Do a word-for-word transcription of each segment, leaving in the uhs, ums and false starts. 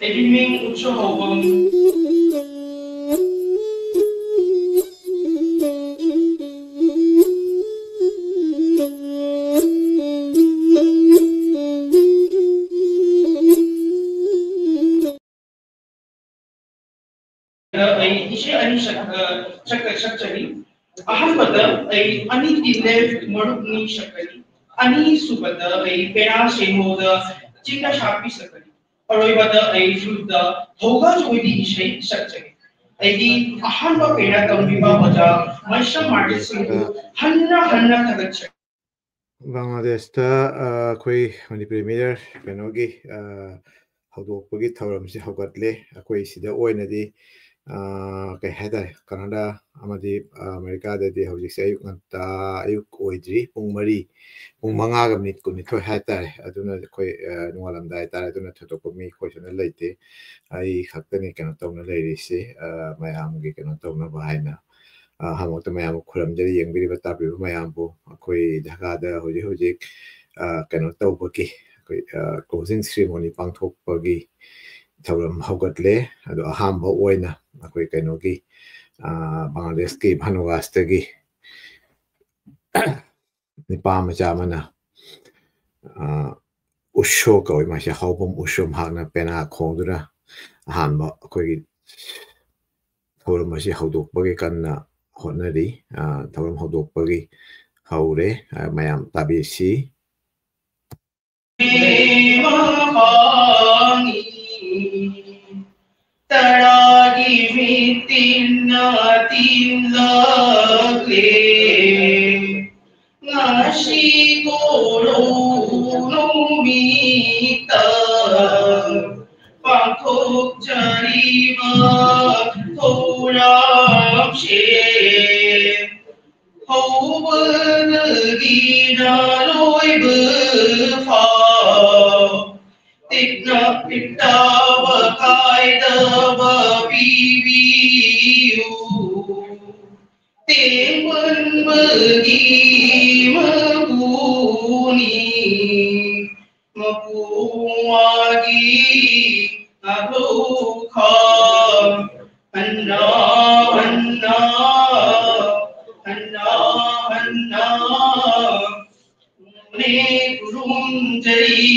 ꯑꯩꯒꯤ ꯃꯤꯡ ꯎꯠꯁꯣ ꯍꯧꯕꯝ꯫ ꯑꯩ ꯏꯁꯩ ꯑꯅꯤ ꯁꯛ-, ꯑ, ꯁꯛ-, ꯁꯛꯆꯔꯤ꯫ ꯑꯍꯥꯟꯕꯗ ꯑꯩ ꯑꯅꯤꯒꯤ left ꯃꯔꯨꯞꯅꯤ ꯁꯛꯀꯅꯤ꯫ ꯑꯅꯤꯁꯨꯕꯗ ꯑꯩ ꯄꯦꯅꯥ ꯁꯦꯡꯃꯣꯗ ꯆꯤꯡꯗ ꯁꯥꯄꯤ ꯁꯛꯀꯅꯤ꯫ ꯑꯔꯣꯏꯕꯗ ꯑꯩ ꯐ꯭ꯂꯨꯠꯇ ꯊꯧꯒꯜ ꯖꯒꯣꯏꯒꯤ ꯏꯁꯩ ꯁꯛꯆꯒꯦ꯫ ꯑꯩꯒꯤ ꯑꯍꯥꯟꯕ ꯄꯦꯅꯥ ꯇꯝꯕꯤꯕ ꯑꯣꯖꯥ ꯃꯩꯁꯝ ꯃꯥꯔꯇꯤꯟ ꯁꯤꯡꯕꯨ ꯍꯟꯅ ꯍꯟꯅ ꯊꯥꯒꯠꯆꯔꯤ꯫ ꯕꯪꯒ꯭ꯂꯥꯗꯦꯁꯇ, ꯑ, ꯑꯩꯈꯣꯏ ꯃꯅꯤꯄꯨꯔꯤ ꯃꯤꯔ ꯀꯩꯅꯣꯒꯤ, ꯑ, ꯍꯧꯗꯣꯛꯄꯒꯤ ꯊꯧꯔꯝꯁꯤ ꯍꯧꯒꯠꯂꯦ꯫ ꯑꯩꯈꯣꯏ ꯁꯤꯗ ꯑꯣꯏꯅꯗꯤ, ꯑ, ꯀꯩ ꯍꯥꯏꯇꯥꯔꯦ, ꯀꯅꯥꯗꯥ ꯑꯃꯗꯤ, ꯑ, ꯑꯃꯦꯔꯤꯀꯥꯗꯗꯤ ꯍꯧꯖꯤꯛꯁꯦ ꯑꯌꯨꯛ ꯉꯟꯇꯥ, ꯑꯌꯨꯛ ꯑꯣꯏꯗ꯭ꯔꯤ, ꯄꯨꯡ ꯃꯔꯤ, ꯄꯨꯡ ꯃꯉꯥꯒ ꯃꯤꯅꯤꯠ ꯀꯨꯟꯅꯤꯊꯣꯏ ꯍꯥꯏꯇꯥꯔꯦ꯫ ꯑꯗꯨꯅ ꯑꯩꯈꯣꯏ, ꯑ, ꯅꯣꯡꯉꯥꯜꯂꯝꯗꯥꯏ ꯍꯥꯏꯇꯥꯔꯦ꯫ ꯑꯗꯨꯅ ꯊꯣꯏꯗꯣꯛꯄ ꯃꯤ ꯑꯩꯈꯣꯏ ꯁꯤꯗ ꯂꯩꯇꯦ꯫ ꯑꯩ ꯈꯛꯇꯅꯤ ꯀꯩꯅꯣ ꯇꯧꯅ ꯂꯩꯔꯤꯁꯤ, ꯑ, ꯃꯌꯥꯝꯒꯤ ꯀꯩꯅꯣ ꯇꯧꯅꯕ ꯍꯥꯏꯅ꯫ ꯑ, ꯑꯍꯥꯟꯕꯃꯛꯇ ꯃꯌꯥꯝꯕꯨ ꯈꯨꯔꯨꯝꯖꯔꯤ, ꯌꯦꯡꯕꯤꯔꯤꯕ ꯇꯥꯕꯤꯔꯤꯕ ꯃꯌꯥꯝꯕꯨ꯫ ꯑꯩꯈꯣꯏ ꯙꯀꯥꯗ ꯍꯧꯖꯤꯛ ꯍꯧꯖꯤꯛ, ꯑ, ꯀꯩꯅꯣ ꯇꯧꯕꯒꯤ, ꯑꯩꯈꯣꯏ, ꯑ, closing ceremony ꯄꯥꯡꯊꯣꯛꯄꯒꯤ ꯊꯧꯔꯝ ꯍꯧꯒꯠꯂꯦ꯫ ꯑꯗꯣ ꯑꯍꯥꯟꯕ ꯑꯣꯏꯅ ꯑꯩꯈꯣꯏ ꯀꯩꯅꯣꯒꯤ, ꯑ, ꯕꯪꯒ꯭ꯂꯥꯗꯦꯁꯀꯤ ꯚꯥꯅꯨꯋꯥꯁꯇꯒꯤ ꯅꯨꯄꯥ ꯃꯆꯥ ꯑꯃꯅ, ꯑ, ꯎꯁꯣ ꯀꯧꯏ, ꯃꯥꯁꯦ ꯍꯥꯎꯕꯝ ꯎꯁꯣ, ꯃꯍꯥꯛꯅ ꯄꯦꯅꯥ ꯈꯣꯡꯗꯨꯅ ꯑꯍꯥꯟꯕ ꯑꯩꯈꯣꯏꯒꯤ ꯊꯧꯔꯝ ꯑꯁꯤ ꯍꯧꯗꯣꯛꯄꯒꯤ ꯀꯟꯅ ꯍꯣꯠꯅꯔꯤ꯫ ꯑ, ꯊꯧꯔꯝ ꯍꯧꯗꯣꯛꯄꯒꯤ ꯍꯧꯔꯦ꯫ ꯑ, ꯃꯌꯥꯝ ꯇꯥꯕꯤꯁꯤ꯫ ꯇꯔꯥꯒꯤ ꯃꯤꯠ ꯇꯤꯟꯅ ꯇꯤꯟꯂꯛꯂꯦ꯫ ꯉꯁꯤ ꯀꯣꯔꯧ ꯅꯨꯃꯤꯠꯇ ꯄꯥꯡꯊꯣꯛꯆꯔꯤꯕ ꯊꯧꯔꯝꯁꯦ ꯍꯧꯕꯗꯒꯤꯅ ꯂꯣꯏꯕ ꯐꯥꯎ ꯇꯤꯛꯅ ꯄꯤꯛꯇꯕ ꯀꯥꯏꯗꯕ ꯄꯤꯕꯤꯌꯨ꯫ ꯇꯦꯡꯕꯟꯕꯒꯤ ꯃꯄꯨꯅꯤ ꯃꯄꯨꯋꯥꯒꯤ ꯈ ꯍꯟꯅ ꯍꯟꯅ ꯍꯟꯅ ꯍꯟꯅ ꯅꯦ ꯈꯨꯔꯨꯝꯖꯔꯤꯗ꯫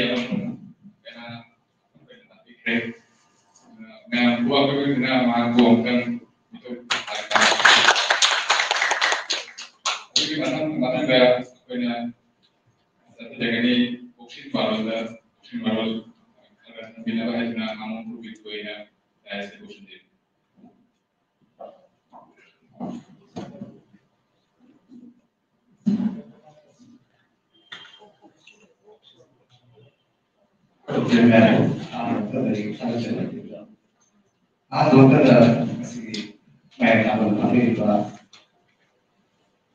ꯑꯃꯁꯨꯡ ꯀꯌꯥ ꯑꯩꯈꯣꯏꯅ ꯇꯥꯛꯄꯤꯈ꯭ꯔꯦ꯫ ꯃꯌꯥꯝ ꯄꯨꯝꯅꯃꯛ ꯑꯩꯈꯣꯏ ꯄꯨꯝꯅꯃꯛ ꯃꯍꯥꯛꯄꯨ ꯑꯃꯨꯛꯇꯪ ꯃꯤꯠꯊꯨꯞ ꯊꯥꯔꯛꯄ꯫ ꯑꯗꯨꯒꯤ ꯃꯊꯪ, ꯃꯊꯪꯗ ꯑꯩꯈꯣꯏꯅ ꯆꯠꯊꯖꯒꯅꯤ꯫ ꯀꯛꯆꯤꯡ ꯄꯥꯂꯣꯟꯗ ꯀꯛꯆꯤꯡ ꯃꯔꯣꯜ ꯈꯔ ꯇꯝꯕꯤꯅꯕ ꯍꯥꯏꯗꯨꯅ ꯃꯥꯃꯣ ꯄ꯭ꯔꯕꯤꯠꯄꯨ ꯑꯩꯅ ꯗꯥꯏꯁꯇ ꯀꯧꯁꯤꯟꯖꯔꯤ꯫ ꯑꯍꯥꯟꯕ ꯃꯛꯇꯗ ꯉꯁꯤꯒꯤ ꯃꯌꯥꯝ ꯇꯥꯐꯝ ꯐꯝꯕꯤꯔꯤꯕ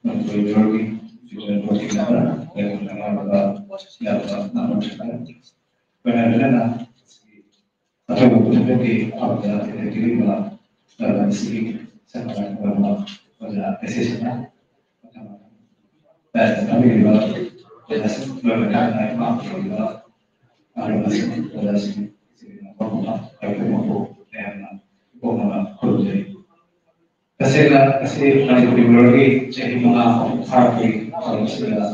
ꯃꯅꯤꯄꯨꯔ ꯃꯤꯔꯣꯜꯒꯤ ꯆꯤꯜꯗ꯭ꯔꯦꯟ ꯕꯣꯔꯗꯀꯤ ꯃꯦꯝꯕꯔ, ꯂꯩꯐꯝ ꯈꯪꯅꯔꯕ ꯏꯌꯥꯝꯕ ꯑꯃ ꯂꯣꯏꯅꯅ ꯑꯊꯣꯏꯕ ꯄꯨꯝꯅꯃꯛꯀꯤ ꯑꯐꯕꯗ ꯇꯦꯟꯊꯣꯛꯄꯤꯔꯤꯕ ꯂꯝꯗꯝ ꯑꯁꯤꯒꯤ ꯁꯛ ꯃꯇꯧ ꯐꯖꯕ ꯑꯣꯖꯥ ꯑꯁꯤꯁꯤꯅ ꯇꯝꯕꯤꯔꯤꯕ ꯂꯣꯏꯅ ꯀꯥꯟꯅ ꯏꯃꯥ ꯄꯨꯔꯤꯕ ꯑꯍꯜ ꯂꯃꯟꯁꯤꯡ, ꯑꯣꯖꯥꯁꯤꯡ, ꯏꯆꯤꯜ ꯏꯅꯥꯎ ꯃꯌꯥꯝꯅ ꯏꯀꯣꯛꯅꯅ ꯈꯨꯔꯨꯝꯖꯔꯤ꯫ ꯇꯁꯦꯡꯅ ꯉꯁꯤ ꯃꯅꯤꯄꯨꯔꯤ ꯃꯤꯔꯣꯜꯒꯤ ꯆꯍꯤ ꯃꯉꯥ ꯐꯥꯔꯛꯄꯒꯤ ꯊꯧꯔꯝ ꯑꯁꯤꯗ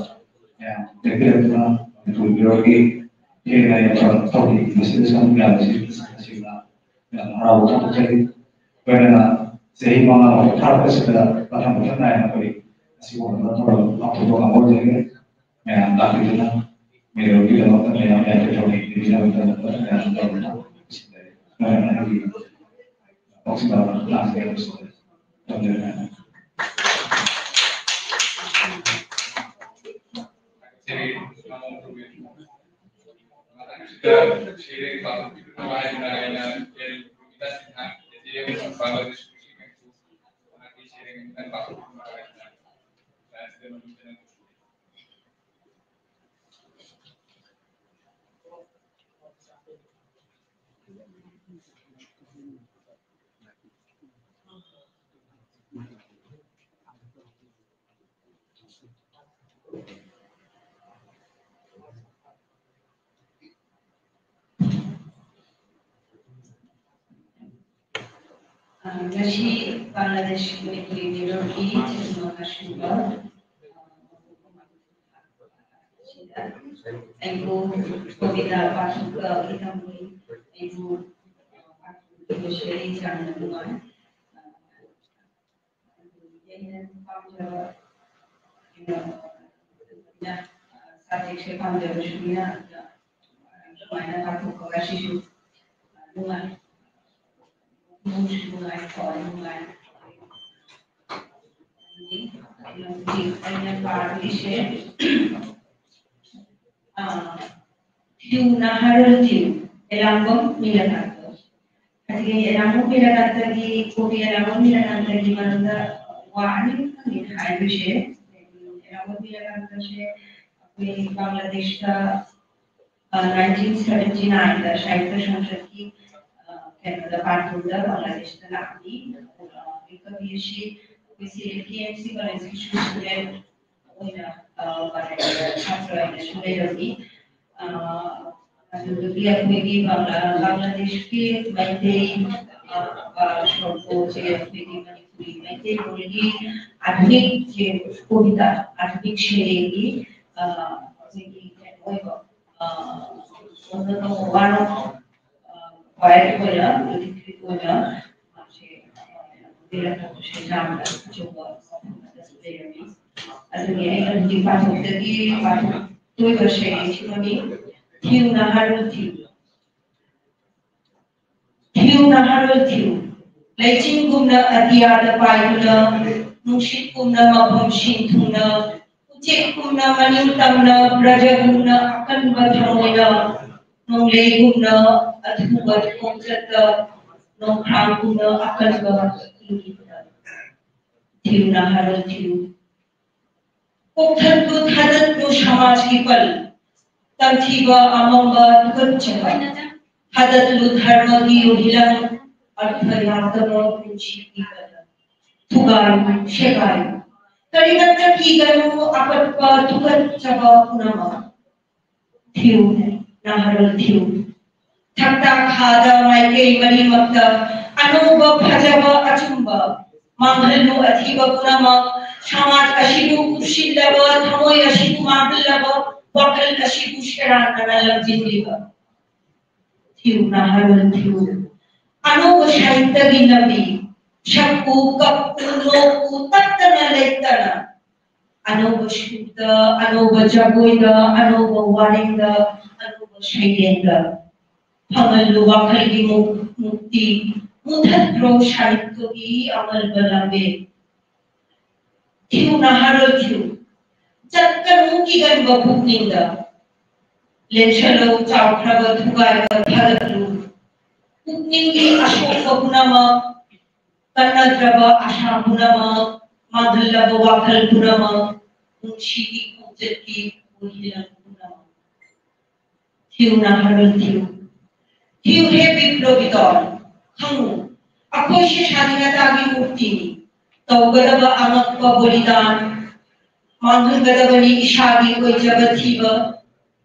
ꯃꯌꯥꯝ ꯂꯦꯞꯄꯤꯔꯛꯇꯨꯅ ꯃꯅꯤꯄꯨꯔꯤ ꯃꯤꯔꯣꯜꯒꯤ ꯍꯦꯟꯅ ꯌꯥꯝꯅ ꯊꯧꯔꯤ ꯃꯁꯤꯗ ꯁꯔꯨꯛ ꯌꯥꯕꯁꯤ ꯇꯁꯦꯡꯅ ꯌꯥꯝꯅ ꯍꯔꯥꯎꯕ ꯐꯣꯡꯗꯣꯛꯆꯔꯤ꯫ ꯂꯣꯏꯅꯅ ꯆꯍꯤ ꯃꯉꯥ ꯐꯥꯔꯛꯄꯁꯤꯗ ꯃꯊꯪ ꯃꯊꯪ ꯅꯥꯏꯅ ꯑꯩꯈꯣꯏ ꯑꯁꯤꯒꯨꯝꯂꯕ ꯊꯧꯔꯝ ꯄꯥꯡꯊꯣꯛꯄ ꯉꯝꯍꯧꯖꯒꯦ꯫ ꯃꯌꯥꯝ ꯂꯥꯛꯄꯤꯗꯨꯅ ꯃꯤꯔꯣꯜꯒꯤꯗꯃꯛꯇ ꯃꯌꯥꯝ ꯌꯥꯏꯐ ꯊꯧꯔꯥꯡ ꯄꯤꯕꯤꯅꯕꯒꯤꯗꯃꯛꯇ ꯃꯌꯥꯝ ꯇꯧꯗꯨꯅ ꯂꯣꯏꯅꯅ ꯑꯩꯒꯤ ꯄꯥꯎꯁꯤꯗ ꯂꯥꯛꯆꯒꯦ ꯍꯥꯏꯕꯁꯤꯗ ꯊꯝꯖꯔꯤ꯫ ꯑ, ꯉꯁꯤ ꯕꯪꯒ꯭ꯂꯥꯗꯦꯁ ꯃꯅꯤꯄꯨꯔꯤ ꯃꯤꯔꯣꯜꯒꯤ ꯆꯍꯤ ꯃꯉꯥ ꯁꯨꯕ, ꯑ, ꯁꯤꯗ ꯑꯩꯕꯨ ꯀꯣꯕꯤꯗ ꯄꯥꯊꯣꯛꯄ ꯏꯊꯝꯃꯤ꯫ ꯑꯩꯕꯨ ꯄꯥꯊꯣꯛꯄꯁꯦ ꯑꯩ ꯌꯥꯝꯅ ꯅꯨꯡꯉꯥꯏ꯫ ꯑꯩꯅ ꯄꯥꯝꯖꯕ, ꯑꯩꯅ subjectꯁꯦ ꯄꯥꯝꯖꯕꯁꯨꯅꯤꯅ, ꯑꯗꯨꯅ ꯑꯗꯨꯃꯥꯏꯅ ꯄꯥꯊꯣꯛꯄ ꯉꯁꯤꯁꯨ ꯅꯨꯡꯉꯥꯏ꯫ ꯅꯨꯡꯁꯨ ꯅꯨꯡꯉꯥꯏ, ꯊꯋꯥꯏ ꯅꯨꯡꯉꯥꯏ꯫ ꯑꯩꯅ ꯍꯧꯖꯤꯛ ꯑꯩꯅ ꯄꯥꯗꯣꯏꯁꯦ, ꯑꯥ, ꯊꯤꯌꯨ ꯅꯍꯥꯔꯣꯜ ꯊꯤꯌꯨ, ꯑꯦꯂꯥꯡꯕꯝ ꯅꯤꯂꯀꯥꯟꯇ꯫ ꯑꯗꯨꯒꯤ ꯑꯦꯂꯥꯡꯕꯝ ꯅꯤꯂꯀꯥꯟꯇꯒꯤ, ꯀꯣꯕꯤ ꯑꯦꯂꯥꯡꯕꯝ ꯅꯤꯂꯀꯥꯟꯇꯒꯤ ꯃꯔꯝꯗ ꯋꯥ ꯑꯅꯤꯈꯛꯇꯪꯅꯤ ꯍꯥꯏꯗꯣꯏꯁꯦ꯫ ꯑꯦꯂꯥꯡꯕꯝ ꯅꯤꯂꯀꯥꯟꯇꯁꯦ ꯑꯩꯈꯣꯏ ꯕꯪꯒ꯭ꯂꯥꯗꯦꯁꯇ, ꯑ, nineteen seventy nineꯗ ꯁꯥꯍꯤꯇ꯭ꯌ ꯁꯪꯁꯠꯀꯤ, ꯑ, ꯀꯩꯅꯣꯗ, ꯄꯥꯟꯊꯨꯡꯗ ꯕꯪꯒ꯭ꯂꯥꯗꯦꯁꯇ ꯂꯥꯛꯑꯝꯃꯤ꯫ ꯑꯗꯨꯒ ꯑꯩꯈꯣꯏ ꯀꯕꯤ ꯑꯁꯤ ꯑꯩꯈꯣꯏꯁꯦ ꯀꯦ ꯑꯦꯝ ꯁꯤ ꯀꯣꯂꯦꯖꯀꯤ ꯁ꯭ꯇꯨꯗꯦꯟ ꯑꯣꯏꯅ, ꯑ, ꯃꯥꯂꯦꯝꯗ ꯁꯥꯇ꯭ꯔ ꯑꯣꯏꯅꯁꯨ ꯂꯩꯔꯝꯃꯤ꯫ ꯑ, ꯑꯗꯨꯗꯒꯤ ꯑꯩꯈꯣꯏꯒꯤ ꯕꯪꯒ꯭ꯂꯥ-, ꯕꯪꯒ꯭ꯂꯥꯗꯦꯁꯀꯤ ꯃꯩꯇꯩ, ꯑ, ꯑ, ꯁꯣꯔꯣꯛꯄꯣꯁꯦ ꯑꯩꯈꯣꯏꯒꯤ ꯃꯅꯤꯄꯨꯔꯤ ꯃꯩꯇꯩꯂꯣꯟꯒꯤ ꯑꯥꯙꯨꯅꯤꯛ ꯀꯣꯕꯤꯇꯥ, ꯑꯥꯙꯨꯅꯤꯛ ꯁꯩꯔꯦꯡꯒꯤ, ꯑ, ꯑꯩꯈꯣꯏꯒꯤ ꯀꯩꯅꯣ ꯑꯣꯏꯕ, ꯑ, ꯑꯣꯏꯅ ꯇꯧꯕ ꯋꯥꯔꯣ, ꯑ, poet ꯑꯣꯏꯅ, literary ꯑꯣꯏꯅ ꯃꯥꯁꯦ, ꯑ, ꯂꯩꯔꯛꯄꯁꯦ ꯌꯥꯝꯅ ꯑꯆꯧꯕ ꯃꯐꯝ ꯑꯃꯗꯁꯨ ꯂꯩꯔꯝꯃꯤ꯫ ꯑꯗꯨꯒꯤ ꯑꯩꯅ ꯍꯧꯖꯤꯛ ꯄꯥꯊꯣꯛꯇꯒꯤ ꯄꯥꯊꯣꯛꯇꯣꯏꯕ ꯁꯩꯔꯦꯡꯁꯤꯃꯅꯤ, ꯊꯤꯌꯨ ꯅꯍꯥꯔꯣꯜ ꯊꯤꯌꯨ꯫ ꯊꯤꯌꯨ ꯅꯍꯥꯔꯣꯜ ꯊꯤꯌꯨ, ꯂꯩꯆꯤꯟꯒꯨꯝꯅ ꯑꯇꯤꯌꯥꯗ ꯄꯥꯏꯗꯨꯅ, ꯅꯨꯡꯁꯤꯠꯀꯨꯝꯅ ꯃꯐꯝꯁꯤꯡ ꯊꯨꯡꯅ, ꯎꯆꯦꯛꯀꯨꯝꯅ ꯃꯅꯤꯡ ꯇꯝꯅ, ꯄ꯭ꯔꯖꯥꯒꯨꯝꯅ ꯑꯀꯟꯕ ꯊꯃꯣꯏꯅ, ꯅꯣꯡꯂꯩꯒꯨꯝꯅ ꯑꯊꯨꯕ ꯈꯣꯡꯆꯠꯇ, ꯅꯣꯡꯈ꯭ꯔꯥꯡꯒꯨꯝꯅ ꯑꯀꯟꯕ ꯏꯪꯒꯤꯠꯇ꯫ ꯊꯤꯌꯨ ꯅꯍꯥꯔꯣꯜ ꯊꯤꯌꯨ꯫ ꯀꯣꯛꯊꯠꯂꯨ ꯊꯥꯗꯠꯂꯨ ꯁꯃꯥꯖꯀꯤ ꯄꯜ, ꯇꯝꯊꯤꯕ ꯑꯃꯝꯕ ꯇꯨꯀꯠꯆꯕ, ꯊꯥꯗꯠꯂꯨ ꯙꯔꯃꯒꯤ ꯌꯨꯍꯤꯂꯪ, ꯑꯔꯊ ꯌꯥꯎꯗꯕ ꯄꯨꯟꯁꯤꯒꯤ ꯀꯂꯪ꯫ ꯊꯨꯒꯥꯏꯌꯨ ꯁꯦꯒꯥꯏꯌꯨ, ꯀꯔꯤꯃꯠꯇ ꯀꯤꯒꯅꯨ ꯑꯄꯠꯄ ꯇꯨꯀꯠꯆꯕ ꯄꯨꯝꯅꯃꯛ꯫ ꯊꯤꯌꯨ ꯅꯍꯥꯔꯣꯜ ꯊꯤꯌꯨ꯫ ꯊꯛꯇꯥ ꯈꯥꯗ ꯃꯥꯏꯀꯩ ꯃꯔꯤꯃꯛꯇ ꯑꯅꯧꯕ ꯐꯖꯕ ꯑꯆꯨꯝꯕ ꯃꯥꯡꯍꯜꯂꯨ ꯑꯊꯤꯕ ꯄꯨꯝꯅꯃꯛ꯫ ꯁꯃꯥꯖ ꯑꯁꯤꯕꯨ ꯀꯨꯞꯁꯤꯜꯂꯕ, ꯊꯃꯣꯏ ꯑꯁꯤꯕꯨ ꯃꯥꯡꯍꯜꯂꯕ, ꯋꯥꯈꯜ ꯑꯁꯤꯕꯨ ꯁꯦꯔꯥꯟꯅꯅ ꯂꯝꯖꯤꯡꯂꯤꯕ꯫ ꯊꯤꯌꯨ ꯅꯍꯥꯔꯣꯜ ꯊꯤꯌꯨ, ꯑꯅꯧꯕ ꯁꯥꯍꯤꯇ꯭ꯌꯒꯤ ꯂꯝꯕꯤ, ꯁꯛꯎ, ꯀꯞꯎ, ꯅꯣꯛꯎ, ꯇꯠꯇꯅ ꯂꯩꯇꯅ꯫ ꯑꯅꯧꯕ ꯁꯨꯔꯗ, ꯑꯅꯧꯕ ꯖꯒꯣꯏꯗ, ꯑꯅꯧꯕ ꯋꯥꯔꯦꯡꯗ, ꯑꯅꯧꯕ ꯁꯩꯔꯦꯡꯗ꯫ ꯐꯪꯍꯜꯂꯨ ꯋꯥꯈꯜꯒꯤ ꯃꯨꯛ-, ꯃꯨꯛꯇꯤ, ꯃꯨꯊꯠꯈ꯭ꯔꯣ ꯁꯥꯍꯤꯇ꯭ꯌꯒꯤ ꯑꯃꯜꯕ ꯂꯝꯕꯦꯜ꯫ ꯊꯤꯌꯨ ꯅꯍꯥꯔꯣꯜ ꯊꯤꯌꯨ, ꯆꯠꯀꯅꯨ ꯀꯤꯒꯟꯕ ꯄꯨꯛꯅꯤꯡꯗ꯫ ꯂꯦꯟꯁꯜꯂꯨ ꯆꯥꯎꯈ꯭ꯔꯕ ꯊꯨꯒꯥꯏꯕ ꯊꯥꯗꯠꯂꯨ꯫ ꯄꯨꯛꯅꯤꯡꯒꯤ ꯑꯁꯣꯛꯄ ꯄꯨꯝꯅꯃꯛ, ꯀꯟꯅꯗ꯭ꯔꯕ ꯑꯁꯥ ꯄꯨꯝꯅꯃꯛ, ꯃꯥꯡꯍꯜꯂꯕ ꯋꯥꯈꯜ ꯄꯨꯝꯅꯃꯛ, ꯄꯨꯟꯁꯤꯒꯤ ꯈꯣꯡꯆꯠꯀꯤ ꯈꯣꯏꯍꯤꯂꯝ ꯄꯨꯝꯅꯃꯛ꯫ ꯊꯤꯌꯨ ꯅꯍꯥꯔꯣꯜ ꯊꯤꯌꯨ, ꯊꯤꯌꯨ ꯍꯦ ꯕꯤꯄ꯭ꯂꯕꯤꯗꯣ, ꯈꯪꯉꯨ, ꯑꯩꯈꯣꯏꯁꯦ ꯁ꯭ꯋꯥꯙꯤꯅꯇꯥꯒꯤ ꯃꯨꯔꯇꯤꯅꯤ꯫ ꯇꯧꯒꯗꯕ ꯑꯉꯛꯄ ꯕꯣꯂꯤꯗꯥꯟ, ꯃꯥꯡꯍꯟꯒꯗꯕꯅꯤ ꯏꯁꯥꯒꯤ ꯑꯣꯏꯖꯕ ꯊꯤꯕ꯫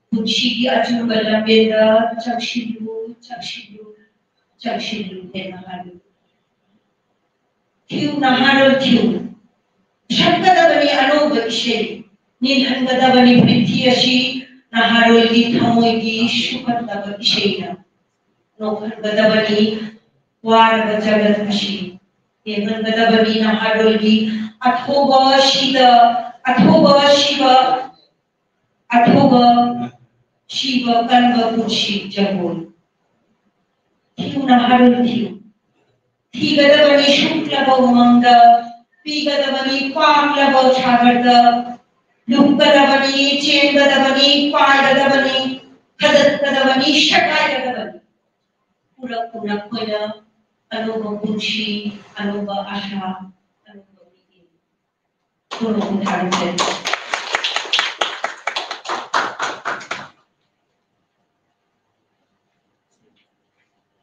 ꯄꯨꯟꯁꯤꯒꯤ ꯑꯆꯨꯝꯕ ꯂꯝꯕꯦꯜꯗ ꯆꯪꯁꯤꯜꯂꯨ, ꯆꯪꯁꯤꯜꯂꯨ, ꯆꯪꯁꯤꯜꯂꯨ ꯍꯦ ꯅꯍꯥꯔꯣꯜ꯫ ꯊꯤꯌꯨ ꯅꯍꯥꯔꯣꯜ ꯊꯤꯌꯨ, ꯁꯛꯀꯗꯕꯅꯤ ꯑꯅꯧꯕ ꯏꯁꯩ, ꯅꯤꯜꯍꯟꯒꯗꯕꯅꯤ ꯄ꯭ꯔꯤꯊꯤ ꯑꯁꯤ ꯅꯍꯥꯔꯣꯜꯒꯤ ꯊꯃꯣꯏꯒꯤ ꯁꯨꯞꯍꯠꯂꯕ ꯏꯁꯩꯅ꯫ ꯅꯣꯛꯍꯟꯒꯗꯕꯅꯤ ꯋꯥꯔꯕ ꯖꯒꯠ ꯑꯁꯤ, ꯌꯦꯡꯍꯟꯒꯗꯕꯅꯤ ꯅꯍꯥꯔꯣꯜꯒꯤ ꯑꯊꯧꯕ ꯁꯤꯗ, ꯑꯊꯧꯕ ꯁꯤꯕ, ꯑꯊꯧꯕ ꯁꯤꯕ ꯀꯟꯕ ꯄꯨꯟꯁꯤ ꯖꯒꯣꯏ꯫ ꯊꯤꯌꯨ ꯅꯍꯥꯔꯣꯜ ꯊꯤꯌꯨ, ꯊꯤꯒꯗꯕꯅꯤ ꯁꯨꯞꯂꯕ ꯎꯃꯪꯗ, ꯄꯤꯒꯗꯕꯅꯤ ꯄꯥꯛꯂꯕ ꯁꯥꯒꯔꯗ, ꯂꯨꯞꯀꯗꯕꯅꯤ, ꯆꯦꯟꯒꯗꯕꯅꯤ, ꯄꯥꯏꯒꯗꯕꯅꯤ, ꯊꯥꯗꯠꯀꯗꯕꯅꯤ, ꯁꯦꯒꯥꯏꯒꯗꯕꯅꯤ꯫ ꯄꯨꯔꯛꯎ ꯅꯈꯣꯏꯅ ꯑꯅꯧꯕ ꯄꯨꯟꯁꯤ, ꯑꯅꯧꯕ ꯑꯥꯁꯥ, ꯑꯅꯧꯕ ꯃꯤꯠꯌꯦꯡ꯫ ꯈꯨꯔꯨꯝ ꯊꯥꯔꯤꯁꯦ꯫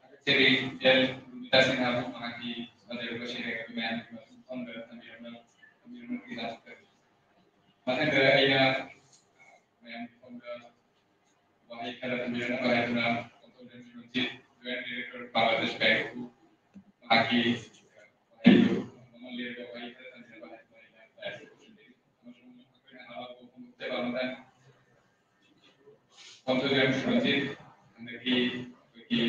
ꯊꯥꯒꯠꯆꯔꯤ, ꯑꯦꯜ ꯔꯨꯃꯤꯇꯥ ꯁꯤꯡꯍꯕꯨ ꯃꯍꯥꯛꯀꯤ ꯐꯖꯔꯕ ꯁꯩꯔꯦꯡ ꯑꯗꯨ ꯃꯌꯥꯝꯒꯤ ꯃꯐꯝꯗ ꯊꯝꯕꯤꯔꯝꯂ-, ꯊꯝꯕꯤꯔꯝꯂꯕꯗꯤꯗꯃꯛꯇ꯫ ꯃꯊꯪꯗ ꯑꯩꯅ ꯃꯌꯥꯝꯒꯤ ꯃꯐꯝꯗ ꯋꯥꯍꯩ ꯈꯔ ꯊꯝꯕꯤꯔꯝꯅꯕ ꯍꯥꯏꯗꯨꯅ Konthoujam ꯁꯤꯔꯣꯟꯖꯤꯠ, Joint Director, Bangladesh Bank ꯕꯨ ꯃꯍꯥꯛꯀꯤ ꯋꯥꯍꯩꯗꯨ, ꯃꯃꯜ ꯂꯩꯔꯕ ꯋꯥꯍꯩ ꯈꯔ ꯊꯝꯕꯤꯔꯝꯅꯕ ꯍꯥꯏꯗꯨꯅ ꯑꯩꯅ ꯗꯥꯏꯁꯇ ꯀꯧꯁꯤꯟꯖꯔꯤ꯫ ꯑꯃꯁꯨꯡ ꯑꯩꯈꯣꯏꯅ ꯍꯔꯥꯎꯕ ꯐꯣꯡꯗꯣꯛꯆꯕ ꯑꯃꯗ ꯈꯣꯡꯖꯣꯝ ꯁꯨꯔꯖꯤꯠ, ꯑꯗꯒꯤ ꯑꯩꯈꯣꯏꯒꯤ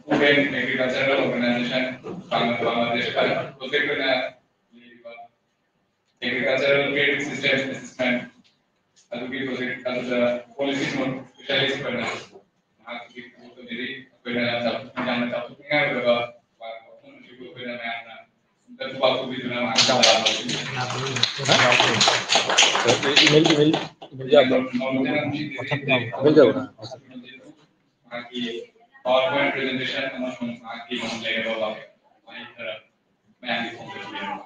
Food and Agricultural Organization, ꯕꯪꯒ꯭ꯂꯥꯗꯦꯁꯇ ꯍꯧꯖꯤꯛ ꯑꯣꯏꯅ ꯂꯩꯔꯤꯕ Agricultural Credit System Assessment ꯑꯗꯨꯒꯤ ꯍꯧꯖꯤꯛ ꯑꯗꯨꯗ policy note specialist ꯑꯣꯏꯅ ꯃꯍꯥꯛ ꯍꯧꯖꯤꯛ ꯊꯕꯛ ꯇꯧꯖꯔꯤ꯫ ꯑꯩꯈꯣꯏꯅ ꯆꯥꯎꯊꯣꯛ-, ꯌꯥꯝꯅ ꯆꯥꯎꯊꯣꯛꯅꯤꯡꯉꯥꯏ ꯑꯣꯏꯔꯕ ꯋꯥꯐꯝ ꯑꯁꯤꯕꯨ ꯑꯩꯈꯣꯏꯅ ꯃꯌꯥꯝꯅ ꯑꯃꯨꯛꯇ ꯈꯨꯕꯥꯛ ꯈꯨꯕꯤꯗꯨꯅ ꯃꯍꯥꯛꯄꯨ ꯇꯔꯥꯝꯅ ꯑꯣꯏꯁꯤꯟꯖꯔꯤ꯫ ꯏꯃꯦꯜ, ꯏꯃꯦꯜ, ꯏꯃꯦꯜ ꯌꯥꯕ꯭ꯔꯣ? ꯅꯣꯡꯃꯗꯤ ꯅꯪ ꯁꯤꯗꯒꯤ ꯏꯃꯦꯜ ꯌꯥꯕ꯭ꯔꯣ? ꯃꯍꯥꯛꯀꯤ PowerPoint presentation ꯑꯃꯁꯨꯡ ꯃꯍꯥꯛꯀꯤ ꯂꯩꯔꯕ ꯋꯥꯍꯩ ꯈꯔ ꯃꯌꯥꯝꯒꯤ ꯐꯣꯡꯗꯣꯛꯄꯤꯔꯛꯑꯣ꯫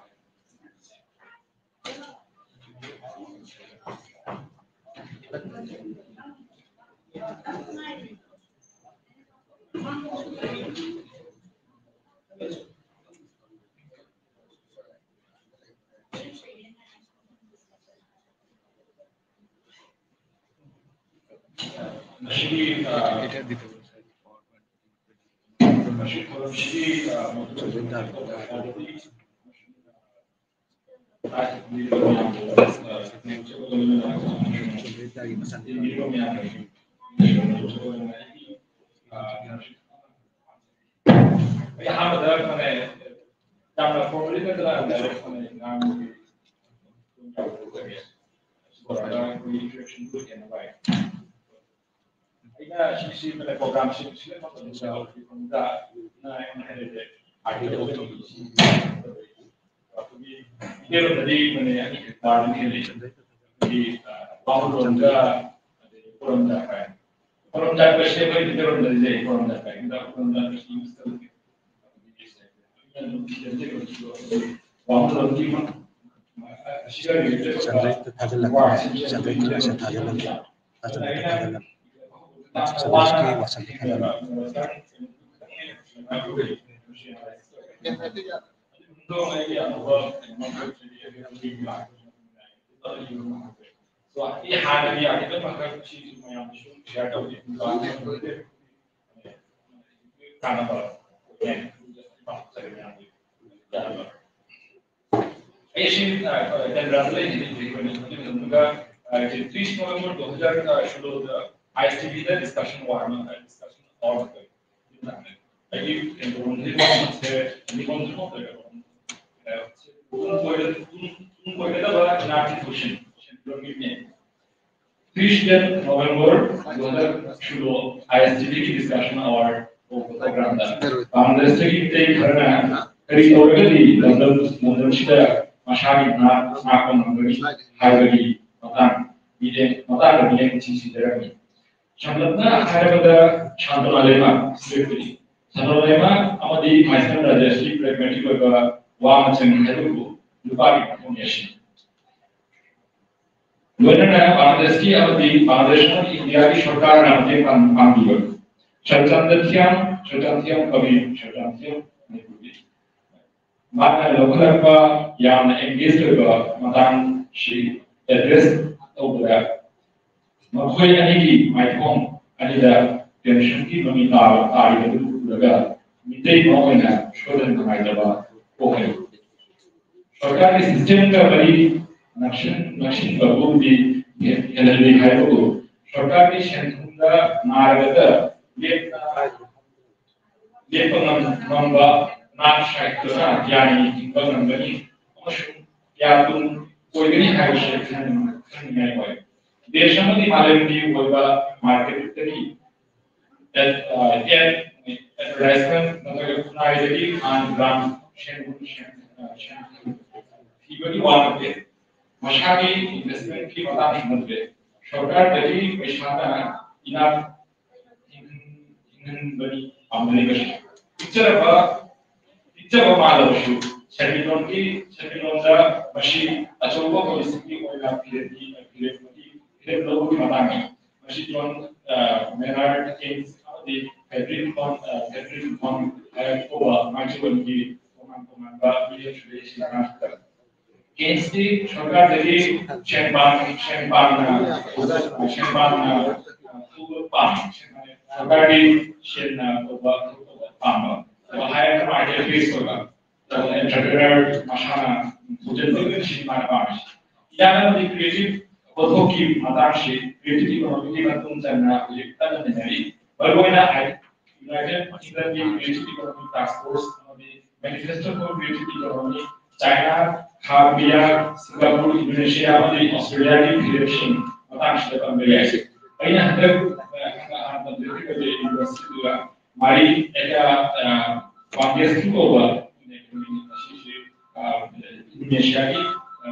ꯃꯁꯤꯒꯤ, ꯑ, ꯃꯁꯤ ꯊꯧꯔꯝꯁꯤꯒꯤ, ꯑ, ꯑꯩ ꯑꯍꯥꯟꯕꯗ ꯈꯪꯉꯦ, ꯌꯥꯝꯅ formally ꯅꯠꯇꯅ direct ꯈꯪꯉꯦ, ꯉꯥꯡꯕꯒꯤ ꯑꯗꯨꯝ ꯌꯥꯎꯖꯔꯛꯑꯒꯦ꯫ ꯂꯣꯏꯔꯒ ꯑꯩꯈꯣꯏꯒꯤ introduction ꯂꯣꯏ ꯍꯦꯟꯅ ꯋꯥꯏ꯫ ꯑꯩꯅ ꯁꯤꯒꯤꯁꯤ ꯃꯅꯦ program ꯁꯤ ꯁꯤꯒꯤ ꯃꯇꯝꯗ ꯍꯧꯖꯤꯛ ꯐꯥꯎꯗ ꯅꯪ ꯑꯩꯉꯣꯟꯗ ꯍꯥꯏꯔꯛꯑꯦ, party ꯇꯧꯕꯒꯤ ꯁꯤ ꯑꯩꯈꯣꯏꯒꯤ ꯃꯩꯇꯩꯂꯣꯟꯗꯗꯤ ꯃꯅꯦ ꯑꯅꯤ ꯈꯦꯠꯅꯩ꯫ ꯑꯩꯈꯣꯏꯒꯤ, ꯑ, ꯋꯥꯉꯨꯔꯣꯟꯒ ꯑꯗꯩ ꯄꯣꯔꯣꯝꯖꯥꯠ ꯍꯥꯏ꯫ ꯄꯣꯔꯣꯝꯖꯥꯠ ꯍꯥꯏꯁꯦ ꯑꯩꯈꯣꯏ ꯃꯩꯇꯩꯂꯣꯟꯗꯗꯤ ꯂꯩ, ꯄꯣꯔꯣꯝꯖꯥꯠ ꯍꯥꯏ꯫ ꯑꯗ ꯄꯣꯔꯣꯝꯖꯥꯠ ꯍꯥꯏꯁꯤ ꯏꯪꯂꯤꯁꯇ ꯂꯩ꯫ ꯋꯥꯉꯨꯔꯣꯟꯒꯤ ꯃ-, ꯑꯁꯤꯒ related ꯑꯣꯏꯕ ꯆꯥꯟꯗ꯭ꯔꯩꯗ ꯊꯥꯖꯤꯜꯂꯛꯀꯦ꯫ ꯋꯥ ꯁꯦꯝꯖꯕ ꯆꯥꯟꯗ꯭ꯔꯩ ꯀꯂꯥꯁꯇ ꯊꯥꯖꯤꯜꯂꯛꯀꯦ꯫ ꯊꯥꯖꯤꯜꯂꯛꯀꯦ꯫ ꯆꯥꯟꯗ꯭ꯔꯩꯒꯤ WhatsApp-ꯇ ꯊꯥꯖꯤꯜꯂꯛꯀꯦ꯫ So, ꯑꯩ ꯍꯥꯟꯅꯒꯤ article ꯃꯈꯜ ꯁꯤꯁꯨ ꯃꯌꯥꯝꯗꯁꯨ share ꯇꯧꯒꯦ꯫ ꯀꯥꯟꯅꯕ ꯑꯣꯏꯅ ꯄꯥꯝꯖꯔꯦ ꯃꯌꯥꯝꯒꯤ ꯀꯥꯟꯅꯕ꯫ ꯑꯩ ꯁꯤ, ꯑ, ꯀꯦꯟꯗ꯭ꯔꯗ ꯂꯩꯔꯤꯉꯩꯗꯒꯤ ꯑꯩꯈꯣꯏꯅ ꯍꯧꯖꯤꯛ ꯃꯇꯝꯗ, ꯑ, ꯇ꯭ꯋꯦꯟꯇꯤ ꯅꯣꯕꯦꯝꯕꯔ ꯇꯨ ꯊꯥꯎꯖꯟ ꯁꯣꯂꯣꯗ ꯑꯥꯏ ꯑꯦꯁ ꯇꯤ ꯚꯤꯗ ꯗꯤꯁꯀꯁꯟ ꯑꯋꯥꯔ ꯑꯃ, ꯗꯤꯁꯀꯁꯟ ꯑꯋꯥꯔ ꯑꯃ ꯂꯩ꯫ ꯑꯩꯒꯤ ꯀꯩꯅꯣ ꯂꯤꯛ ꯋꯥꯟꯁꯦ ꯂꯤꯛ ꯋꯥꯟꯁꯦ ꯅꯠꯇ꯭ꯔꯒ ꯇꯨꯡ ꯀꯣꯏꯗ ꯇꯨꯡ ꯇꯨꯡ ꯀꯣꯏꯒꯗꯕ ꯏꯅꯥꯛꯀꯤ ꯀꯣꯏꯁꯟ ꯁꯦꯟꯇ꯭ꯔꯦꯜꯒꯤꯅꯦ꯫ Tuesday, November ꯗꯨ ꯍꯟꯗꯛ ꯁꯨꯂꯣ ꯑꯥꯏ ꯑꯦꯁ ꯇꯤ ꯚꯤꯒꯤ ꯗꯤꯁꯀꯁꯟ ꯑꯋꯥꯔ ꯀꯧꯕ ꯄ꯭ꯔꯣꯒ꯭ꯔꯥꯝꯗ ꯕꯪꯒ꯭ꯂꯥꯗꯦꯁꯇꯒꯤ ꯃꯤꯇꯩ ꯈꯔꯅ ꯀꯔꯤ ꯇꯧꯔꯒꯗꯤ ꯂꯝꯗꯝ ꯂꯝꯗꯝꯁꯤꯗ ꯃꯁꯥꯒꯤ ꯅꯥꯠ ꯉꯥꯛꯄ ꯉꯝꯒꯅꯤ ꯍꯥꯏꯕꯒꯤ ꯃꯇꯥꯡ ꯃꯤꯠꯌꯦꯡ ꯃꯇꯥꯡꯗ ꯃꯤꯠꯌꯦꯡ ꯁꯤꯟꯖꯔꯝꯃꯤ꯫ ꯁꯝꯂꯞꯅ ꯍꯥꯏꯔꯕꯗ ꯁꯥꯟꯇꯣꯅꯥ ꯂꯩꯃ ꯁꯥꯟꯇꯣꯅꯥ ꯂꯩꯃ ꯑꯃꯗꯤ ꯃꯥꯏꯁꯅꯥꯝ ꯔꯥꯖꯦꯁꯀꯤ ꯄ꯭ꯔꯦꯒꯃꯦꯇꯤꯛ ꯑꯣꯏꯕ ꯋꯥ ꯃꯆꯪ ꯍꯥꯏꯕꯕꯨ ꯅꯨꯄꯥꯒꯤ ꯃꯐꯝ ꯑꯁꯤꯅꯤ꯫ ꯂꯣꯏꯅꯅ ꯕꯪꯒ꯭ꯂꯥꯗꯦꯁꯀꯤ ꯑꯃꯗꯤ ꯕꯪꯒ꯭ꯂꯥꯗꯦꯁ ꯑꯃꯗꯤ ꯏꯟꯗꯤꯌꯥꯒꯤ ꯁꯔꯀꯥꯔꯅ ꯃꯇꯦꯡ ꯄꯥꯡ- ꯄꯥꯡꯕꯤꯕ ꯁꯔꯆꯥꯟꯗ ꯊꯤꯌꯥꯝ, ꯁꯔꯆꯥꯟ ꯊꯤꯌꯥꯝ ꯀꯕꯤꯔ, ꯁꯔꯆꯥꯟ ꯊꯤꯌꯥꯝ ꯃꯅꯤꯄꯨꯔꯒꯤ ꯃꯥꯅ ꯂꯧꯈꯠꯂꯛꯄ ꯌꯥꯝꯅ ꯑꯦꯡꯒꯦꯖ ꯑꯣꯏꯕ ꯃꯇꯥꯡꯁꯤ ꯑꯦꯗ꯭ꯔꯦꯁ ꯇꯧꯕꯗ ꯃꯈꯣꯏ ꯑꯅꯤꯒꯤ ꯃꯥꯏꯊꯣꯡ ꯑꯅꯤꯗ ꯇꯦꯟꯁꯟꯒꯤ ꯃꯃꯤ ꯇꯥꯕ ꯇꯥꯔꯤꯕꯗꯨ ꯎꯔꯒ ꯃꯤꯇꯩ ꯑꯃ ꯑꯣꯏꯅ ꯁꯣꯏꯗꯅ ꯅꯨꯡꯉꯥꯏꯇꯕ ꯄꯣꯛꯍꯜꯂꯤ꯫ ꯁꯔꯀꯥꯔꯒꯤ ꯁꯤꯁꯇꯦꯝꯒ ꯃꯔꯤ ꯅꯛꯁꯤꯟ ꯅꯛꯁꯤꯟꯕꯕꯨꯗꯤ ꯍꯦ- ꯍꯦꯜꯍꯜꯂꯤ ꯍꯥꯏꯕꯕꯨ ꯁꯔꯀꯥꯔꯒꯤ ꯁꯦꯟꯊꯨꯝꯗ ꯉꯥꯏꯔꯒ ꯂꯦꯞꯅ ꯂꯦꯞꯄ ꯉꯝ- ꯉꯝꯕ ꯅꯥꯠ ꯁꯥꯍꯤꯠꯇꯨꯅ ꯒ꯭ꯌꯥꯟ ꯍꯤꯡꯕ ꯉꯝꯒꯅꯤ ꯑꯃꯁꯨꯡ ꯀꯌꯥ ꯇꯨꯡ ꯀꯣꯏꯒꯅꯤ ꯍꯥꯏꯕꯁꯤ ꯈꯪ- ꯈꯪꯅꯤꯡꯉꯥꯏ ꯑꯣꯏ꯫ ꯗꯦꯁ ꯑꯃꯗꯤ ꯃꯥꯂꯦꯝꯒꯤ ꯑꯣꯏꯕ ꯃꯥꯔꯀꯦꯠꯇꯒꯤ ꯑꯦꯗ- ꯑ, ꯑꯦꯗ- ꯑꯦꯗꯚꯔꯇꯥꯏꯖꯃꯦꯟ ꯅꯠꯇ꯭ꯔꯒ ꯈꯨꯟꯅꯥꯏꯗꯒꯤ ꯑꯥꯟ ꯒ꯭ꯔꯥꯟ ꯁꯦꯟ- ꯁꯦꯟ- ꯑ, ꯁꯦꯟ ꯊꯤꯕꯒꯤ ꯋꯥ ꯅꯠꯇꯦ꯫ ꯃꯁꯥꯒꯤ ꯏꯟꯚꯦꯁꯃꯦꯟꯠꯀꯤ ꯃꯇꯥꯡꯁꯨ ꯅꯠꯇꯦ꯫ ꯁꯔꯀꯥꯔꯗꯒꯤ ꯄꯩꯁꯥꯅ ꯏꯅꯥꯛ ꯍꯤꯡꯍꯟ- ꯍꯤꯡꯍꯟꯕꯅꯤ ꯄꯥꯝꯖꯔꯤꯕꯁꯤ꯫ ꯄꯤꯛꯆꯔꯕ ꯄꯤꯛꯆꯕ ꯃꯥꯜꯂꯕꯁꯨ ꯁꯦꯟꯃꯤꯠꯂꯣꯟꯒꯤ ꯁꯦꯟꯃꯤꯠꯂꯣꯟꯗ ꯃꯁꯤ ꯑꯆꯧꯕ ꯄꯣꯂꯤꯁꯤꯒꯤ ꯑꯣꯏꯅ ꯐꯤꯔꯦꯞꯀꯤ ꯐꯤꯔꯦꯞ ꯐꯤꯔꯦꯞ ꯂꯧꯕꯒꯤ ꯃꯇꯥꯡꯅꯤ꯫ ꯃꯁꯤ ꯖꯣꯟ ꯃꯦꯅꯥꯔꯗ ꯀꯦꯟꯁ ꯑꯃꯗꯤ ꯐꯦꯗꯔꯤꯛ ꯚꯣꯟ ꯐꯦꯗꯔꯤꯛ ꯚꯣꯟ ꯍꯥꯏꯔꯛꯄ ꯃꯥꯏꯆꯣꯟꯒꯤ ꯇꯣꯉꯥꯟ ꯇꯣꯉꯥꯟꯕ ꯃꯤꯑꯣꯏꯁꯤꯡ ꯀꯦꯟꯁꯇꯤ ꯁꯔꯀꯥꯔꯗꯒꯤ ꯁꯦꯟ ꯄꯥꯡ ꯁꯦꯟ ꯄꯥꯡꯅ ꯁꯦꯟ ꯄꯥꯡꯅ ꯄꯥꯡ ꯁꯔꯀꯥꯔꯒꯤ ꯁꯦꯟꯅ ꯇꯧꯕ ꯄꯥꯝꯕ ꯍꯥꯏꯔꯒ ꯃꯥꯏꯗ ꯕꯦꯁ ꯑꯣꯏꯕ ꯑꯦꯟꯇꯔꯄ꯭ꯔꯦꯅꯔ ꯃꯁꯥꯅ ꯄꯨꯟꯁꯤꯟꯕ ꯁꯤ ꯃꯥꯅ ꯄꯥꯝꯃꯤꯁꯤ꯫ ꯌꯥꯅꯕꯗꯤ ꯀ꯭ꯔꯤꯌꯦꯇꯤꯞ ꯄꯣꯠꯊꯣꯛꯀꯤ ꯃꯇꯥꯡꯁꯤ creative economyꯒꯤ ꯃꯇꯨꯡ ꯆꯟꯅ ꯍꯧꯖꯤꯛ ꯀꯟꯅ ꯅꯩꯅꯔꯤ꯫ ꯃꯔꯨꯑꯣꯏꯅ United Kingdomꯒꯤ creative economy task force ꯑꯃꯗꯤ Manifesto for Creative Economy, China, ꯈꯥ ꯀꯣꯔꯤꯌꯥ, ꯁꯤꯡꯒꯥꯄꯨꯔ, ꯏꯟꯗꯣꯅꯦꯁꯤꯌꯥ ꯑꯃꯗꯤ ꯑꯣꯁꯇ꯭ꯔꯦꯂꯤꯌꯥꯒꯤ ꯐꯤꯔꯦꯞꯁꯤꯡ ꯃꯇꯥꯡꯁꯤꯗ ꯇꯝꯕ ꯌꯥꯏ꯫ ꯑꯩꯅ ꯍꯟꯗꯛ ꯑ, ꯍꯟꯗꯛ ꯑꯍꯥꯟꯕ ꯌꯨꯅꯤꯚꯔꯁꯤꯇꯤꯗ ꯃꯥꯔꯤ ꯑꯦꯀꯥ, ꯑ, ꯋꯥꯡꯒꯦꯁꯀꯤ ꯀꯧꯕ ꯑꯁꯤꯁꯤ, ꯑ, ꯏꯟꯗꯣꯅꯦꯁꯤꯌꯥꯒꯤ, ꯑ,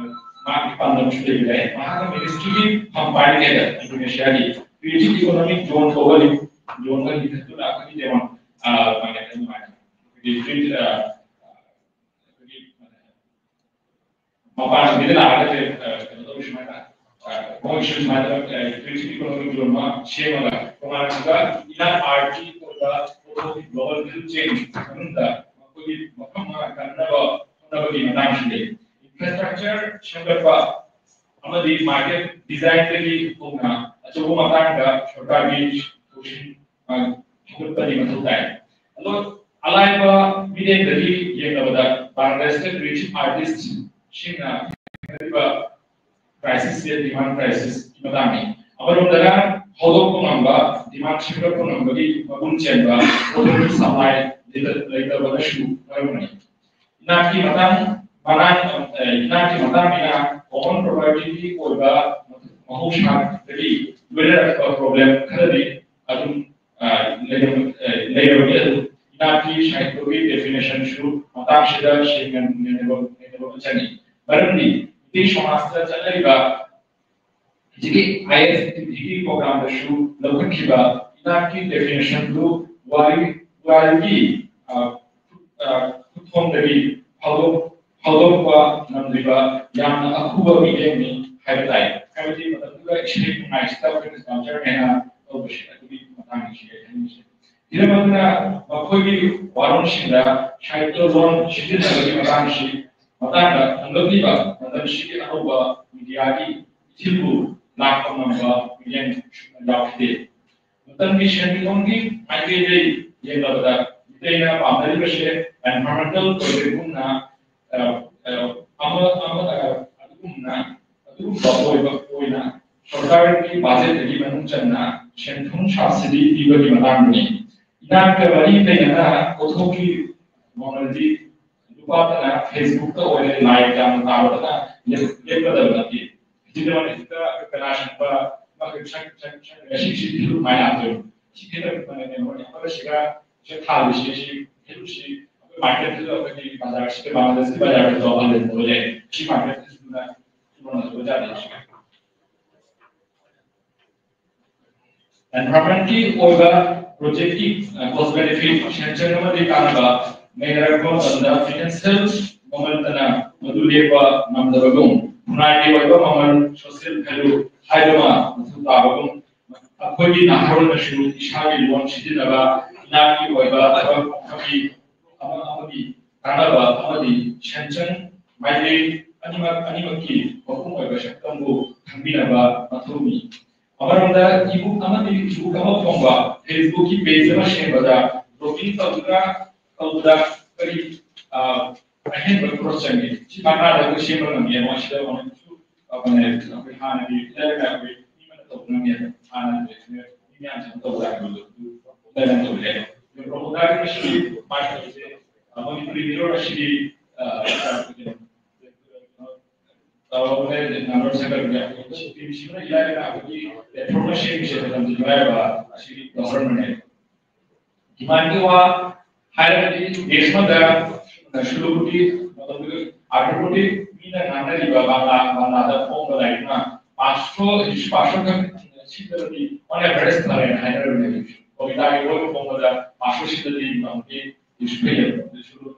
ꯃꯍꯥꯛꯀꯤ ꯄꯥꯟꯗꯝꯁꯨ ꯂꯩꯕ ꯌꯥꯏ꯫ ꯃꯍꯥꯛꯅ ꯃꯤꯅꯤꯁꯇ꯭ꯔꯤꯒꯤ ꯐꯝ ꯄꯥꯏꯔꯤꯉꯩꯗ ꯏꯟꯗꯣꯅꯦꯁꯤꯌꯥꯒꯤ creative economic zone ꯀꯧꯕ ꯂꯤꯡꯈꯠꯇꯨꯅ ꯑꯩꯈꯣꯏꯒꯤ ꯖꯦꯃꯣꯟ, ꯑ, ꯀꯃꯥꯏꯅ ꯍꯥꯏꯅꯤ? ꯑꯩꯈꯣꯏꯒꯤ creative, ꯑ, ꯑꯩꯈꯣꯏꯒꯤ ꯃꯄꯥꯟ ꯂꯝꯗꯒꯤ ꯂꯥꯛꯑꯒ ꯀꯩꯅꯣ ꯇꯧꯕ ꯁꯨꯃꯥꯏꯅ, ꯑ, ꯃꯣꯏꯒꯤꯁꯨ ꯁꯨꯃꯥꯏꯅ, ꯑ, creative economic zone ꯑꯃ ꯁꯦꯝꯃꯒ ꯇꯣꯉꯥꯟꯕ ꯏꯟꯅꯔ ꯑꯥꯔꯠꯀꯤ ꯑꯣꯏꯕ ꯄꯣꯠꯊꯣꯛꯀꯤ global value chain ꯃꯅꯨꯡꯗ ꯃꯈꯣꯏꯒꯤ ꯃꯐꯝ ꯑꯃ ꯀꯟꯅꯕ ꯍꯣꯠꯅꯕꯒꯤ ꯃꯇꯥꯡꯁꯤꯗꯤ infrastructure ꯁꯦꯝꯒꯠꯄ ꯑꯃꯗꯤ market designꯗꯒꯤ ꯍꯧꯅ ꯑꯆꯧꯕ ꯃꯇꯥꯡꯗ ꯁꯔꯀꯥꯔꯒꯤ ꯊꯧꯁꯤꯜ, ꯑ, ꯍꯧꯒꯠꯄꯗꯤ ꯃꯊꯧ ꯇꯥꯏ꯫ ꯑꯗꯣ ꯑꯂꯥꯏꯕ ꯃꯤꯠꯌꯦꯡꯗꯒꯤ ꯌꯦꯡꯂꯕꯗ ꯕꯪꯒ꯭ꯂꯥꯗꯦꯁꯇ creative artistꯁꯤꯡꯅ ꯊꯦꯡꯅꯔꯤꯕ crisisꯁꯦ demand crisisꯀꯤ ꯃꯇꯥꯡꯅꯤ꯫ ꯑꯃꯔꯣꯝꯗꯅ ꯍꯧꯗꯣꯛꯄ ꯉꯝꯕ, demand ꯁꯦꯝꯒꯠꯄ ꯉꯝꯕꯒꯤ ꯃꯒꯨꯟ ꯆꯦꯟꯕ ꯄꯣꯠꯊꯣꯛꯀꯤ supply ꯂꯩꯇ-, ꯂꯩꯇꯕꯅꯁꯨ ꯃꯔꯝ ꯑꯣꯏ꯫ ꯏꯅꯥꯠꯀꯤ ꯃꯇꯥꯡ, ꯃꯅꯥꯛ, ꯑ, ꯏꯅꯥꯠꯀꯤ ꯃꯇꯥꯡꯅꯤꯅ common propertyꯒꯤ ꯑꯣꯏꯕ ꯃꯍꯧꯁꯥꯗꯒꯤ ꯂꯣꯏꯅꯔꯛꯄ problem ꯈꯔꯗꯤ ꯑꯗꯨꯝ, ꯑ, ꯂꯩꯔꯝ-, ꯑ, ꯂꯩꯔꯕꯗꯤ ꯑꯗꯨꯝ ꯏꯅꯥꯠꯀꯤ ꯁꯥꯍꯤꯇ꯭ꯌꯒꯤ definitionꯁꯨ ꯃꯇꯥꯡꯁꯤꯗ ꯁꯦꯡꯅ ꯅꯩꯅꯕ, ꯅꯩꯅꯕ ꯑꯃ ꯆꯪꯉꯤ꯫ ꯃꯔꯝꯗꯤ ꯃꯤꯇꯩ ꯁꯃꯥꯖꯇ ꯆꯠꯅꯔꯤꯕ ꯍꯧꯖꯤꯛꯀꯤ ISTPꯒꯤ programꯗꯁꯨ ꯂꯧꯈꯠꯈꯤꯕ ꯏꯅꯥꯠꯀꯤ definitionꯗꯨ ꯋꯥꯔꯤ-, ꯋꯥꯔꯤꯒꯤ, ꯑ, ꯑ, ꯈꯨꯠꯊꯣꯡꯗꯒꯤ ꯐꯥꯎꯗꯣꯛ-, ꯐꯥꯎꯗꯣꯛꯄ ꯉꯝꯗ꯭ꯔꯤꯕ ꯌꯥꯝꯅ ꯑꯈꯨꯕ ꯃꯤꯠꯌꯦꯡꯅꯤ ꯍꯥꯏꯕ ꯇꯥꯏ꯫ ꯍꯥꯏꯕꯗꯤ ꯃꯇꯝꯗꯨꯗ ꯏꯁꯩ ꯅꯣꯡꯃꯥꯏꯁꯤꯗ ꯑꯩꯈꯣꯏꯅ sculpture ꯍꯥꯏꯅ ꯇꯧꯕꯁꯦ ꯑꯗꯨꯒꯤ ꯃꯇꯥꯡꯗꯁꯨ ꯑꯩ ꯍꯥꯏꯅꯤꯡꯉꯤꯁꯦ꯫ ꯍꯤꯔꯝ ꯑꯗꯨꯅ ꯃꯈꯣꯏꯒꯤ ꯋꯥꯔꯣꯜꯁꯤꯡꯗ ꯁꯥꯍꯤꯇ꯭ꯌ ꯂꯣꯟ ꯁꯤꯖꯤꯟꯅꯕꯒꯤ ꯃꯇꯥꯡꯁꯤ, ꯃꯇꯥꯡꯗ ꯍꯣꯡꯂꯛꯂꯤꯕ ꯃꯇꯝꯁꯤꯒꯤ ꯑꯅꯧꯕ mediaꯒꯤ ꯏꯊꯤꯜꯕꯨ ꯂꯥꯛꯄ ꯉꯝꯕ ꯃꯤꯠꯌꯦꯡ ꯁꯨꯛꯌꯥ ꯌꯥꯎꯈꯤꯗꯦ꯫ ꯃꯇꯝꯒꯤ ꯁꯦꯟꯃꯤꯠꯂꯣꯟꯒꯤ ꯃꯥꯏꯀꯩꯗꯒꯤ ꯌꯦꯡꯂꯕꯗ ꯃꯤꯇꯩꯅ ꯄꯥꯝꯅꯔꯤꯕꯁꯦ environmental projectꯒꯨꯝꯅ, ꯑ, ꯑ, ꯑꯃ, ꯑꯃ, ꯑ, ꯑꯗꯨꯒꯨꯝꯅ, ꯑꯗꯨꯒꯨꯝꯕ ꯑꯣꯏꯕ ꯑꯣꯏꯅ ꯁꯔꯀꯥꯔꯒꯤ ꯕꯖꯦꯠꯇꯒꯤ ꯃꯅꯨꯡ ꯆꯟꯅ ꯁꯦꯟꯊꯨꯝ ꯁꯕꯁꯤꯗꯤ ꯄꯤꯕꯒꯤ ꯃꯇꯥꯡꯗꯅꯤ꯫ ꯏꯅꯥꯠꯀ ꯃꯔꯤ ꯂꯩꯅꯅ ꯄꯣꯠꯊꯣꯛꯀꯤ ꯃꯃꯜꯗꯤ ꯂꯨꯄꯥꯗꯅ ꯐꯦꯁꯕꯨꯛꯇ ꯑꯣꯏꯔꯦ ꯂꯥꯏ ꯌꯥꯝꯅ ꯇꯥꯕꯗꯅ ꯂꯦꯞꯀꯗꯕ ꯅꯠꯇꯦ꯫ ꯁꯤꯗ ꯍꯦꯛꯇ ꯀꯅꯥꯒꯨꯝꯕ ꯉꯁꯤ ꯁꯤ ꯃꯥꯏ ꯂꯥꯛꯇꯣꯏꯅꯣ? ꯁꯤ ꯈꯦꯠꯅꯕ ꯀꯩꯅꯣ ꯑꯩꯈꯣꯏ ꯁꯤꯒ ꯁꯤ ꯊꯥꯜꯂꯤꯁꯤ ꯁꯤ ꯍꯦꯜꯂꯨꯁꯤ ꯑꯩꯈꯣꯏ ꯃꯥꯔꯀꯦꯠꯇꯁꯨ ꯑꯩꯈꯣꯏꯒꯤ ꯕꯖꯥꯔꯁꯤꯗ ꯃꯥꯔꯀꯦꯠꯇꯁꯨ ꯕꯖꯥꯔꯗꯁꯨ ꯍꯥꯜꯂꯦ ꯁꯤ ꯃꯥꯔꯀꯦꯠꯇꯁꯨ ꯌꯣꯟꯅꯗꯕ ꯖꯥꯠꯅꯤ꯫ ꯑꯦꯟꯚꯥꯏꯔꯟꯃꯦꯟꯠꯀꯤ ꯑꯣꯏꯕ ꯄ꯭ꯔꯣꯖꯦꯛꯀꯤ ꯀꯣꯁ ꯕꯦꯅꯤꯐꯤꯠ ꯁꯦꯟꯁꯟ ꯑꯃꯗꯤ ꯀꯥꯟꯅꯕ ꯂꯩꯅꯔꯛꯄ ꯃꯇꯝꯗ ꯐꯥꯏꯅꯥꯟꯁꯤꯌꯦꯜ ꯃꯃꯜꯇꯅ ꯃꯗꯨ ꯂꯦꯞꯄ ꯉꯝꯗꯕꯒꯨꯝ ꯈꯨꯟꯅꯥꯏꯒꯤ ꯑꯣꯏꯕ ꯃꯃꯜ ꯁꯣꯁꯤꯌꯦꯜ ꯚꯦꯂꯨ ꯍꯥꯏꯕ ꯑꯃ ꯃꯊꯧ ꯇꯥꯕꯒꯨꯝ ꯑꯩꯈꯣꯏꯒꯤ ꯅꯍꯥꯔꯣꯜꯅꯁꯨ ꯏꯁꯥꯒꯤ ꯂꯣꯟ ꯁꯤꯖꯤꯟꯅꯕ ꯏꯅꯥꯠꯀꯤ ꯑꯣꯏꯕ ꯊꯕꯛ ꯑꯃꯒꯤ ꯑꯃ ꯑꯃꯒꯤ ꯀꯥꯟꯅꯕ ꯑꯃꯗꯤ ꯁꯦꯟꯁꯟ ꯃꯥꯏꯀꯩ ꯑꯅꯤꯃꯛ ꯑꯅꯤꯃꯛꯀꯤ ꯃꯄꯨꯡ ꯑꯣꯏꯕ ꯁꯛꯇꯝꯕꯨ ꯈꯪꯕꯤꯅꯕ ꯃꯊꯧꯅꯤ꯫ ꯑꯃꯔꯣꯝꯗ ꯏꯕꯨꯛ ꯑꯃꯗꯤ ꯏꯕꯨꯛ ꯑꯃ ꯐꯣꯡꯕ ꯐꯦꯁꯕꯨꯛꯀꯤ ꯄꯦꯖ ꯑꯃ ꯁꯦꯝꯕꯗ ꯂꯣꯒꯤꯟ ꯇꯧꯗꯨꯅ ꯇꯧꯕꯗ ꯀꯔꯤ ꯑꯍꯦꯟꯕ ꯈꯔ ꯆꯪꯉꯤ꯫ ꯁꯤ ꯃꯈꯥꯗ ꯑꯩꯈꯣꯏ ꯁꯦꯝꯕ ꯉꯝꯃꯤ ꯃꯁꯤꯗ ꯑꯃꯨꯛꯁꯨ ꯑꯩꯈꯣꯏ ꯍꯥꯟꯅꯒꯤ ꯂꯥꯏꯔꯤꯛ ꯑꯩꯈꯣꯏ ꯃꯤ ꯑꯃꯅ ꯇꯧꯕ ꯉꯝꯃꯤ ꯍꯥꯟꯅꯒꯤ ꯃꯤ ꯃꯌꯥꯝꯁꯤꯅ ꯇꯧꯕ ꯌꯥꯗꯕꯗꯣ ꯑꯗꯨ ꯂꯥꯏꯔꯤꯛ ꯇꯧꯕ ꯌꯥꯏ꯫ ꯄ꯭ꯔꯣꯃꯣꯗꯥꯒꯤ ꯃꯁꯤꯒꯤ ꯃꯥꯏ ꯇꯧꯕꯁꯦ ꯃꯅꯤꯄꯨꯔꯤ ꯃꯤꯔꯣꯜ ꯑꯁꯤꯒꯤ ꯇꯧꯔꯕꯅꯦ ꯅꯝꯕꯔ ꯁꯦꯝꯒꯠꯄ ꯌꯥꯏ꯫ ꯁꯤꯅ ꯏꯂꯥꯏ ꯂꯥꯏꯅ ꯑꯩꯈꯣꯏꯒꯤ ꯄ꯭ꯂꯦꯠꯐꯣꯝ ꯑꯃ ꯁꯦꯝꯃꯤꯁꯦ ꯃꯇꯝꯁꯤ ꯃꯔꯥꯏꯕ ꯑꯁꯤꯒꯤ ꯒꯚꯔꯟꯃꯦꯟꯅꯦ꯫ ꯗꯤꯃꯥꯟꯒꯤ ꯋꯥ ꯍꯥꯏꯔꯒꯗꯤ ꯗꯦꯁ ꯑꯃꯗ ꯁꯨꯂꯨꯕꯨꯗꯤ ꯑꯥꯔꯊꯕꯨꯗꯤ ꯃꯤꯅ ꯉꯥꯡꯅꯔꯤꯕ ꯕꯥꯡꯂꯥ ꯕꯥꯡꯂꯥꯗ ꯐꯣꯡꯕ ꯂꯥꯏꯔꯤꯛꯅ ꯄꯥꯁꯣ ꯄꯥꯁꯣ ꯈꯛ ꯁꯤꯗꯕꯗꯤ ꯑꯣꯟ ꯑꯦꯚꯔꯦꯖ ꯐꯔꯦꯅ ꯍꯥꯏꯅꯔꯕꯅꯦ꯫ ꯀꯣꯕꯤꯇꯥꯒꯤ ꯂꯣꯏ ꯐꯣꯡꯕꯗ ꯄꯥꯁꯣ ꯁꯤꯗꯗꯤ ꯃꯇꯝꯗꯤ ꯏꯁꯨ ꯐꯩꯌꯦꯕ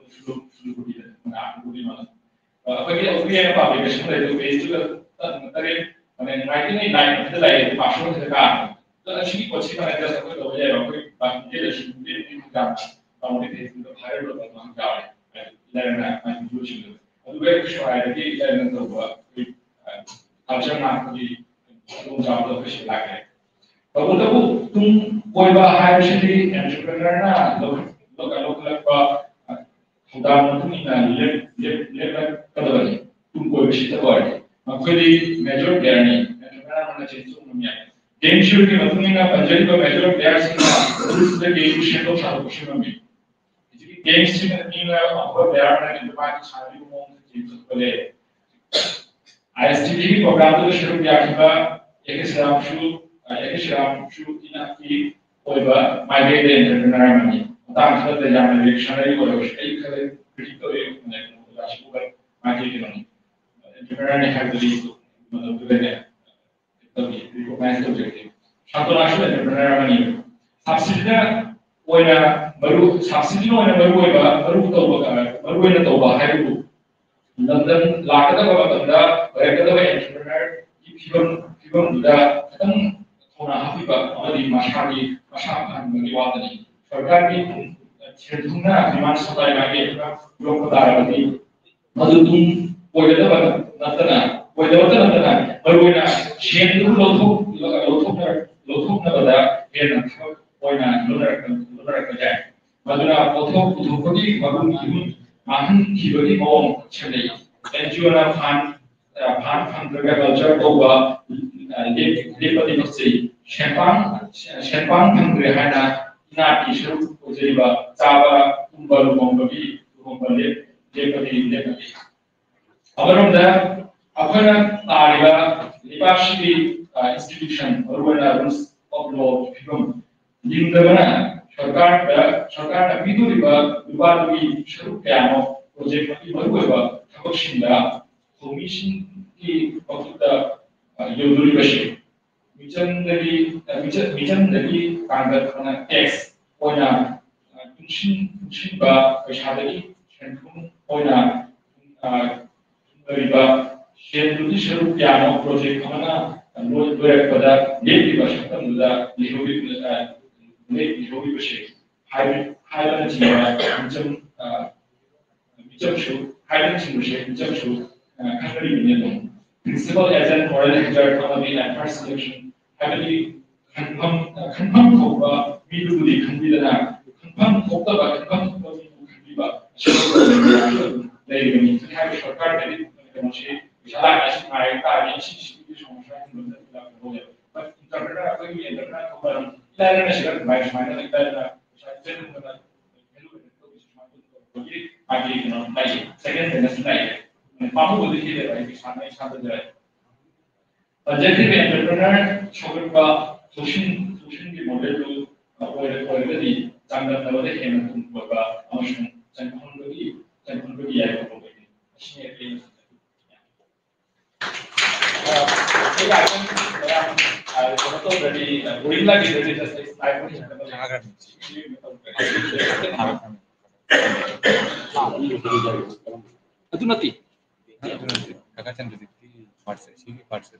ꯁꯨꯂꯨꯕꯨꯗꯤꯗ ꯑꯥꯔꯊꯕꯨꯗꯤ ꯃꯥꯜꯂꯦ꯫ ꯑꯩꯈꯣꯏꯒꯤ ꯑꯩꯈꯣꯏꯒꯤ ꯍꯦꯟꯅ ꯄꯥꯝꯕ ꯀꯩꯁꯨ ꯂꯩꯇꯦ꯫ ꯄꯦꯖꯇꯨꯗ ꯇꯔꯦꯠ ꯃꯅꯦ ꯉꯥꯏꯇꯅ ꯂꯥꯏꯟ ꯑꯃꯗ ꯂꯩꯌꯦ ꯄꯥꯁꯋꯥꯔꯗ ꯁꯤꯗ ꯀꯥꯔꯦ꯫ ꯑꯗꯣ ꯑꯁꯤꯒꯤ ꯄꯣꯠꯁꯤ ꯃꯅꯦ ꯖꯁ ꯑꯩꯈꯣꯏ ꯇꯧꯕ ꯌꯥꯏꯕ ꯑꯩꯈꯣꯏ ꯄꯥꯔꯇꯤꯗ ꯁꯤꯒꯨꯝꯕ ꯌꯥꯝꯅ ꯇꯧꯕꯗꯤ ꯐꯦꯁꯕꯨꯛꯇ ꯚꯥꯏꯔꯦꯜ ꯑꯣꯏꯕ ꯑꯗꯨꯃꯥꯏꯅ ꯌꯥꯎꯔꯦ꯫ ꯍꯥꯏꯗꯤ ꯏꯂꯥꯏꯅ ꯃꯥꯒꯤ ꯚꯤꯗꯤꯑꯣꯁꯤꯡꯗꯣ ꯑꯗꯨꯒ ꯑꯩꯈꯣꯏ ꯁꯣꯔꯥꯏꯗꯒꯤ ꯏꯂꯥꯏꯅ ꯇꯧꯕ ꯑꯩꯈꯣꯏ ꯀꯜꯆꯔ ꯉꯥꯛꯄꯒꯤ ꯈꯨꯗꯣꯡꯆꯥꯕꯗꯣ ꯑꯩꯈꯣꯏ ꯁꯤꯗ ꯂꯥꯛꯑꯦ꯫ ꯇꯧꯕꯇꯕꯨ ꯇꯨꯡ ꯀꯣꯏꯕ ꯍꯥꯏꯕꯁꯤꯗꯤ ꯑꯦꯟꯇꯔꯄ꯭ꯔꯦꯅꯔꯅ ꯂꯧꯈꯠꯂꯛꯄ ꯊꯧꯗꯥꯡ ꯃꯇꯨꯡ ꯏꯟꯅ ꯂꯦꯞ- ꯂꯦꯞ- ꯂꯦꯞꯂꯛꯀꯗꯕꯅꯤ꯫ ꯇꯨꯡ ꯀꯣꯏꯕꯁꯤꯗ ꯑꯣꯏꯔꯗꯤ ꯃꯈꯣꯏꯗꯤ ꯃꯦꯖꯣꯔ ꯄ꯭ꯂꯦꯌꯔꯅꯤ, ꯑꯦꯟꯇꯔꯄ꯭ꯔꯦꯅꯔ ꯑꯃꯅ ꯆꯦꯟꯊꯣꯛ ꯉꯝꯃꯤ꯫ ꯒꯦꯝ ꯁꯤꯌꯔꯒꯤ ꯃꯇꯨꯡ ꯏꯟꯅ ꯄꯟꯖꯔꯤꯕ ꯃꯦꯖꯣꯔ ꯄ꯭ꯂꯦꯌꯔꯁꯤꯡꯅ ꯔꯨꯜꯁꯇ ꯒꯦꯝꯕꯨ ꯁꯦꯝꯗꯣꯛ ꯁꯥꯗꯣꯛꯄꯁꯨ ꯉꯝꯃꯤ꯫ ꯍꯧꯖꯤꯛꯀꯤ ꯒꯦꯝꯁꯤꯡ ꯑꯅꯤꯅ ꯑꯐꯕ ꯄ꯭ꯂꯦꯌꯔ ꯑꯃꯅ ꯃꯥꯒꯤ ꯁꯥꯟꯅꯔꯤꯕ ꯃꯑꯣꯡꯗ ꯆꯦꯟꯊꯣꯛꯄ ꯂꯩ꯫ ꯑꯥꯏ ꯑꯦꯁ ꯇꯤ ꯚꯤꯒꯤ ꯄ꯭ꯔꯣꯒ꯭ꯔꯥꯝꯗꯨꯗ ꯁꯔꯨꯛ ꯌꯥꯈꯤꯕ ꯑꯦ ꯀꯦ ꯁꯤꯔꯥꯝꯁꯨ, ꯑꯦ ꯀꯦ ꯁꯤꯔꯥꯝꯁꯨ ꯏꯅꯥꯛꯀꯤ ꯑꯣꯏꯕ ꯃꯥꯏꯀꯩꯗ ꯑꯦꯟꯇꯔꯄ꯭ꯔꯦꯅꯔ ꯑꯃꯅꯤ꯫ ꯃꯇꯥꯡ ꯈꯔꯗ ꯌꯥꯝꯅ ꯔꯤꯌꯦꯛꯁꯅꯔꯤ ꯑꯣꯏꯔꯕꯁꯨ ꯑꯩ ꯈꯔ ꯀ꯭ꯔꯤꯇꯤꯛ ꯇꯧꯏ, ꯑꯣꯖꯥꯁꯨ ꯃꯥꯏꯀꯩꯗꯅꯤ꯫ ꯑꯦꯟꯇꯔꯄ꯭ꯔꯦꯅꯔꯅꯤ ꯍꯥꯏꯕꯗꯤ ꯃꯇꯝꯗꯨꯗꯅꯦ ꯇꯧꯏ, ꯔꯤꯀꯣꯛꯅꯥꯏꯖ ꯇꯧꯖꯔꯛꯏ꯫ ꯁꯥꯟꯇꯣꯅꯥꯁꯨ ꯑꯦꯟꯇꯔꯄ꯭ꯔꯦꯅꯔ ꯑꯃꯅꯤ꯫ ꯁꯕꯁꯤꯗꯤꯅ ꯑꯣꯏꯅ ꯃꯔꯨ, ꯁꯕꯁꯤꯗꯤꯅ ꯑꯣꯏꯅ ꯃꯔꯨ ꯑꯣꯏꯕ, ꯃꯔꯨ ꯇꯧꯕ, ꯃꯔꯨ ꯑꯣꯏꯅ ꯇꯧꯕ ꯍꯥꯏꯕꯕꯨ ꯂꯝꯗꯝ ꯂꯥꯛꯀꯗꯕ ꯃꯇꯝꯗ ꯑꯣꯏꯔꯛꯀꯗꯕ ꯑꯦꯟꯇꯔꯄ꯭ꯔꯦꯅꯔꯒꯤ ꯐꯤꯕꯝ, ꯐꯤꯕꯝꯗꯨꯗ ꯈꯤꯇꯪ ꯊꯧꯅꯥ ꯍꯥꯞꯄꯤꯕ ꯑꯃꯗꯤ ꯃꯁꯥꯒꯤ ꯃꯁꯥ ꯐꯍꯟꯕꯒꯤ ꯋꯥꯗꯅꯤ꯫ ꯁꯔꯀꯥꯔꯒꯤ ꯁꯦꯟ ꯊꯨꯝꯅ ꯗꯤꯃꯥꯟ ꯁꯄ꯭ꯂꯥꯏ ꯃꯥꯏꯀꯩ ꯑꯗꯨꯅ ꯌꯣꯛꯄ ꯇꯥꯔꯕꯗꯤ ꯃꯗꯨ ꯇꯨꯡ ꯑꯣꯏꯒꯗꯕ ꯅꯠꯇꯅ, ꯑꯣꯏꯗꯕꯇ ꯅꯠꯇꯅ ꯃꯔꯨꯑꯣꯏꯅ ꯁꯦꯟꯗꯨ ꯂꯧꯊꯣꯛ-, ꯂꯧꯊꯣꯛꯅ-, ꯂꯧꯊꯣꯛꯅꯕꯗ ꯍꯦꯟꯅ ꯊꯕꯛ ꯑꯣꯏꯅ ꯂꯧꯅꯔꯛꯄ, ꯂꯧꯅꯔꯛꯄ ꯌꯥꯏ꯫ ꯃꯗꯨꯅ ꯄꯣꯠꯊꯣꯛ ꯄꯨꯊꯣꯛꯄꯒꯤ ꯃꯒꯨꯟ ꯏꯍꯨꯟ ꯃꯥꯡꯍꯟꯈꯤꯕꯒꯤ ꯃꯑꯣꯡ ꯁꯦꯝꯂꯛꯏ꯫ ꯑꯦꯟ ꯖꯤ ꯑꯣꯅ ꯐꯟ, ꯑ, ꯐꯟ ꯐꯪꯗ꯭ꯔꯒ ꯀꯜꯆꯔ ꯇꯧꯕ, ꯑ, ꯂꯦꯞ-, ꯂꯦꯞꯄꯗꯤ ꯄꯛꯆꯩ꯫ ꯁꯦꯟꯄꯥꯡ, ꯁꯦꯟꯄꯥꯡ ꯐꯪꯗ꯭ꯔꯦ ꯍꯥꯏꯅ ꯏꯅꯥꯠꯀꯤ ꯁꯔꯨꯛ ꯑꯣꯏꯖꯔꯤꯕ ꯆꯥꯕ, ꯇꯨꯝꯕ, ꯂꯨꯍꯣꯡꯕꯒꯤ, ꯂꯨꯍꯣꯡꯕ ꯂꯦꯞ-, ꯂꯦꯞꯄꯗꯤ ꯂꯦꯞꯄꯗꯤ꯫ ꯑꯃꯔꯣꯝꯗ ꯑꯩꯈꯣꯏꯅ ꯇꯥꯔꯤꯕ ꯂꯩꯕꯥꯛꯁꯤꯒꯤ, ꯑ, institution, ꯃꯔꯨꯑꯣꯏꯅ rules of law ꯐꯤꯕꯝ ꯂꯤꯡꯗꯕꯅ ꯁꯔꯀꯥꯔꯗ, ꯁꯔꯀꯥꯔꯅ ꯄꯤꯗꯣꯔꯤꯕ ꯂꯨꯄꯥꯗꯨꯒꯤ ꯁꯔꯨꯛ ꯀꯌꯥꯅꯣ ꯄ꯭ꯔꯣꯖꯦꯛ ꯑꯃꯒꯤ ꯃꯔꯨꯑꯣꯏꯕ ꯊꯕꯛꯁꯤꯡꯗ ꯊꯧꯃꯤꯁꯤꯡꯒꯤ ꯃꯈꯨꯠꯇ, ꯑ, ꯌꯧꯗꯣꯔꯤꯕꯁꯤ꯫ ꯃꯤꯆꯝꯗꯒꯤ, ꯑ, ꯃꯤꯆ-, ꯃꯤꯆꯝꯗꯒꯤ ꯇꯥꯡꯒꯠ ꯑꯃꯅ tax ꯑꯣꯏꯅ, ꯑ, ꯇꯨꯡꯁꯤꯟ-, ꯇꯨꯡꯁꯤꯟꯕ ꯄꯩꯁꯥꯗꯒꯤ ꯁꯦꯟꯐꯝ ꯑꯣꯏꯅ, ꯑ, ꯂꯩꯔꯤꯕ ꯁꯦꯜꯗꯨꯒꯤ ꯁꯔꯨꯛ ꯀꯌꯥꯅꯣ ꯄ꯭ꯔꯣꯖꯦꯛ ꯑꯃꯅ ꯂꯣꯏ-, ꯂꯣꯏꯔꯛꯄꯗ ꯂꯦꯞꯂꯤꯕ ꯁꯛꯇꯝꯗꯨꯗ ꯂꯩꯍꯧꯔꯤ-, ꯑ, ꯂꯦꯞ-, ꯂꯩꯍꯧꯔꯤꯕꯁꯦ ꯍꯥꯏꯕ-, ꯍꯥꯏꯕꯅꯆꯤꯡꯕ ꯃꯤꯆꯝ, ꯑ, ꯃꯤꯆꯝꯁꯨ, ꯍꯥꯏꯕꯅꯆꯤꯡꯕꯁꯦ ꯃꯤꯆꯝꯁꯨ, ꯑ, ꯈꯪꯅꯔꯤꯕꯅꯤ ꯑꯗꯨꯝ꯫ Principal agent, moral hazard ꯑꯃꯗꯤ adverse selection ꯍꯥꯏꯕꯗꯤ ꯈꯟꯐꯝ, ꯑ, ꯈꯟꯐꯝ ꯊꯣꯛꯄ ꯃꯤꯗꯨꯕꯨꯗꯤ ꯈꯟꯕꯤꯗꯅ ꯈꯟꯐꯝ ꯊꯣꯛꯇꯕ, ꯈꯟꯐꯝ ꯊꯣꯛꯄ ꯃꯤꯕꯨ ꯈꯟꯕꯤꯕ ꯑꯁꯤꯒꯨꯝꯕ ꯂꯩꯔꯤꯕꯅꯤ꯫ ꯍꯥꯏꯕ ꯁꯔꯀꯥꯔꯗꯗꯤ ꯀꯩꯅꯣꯁꯤ ꯄꯩꯁꯥ ꯂꯥꯛꯑꯦ, ꯑꯁꯤ ꯉꯥꯏ ꯚꯥꯏ ꯁꯨꯃꯥꯏꯅ ꯂꯩꯇꯥꯔꯦꯅ ꯄꯩꯁꯥ ꯆꯦꯟꯕꯗ value added ꯇꯧꯕꯁꯤ ꯁꯨꯃꯥꯏꯅ ꯇꯧꯕꯒꯤ ꯃꯥꯒꯤ ꯀꯩꯅꯣ ꯂꯥꯛꯏ, second hand ꯅꯁꯨ ꯂꯥꯛꯏ꯫ ꯄꯥꯝꯃꯨꯕꯗꯤ ꯍꯦꯜꯂꯦꯕ ꯑꯩ ꯏꯁꯥꯅ ꯏꯁꯥꯗ ꯖꯔꯦ꯫ ꯇꯟꯖꯈ꯭ꯔꯤꯕ entrepreneur ꯁꯧꯒꯠꯄ social, socialꯒꯤ modelꯗꯨ ꯑꯣꯏꯔ-, ꯑꯣꯏꯔꯒꯗꯤ ꯆꯥꯡꯗꯝꯅꯕꯗ ꯍꯦꯟꯅ ꯇꯨꯡ ꯀꯣꯏꯕ ꯑꯃꯁꯨꯡ ꯆꯪꯐꯝꯒꯤ, ꯆꯪꯐꯝꯒꯤ ꯌꯥꯏꯐ ꯄꯣꯛꯂꯛꯏ꯫ ꯑꯁꯤꯅꯤ ꯑꯩꯅ ꯑ, ꯑꯩ ꯉꯥꯛꯇꯪ ꯃꯌꯥꯝ, ꯑ, ꯀꯩꯅꯣ ꯇꯧꯗ꯭ꯔꯗꯤ, ꯑ, boring ꯂꯥꯛꯈꯤꯗ꯭ꯔꯗꯤ just ꯑꯩ slide ꯑꯃ ꯌꯦꯡꯉꯒ ꯂꯩ꯫ ꯑꯗꯨ ꯅꯠꯇꯦ꯫ ꯑꯗꯨ ꯅꯠꯇꯦ꯫ ꯀꯀꯥ ꯆꯟꯗ꯭ꯔꯖꯤꯠꯀꯤ part ꯁꯦ, ꯁꯤꯒꯤ part ꯁꯦ꯫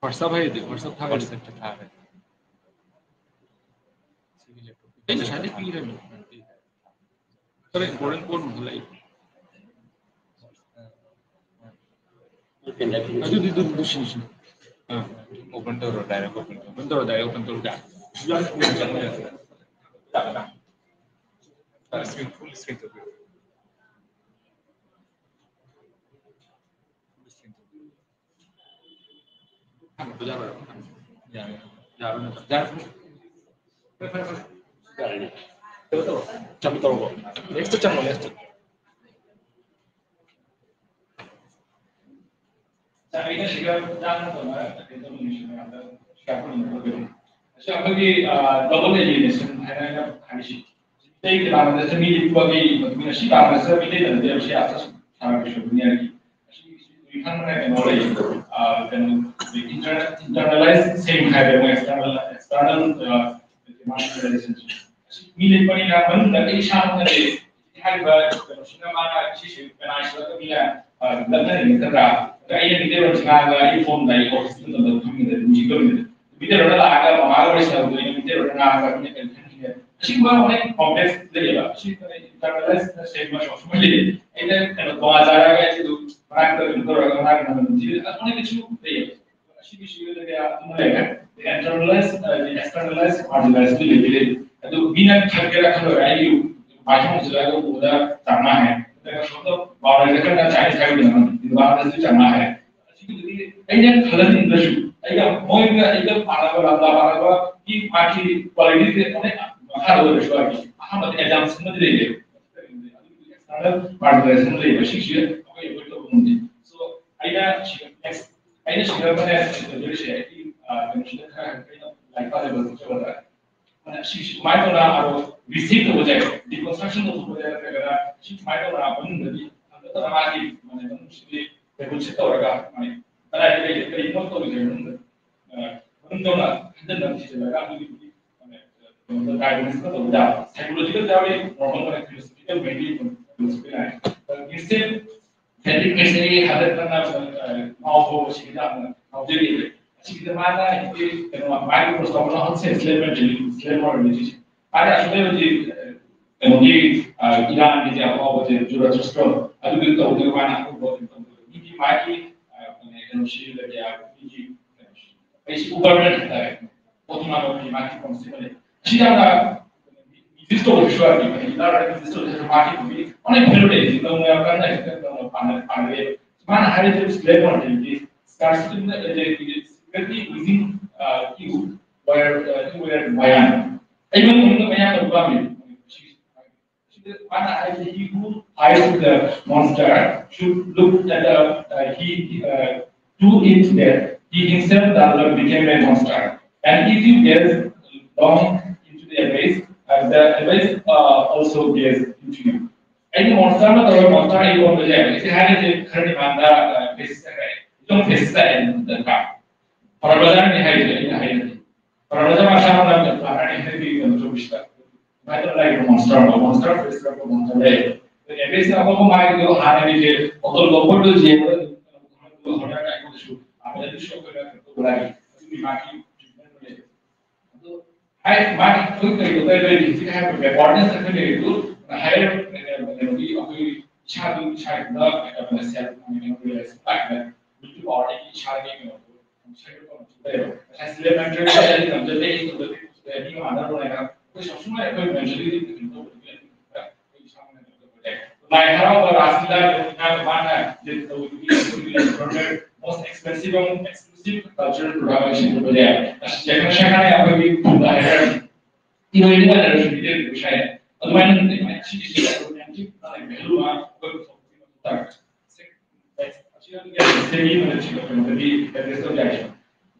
WhatsApp ꯍꯥꯏꯗꯤ WhatsApp ꯊꯥꯔꯗꯤ꯫ WhatsApp ꯇ ꯊꯥꯔꯦ꯫ ꯑꯩ ꯉꯁꯥꯏꯗꯩ ꯄꯤꯔꯝꯃꯤ꯫ ꯈꯔ important ꯄꯣꯠ ꯑꯃ ꯍꯜꯂꯛꯏ꯫ ꯑꯗꯨꯗꯤ ꯑꯗꯨꯝ ꯁꯤꯟꯁꯤ꯫ ꯑꯥ꯫ Open ꯇꯧꯔꯣ, direct open ꯇꯧꯔꯣ꯫ Open ꯇꯧꯔꯣ, direct open ꯇꯧꯔꯣ꯫ ꯌꯥꯝ ꯀꯨꯏꯅ ꯆꯪꯕ ꯌꯥꯗꯦ꯫ ꯌꯥꯒꯗ꯭ꯔꯥ? Screen, full screen ꯇꯧꯕꯤꯔꯣ꯫ ꯊꯝꯃꯛꯄ ꯌꯥꯔꯣꯏ? ꯌꯥꯔꯦ꯫ ꯌꯥꯔꯣꯏ ꯅꯠꯇ꯭ꯔꯣ? ꯌꯥꯔꯦ꯫ ꯐꯔꯦ, ꯐꯔꯦ, ꯐꯔꯦ꯫ ꯌꯥꯔꯦꯅꯦ꯫ ꯀꯩꯅꯣ ꯇꯧꯔꯣ꯫ ꯆꯪꯉꯣ, ꯇꯧꯔꯣ꯫ Next ꯆꯪꯉꯣ, next꯫ ꯆꯥꯕꯤꯅ ꯁꯤꯒ ꯆꯥꯅ ꯇꯧꯅ ꯀꯩꯅꯣ ꯇꯧꯅꯤꯡꯉꯤꯁꯤ ꯃꯌꯥꯝꯗ share ꯇꯧꯅꯤꯡꯕ ꯑꯣꯏꯕꯅꯤ꯫ ꯑꯁꯤ ꯑꯩꯈꯣꯏꯒꯤ, ꯑ, double alienation ꯍꯥꯏꯅ ꯑꯩꯅ ꯍꯥꯏꯔꯤꯁꯤ꯫ ꯃꯤꯇꯩ ꯀꯅꯥꯒꯨꯝꯕꯗ ꯃꯤ ꯂꯤꯛꯄꯒꯤ ꯃꯇꯨꯡ ꯏꯟꯅ ꯁꯤ ꯀꯅꯥꯒꯨꯝꯕꯗ ꯃꯤꯇꯩ ꯂꯝꯗ ꯁꯤ ꯑꯥꯔꯊ ꯁꯥꯔꯒꯁꯨ ꯑꯗꯨꯝ ꯌꯥꯏ꯫ ꯑꯁꯤ ꯈꯪꯕꯅ ꯀꯩꯅꯣ ꯂꯩ, ꯑ, ꯀꯩꯅꯣ, internal, internalized shame ꯍꯥꯏꯕ ꯑꯃ external, external, ꯑ, ꯃꯥꯒꯤ relationship꯫ ꯑꯁꯤ ꯃꯤ ꯂꯤꯛꯄꯅꯤꯅ ꯃꯅꯨꯡꯗ ꯑꯩ ꯏꯁꯥꯃꯛꯅꯗꯤ ꯍꯥꯏꯔꯤꯕ ꯀꯩꯅꯣꯁꯤꯅ ꯃꯥꯅ ꯁꯤꯁꯦ ꯀꯅꯥ ꯁꯤꯜꯂꯒ ꯃꯤꯅ, ꯑ, ꯂꯛꯅꯔꯤꯅꯣ ꯅꯠꯇ꯭ꯔꯥ? ꯑꯗ ꯑꯩꯅ ꯃꯤꯇꯩꯂꯣꯟꯁꯦ ꯉꯥꯡꯉꯒ ꯑꯩ ꯐꯣꯟꯗ ꯑꯩ ꯑꯣꯐꯤꯁꯇ ꯃꯇꯝꯗ ꯐꯝꯃꯤꯉꯩꯗ ꯃ꯭ꯌꯨꯖꯤꯛ ꯇꯧꯔꯤꯉꯩꯗ ꯃꯤꯇꯩꯂꯣꯟꯗ ꯂꯥꯛꯑꯒ ꯃꯃꯥꯒ ꯋꯥꯔꯤ ꯁꯥꯟꯅꯕꯗꯣ ꯑꯩꯅ ꯃꯤꯇꯩꯂꯣꯟꯗ ꯉꯥꯡꯉꯒ ꯃꯤꯅ ꯀꯔꯤ ꯈꯟꯈꯤꯅꯤ? ꯑꯁꯤꯒꯨꯝꯕ ꯍꯣꯔꯦꯟ complex ꯂꯩꯌꯦꯕ꯫ ꯑꯁꯤ internalize ꯅ ꯁꯦꯝꯕ ꯁꯨꯃꯥꯏꯅ ꯂꯩꯌꯦ꯫ ꯑꯩꯅ ꯀꯩꯅꯣ ꯕꯣꯉꯥ ꯆꯥꯔꯒ ꯑꯩꯁꯨ ꯃꯅꯥꯛꯇ ꯀꯩꯅꯣ ꯇꯧꯔꯒ ꯃꯅꯥꯛꯇ ꯅꯝꯕ ꯊꯤꯔ ꯑꯗꯨꯃꯥꯏꯅꯁꯨ ꯂꯩꯌꯦ꯫ ꯑꯁꯤꯒꯤꯁꯨ ꯀꯌꯥ ꯑꯃ ꯂꯩꯔꯦ꯫ Internalize, ꯑ, externalize, marginalize ꯇꯨ ꯂꯩꯕ ꯂꯩ꯫ ꯑꯗꯨ ꯃꯤꯅ ꯈꯟꯒꯦꯔꯥ ꯈꯜꯂꯣꯏꯔꯥ ꯑꯩꯒꯤ ꯄꯥꯏꯊꯣꯛ ꯑꯃꯁꯨ ꯂꯩ, ꯑꯗꯨ ꯎꯕꯗ ꯆꯥꯝꯃꯉꯥ ꯍꯥꯏ꯫ ꯅꯠꯇ꯭ꯔꯒ ꯁꯣꯝꯗ ꯕꯥꯎꯟꯗꯔꯤꯗ ꯈꯔ ꯆꯥꯏꯅꯤꯁ ꯍꯥꯏꯕꯗꯨꯅ ꯑꯃꯅꯤ꯫ ꯏꯟꯚꯥꯏꯔꯣꯟꯃꯦꯟꯁꯨ ꯆꯪꯉꯛꯑꯦ꯫ ꯑꯁꯤꯒꯤꯗꯨꯗꯤ ꯑꯩꯅ ꯈꯜꯍꯟꯅꯤꯡꯗ꯭ꯔꯁꯨ, ꯑꯩꯒ ꯃꯣꯏꯒ ꯑꯩꯒ ꯃꯥꯟꯅꯕ ꯂꯝꯗ ꯃꯥꯟꯅꯕꯒꯤ ꯃꯥꯒꯤ ꯀ꯭ꯋꯥꯂꯤꯇꯤꯁꯦ ꯑꯣꯅꯦ ꯃꯈꯥꯗ ꯑꯣꯏꯔꯁꯨ ꯍꯥꯏꯗꯤ ꯑꯍꯥꯟꯕꯗ ꯑꯦꯛꯖꯥꯝꯁꯟ ꯑꯃꯗꯤ ꯂꯩꯔꯦ꯫ ꯑꯗꯨꯒꯤ ꯑꯦꯛꯁꯇꯔꯅꯦꯜ ꯃꯥꯔꯖꯤꯅꯥꯏꯖꯦꯁꯟ ꯂꯩꯕ ꯁꯤꯁꯦ ꯑꯩꯈꯣꯏ ꯑꯦꯚꯣꯏꯗ ꯇꯧꯕ ꯉꯝꯗꯦ꯫ So ꯑꯩꯅ ꯁꯤ next ꯑꯩꯅ ꯁꯤꯡꯒꯔ ꯑꯃꯅ ꯇꯧꯖꯔꯤꯁꯦ ꯑꯩꯒꯤ ꯀꯩꯅꯣꯁꯤꯗ ꯈꯔ ꯑꯩꯅ ꯂꯥꯏꯔꯤꯛ ꯄꯥꯖꯕ ꯈꯣꯠꯆꯕꯗ ꯁꯤ ꯁꯨꯃꯥꯏꯅ ꯇꯧꯔ ꯑꯗꯣ ꯔꯤꯁꯤꯞ ꯇꯧꯕꯁꯦ, ꯗꯤꯀꯟꯁꯇ꯭ꯔꯛꯁꯟ ꯇꯧꯊꯣꯛꯄꯁꯦ ꯅꯠꯇ꯭ꯔꯒꯅ ꯁꯤ ꯁꯨꯃꯥꯏꯅ ꯇꯧꯔ ꯃꯅꯨꯡꯗꯗꯤ ꯍꯟꯒꯠꯇꯅ ꯃꯥꯒꯤ ꯃꯥꯒꯤ ꯃꯅꯨꯡꯁꯤꯗꯤ ꯔꯤꯁꯤꯞ ꯇꯧꯔꯒ ꯃꯥꯒꯤ ꯀꯗꯥꯏꯗ ꯂꯩꯒꯦ ꯀꯔꯤꯅꯣ ꯇꯧꯔꯤꯁꯦ ꯃꯅꯨꯡꯗ ꯃꯅꯨꯡꯗ ꯍꯟꯖꯟꯅ ꯊꯤꯖꯤꯜꯂꯒ ꯑꯗꯨꯒꯤ ꯗꯥꯏꯒꯅꯣꯁꯤꯁ ꯇꯧꯕ ꯌꯥꯕ ꯁꯥꯏꯀꯣꯂꯣꯖꯤꯀꯦꯜ ꯌꯥꯎꯔꯤ, ꯅꯣꯔꯃꯦꯜ ꯑꯣꯏꯅ ꯐꯤꯂꯣꯁꯣꯐꯤꯀꯦꯜ ꯃꯦꯟꯂꯤ ꯐꯤꯂꯣꯁꯣꯐꯤ ꯂꯥꯏꯟ꯫ ꯔꯤꯁꯤꯞ ꯐꯦꯗꯔꯤꯛ ꯃꯦꯁꯅꯔꯤ ꯍꯟꯗꯛ ꯀꯟꯅ ꯉꯥꯎꯕ ꯁꯤꯒꯤꯗ ꯌꯥꯝꯅ ꯉꯥꯎꯖꯔꯤꯕ꯫ ꯑꯁꯤꯒꯤꯗ ꯃꯥꯅ ꯍꯧꯖꯤꯛ ꯀꯩꯅꯣ ꯃꯥꯏꯀ꯭ꯔꯣꯁꯣꯐꯠ ꯍꯧꯖꯤꯛ ꯁ꯭ꯂꯦꯝ ꯁ꯭ꯂꯦꯝ ꯑꯣꯏꯔꯕꯅꯤ ꯁꯤꯁꯦ꯫ ꯃꯥꯅ ꯑꯁꯨꯛ ꯍꯧꯖꯤꯛ ꯀꯩꯅꯣꯒꯤ ꯏꯔꯥꯟꯒꯤ ꯑꯐꯥꯎꯕꯁꯦ ꯖꯨꯔꯥꯊꯨꯁꯇ꯭ꯔꯣ ꯑꯗꯨꯒꯤ ꯇꯧꯗꯣꯏ ꯃꯥꯅ ꯑꯐꯥꯎꯕ ꯀꯩꯅꯣ ꯇꯧꯗꯣꯏ ꯃꯤꯒꯤ ꯃꯥꯒꯤ ꯀꯩꯅꯣꯁꯤ ꯂꯩꯌꯥ ꯃꯤꯒꯤ ꯑꯩꯁꯤ ꯎꯕꯔ ꯍꯥꯏꯇꯥꯔꯦ꯫ ꯑꯣꯇꯣꯅꯣꯃꯤ ꯃꯥꯒꯤ ꯀꯣꯟꯁꯇꯤꯇ꯭ꯌꯨꯁꯟ ꯁꯤ ꯌꯥꯝꯅ ꯃꯤꯁ ꯇꯧꯕꯁꯨ ꯌꯥꯗꯦ꯫ ꯃꯥꯒꯤ ꯃꯤꯁ ꯇꯧꯕꯁꯨ ꯃꯥꯒꯤ ꯑꯣꯅꯦ ꯐꯦꯂꯣꯔꯤ ꯅꯧꯅ ꯌꯥꯝ ꯀꯟꯅ ꯍꯦꯛꯇ ꯅꯧꯅ ꯄꯥꯟꯅꯔꯦ꯫ ꯃꯥꯅ ꯍꯥꯏꯔꯤꯁꯦ ꯁ꯭ꯂꯦꯝ ꯑꯣꯏꯔꯗꯤ ꯁ꯭ꯀꯥꯔꯁꯤꯇꯤ ꯁꯤꯒꯅꯤꯐꯤꯀꯦꯟꯠꯂꯤ ꯂꯨꯖꯤꯡ ꯌꯨ ꯋꯦꯌꯔ ꯌꯨ ꯋꯦꯌꯔ ꯃꯌꯥꯝ ꯑꯩꯉꯣꯟꯗ ꯃꯌꯥꯝ ꯑꯗꯨ ꯄꯥꯝꯃꯤ꯫ ꯃꯥꯅ ꯍꯥꯏꯁꯦ he who hides the monster should look at the uh, he uh, to it that he himself does not become a monster. And if you gaze long into the abyss, uh, the abyss uh, also gaze into you. ꯑꯩꯅ monster ꯑꯃ ꯇꯧꯔꯒ monster ꯑꯩ ꯑꯣꯟꯕ ꯌꯥꯏ꯫ ꯁꯤ ꯍꯥꯏꯔꯤꯁꯦ ꯈꯔꯗꯤ ꯃꯥꯟꯗ fascist ꯍꯥꯏꯔꯦ꯫ ꯏꯆꯝ ꯐꯦꯁꯤꯁ ꯍꯥꯏꯔꯦ ꯅꯠꯇ꯭ꯔꯥ? ꯄꯔꯥꯃꯦꯖꯥꯅꯤ ꯍꯥꯏꯔꯤꯁꯦ ꯑꯩꯅ ꯍꯥꯏꯔꯤꯁꯦ꯫ ꯄꯔꯥꯃꯦꯖꯥ ꯃꯁꯥꯅ ꯄ꯭ꯂꯥꯅꯔ ꯏꯟꯐꯤꯅꯤꯇꯤ ꯀꯩꯅꯣ ꯇꯧꯕꯁꯤꯗ ꯃꯥꯏꯗ ꯂꯩꯕ ꯃꯣꯟꯁꯇꯔ ꯑꯃ ꯃꯣꯟꯁꯇꯔ ꯐꯦꯁꯤꯁ ꯍꯥꯏꯕ ꯃꯣꯟꯁꯇꯔ ꯂꯩ꯫ ꯑꯦꯕꯦꯁꯅ ꯑꯇꯣꯞꯄ ꯃꯥꯒꯤꯗꯣ ꯍꯥꯟꯅꯒꯤꯁꯦ ꯑꯣꯇꯣ ꯂꯣꯄꯔꯗꯣ ꯌꯦꯡꯕꯗ ꯑꯗꯨꯝ ꯍꯣꯔꯅꯔ ꯑꯩꯉꯣꯟꯗꯁꯨ ꯑꯃꯗꯤ ꯁꯣꯛꯇꯅ ꯇꯧꯕ ꯂꯥꯛꯏ꯫ ꯑꯗꯨꯒꯤ ꯃꯥꯒꯤ ꯇ꯭ꯔꯤꯠꯃꯦꯟ ꯂꯩ꯫ ꯑꯗꯣ ꯍꯥꯏ ꯃꯥꯒꯤ ꯑꯩꯈꯣꯏ ꯀꯩꯅꯣꯗ ꯂꯩꯔꯤ ꯍꯧꯖꯤꯛ ꯍꯥꯏꯔꯤꯕ ꯕꯦꯛꯋꯥꯔꯗꯅꯦꯁ ꯑꯩꯈꯣꯏ ꯂꯩꯔꯤꯗꯨ ꯍꯥꯏꯌꯔ ꯀꯩꯅꯣꯒꯤ ꯑꯩꯈꯣꯏ ꯏꯁꯥꯗꯨ ꯏꯁꯥ ꯏꯊꯟꯗ ꯀꯩꯅꯣ ꯁꯦꯜꯐ ꯀꯩꯅꯣ ꯔꯤꯌꯦꯂꯥꯏꯁ ꯂꯥꯛꯏꯅ ꯃꯤꯠꯀꯤ ꯄꯥꯋꯔꯗꯒꯤ ꯏꯁꯥꯒꯤ ꯀꯩꯅꯣꯗꯨ ꯁꯦꯜꯐ ꯀꯩꯅꯣꯁꯨ ꯂꯩꯌꯦꯕ꯫ ꯉꯁꯥꯏ ꯁꯤꯂꯦꯕ ꯃꯦꯟꯇꯦꯜ ꯍꯥꯏꯔꯗꯤ ꯉꯝꯖꯗꯦ, ꯑꯩ ꯉꯝꯖꯗꯦ, ꯃꯤ ꯃꯥꯟꯅꯔꯣꯏ ꯍꯥꯏꯅ ꯑꯩꯈꯣꯏ ꯁꯨꯝ ꯁꯨꯝ ꯑꯩꯈꯣꯏ ꯃꯦꯟꯇꯦꯜꯂꯤ ꯀꯩꯅꯣ ꯇꯧꯕꯗꯨꯒꯤ ꯑꯩꯈꯣꯏ ꯏꯁꯥꯃꯛꯅ ꯀꯩꯅꯣ ꯇꯧꯕ ꯌꯥꯏ꯫ ꯂꯥꯏ ꯍꯔꯥꯎꯕ ꯔꯥꯁ ꯂꯤꯂꯥꯒꯤ ꯃꯇꯥꯡꯗ ꯃꯥꯅ ꯇꯧꯕꯗꯨꯒꯤ most expensive ꯑꯃ exclusive cultural product ꯑꯣꯏꯅ ꯁꯦꯝꯗꯣꯛꯄꯗꯤ ꯌꯥꯏ꯫ ꯑꯁꯤ ꯁꯦꯝꯒꯠ ꯁꯦꯝꯒꯠꯅ ꯑꯩꯈꯣꯏꯒꯤ ꯐꯨꯡꯒꯥ ꯍꯥꯏꯔꯒ ꯏꯔꯣꯏꯅ ꯑꯣꯏꯅꯔꯁꯨ ꯃꯤꯇꯩ ꯁꯥꯏ꯫ ꯑꯗꯨꯃꯥꯏꯅ ꯂꯩꯕ ꯁꯤꯒꯤꯁꯤ value ꯑꯃ ꯑꯩꯈꯣꯏ ꯄꯨꯊꯣꯛꯄꯒꯤ ꯃꯊꯧ ꯇꯥꯏ꯫ ꯁꯦꯃꯤ ꯑꯃꯗ ꯁꯤꯒ ꯀꯩꯅꯣꯗꯗꯤ address ꯇꯧꯕ ꯌꯥꯏ꯫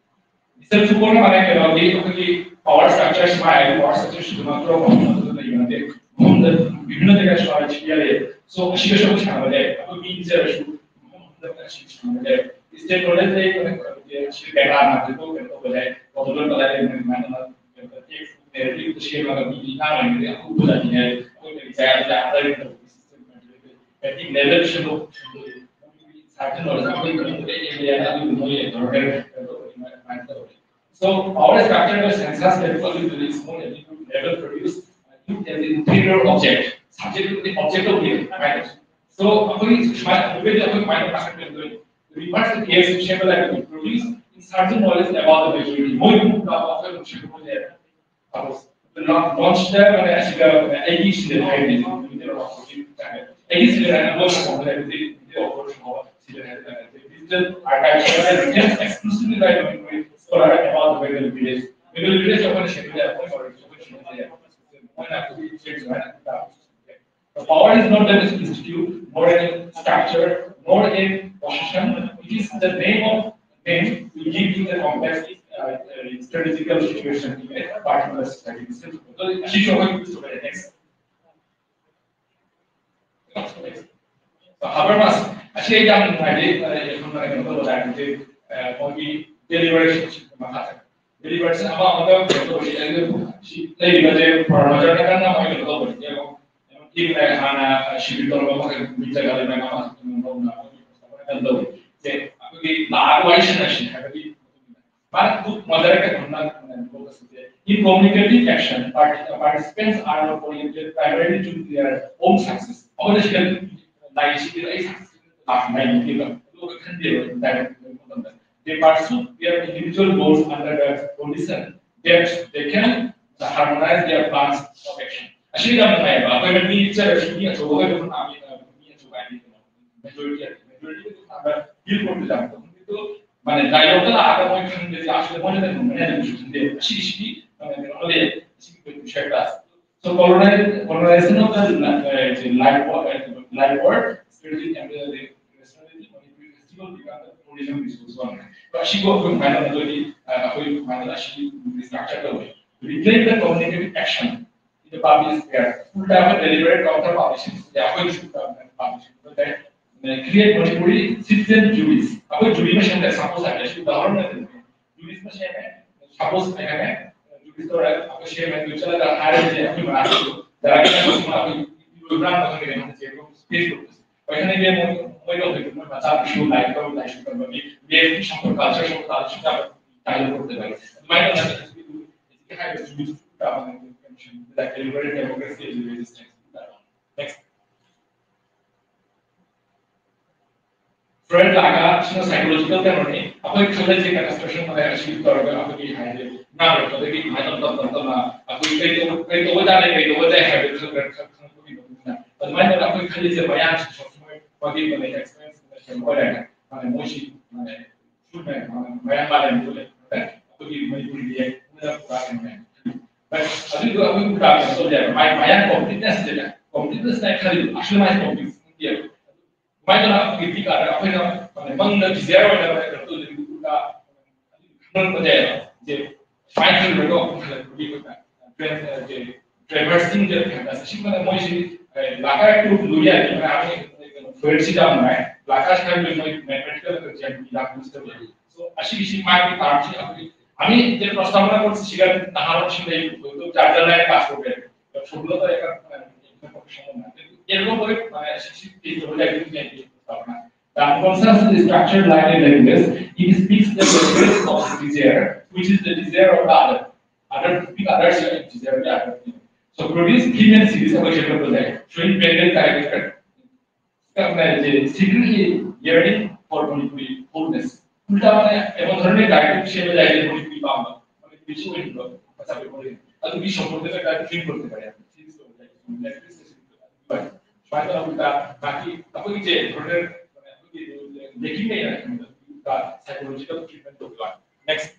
ꯏꯆꯟꯁꯨ ꯀꯣꯟꯅ ꯃꯥꯅ ꯀꯩꯅꯣꯒꯤ ꯑꯩꯈꯣꯏꯒꯤ power structure ꯁꯨꯃꯥꯏꯅ power structure ꯁꯤꯗ ꯃꯥ ꯄꯨꯔꯥ ꯃꯐꯝ ꯑꯗꯨꯗ ꯂꯩꯕ ꯅꯠꯇꯦ꯫ ꯃꯐꯝꯗ ꯚꯤꯚꯤꯟꯅ ꯖꯒꯥ ꯁꯨꯃꯥꯏꯅ ꯁꯤꯕ ꯌꯥꯏ꯫ So ꯑꯁꯤꯒꯁꯨ ꯑꯩꯈꯣꯏ ꯁꯥꯟꯅꯕ ꯌꯥꯏ꯫ ꯑꯩꯈꯣꯏ ꯃꯤ ꯄꯤꯖꯔꯁꯨ ꯃꯐꯝ ꯑꯃꯗ ꯁꯤꯕ ꯁꯥꯟꯅꯕ ꯌꯥꯏ꯫ State knowledge ꯂꯩ, ꯑꯩꯈꯣꯏ ꯑꯁꯤ ꯀꯩꯅꯥ ꯅꯥꯗ꯭ꯔꯤꯐꯥꯎ ꯀꯩꯅꯣ ꯇꯧꯕ ꯌꯥꯏ꯫ ꯋꯥꯇꯔ ꯀꯗꯥꯏ ꯂꯩꯕꯅꯣ ꯑꯗꯨꯃꯥꯏꯅ ꯇꯧꯔꯒ text narrative ꯁꯦꯝꯃꯒ ꯃꯤ ꯉꯥꯡꯉꯤꯉꯩꯗ ꯑꯩꯈꯣꯏ ꯎꯕ ꯌꯥꯅꯤꯡꯉꯥꯏ ꯑꯩꯈꯣꯏ ꯀꯔꯤ ꯀꯌꯥ ꯂꯩ system ꯀꯩꯅꯣ ꯇꯧꯕꯒꯤ system ꯀꯩꯅꯣ ꯇꯧꯕꯒꯤ level ꯁꯦꯝꯗꯣꯛ ꯁꯦꯝꯗꯣꯛꯑꯦ꯫ Certain knowledge ꯑꯩꯈꯣꯏ ꯀꯩꯅꯣ ꯇꯧꯕ area ꯑꯗꯨꯒꯤ ꯃꯣꯏ ꯇꯧꯔꯒ ꯀꯩꯅꯣ ꯇꯧꯕ ꯑꯗꯨꯃꯥꯏꯅ ꯇꯧꯔꯦ꯫ So power structure census level produce, level produce as an inferior object, subject to the object of the, right? So ꯑꯩꯈꯣꯏ ꯁꯨꯃꯥꯏꯅ ꯑꯗꯨꯒꯤ ꯑꯩꯈꯣꯏ ꯀꯃꯥꯏꯅ ꯇꯥꯛꯀꯗꯣꯏꯅꯣ? Reverse the case ꯁꯦꯝꯕ ꯂꯥꯏꯔꯤꯛ produce insurgent knowledge about the majority. ꯃꯣꯏ ꯃꯨꯛ ꯂꯥꯛꯄ ꯑꯩꯈꯣꯏ ꯁꯦꯝꯕ ꯂꯥꯎꯟꯆꯇ ꯃꯥꯅꯦ ꯑꯁꯤꯒ ꯑꯩꯒꯤ student ꯍꯥꯏꯔꯗꯤ ꯑꯩꯒꯤ student ꯍꯥꯏꯔꯗꯤ ꯃꯣꯏ ꯐꯣꯟꯗ ꯂꯩꯔꯗꯤ ꯗꯤꯖꯤꯇꯦꯜ ꯑꯥꯔꯀꯥꯏꯚ ꯍꯥꯏꯔꯗꯤ exclusively by Manipuri scholar about the Bengali village. Bengali village ꯑꯩꯈꯣꯏꯅ ꯁꯦꯝꯕ ꯌꯥꯏ, ꯑꯩꯈꯣꯏ ꯁꯦꯝꯕ ꯌꯥꯏ꯫ ꯃꯣꯏꯅ ꯑꯩꯈꯣꯏꯒꯤ ꯁꯦꯝꯕ ꯌꯥꯏ꯫ The power is not an institute, nor a structure, nor a position. It is the name of name we give to the complex uh, uh, strategical situation in a particular society. So, ꯑꯁꯤꯁꯨ ꯑꯩꯈꯣꯏ use ꯇꯧꯕ ꯌꯥꯏ꯫ Next. Habermas ꯑꯁꯤ ꯑꯩ ꯌꯥꯝ ꯅꯨꯡꯉꯥꯏꯖꯩ꯫ ꯑꯩꯈꯣꯏꯅ ꯀꯩꯅꯣ ꯇꯧꯕ ꯇꯥꯔꯒꯗꯤ ꯃꯣꯏꯒꯤ deliberation ꯃꯈꯥꯗ deliberation ꯑꯃ ꯑꯃꯒ ꯀꯩꯅꯣ ꯇꯧꯕꯁꯤ ꯂꯩꯔꯤꯕꯁꯦ ꯄ꯭ꯔꯣꯃꯣꯇꯔꯅ ꯀꯟꯅ ꯃꯣꯏ ꯀꯩꯅꯣ ꯇꯧꯕꯅꯦꯕ꯫ ꯏꯪꯅ ꯍꯥꯟꯅ ꯁꯤꯕꯤ ꯇꯧꯔꯒ ꯃꯈꯣꯏ ꯃꯤ ꯖꯒꯥꯗ ꯃꯌꯥꯝ ꯑꯃ ꯇꯧꯕ꯫ ꯁꯦ ꯑꯩꯈꯣꯏꯒꯤ ꯂꯥꯛꯑꯒ ꯋꯥꯔꯤ ꯁꯥꯟꯅꯁꯤ ꯍꯥꯏꯕꯒꯤ ꯃꯥꯅ ꯃꯣꯗꯔꯦꯇꯔ ꯀꯩꯅꯣꯅ ꯏꯟ ꯀꯝꯃꯨꯅꯤꯀꯦꯇꯤꯚ action participants are oriented primarily to their own success. ꯑꯩꯈꯣꯏꯅ ꯁꯤꯗ ꯂꯥꯏꯔꯤꯛꯁꯤꯗꯤ ꯑꯩ ꯁꯛꯁꯦꯁ ꯂꯥꯛꯄ ꯍꯥꯏꯅꯤꯡꯗꯦꯕ ꯑꯗꯨꯒ ꯈꯟꯗꯦꯕ ꯃꯇꯝꯗ they pursue their individual goals under the condition that they can harmonize their plans of action. ꯑꯁꯤ ꯌꯥꯝ ꯅꯨꯡꯉꯥꯏꯕ ꯑꯩꯈꯣꯏꯅ ꯃꯤ ꯆꯠꯂꯁꯨ ꯃꯤ ꯑꯆꯧꯕ ꯑꯣꯏꯕ ꯃꯤ ꯑꯆꯧꯕ ꯍꯥꯏꯗꯤ majority ꯐꯤꯜ ꯇꯧꯕ ꯌꯥꯕꯗꯣ꯫ ꯑꯗꯨ ꯃꯥꯅꯦ, ꯗꯥꯏꯂꯣꯛꯇ ꯂꯥꯛꯑꯒ ꯃꯣꯏ ꯈꯪꯗꯦ, ꯑꯁꯤꯗ ꯃꯣꯏꯅ ꯀꯩꯅꯣ ꯃꯌꯥꯏꯗ ꯑꯃꯁꯨ ꯈꯪꯗꯦ꯫ ꯑꯁꯤꯒꯤꯁꯤꯗꯤ ꯃꯥꯅꯦ ꯀꯩꯅꯣ ꯂꯩ, ꯑꯁꯤꯒꯤ point share class. So colonize, colonization of the li-, uh, life or, uh, life or spiritual and the rationality, Manipuri festival become the tourism resource one. ꯑꯁꯤꯕꯨ ꯑꯩꯈꯣꯏ ꯀꯃꯥꯏꯅ ꯇꯧꯗꯣꯏꯅꯤ? ꯑꯩꯈꯣꯏ ꯀꯃꯥꯏꯅ ꯑꯁꯤ ꯔꯤꯁꯇ꯭ꯔꯛꯆꯔ ꯇꯧꯋꯤ? Reclaim the communicative action in the public sphere. ꯎꯜꯇꯥ ꯑꯩꯈꯣꯏ deliberate counter publishing, ꯑꯩꯈꯣꯏꯒꯤꯁꯨ ꯎꯜꯇꯥ publishing ꯍꯥꯏꯇꯥꯔꯦ꯫ Create Manipuri citizen juries. ꯑꯩꯈꯣꯏ ꯖꯨꯔꯤ ꯑꯃ ꯁꯦꯝꯂꯦ, ꯁꯄꯣꯁ ꯍꯥꯏꯔꯦ, ꯑꯁꯤ ꯎꯗꯥꯍꯔꯟ ꯅꯠꯇꯦ꯫ ꯖꯨꯔꯤ ꯑꯃ ꯁꯦꯝꯃꯦ, ꯁꯄꯣꯁ ꯍꯥꯏꯔꯦ, ꯖꯨꯔꯤ ꯇꯧꯔꯦ, ꯑꯩꯈꯣꯏ ꯁꯦꯝꯃꯦ, ꯑꯗꯨ ꯆꯠꯂꯒ ꯍꯥꯏꯔꯁꯦ, ꯑꯩꯈꯣꯏ ꯃꯅꯥꯛꯇꯁꯨ ꯗꯥꯏꯔꯦꯛ ꯑꯩꯈꯣꯏ ꯏꯔꯣꯏꯕ꯭ꯔꯥ ꯈꯪꯗꯦ, ꯀꯩꯅꯣ ꯍꯥꯏꯁꯦ, Facebook ꯇꯁꯨ꯫ ꯄꯥꯏꯈꯠꯅꯒꯦ ꯃꯣꯏ, ꯃꯣꯏ ꯇꯧꯗꯣꯏꯗꯣ ꯃꯣꯏ ꯃꯆꯥꯗꯨꯁꯨ ꯂꯥꯏꯔꯤꯛ ꯇꯧ, ꯂꯥꯏꯁꯨ ꯇꯝꯕꯒꯤ ꯂꯦꯞꯀꯤ ꯁꯝꯄꯣꯔꯠ ꯀꯜꯆꯔ ꯁꯣꯛ ꯇꯥꯕꯁꯨ ꯌꯥꯝꯅ ꯇꯥꯏꯅ ꯈꯣꯠꯇꯕ꯫ ꯑꯗꯨꯃꯥꯏꯅ ꯇꯧꯗꯅ ꯍꯧꯖꯤꯛꯀꯤ ꯍꯥꯏꯔꯤꯕ ꯖꯨꯔꯤꯁꯨ ꯇꯥꯕ commission, democracy and resistance. Next. ꯐ꯭ꯔꯦꯗ ꯂꯥꯀꯥ, ꯁꯤꯅ ꯁꯥꯏꯀꯣꯂꯣꯖꯤꯀꯦꯜ ꯀꯩꯅꯣꯅꯤ꯫ ꯑꯩꯈꯣꯏ ꯈꯜꯂꯁꯦ ꯀꯟꯁꯇ꯭ꯔꯛꯁꯟ ꯑꯃ ꯑꯁꯤ ꯇꯧꯔꯒ ꯑꯩꯈꯣꯏꯒꯤ ꯍꯥꯏꯗꯤ ꯉꯥꯡꯂꯛꯄꯗꯒꯤ ꯑꯗꯨꯃꯥꯏꯅ ꯇꯞ ꯇꯞ ꯇꯞꯅ ꯑꯩꯈꯣꯏ ꯀꯩ ꯇꯧ-, ꯀꯩ ꯇꯧꯕ ꯇꯥꯔꯦ, ꯀꯩ ꯇꯧꯕ ꯇꯥꯏ ꯍꯥꯏꯕꯗꯨ ꯈꯔ ꯈꯔ ꯈꯪ-, ꯈꯪꯉꯛꯄꯒꯤ ꯃꯇꯨꯡ ꯏꯟꯅ ꯑꯗꯨꯃꯥꯏꯅ ꯇꯧꯔꯒ ꯑꯩꯈꯣꯏ ꯈꯜꯂꯤꯁꯦ ꯃꯌꯥꯡꯁꯤꯁꯨ ꯃꯣꯏ ꯃꯥꯒꯤ ꯃꯣꯏ ꯑꯦꯛꯁꯄꯤꯔꯤꯌꯦꯟꯁ ꯀꯩꯅꯣ ꯑꯣꯏꯔꯦ꯫ ꯃꯥꯅꯦ, ꯃꯣꯏꯁꯤ ꯃꯥꯅꯦ ꯁꯨꯝꯃꯦ, ꯃꯥꯅꯦ ꯃꯌꯥꯡ ꯃꯥꯂꯦꯝꯗꯨ ꯂꯩ꯫ ꯑꯩꯈꯣꯏꯒꯤ ꯃꯅꯤꯄꯨꯔꯒꯤ ꯃꯣꯏꯅ ꯄꯨꯔꯥ ꯀꯩꯅꯣꯅꯦ꯫ ꯑꯗꯨꯏꯗꯣ ꯑꯩꯈꯣꯏ ꯎꯜꯇꯥ ꯀꯩꯅꯣ ꯇꯧꯗꯦꯕ꯫ ꯃꯥꯏ ꯃꯌꯥꯡ ꯀꯣꯝꯄ꯭ꯂꯤꯠꯅꯦꯁ ꯂꯩꯅ, ꯀꯣꯝꯄ꯭ꯂꯤꯠꯅꯦꯁ ꯍꯥꯏꯅ ꯈꯜꯂꯤꯗꯣ ꯑꯁꯨꯃꯥꯏꯅ ꯀꯣꯝꯄ꯭ꯂꯤꯠ ꯅꯠꯇꯦꯕ꯫ ꯁꯨꯃꯥꯏꯅ ꯇꯧꯔꯒ ꯑꯩꯈꯣꯏꯒꯤ ꯄꯤꯛ ꯑꯥꯔꯗ ꯑꯩꯈꯣꯏꯅ ꯃꯪꯗ ꯗꯤꯖꯥꯏꯔ ꯑꯣꯏꯅ ꯀꯩꯅꯣ ꯇꯧꯖꯔꯤꯕ ꯈꯪꯉꯛꯄ ꯌꯥꯏꯕ꯫ ꯁꯦ ꯁꯨꯃꯥꯏꯅ ꯈꯜꯂꯨꯔꯒ ꯋꯥꯈꯜ ꯈꯜꯂꯛꯄꯒꯤ ꯑꯩꯈꯣꯏꯅ ꯇ꯭ꯔꯦ-, ꯑ, ꯁꯦ ꯇ꯭ꯔꯦꯚꯔꯁꯤꯡ ꯗ ꯐꯦꯟꯇꯥꯁꯤ ꯁꯤꯒꯨꯝꯕꯗ ꯃꯣꯏꯁꯤ, ꯑ, ꯂꯥꯀꯥ ꯇꯨ ꯂꯨ ꯌꯥꯏ, ꯃꯣꯏ ꯑꯥ ꯃꯣꯏ ꯀꯩꯅꯣ ꯐ꯭ꯂꯨꯑꯦꯟꯁꯤ ꯌꯥꯝ ꯅꯨꯡꯉꯥꯏ꯫ ꯂꯥꯀꯥ ꯁꯤ ꯍꯥꯏꯕꯗꯤ ꯃꯣꯏ ꯃꯦꯊꯃꯦꯇꯤꯀꯦꯜ ꯖꯤꯑꯣꯃꯦꯇ꯭ꯔꯤ ꯂꯥꯛꯄꯁꯤꯗ ꯂꯩ꯫ So ꯑꯁꯤꯒꯤꯁꯤ ꯃꯥꯒꯤ ꯇꯥꯔꯝꯁꯤ ꯑꯩꯈꯣꯏ ꯑꯃꯤ ꯏꯟꯇꯔ ꯀꯁꯇꯃꯔ ꯀꯣꯔꯁ ꯁꯤꯒ ꯅꯍꯥꯔꯣꯟꯁꯤꯡ ꯂꯩ, ꯆꯥꯔꯖꯔ ꯂꯥꯏ ꯄꯥꯁ ꯇꯧꯔꯦ꯫ ꯐꯣꯔꯃꯨꯂꯥ ꯇꯧꯔꯦ, ꯀꯩꯅꯣ ꯇꯧꯔꯦ, ꯁꯤꯁꯤ ꯄꯦ ꯇꯧꯔꯦ, ꯂꯩ꯫ The unconscious is structured like a language. It speaks the language of the desire, which is the desire of the other. Other, the others are desire, the other. So produce female series of a gender project, showing female character. Secretly yearning for Manipuri wholeness. ꯎꯜꯇꯥ ꯃꯥꯅꯦ, Avon ꯙꯔꯃ ꯀꯥꯏꯗ ꯁꯦꯝꯕ ꯌꯥꯏ, ꯃꯅꯤꯄꯨꯔꯤ ꯄꯥꯝꯕ, ꯃꯅꯤꯄꯨꯔꯤ ꯁꯤ ꯑꯣꯏꯍꯟꯕ, ꯃꯆꯥ ꯄꯤꯛꯄ ꯑꯣꯏꯍꯟꯕ꯫ ꯑꯗꯨꯒꯤ ꯁꯣꯝꯗ ꯀꯥꯏꯗ ꯐꯤꯂꯝ ꯄꯨꯔꯛꯄ ꯌꯥꯏ꯫ ꯁꯨꯃꯥꯏꯅ ꯇꯧꯕ ꯎꯜꯇꯥ ꯃꯥꯒꯤ ꯑꯩꯈꯣꯏꯒꯤ ꯖꯦ ꯕ꯭ꯔꯗꯔ ꯂꯦꯀꯤꯡ ꯂꯩꯔꯦ ꯍꯥꯏꯕꯗ ꯁꯥꯏꯀꯣꯂꯣꯖꯤꯀꯦꯜ ꯇ꯭ꯔꯤꯠꯃꯦꯟ ꯇꯧꯕꯤꯕ꯫ Next.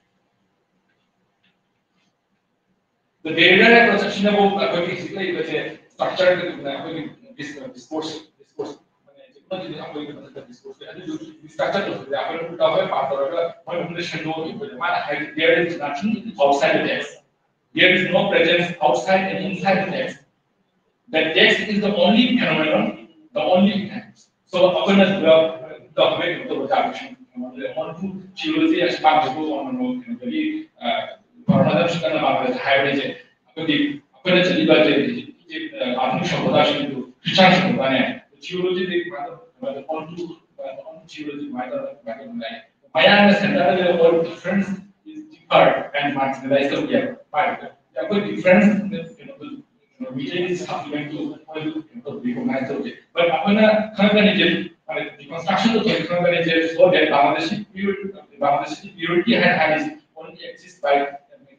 The behavioral approach ꯑꯁꯤꯅꯕꯨ ꯑꯩꯈꯣꯏꯒꯤ ꯍꯧꯖꯤꯛ ꯂꯩꯔꯤꯕꯁꯦ ꯁ꯭ꯇ꯭ꯔꯛꯆꯔ ꯑꯩꯈꯣꯏꯒꯤ ꯗꯤꯁꯀꯣꯔꯁ ꯗꯤꯁꯀꯣꯔꯁ ꯑꯩꯈꯣꯏꯒꯤ ꯃꯊꯛꯇ ꯗꯤꯁꯀꯣꯔꯁ ꯑꯗꯨꯁꯨ ꯁ꯭ꯇ꯭ꯔꯛꯆꯔ ꯇꯧꯕꯗ ꯑꯩꯈꯣꯏꯅ ꯎꯜꯇꯥ ꯍꯣꯏ ꯄꯥꯁ ꯇꯧꯔꯒ ꯃꯣꯏ ꯃꯅꯨꯡꯗ ꯁꯦꯝꯗꯣꯛꯑꯒ ꯑꯩꯈꯣꯏꯅ ꯃꯥꯅ ꯍꯥꯏꯗꯤ there is nothing outside the text, there is no presence outside and inside the text, the text is the only phenomenon, the only event. So ꯑꯩꯈꯣꯏꯅ ꯁꯤꯗ ꯗꯣꯀꯨꯃꯦꯟ ꯇꯧꯕ ꯌꯥꯕꯁꯤꯡ ꯋꯥꯟ ꯇꯨ ꯊꯤꯑꯣꯂꯣꯖꯤ ꯑꯁꯤ ꯄꯥꯝꯖꯕ ꯋꯥꯃꯟꯕ ꯀꯩꯅꯣꯗꯒꯤ ꯐꯣꯔꯃꯦꯁꯟ ꯀꯟꯅ ꯄꯥꯝꯕꯗ ꯍꯥꯏꯕꯅꯤꯁꯦ꯫ ꯑꯩꯈꯣꯏꯒꯤ ꯑꯩꯈꯣꯏꯅ ꯆꯠꯂꯤꯕ ꯍꯧꯖꯤꯛ ꯑꯥꯙꯨꯅꯤꯛ ꯁꯝꯄ꯭ꯔꯗꯥꯌꯁꯤꯡꯗꯨ ꯈ꯭ꯔꯤꯁꯇꯥꯟ ꯁꯝꯄ꯭ꯔꯗꯥꯌꯅꯦ꯫ ꯊꯤꯑꯣꯂꯣꯖꯤꯗꯤ ꯀꯃꯥꯏꯅ ꯇꯧꯕ ꯋꯥꯟ ꯇꯨ ꯊꯤꯑꯣꯂꯣꯖꯤ ꯀꯃꯥꯏꯅ ꯇꯧꯕ ꯀꯃꯥꯏꯅ ꯇꯧꯕ ꯌꯥꯏ? ꯃꯌꯥꯝꯅ ꯁꯦꯟꯇꯔꯗ ꯂꯩꯕ all difference is differ and marginalize ꯇꯧꯕ ꯌꯥꯏ꯫ ꯑꯩꯈꯣꯏ ꯗꯤꯐ꯭ꯔꯦꯟꯁ ꯀꯩꯅꯣꯗꯨ ꯃꯤꯇꯩꯒꯤ ꯁꯞꯂꯤꯃꯦꯟꯇꯨ ꯃꯣꯏꯗꯨ ꯀꯩꯅꯣ ꯇꯧꯕ ꯔꯤꯀꯣꯒꯅꯥꯏꯖ ꯇꯧꯗꯦ꯫ ꯕꯠ ꯑꯩꯈꯣꯏꯅ ꯈꯪꯒꯅꯤ ꯖꯦ ꯗꯤꯀꯟꯁꯇ꯭ꯔꯛꯁꯟꯗ ꯊꯣꯛꯑꯦ ꯈꯪꯒꯅꯤ ꯖꯦ ꯁꯣ ꯗꯦꯠ ꯕꯪꯒ꯭ꯂꯥꯗꯦꯁꯤ ꯄ꯭ꯌꯨꯔ ꯕꯪꯒ꯭ꯂꯥꯗꯦꯁꯤ ꯄ꯭ꯌꯨꯔꯤꯇꯤ ꯍꯥꯏꯅ ꯍꯥꯏꯔꯤꯁꯤ only exist by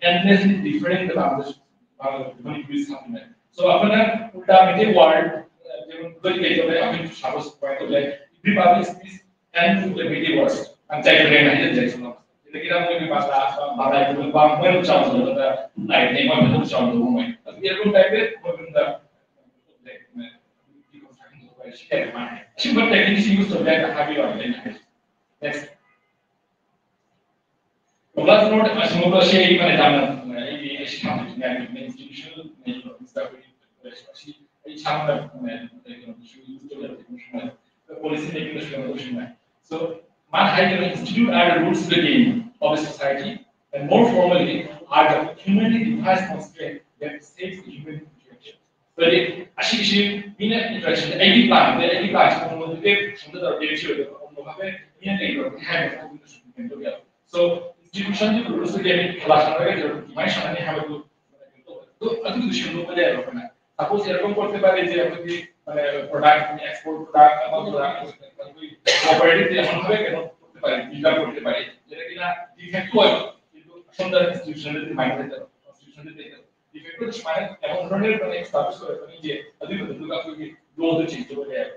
endlessly different the Bangladesh Manipuri subcontinent. So ꯑꯩꯈꯣꯏꯅ ꯎꯜꯇꯥ ꯃꯤꯇꯩ ꯋꯥꯔꯜ ꯀꯩ ꯇꯧꯔꯦ ꯑꯩꯈꯣꯏ ꯁꯄꯣꯁ ꯀꯃꯥꯏꯅ ꯇꯧꯔꯦ? Everybody speaks and to the Meitei words. And Jack Lane ꯍꯥꯏꯅ ꯖꯦꯛꯁꯟ ꯁꯤꯗꯒꯤꯅ ꯃꯣꯏꯒꯤ ꯕꯥꯂꯥ ꯕꯥꯂꯥ ꯃꯣꯏ ꯆꯥꯎꯅ ꯂꯥꯏꯔꯤꯛꯅꯦ ꯃꯣꯏ ꯃꯊꯧ ꯆꯥꯎꯅ ꯃꯣꯏ ꯑꯗꯨꯒꯤ ꯑꯗꯨꯝ ꯇꯥꯏꯞꯇ ꯃꯣꯏ ꯃꯅꯨꯡꯗ ꯑꯁꯤꯒꯨꯝꯕ ꯇꯦꯛꯅꯤꯛꯁꯤ ꯌꯨꯁ ꯇꯧꯕ ꯌꯥꯏꯅ ꯍꯥꯏꯕꯤꯌꯨ ꯍꯥꯏꯕꯅꯤ ꯑꯩꯅ ꯍꯥꯏꯁꯦ꯫ Next. Class note ꯑꯁꯤꯒꯨꯝꯕ ꯑꯁꯤ ꯑꯩ ꯃꯅꯤꯄꯨꯔꯗ ꯑꯩꯒꯤ ꯑꯩ ꯁꯥꯟꯅꯅꯤꯡꯉꯥꯏꯒꯤ institutional ꯑꯁꯤ ꯑꯩ ꯏꯁꯥꯃꯛꯅ ꯀꯩꯅꯣꯗꯁꯨ ꯌꯨꯁ ꯇꯧꯖꯔꯛꯄ ꯄꯣꯂꯤꯁꯤ ꯃꯦꯀꯤꯡꯗꯁꯨ ꯀꯩꯅꯣ ꯇꯧꯁꯤꯟꯕ꯫ So ꯃꯥꯅ ꯍꯥꯏꯗꯅ institute are the roots of the game of the society and more formally are the humanly devised constraint that shapes the human interaction. ꯍꯥꯏꯗꯤ ꯑꯁꯤꯁꯤ ꯃꯤꯅ ꯏꯟꯇꯔꯦꯛꯁꯟ ꯑꯩꯒꯤ ꯄ꯭ꯂꯥꯟꯁꯦ ꯑꯩꯒꯤ ꯄ꯭ꯂꯥꯟꯁꯦ ꯃꯣꯗꯤꯐꯤꯀꯦꯁꯟꯗ ꯇꯧꯔꯒ ꯁꯤ ꯑꯣꯏꯗꯕ ꯃꯣꯗꯤꯐꯥꯏ ꯃꯤꯅ ꯀꯩ ꯇꯧꯔꯒꯦ ꯍꯥꯏꯕ ꯃꯑꯣꯡꯗꯁꯨ ꯀꯩꯅꯣ ꯇꯧꯕ ꯌꯥꯕ꯫ So institutionꯁꯤ ꯔꯨꯜꯁ ꯂꯩꯔꯦ ꯀ꯭ꯂꯥꯁ ꯁꯥꯟꯅꯔꯒ ꯀꯃꯥꯏꯅ ꯁꯥꯟꯅꯅꯤ ꯍꯥꯏꯕꯗꯨ ꯑꯗꯨ ꯑꯗꯨꯒꯤꯗꯨ ꯁꯦꯝꯗꯣꯛꯄ ꯌꯥꯏꯕ ꯑꯩꯈꯣꯏꯅ꯫ ꯁꯄꯣꯁ ꯑꯦꯔꯀꯝ ꯀꯣꯔꯠꯇ ꯄꯥꯏꯔꯤꯁꯦ ꯑꯩꯈꯣꯏꯒꯤ ꯄ꯭ꯔꯣꯗꯛ ꯑꯦꯛꯁꯄꯣꯔꯠ ꯄ꯭ꯔꯣꯗꯛ ꯑꯃ ꯄ꯭ꯔꯣꯗꯛ ꯑꯩꯈꯣꯏ ꯄ꯭ꯔꯣꯄꯔꯇꯤ ꯑꯃ ꯍꯥꯏꯕ ꯀꯩꯅꯣ ꯄꯥꯏꯔꯤ ꯕꯤꯜꯗꯔ ꯀꯣꯔꯠꯇ ꯄꯥꯏꯔꯤ ꯁꯤꯗꯒꯤꯅ ꯗꯤꯐꯦꯛꯇꯣ ꯑꯣꯏꯕ ꯑꯁꯣꯝꯗ ꯏꯟꯁꯇꯤꯇ꯭ꯌꯨꯁꯟꯗꯗꯤ ꯑꯗꯨꯃꯥꯏꯅ ꯂꯩꯇꯕ ꯀꯣꯟꯁꯇꯤꯇ꯭ꯌꯨꯁꯟꯗꯗꯤ ꯂꯩꯇꯕ ꯗꯤꯐꯦꯛꯇꯣ ꯁꯨꯃꯥꯏꯅ ꯑꯦꯕꯣꯟ ꯍꯟꯗ꯭ꯔꯦꯠ ꯄꯔꯁꯦꯟ ꯑꯦꯁꯇꯥꯕ꯭ꯂꯤꯁ ꯑꯣꯏꯔꯛꯄꯅꯤꯁꯦ ꯑꯗꯨꯒꯤ ꯃꯇꯨꯡꯗ ꯑꯩꯈꯣꯏꯒꯤ ꯂꯣꯗꯣ ꯆꯦꯟꯖ ꯇꯧꯕ ꯌꯥꯏꯕ꯫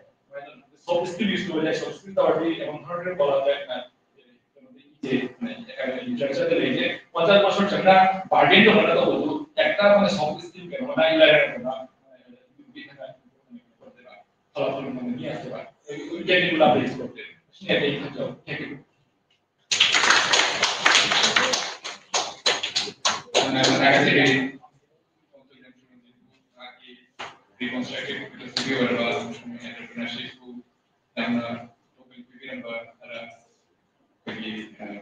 soft skill use ꯇꯧꯕ ꯌꯥꯏ꯫ Soft skill ꯇꯧꯔꯗꯤ ꯑꯦꯃꯣꯟ ꯍꯔꯗꯔ ꯀꯣꯂꯥꯕꯣꯔꯦꯠꯅ ꯀꯩꯅꯣꯗ ꯏꯆꯦ ꯏꯟꯇ꯭ꯔꯦꯛꯁꯟꯗ ꯂꯩꯁꯦ꯫ ꯄꯟꯆꯥꯌꯠ ꯃꯁꯣꯔ ꯆꯪꯅ ꯕꯥꯔꯒꯦꯟ ꯇꯧꯕ ꯅꯠꯇꯕꯗꯨ ꯍꯦꯛꯇ ꯑꯩꯈꯣꯏꯅ soft skill ꯀꯩꯅꯣ ꯃꯅꯥ ꯏꯂꯥꯏ ꯂꯥꯏꯅ ꯐꯂꯥꯐꯜ ꯃꯤ ꯌꯥꯁꯦꯕ ꯏꯟꯗꯤꯌꯥꯒꯤ ꯒꯨꯂꯥꯞ ꯂꯩꯁꯦ꯫ ꯁꯤꯅꯦ ꯑꯩ ꯈꯟꯖꯕ꯫ Thank you꯫ ꯔꯤꯀꯟꯁꯇ꯭ꯔꯛꯇꯤꯚ ꯐꯤꯂꯣꯁꯣꯐꯤ ꯑꯣꯏꯔꯕ ꯑꯃꯁꯨꯡ ꯑꯦꯟꯇꯔꯄ꯭ꯔꯤꯅꯔꯁꯤꯞꯄꯨ ꯌꯥꯝꯅ ꯄꯨꯛꯅꯤꯡ ꯄꯤꯕꯤꯔꯝꯕ ꯈꯔ ꯑꯩꯈꯣꯏꯒꯤ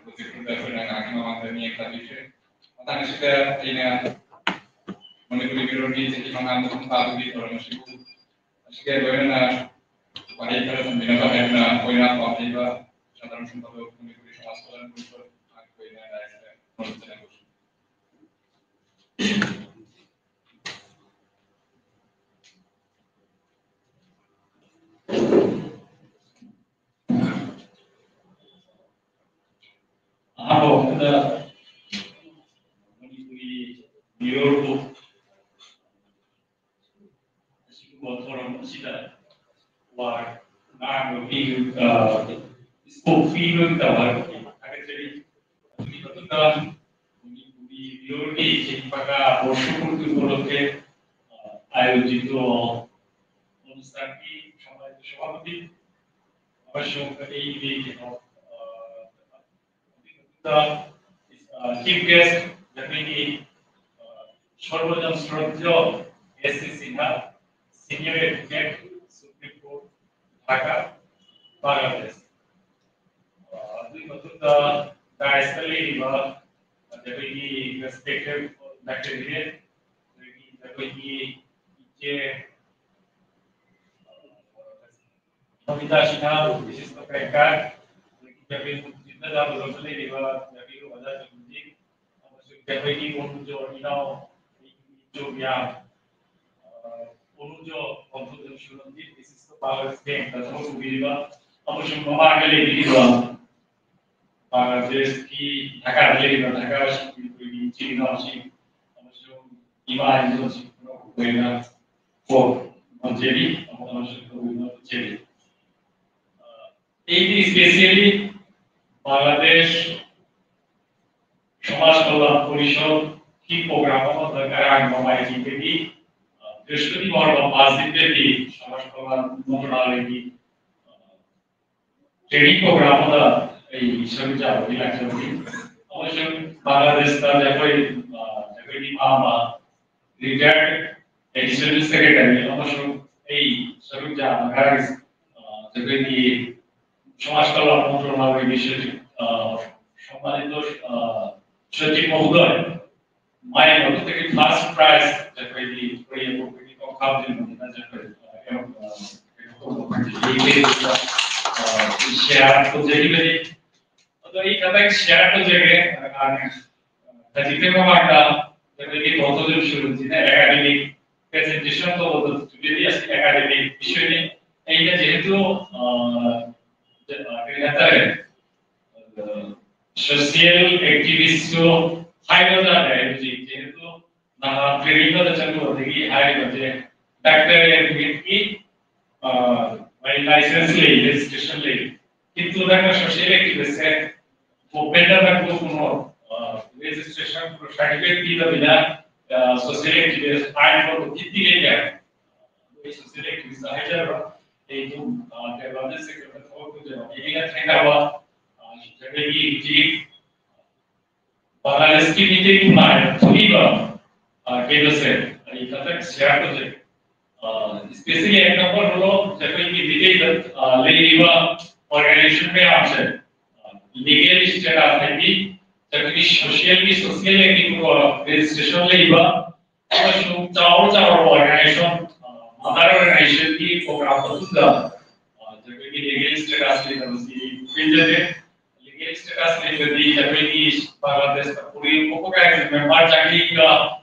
ꯄ꯭ꯔꯣꯖꯦꯛꯇꯨꯗ ꯑꯩꯈꯣꯏꯅ ꯉꯥꯏꯍꯥꯛꯀꯤ ꯃꯃꯥꯡꯗ ꯃꯤꯠꯌꯦꯡ ꯇꯥꯕꯤꯈ꯭ꯔꯦ꯫ ꯃꯇꯥꯡ ꯑꯁꯤꯗ ꯑꯩꯅ ꯃꯅꯤꯄꯨꯔꯤ ꯃꯤꯔꯣꯜꯒꯤ ꯆꯍꯤ ꯃꯉꯥ ꯃꯄꯨꯡ ꯐꯥꯕꯒꯤ ꯊꯧꯔꯝ ꯑꯁꯤꯕꯨ ꯑꯁꯤꯒ ꯂꯣꯏꯅꯅ ꯋꯥꯍꯩ ꯈꯔ ꯊꯝꯕꯤꯅꯕ ꯍꯥꯏꯗꯨꯅ ꯑꯩꯈꯣꯏꯅ ꯄꯥꯝꯖꯩꯕ ꯁꯥꯗꯥꯔꯟ ꯁꯝꯄꯥꯗꯣꯛ ꯃꯅꯤꯄꯨꯔꯤ ꯁꯃꯥꯖ ꯀꯜꯌꯥꯟ ꯄꯔꯤꯁꯗ ꯃꯍꯥꯛꯄꯨ ꯑꯩꯅ ꯗꯥꯏꯁꯇ ꯈꯨꯔꯨꯝꯖꯅ ꯀꯧꯖꯔꯤ꯫ ꯑꯍꯥꯟꯕ ꯃꯛꯇꯗ ꯃꯅꯤꯄꯨꯔꯤ ꯃꯤꯑꯣꯏꯕꯨ ꯑꯁꯤꯒꯨꯝꯕ ꯊꯧꯔꯝ ꯑꯁꯤꯗ ꯋꯥ ꯉꯥꯡꯕ ꯄꯤꯕ, ꯑ, ꯁ꯭ꯀꯣꯞ ꯄꯤꯕꯒꯤꯗꯃꯛ ꯊꯥꯒꯠꯆꯔꯤ꯫ ꯑꯗꯨꯒꯤ ꯃꯇꯨꯡꯗ ꯃꯅꯤꯄꯨꯔꯤ ꯃꯤꯑꯣꯏꯒꯤ ꯆꯍꯤ ꯃꯉꯥ ꯕꯣꯔꯁꯨ ꯄꯨꯔꯛꯇꯨ ꯄꯣꯛꯂꯛꯂꯦ, ꯑ, ꯑꯥꯌꯣꯖꯤꯠ ꯇꯧ ꯑꯣꯅꯨꯁꯊꯥꯟꯒꯤ ꯁꯝꯃꯥꯅꯤꯇ ꯁꯚꯥꯄꯇꯤ ꯑꯃꯁꯨꯡ ꯑꯩꯒꯤ ꯀꯩꯅꯣ, ꯑ, ꯑꯗꯨꯒꯤ ꯃꯇꯨꯡꯗ, ꯑ, ꯆꯤꯐ ꯒꯦꯁ ꯑꯩꯈꯣꯏꯒꯤ, ꯑ, ꯁꯔꯕꯖꯟ ꯁ꯭ꯔꯗ꯭ꯙꯦꯌ S C Sinha, senior advocate, supreme court, Dhaka, Bangladesh. ꯑ, ꯑꯗꯨꯒꯤ ꯃꯇꯨꯡꯗ ꯗꯥꯏꯁꯇ ꯂꯩꯔꯤꯕ ꯑꯩꯈꯣꯏꯒꯤ ꯔꯦꯁꯄꯦꯛꯇꯦꯠ ꯂꯥꯏꯕ꯭ꯔꯦꯔꯤꯌꯟ, ꯑꯗꯒꯤ ꯑꯩꯈꯣꯏꯒꯤ ꯏꯆꯦ, ꯑ, ꯅꯣꯃꯤꯇꯥ ꯁꯤꯟꯍꯥ, ꯕꯤꯁꯤꯁꯇ ꯄꯦꯡꯀꯔ, ꯑꯗꯒꯤ ꯖꯒꯣꯏ ꯖꯤꯝꯅ ꯂꯝꯗꯝꯗ ꯂꯩꯔꯤꯕ ꯖꯒꯣꯏ ꯑꯣꯖꯥ ꯖꯒꯨꯟꯖꯤꯠ, ꯑꯃꯁꯨꯡ ꯖꯒꯣꯏꯒꯤ ꯃꯣꯟꯖꯣ ꯏꯅꯥꯎ, ꯑꯩꯒꯤ ꯏꯆꯧ ꯃꯌꯥꯝ, ꯑ, ꯃꯣꯟꯖꯣ ꯄꯥꯡꯊꯣꯛ ꯁꯨꯔꯝꯖꯤꯠ, ꯕꯤꯁꯤꯁꯇ ꯄꯥꯔꯁ ꯕꯦꯡꯛꯇ ꯊꯕꯛ ꯇꯧꯕꯤꯔꯤꯕ ꯑꯃꯁꯨꯡ ꯃꯃꯥꯡꯗ ꯂꯩꯕꯤꯔꯤꯕ ꯕꯪꯒ꯭ꯂꯥꯗꯦꯁꯀꯤ ꯙꯥꯀꯥꯗ ꯂꯩꯔꯤꯕ ꯙꯥꯀꯥꯁꯤꯡꯒꯤ ꯑꯩꯈꯣꯏꯒꯤ ꯏꯆꯤꯜ ꯏꯅꯥꯎꯁꯤꯡ ꯑꯃꯁꯨꯡ ꯏꯃꯥ ꯏꯟꯗꯣꯜꯁꯤꯡ ꯄꯨꯝꯅꯃꯛꯄꯨ ꯑꯩꯅ ꯀꯣꯛ ꯅꯣꯟꯖꯔꯤ ꯑꯃꯁꯨꯡ ꯇꯧꯕꯤꯅꯕ ꯆꯦꯜꯂꯤ꯫ ꯑꯩꯗꯤ specially ꯕꯪꯒ꯭ꯂꯥꯗꯦꯁ ꯁꯃꯥꯖ ꯀꯜꯌꯥꯟ ꯄꯔꯤꯁꯗꯀꯤ program ꯑꯃꯗ ꯉꯔꯥꯡ ꯅꯣꯡꯃꯥꯏꯖꯤꯡꯗꯒꯤ, ꯑ, ꯕ꯭ꯔꯤꯍꯁꯄꯇꯤꯕꯥꯔ ꯃꯁꯖꯤꯗꯇꯗꯤ ꯁꯃꯥꯖ ꯀꯜꯌꯥꯟ ꯃꯟꯇ꯭ꯔꯥꯂꯌꯒꯤ, ꯑ, training program ꯑꯃꯗ ꯑꯩ ꯁꯔꯨꯛ ꯌꯥꯕꯒꯤ ꯂꯥꯛꯆꯕꯅꯤ꯫ ꯑꯃꯁꯨꯡ ꯕꯪꯒ꯭ꯂꯥꯗꯦꯁꯇ ꯑꯩꯈꯣꯏ, ꯑ, ꯑꯩꯈꯣꯏꯒꯤ ꯏꯃꯥ ꯑꯃ retired additional secretary ꯑꯃꯁꯨꯡ ꯑꯩ ꯁꯔꯨꯛ ꯌꯥꯅꯉꯥꯏ, ꯑ, ꯑꯩꯈꯣꯏꯒꯤ ꯁꯃꯥꯖ ꯀꯜꯌꯥꯟ ꯃꯟꯇ꯭ꯔꯥꯂꯌꯒꯤ ꯁꯆꯤꯕ, ꯑ, ꯁꯝꯃꯥꯅꯤꯇ, ꯑ, ꯁꯆꯤꯕ ꯃꯍꯣꯗꯌ, ꯃꯥꯏ ꯃꯗꯨꯗꯒꯤ first prize ꯑꯩꯈꯣꯏꯒꯤ ꯄ꯭ꯔꯤꯌꯥꯄꯣꯛꯄꯒꯤ ꯀꯣꯡꯊꯥꯝꯖꯤꯡꯕꯗꯨꯅ ꯑꯩꯈꯣꯏ, ꯑ, ꯀꯩꯅꯣ ꯇꯧꯕ ꯐꯪꯖꯈꯤ꯫ ꯑ, share ꯇꯧꯖꯈꯤꯕꯅꯤ꯫ ꯑꯗꯣ ꯑꯩ ꯈꯤꯇꯪ share ꯇꯧꯖꯒꯦ꯫ ꯑ, ꯍꯧꯖꯤꯛꯇꯤ ꯃꯃꯥꯡꯗ ꯑꯩꯈꯣꯏꯒꯤ ꯇꯣꯟꯊꯣꯏ ꯁꯨꯔꯨꯟꯁꯤꯅ academic presentation ꯇꯧꯕꯗ ꯇꯨꯗꯦꯗꯤ ꯑꯁꯤ academic issue ꯅꯤ꯫ ꯑꯩꯅ ꯖꯦꯍꯦꯇꯨ, ꯑ, ꯀꯔꯤ ꯍꯥꯏꯇꯥꯔꯦ, social activist ꯁꯨ ꯍꯥꯏꯕ ꯇꯥꯔꯦ꯫ ꯍꯧꯖꯤꯛ ꯖꯦꯍꯦꯇꯨ ꯅꯍꯥ training ꯑꯃꯗ ꯆꯠꯂꯨꯕꯗꯒꯤ ꯍꯥꯏꯔꯤꯕꯁꯦ doctor advocate ꯀꯤ, ꯑ, ꯃꯥꯒꯤ license ꯂꯩ, registration ꯂꯩ꯫ ꯀꯤꯟꯇꯨ ꯅꯪꯅ social activist ꯁꯦ open ꯗ ꯅꯪ ꯀꯩꯅꯣ, ꯑ, registration certificate ꯄꯤꯗꯕꯤꯗ, ꯑ, social activist ꯍꯥꯏꯕ ꯈꯤꯇꯤ ꯂꯩꯇꯦ꯫ ꯑꯩ social activist ꯍꯥꯏꯖꯔꯕ, ꯑꯩ ꯑꯗꯨꯝ, ꯑ, development sector ꯗ ꯊꯕꯛ ꯇꯧꯖꯕ, ꯑꯩꯒ ꯊꯦꯡꯅꯕ, ꯑ, ꯑꯩꯈꯣꯏꯒꯤ ꯍꯧꯖꯤꯛ ꯕꯪꯒ꯭ꯂꯥꯗꯦꯁꯀꯤ ꯃꯤꯇꯩ ꯈꯨꯟꯅꯥꯏꯗ ꯊꯣꯛꯏꯕ, ꯑ, ꯀꯩꯅꯣꯁꯦ ꯑꯩ ꯈꯤꯇꯪ share ꯇꯧꯖꯒꯦ꯫ ꯑ, especially example ꯍꯥꯏꯔꯣ, ꯑꯩꯈꯣꯏꯒꯤ ꯃꯤꯇꯩꯗ, ꯑ, ꯂꯩꯔꯤꯕ organization ꯃꯌꯥꯝꯁꯦ, ꯑ, legal status ꯍꯥꯏꯗꯤ ꯑꯩꯈꯣꯏꯒꯤ social ꯒꯤ, social active registration ꯂꯩꯕ ꯑꯃꯁꯨꯡ ꯆꯥꯎꯔ ꯆꯥꯎꯔꯕ organization, ꯑ, mother organization ꯒꯤ program ꯃꯇꯨꯡꯗ, ꯑ, ꯑꯩꯈꯣꯏꯒꯤ legal status ꯂꯩꯇꯕꯁꯤ ꯄꯦꯟꯖꯗꯦ꯫ Legal status ꯂꯩꯇ꯭ꯔꯗꯤ ꯑꯩꯈꯣꯏꯒꯤ ꯕꯪꯒ꯭ꯂꯥꯗꯦꯁꯇ ꯄꯨꯔꯤ ꯄꯣꯛꯄ ꯀꯥꯏꯁꯦ member ꯆꯍꯤꯒ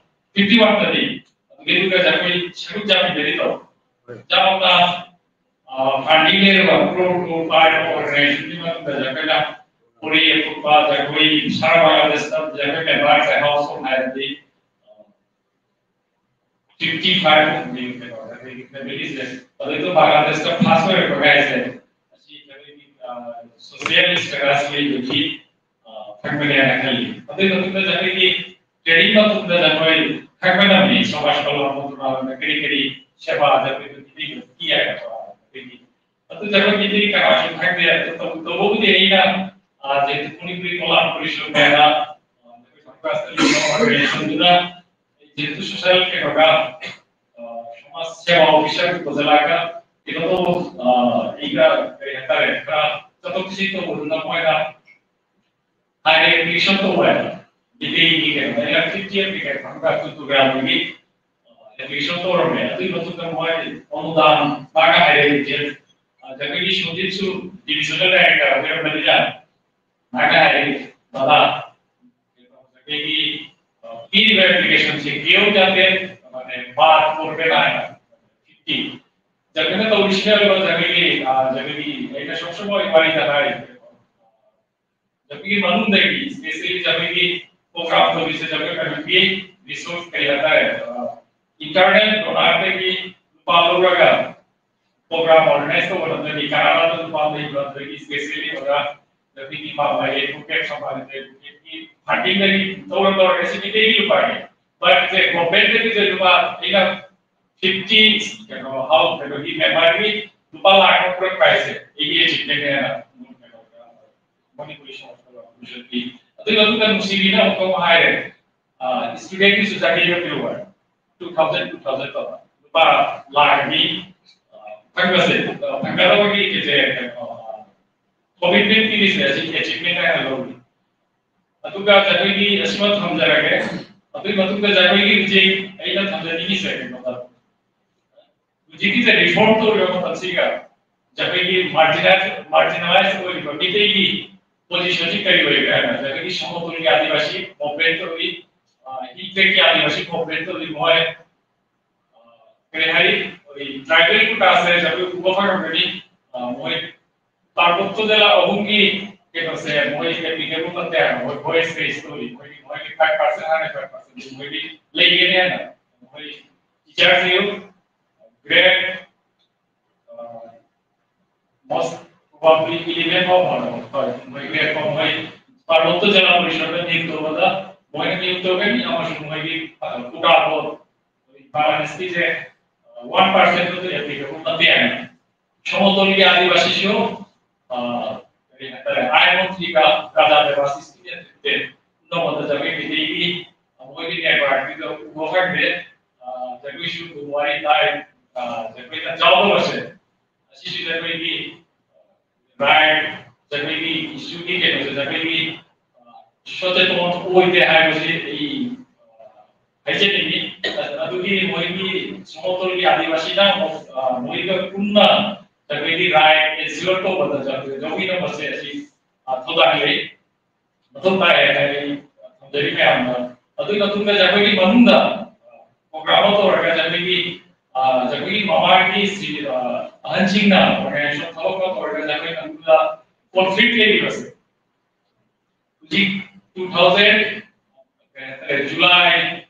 fifty one ꯇꯗꯤ ꯑꯗꯨꯒꯤꯗꯨꯒ ꯑꯩꯈꯣꯏ ꯁꯔꯨꯛ ꯆꯥꯃꯤꯟꯅꯔꯤꯗꯣ꯫ ꯆꯥꯎꯅ, ꯑ, funding ꯂꯩꯔꯕ crore crore ꯄꯥꯏꯔꯕ organization ꯒꯤ ꯃꯅꯨꯡꯗ ꯑꯩꯈꯣꯏꯅ ꯄꯨꯔꯤ ꯑꯀꯨꯞꯄ ꯑꯩꯈꯣꯏ ꯁꯥꯔ ꯕꯪꯒ꯭ꯂꯥꯗꯦꯁꯇ ꯑꯩꯈꯣꯏ member ꯁꯦ household ꯍꯥꯏꯔꯗꯤ, ꯑ, fifty five ꯃꯨꯛꯅꯤ ꯀꯩꯅꯣ, ꯑꯩꯈꯣꯏꯒꯤ family ꯁꯦ꯫ ꯑꯗꯨꯗꯣ ꯕꯪꯒ꯭ꯂꯥꯗꯦꯁꯇ first ꯑꯣꯏꯔꯛꯄ ꯀꯥꯏꯁꯦ ꯑꯁꯤ ꯑꯩꯈꯣꯏꯒꯤ, ꯑ, ꯁꯣꯁꯤꯌꯦꯜ ꯏꯁꯇꯦꯇꯁ ꯂꯩꯕꯒꯤ ꯐꯪꯕꯅꯦꯅ ꯈꯜꯂꯤ꯫ ꯑꯗꯨꯒꯤ ꯃꯇꯨꯡꯗ ꯑꯩꯈꯣꯏꯒꯤ ꯇ꯭ꯔꯦꯅꯤꯡ ꯃꯇꯨꯡꯗ ꯑꯩꯈꯣꯏ ꯈꯪꯕꯅꯕꯅꯤ ꯁꯃꯥꯖ ꯀꯜꯌꯥꯟ ꯃꯟꯇ꯭ꯔꯥꯂꯌꯅ ꯀꯔꯤ ꯀꯔꯤ ꯁꯦꯕꯥ ꯑꯩꯈꯣꯏꯗ ꯄꯤꯕꯤꯕꯒꯤ ꯍꯥꯏꯕ ꯑꯩꯈꯣꯏꯒꯤ ꯑꯗꯨ ꯑꯩꯈꯣꯏꯒꯤꯗꯤ ꯀꯅꯥꯁꯨ ꯈꯪꯗꯦ꯫ ꯑꯗꯨ ꯇꯧ- ꯇꯧꯕꯕꯨꯗꯤ ꯑꯩꯅ, ꯑ, ꯖꯦꯇꯨ ꯃꯅꯤꯄꯨꯔꯤ ꯀꯣꯂꯥꯕꯣꯔꯦꯁꯟ ꯍꯥꯏꯅ, ꯑ, ꯑꯩꯈꯣꯏ ꯁꯃꯥꯖ ꯀꯜꯌꯥꯟ ꯃꯟꯇ꯭ꯔꯥꯂꯌꯗꯨꯅ ꯖꯦꯇꯨ ꯁꯣꯁꯤꯌꯦꯜ ꯀꯩꯅꯣꯒ, ꯑ, ꯁꯃꯥꯖ ꯁꯦꯕꯥ ꯑꯣꯐꯤꯁꯔ ꯄꯨꯁꯤꯜꯂꯒ ꯀꯩꯅꯣ ꯇꯧꯕ, ꯑ, ꯑꯩꯒ ꯀꯔꯤ ꯍꯥꯏꯇꯥꯔꯦ, ꯈꯔ ꯆꯠꯊꯣꯛ ꯆꯠꯁꯤꯟ ꯇꯧꯕꯗꯨꯅ ꯃꯣꯏꯅ ꯍꯥꯏꯗꯤ ꯑꯦꯄ꯭ꯂꯤꯀꯦꯁꯟ ꯇꯧꯕ ꯍꯥꯏꯕ ꯃꯤꯇꯩꯒꯤ ꯀꯩꯅꯣꯗ ꯑꯩꯅ ꯐꯤꯐꯇꯤ ꯑꯦꯄ꯭ꯂꯤꯀꯦꯁꯟ ꯈꯪꯕ꯭ꯔꯥ ꯇꯨ ꯇꯨ ꯒ꯭ꯔꯥꯝꯗꯒꯤ ꯑꯦꯄ꯭ꯂꯤꯀꯦꯁꯟ ꯇꯧꯔꯝꯃꯦ꯫ ꯑꯗꯨꯒꯤ ꯃꯇꯨꯡꯗ ꯃꯣꯏ ꯑꯣꯅꯨꯗꯥꯟ ꯃꯥꯅ ꯍꯥꯏꯔꯛꯏꯁꯦ, ꯑ, ꯑꯩꯈꯣꯏꯒꯤ ꯁꯨꯗꯤꯠꯁꯨ ꯗꯤꯕꯤꯖꯅꯦꯜ ꯗꯥꯏꯔꯦꯛꯇꯔ ꯑꯣꯏꯔꯝꯕꯅꯤꯅ ꯃꯥꯅ ꯍꯥꯏꯔꯛꯏ, "ꯗꯥꯗꯥ, ꯑꯩꯈꯣꯏꯒꯤ, ꯑ, ꯄꯤꯔꯤꯕ ꯑꯦꯄ꯭ꯂꯤꯀꯦꯁꯟꯁꯦ ꯀ꯭ꯂꯤꯌꯥꯔ ꯌꯥꯗꯦ, ꯃꯥꯅꯦ ꯕꯥꯔ ꯀꯣꯔꯕꯦꯅꯥ ꯍꯥꯏꯅ ꯐꯤꯐꯇꯤ ꯖꯒꯅ ꯇꯧꯔꯤꯁꯤꯅ ꯖꯒꯒꯤ, ꯑ, ꯖꯒꯒꯤ ꯑꯩꯅ ꯁꯨꯝ ꯁꯨꯝ ꯋꯥꯔꯤꯗ ꯍꯥꯏꯔꯤꯁꯦ꯫ ꯖꯒꯒꯤ ꯃꯅꯨꯡꯗꯒꯤ, ꯏꯁꯄꯦꯁꯦꯜꯂꯤ ꯖꯒꯒꯤ ꯄ꯭ꯔꯣꯒ꯭ꯔꯥꯝ ꯇꯧꯔꯤꯁꯦ ꯖꯒ ꯀꯩꯅꯣꯒꯤ ꯔꯤꯁꯣꯔꯁ ꯀꯔꯤ ꯍꯥꯏꯇꯥꯔꯦ, ꯏꯟꯇꯔꯅꯦꯜ ꯗꯣꯅꯔꯗꯒꯤ ꯂꯨꯄꯥ ꯂꯧꯔꯒ ꯄ꯭ꯔꯣꯒ꯭ꯔꯥꯝ ꯑꯣꯔꯒꯅꯥꯏꯖ ꯇꯧꯕ ꯂꯝꯗꯒꯤ ꯀꯅꯥꯗ ꯂꯨꯄꯥ ꯂꯩꯕ ꯂꯝꯗꯒꯤ ꯏꯁꯄꯦꯁꯦꯜꯂꯤ ꯑꯣꯖꯥ ꯖꯒꯒꯤ ꯃꯥ ꯃꯥꯒꯤ ꯑꯦꯗꯚꯣꯀꯦꯠ ꯁꯃꯥꯖ ꯑꯦꯗꯚꯣꯀꯦꯠꯀꯤ ꯐꯟꯗꯤꯡꯗꯒꯤ ꯇꯧꯔ ꯇꯧꯔꯒ ꯁꯤ ꯃꯤꯇꯩꯒꯤ ꯂꯨꯄꯥꯅꯤ꯫ ꯕꯠ ꯁꯦ ꯒꯣꯔꯃꯦꯟꯗꯒꯤꯁꯦ ꯂꯨꯄꯥ ꯑꯩꯅ ꯐꯤꯐꯇꯤ ꯀꯩꯅꯣ ꯍꯥꯎ ꯀꯩꯅꯣꯒꯤ ꯃꯦꯝꯕꯔꯒꯤ ꯂꯨꯄꯥ ꯂꯥꯛ ꯑꯃ ꯄꯨꯔꯛꯄ ꯍꯥꯏꯁꯦ ꯑꯩꯒꯤ ꯑꯦꯆꯤꯞꯃꯦꯟꯅꯦꯅ ꯃꯅꯤꯄꯨꯔꯤ ꯁꯣꯁꯤꯌꯦꯜ ꯀꯣꯔꯄꯣꯔꯦꯁꯟꯒꯤ꯫ ꯑꯗꯨꯒꯤ ꯃꯇꯨꯡꯗ ꯅꯨꯡꯁꯤꯕꯤꯅ ꯑꯃꯨꯛꯀ ꯑꯃꯨꯛ ꯍꯥꯏꯔꯦ, ꯏꯁꯇꯨꯗꯦꯟꯒꯤꯁꯨ ꯆꯍꯤꯗ ꯄꯤꯔꯨꯕ ꯇꯨ ꯊꯥꯎꯖꯟ ꯇꯨ ꯊꯥꯎꯖꯟ ꯇꯧꯕ ꯂꯨꯄꯥ ꯂꯥꯛ ꯑꯅꯤ ꯐꯪꯕꯁꯦ, ꯐꯪꯒꯗꯕꯒꯤ ꯀꯩꯁꯦ ꯀꯣꯃꯤꯠꯃꯦꯟ ꯄꯤꯔꯤꯁꯦ ꯑꯁꯤ ꯑꯦꯆꯤꯞꯃꯦꯟ ꯍꯥꯏꯅ ꯂꯧꯏ꯫ ꯑꯗꯨꯒ ꯑꯩꯈꯣꯏꯒꯤ ꯑꯁꯤꯃ ꯊꯝꯖꯔꯒꯦ꯫ ꯑꯗꯨꯒꯤ ꯃꯇꯨꯡꯗ ꯑꯩꯈꯣꯏꯒꯤ ꯍꯧꯖꯤꯛ ꯑꯩꯅ ꯊꯝꯖꯅꯤꯡꯉꯤꯁꯦ ꯀꯩꯅꯣꯗ ꯍꯧꯖꯤꯛꯀꯤꯁꯦ ꯔꯤꯐꯣꯔꯝ ꯇꯧꯔꯤꯕ ꯃꯇꯝꯁꯤꯒ ꯑꯩꯈꯣꯏꯒꯤ ꯃꯥꯔꯖꯤꯅꯥꯏꯖ ꯃꯥꯔꯖꯤꯅꯥꯏꯖ ꯑꯣꯏꯔꯤꯕ ꯃꯤꯇꯩꯒꯤ ꯄꯣꯖꯤꯁꯟꯁꯤ ꯀꯔꯤ ꯑꯣꯏꯒꯦ ꯍꯥꯏꯕꯗ ꯑꯩꯈꯣꯏꯒꯤ ꯁꯣꯃꯣꯇꯨꯜꯒꯤ ꯑꯥꯗꯤꯕꯥꯁꯤ ꯃꯨꯚꯃꯦꯟ ꯇꯧꯔꯤ, ꯍꯤꯜ ꯇ꯭ꯔꯦꯛꯀꯤ ꯑꯥꯗꯤꯕꯥꯁꯤ ꯃꯨꯚꯃꯦꯟ ꯇꯧꯔꯤ ꯃꯣꯏ ꯀꯔꯤ ꯍꯥꯏꯔꯤ ꯑꯩꯈꯣꯏ ꯇ꯭ꯔꯥꯏꯕꯦꯜ ꯀꯣꯇꯥꯁꯦ ꯑꯩꯈꯣꯏ ꯎꯕ ꯐꯪꯉꯝꯒꯅꯤ꯫ ꯃꯣꯏ ꯇꯥꯡꯀꯨꯞ ꯇꯨꯗꯦꯂꯥ ꯑꯍꯨꯝꯒꯤ ꯀꯩꯅꯣꯁꯦ ꯃꯣꯏ ꯑꯦꯄ꯭ꯂꯤꯀꯦꯕꯜ ꯅꯠꯇꯦ ꯍꯥꯏꯕ, ꯃꯣꯏ ꯚꯣꯏꯁ ꯕꯦꯁ ꯇꯧꯔꯤ, ꯃꯣꯏꯒꯤ ꯃꯣꯏꯒꯤ ꯐꯥꯏꯚ ꯄꯥꯔꯁꯦꯟ ꯍꯥꯟꯅ ꯐꯥꯏꯚ ꯄꯥꯔꯁꯦꯟ ꯃꯣꯏꯒꯤ ꯂꯩꯒꯅꯤ ꯍꯥꯏꯅ ꯃꯣꯏ ꯇꯤꯆꯔꯁꯤꯡ ꯒ꯭ꯔꯦꯠ ꯃꯣꯁ probably eleven ꯐꯥꯎ ꯐꯪꯉꯦ꯫ ꯍꯣꯏ, ꯃꯣꯏ ꯄꯥꯔꯂꯣꯛꯇ ꯖꯤꯂꯥ ꯄꯔꯤꯁꯗꯇ ꯅꯤꯌꯨꯛ ꯇꯧꯕꯗ ꯃꯣꯏꯅ ꯅꯤꯌꯨꯛ ꯇꯧꯒꯅꯤ ꯑꯃꯁꯨꯡ ꯃꯣꯏꯒꯤ ꯀꯣꯇꯥꯗꯣ ꯄꯥꯔꯃꯥꯅꯦꯟꯁꯀꯤꯁꯦ ꯋꯥꯟ ꯄꯥꯔꯁꯦꯟꯠꯇꯁꯨ ꯑꯦꯄ꯭ꯂꯤꯀꯦꯕꯜ ꯅꯠꯇꯦ ꯍꯥꯏꯅ꯫ ꯁꯣꯃꯣꯇꯣꯜꯒꯤ ꯑꯥꯗꯤꯕꯥꯁꯤꯁꯨ ꯀꯔꯤ ꯍꯥꯏꯇꯥꯔꯦ, ꯑꯥꯏ ꯃꯟꯇ꯭ꯔꯤꯒ ꯔꯥꯖꯥ ꯗꯦꯕꯥꯁꯤꯁꯀꯤ ꯅꯦꯇ꯭ꯔꯤꯠꯇ ꯅꯣꯡꯃꯗ ꯖꯒꯣꯏ ꯃꯤꯇꯩꯒꯤ ꯃꯣꯏꯒꯤ ꯅꯦꯠꯋꯥꯔꯛꯀꯤꯗ ꯎꯕ ꯐꯪꯗꯦ꯫ ꯖꯒꯣꯏꯁꯨ ꯑꯗꯨꯝ ꯋꯥꯔꯤ ꯇꯥꯏ꯫ ꯖꯒꯣꯏꯗ ꯌꯥꯎꯗꯕꯁꯦ ꯑꯁꯤꯁꯨ ꯖꯒꯣꯏꯒꯤ ꯔꯥꯏꯠ, ꯖꯒꯣꯏꯒꯤ ꯏꯁꯨꯒꯤ ꯀꯩꯅꯣꯁꯦ, ꯖꯒꯣꯏꯒꯤ ꯁꯣꯆꯦꯇꯣꯟ ꯑꯣꯏꯗꯦ ꯍꯥꯏꯕꯁꯤ ꯑꯩ ꯍꯥꯏꯖꯅꯤꯡꯉꯤ꯫ ꯑꯗꯨꯒꯤ ꯃꯣꯏꯒꯤ ꯁꯣꯃꯣꯇꯣꯜꯒꯤ ꯑꯥꯗꯤꯕꯥꯁꯤꯅ ꯃꯣꯏꯒ ꯄꯨꯟꯅ ꯖꯒꯣꯏꯒꯤ ꯔꯥꯏꯠ ꯑꯦꯖ꯭ꯌꯨꯔ ꯇꯧꯕꯗ ꯖꯒꯣꯏ ꯂꯧꯃꯤꯟꯅꯕꯁꯦ ꯑꯁꯤ ꯊꯧꯗꯥꯡ ꯂꯩ꯫ ꯃꯊꯧ ꯇꯥꯏ ꯍꯥꯏꯅ ꯑꯩ ꯊꯝꯖꯔꯤ ꯃꯌꯥꯝꯗ꯫ ꯑꯗꯨꯒꯤ ꯃꯇꯨꯡꯗ ꯑꯩꯈꯣꯏꯒꯤ ꯃꯅꯨꯡꯗ ꯄ꯭ꯔꯣꯒ꯭ꯔꯥꯝ ꯑꯃ ꯇꯧꯔꯒ ꯑꯩꯈꯣꯏꯒꯤ ꯑꯩꯈꯣꯏꯒꯤ ꯃꯃꯥꯡꯒꯤ ꯑꯍꯟꯁꯤꯡꯅ ꯑꯣꯔꯒꯅꯥꯏꯖꯦꯁꯟ ꯊꯕꯛ ꯑꯃ ꯇꯧꯔꯒ ꯑꯩꯈꯣꯏ ꯃꯅꯨꯡꯗ ꯀꯣꯟꯐ꯭ꯂꯤꯛ ꯂꯩꯔꯤꯕꯁꯦ ꯍꯧꯖꯤꯛ two thousand July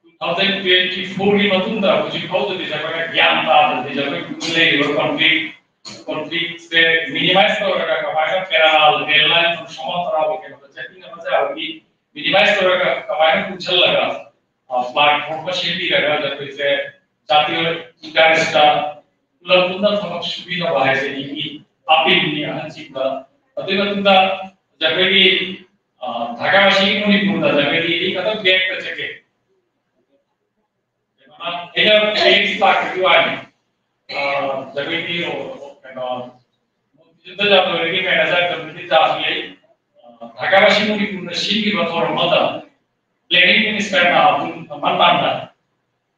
two thousand twenty ꯐꯣꯔꯒꯤ ꯃꯇꯨꯡꯗ ꯍꯧꯖꯤꯛ ꯐꯥꯎꯗꯗꯤ ꯑꯩꯈꯣꯏꯅ ꯒ꯭ꯌꯥꯟ ꯇꯥꯗꯅ ꯑꯩꯈꯣꯏ ꯂꯩꯔꯤꯕ ꯀꯣꯟꯐ꯭ꯂꯤꯛ ꯀꯣꯟꯐ꯭ꯂꯤꯛꯁꯦ ꯃꯤꯅꯤꯃꯥꯏꯁ ꯇꯧꯔꯒ ꯀꯃꯥꯏꯅ ꯄꯦꯔꯥ ꯔꯦꯜ ꯂꯥꯏꯟ ꯁꯣꯃꯣꯇꯣꯜꯒꯤ ꯀꯩꯅꯣꯗ ꯆꯠꯃꯤꯟꯅꯕ ꯌꯥꯕꯒꯤ ꯃꯤꯅꯤꯃꯥꯏꯁ ꯇꯧꯔꯒ ꯀꯃꯥꯏꯅ ꯄꯨꯟꯁꯤꯜꯂꯒ ꯄ꯭ꯂꯥꯠꯐꯣꯔꯝ ꯑꯃ ꯁꯦꯝꯕꯤꯔꯒ ꯑꯩꯈꯣꯏꯁꯦ ꯖꯥꯇꯤꯌ ꯏꯟꯇꯔꯦꯁꯇ ꯄꯨꯂꯞ ꯄꯨꯟꯅ ꯊꯕꯛ ꯁꯨꯕꯤꯅꯕ ꯍꯥꯏꯁꯦ ꯑꯩꯒꯤ ꯑꯄꯤꯜꯅꯤ ꯑꯍꯟꯁꯤꯡꯗ꯫ ꯑꯗꯨꯒꯤ ꯃꯇꯨꯡꯗ ꯑꯩꯈꯣꯏꯒꯤ ꯙꯥꯀꯥ ꯑꯁꯤ ꯃꯅꯤꯄꯨꯔꯗ ꯑꯩꯈꯣꯏꯒꯤ ꯑꯩ ꯈꯛꯇꯪ ꯕꯦꯛꯇ ꯆꯠꯀꯦ꯫ ꯑꯩꯅ ꯐꯦꯛꯁ ꯂꯥꯛꯄꯒꯤ ꯋꯥꯅꯤ꯫ ꯑꯩꯈꯣꯏꯒꯤ ꯀꯩꯅꯣ ꯌꯨꯝꯗ ꯌꯥꯝ ꯂꯣꯏꯔꯒꯦ ꯀꯥꯏꯅ ꯆꯠꯇꯕꯗꯤ ꯆꯥꯁꯨ ꯂꯩ꯫ ꯙꯥꯀꯥ ꯑꯁꯤ ꯃꯅꯤꯄꯨꯔꯗ ꯁꯤꯟꯈꯤꯕ ꯊꯧꯔꯝ ꯑꯃꯗ ꯄ꯭ꯂꯦꯅꯤꯡ ꯃꯤꯅꯤꯁꯇꯔꯅ ꯑꯗꯨꯝ ꯃꯇꯥꯡꯗ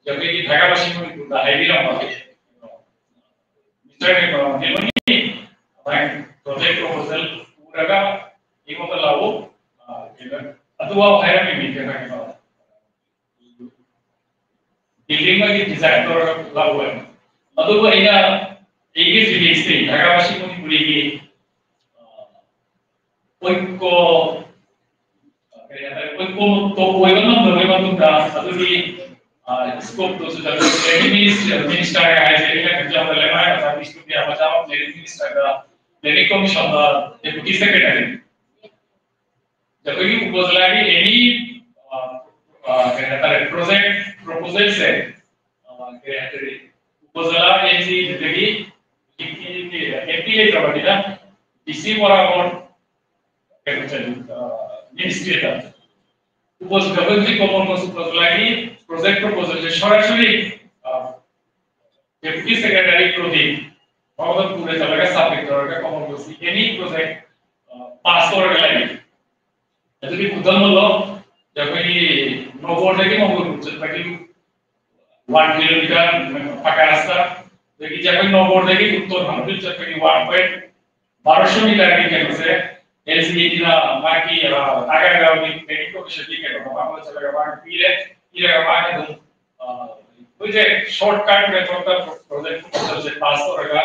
ꯑꯩꯈꯣꯏꯒꯤ ꯙꯥꯀꯥ ꯑꯁꯤ ꯃꯅꯤꯄꯨꯔꯗ ꯍꯥꯏꯕꯤꯔꯝꯕ ꯃꯤꯁꯇꯔ ꯀꯩꯅꯣ ꯅꯦꯃꯣꯅꯤ ꯄ꯭ꯔꯣꯖꯦꯛ ꯄ꯭ꯔꯣꯄꯣꯖꯦꯜ ꯎꯔꯒ ꯑꯩꯉꯣꯟꯗ ꯂꯥꯛꯎ꯫ ꯑꯗꯨꯐꯥꯎ ꯍꯥꯏꯔꯝꯃꯤꯅꯤ ꯀꯩꯅꯣ ꯀꯩꯅꯣ ꯕꯤꯜꯗꯤꯡ ꯑꯃꯒꯤ ꯗꯤꯖꯥꯏꯟ ꯇꯧꯔꯒ ꯂꯥꯛꯑꯣ ꯍꯥꯏꯕ꯫ ꯑꯗꯨꯕꯨ ꯑꯩꯅ ꯑꯩꯒꯤ ꯐꯤꯂꯤꯡꯁꯇꯤ ꯙꯥꯀꯥ ꯑꯁꯤ ꯃꯅꯤꯄꯨꯔꯤꯒꯤ ꯑꯣꯏꯀꯣ ꯀꯔꯤ ꯍꯥꯏꯇꯥꯔꯦ, ꯑꯣꯏꯀꯣ ꯑꯣꯏꯕ ꯉꯝꯗꯕꯒꯤ ꯃꯇꯨꯡꯗ ꯑꯗꯨꯒꯤ ꯁ꯭ꯀꯣꯞꯇꯨꯁꯨ ꯂꯦꯕꯔ ꯃꯤꯅꯤꯁꯇꯔ ꯍꯥꯏꯁꯦ ꯑꯩꯅ ꯈꯟꯖꯕꯗ ꯂꯩꯃꯥꯏ ꯃꯆꯥꯒꯤ ꯁ꯭ꯀꯨꯜꯒꯤ ꯃꯆꯥ ꯑꯃ ꯂꯦꯕꯔ ꯃꯤꯅꯤꯁꯇꯔꯗ planning commission ꯗ deputy secretary꯫ ꯑꯩꯈꯣꯏꯒꯤ ꯎꯄꯖꯤꯂꯥꯒꯤ any, ꯑ, ꯑ, ꯀꯩ ꯍꯥꯏꯇꯥꯔꯦ, project proposal ꯁꯦ, ꯑ, ꯀꯩ ꯍꯥꯏꯇꯥꯔꯦ, ꯎꯄꯖꯤꯂꯥ, ꯑꯦꯟ ꯖꯤ, ꯑꯗꯨꯗꯒꯤ ꯑꯦꯝ ꯄꯤ ꯂꯩꯇ꯭ꯔꯕꯅꯤꯅ ꯗꯤ ꯁꯤ ꯃꯣꯔꯥꯒꯣꯟ ꯀꯩꯅꯣ ꯆꯠꯂꯤ, ꯑ, ministry ꯗ꯫ ꯎꯄꯖꯤꯂꯥ, ꯑꯩꯈꯣꯏ ꯍꯧꯖꯤꯛ ꯀꯃꯜ ꯀꯣꯁ ꯎꯄꯖꯤꯂꯥꯒꯤ project proposal ꯁꯦ ꯁꯣꯔꯥꯁꯣꯔꯤ, ꯑ, deputy secretary ꯄ꯭ꯔꯗꯤꯞ ꯃꯉꯣꯟꯗ ꯄꯨꯔ ꯆꯠꯂꯒ submit ꯇꯧꯔꯒ ꯀꯃꯜ ꯀꯣꯁꯀꯤ any project, ꯑ, pass ꯇꯧꯔꯒ ꯂꯩꯔꯦ꯫ ꯑꯗꯨꯒꯤ ꯈꯨꯗꯝ ꯑꯃ ꯂꯧ, ꯑꯩꯈꯣꯏꯒꯤ ꯅꯣꯕꯣꯔꯗꯒꯤ ꯃꯪꯒꯣꯜ ꯆꯠꯄꯒꯤ one kilometer ꯄꯀꯥ ꯔꯥꯁꯇꯥ, ꯑꯗꯒꯤ ꯑꯩꯈꯣꯏ ꯅꯣꯕꯣꯔꯗꯒꯤ ꯎꯠꯇꯣꯟ ꯍꯥꯡꯕ ꯆꯠꯄꯒꯤ one point ꯕꯥꯔꯣꯁꯣ ꯃꯤꯇꯔꯒꯤ ꯀꯩꯅꯣꯁꯦ, ꯑꯦꯜ ꯖꯤ ꯑꯦ ꯇꯤꯅ ꯃꯥꯒꯤ, ꯑ, ꯅꯥꯒꯥꯒꯥꯎꯒꯤ planning commission ꯒꯤ ꯀꯩꯅꯣ ꯃꯃꯥꯡꯗ ꯆꯠꯂꯒ ꯃꯥꯒꯤ ꯄꯤꯔꯦ, ꯄꯤꯔꯒ ꯃꯥꯒꯤ ꯑꯗꯨꯝ, ꯑ, ꯑꯩꯈꯣꯏꯁꯦ short cut method ꯇ project proposal ꯁꯦ pass ꯇꯧꯔꯒ,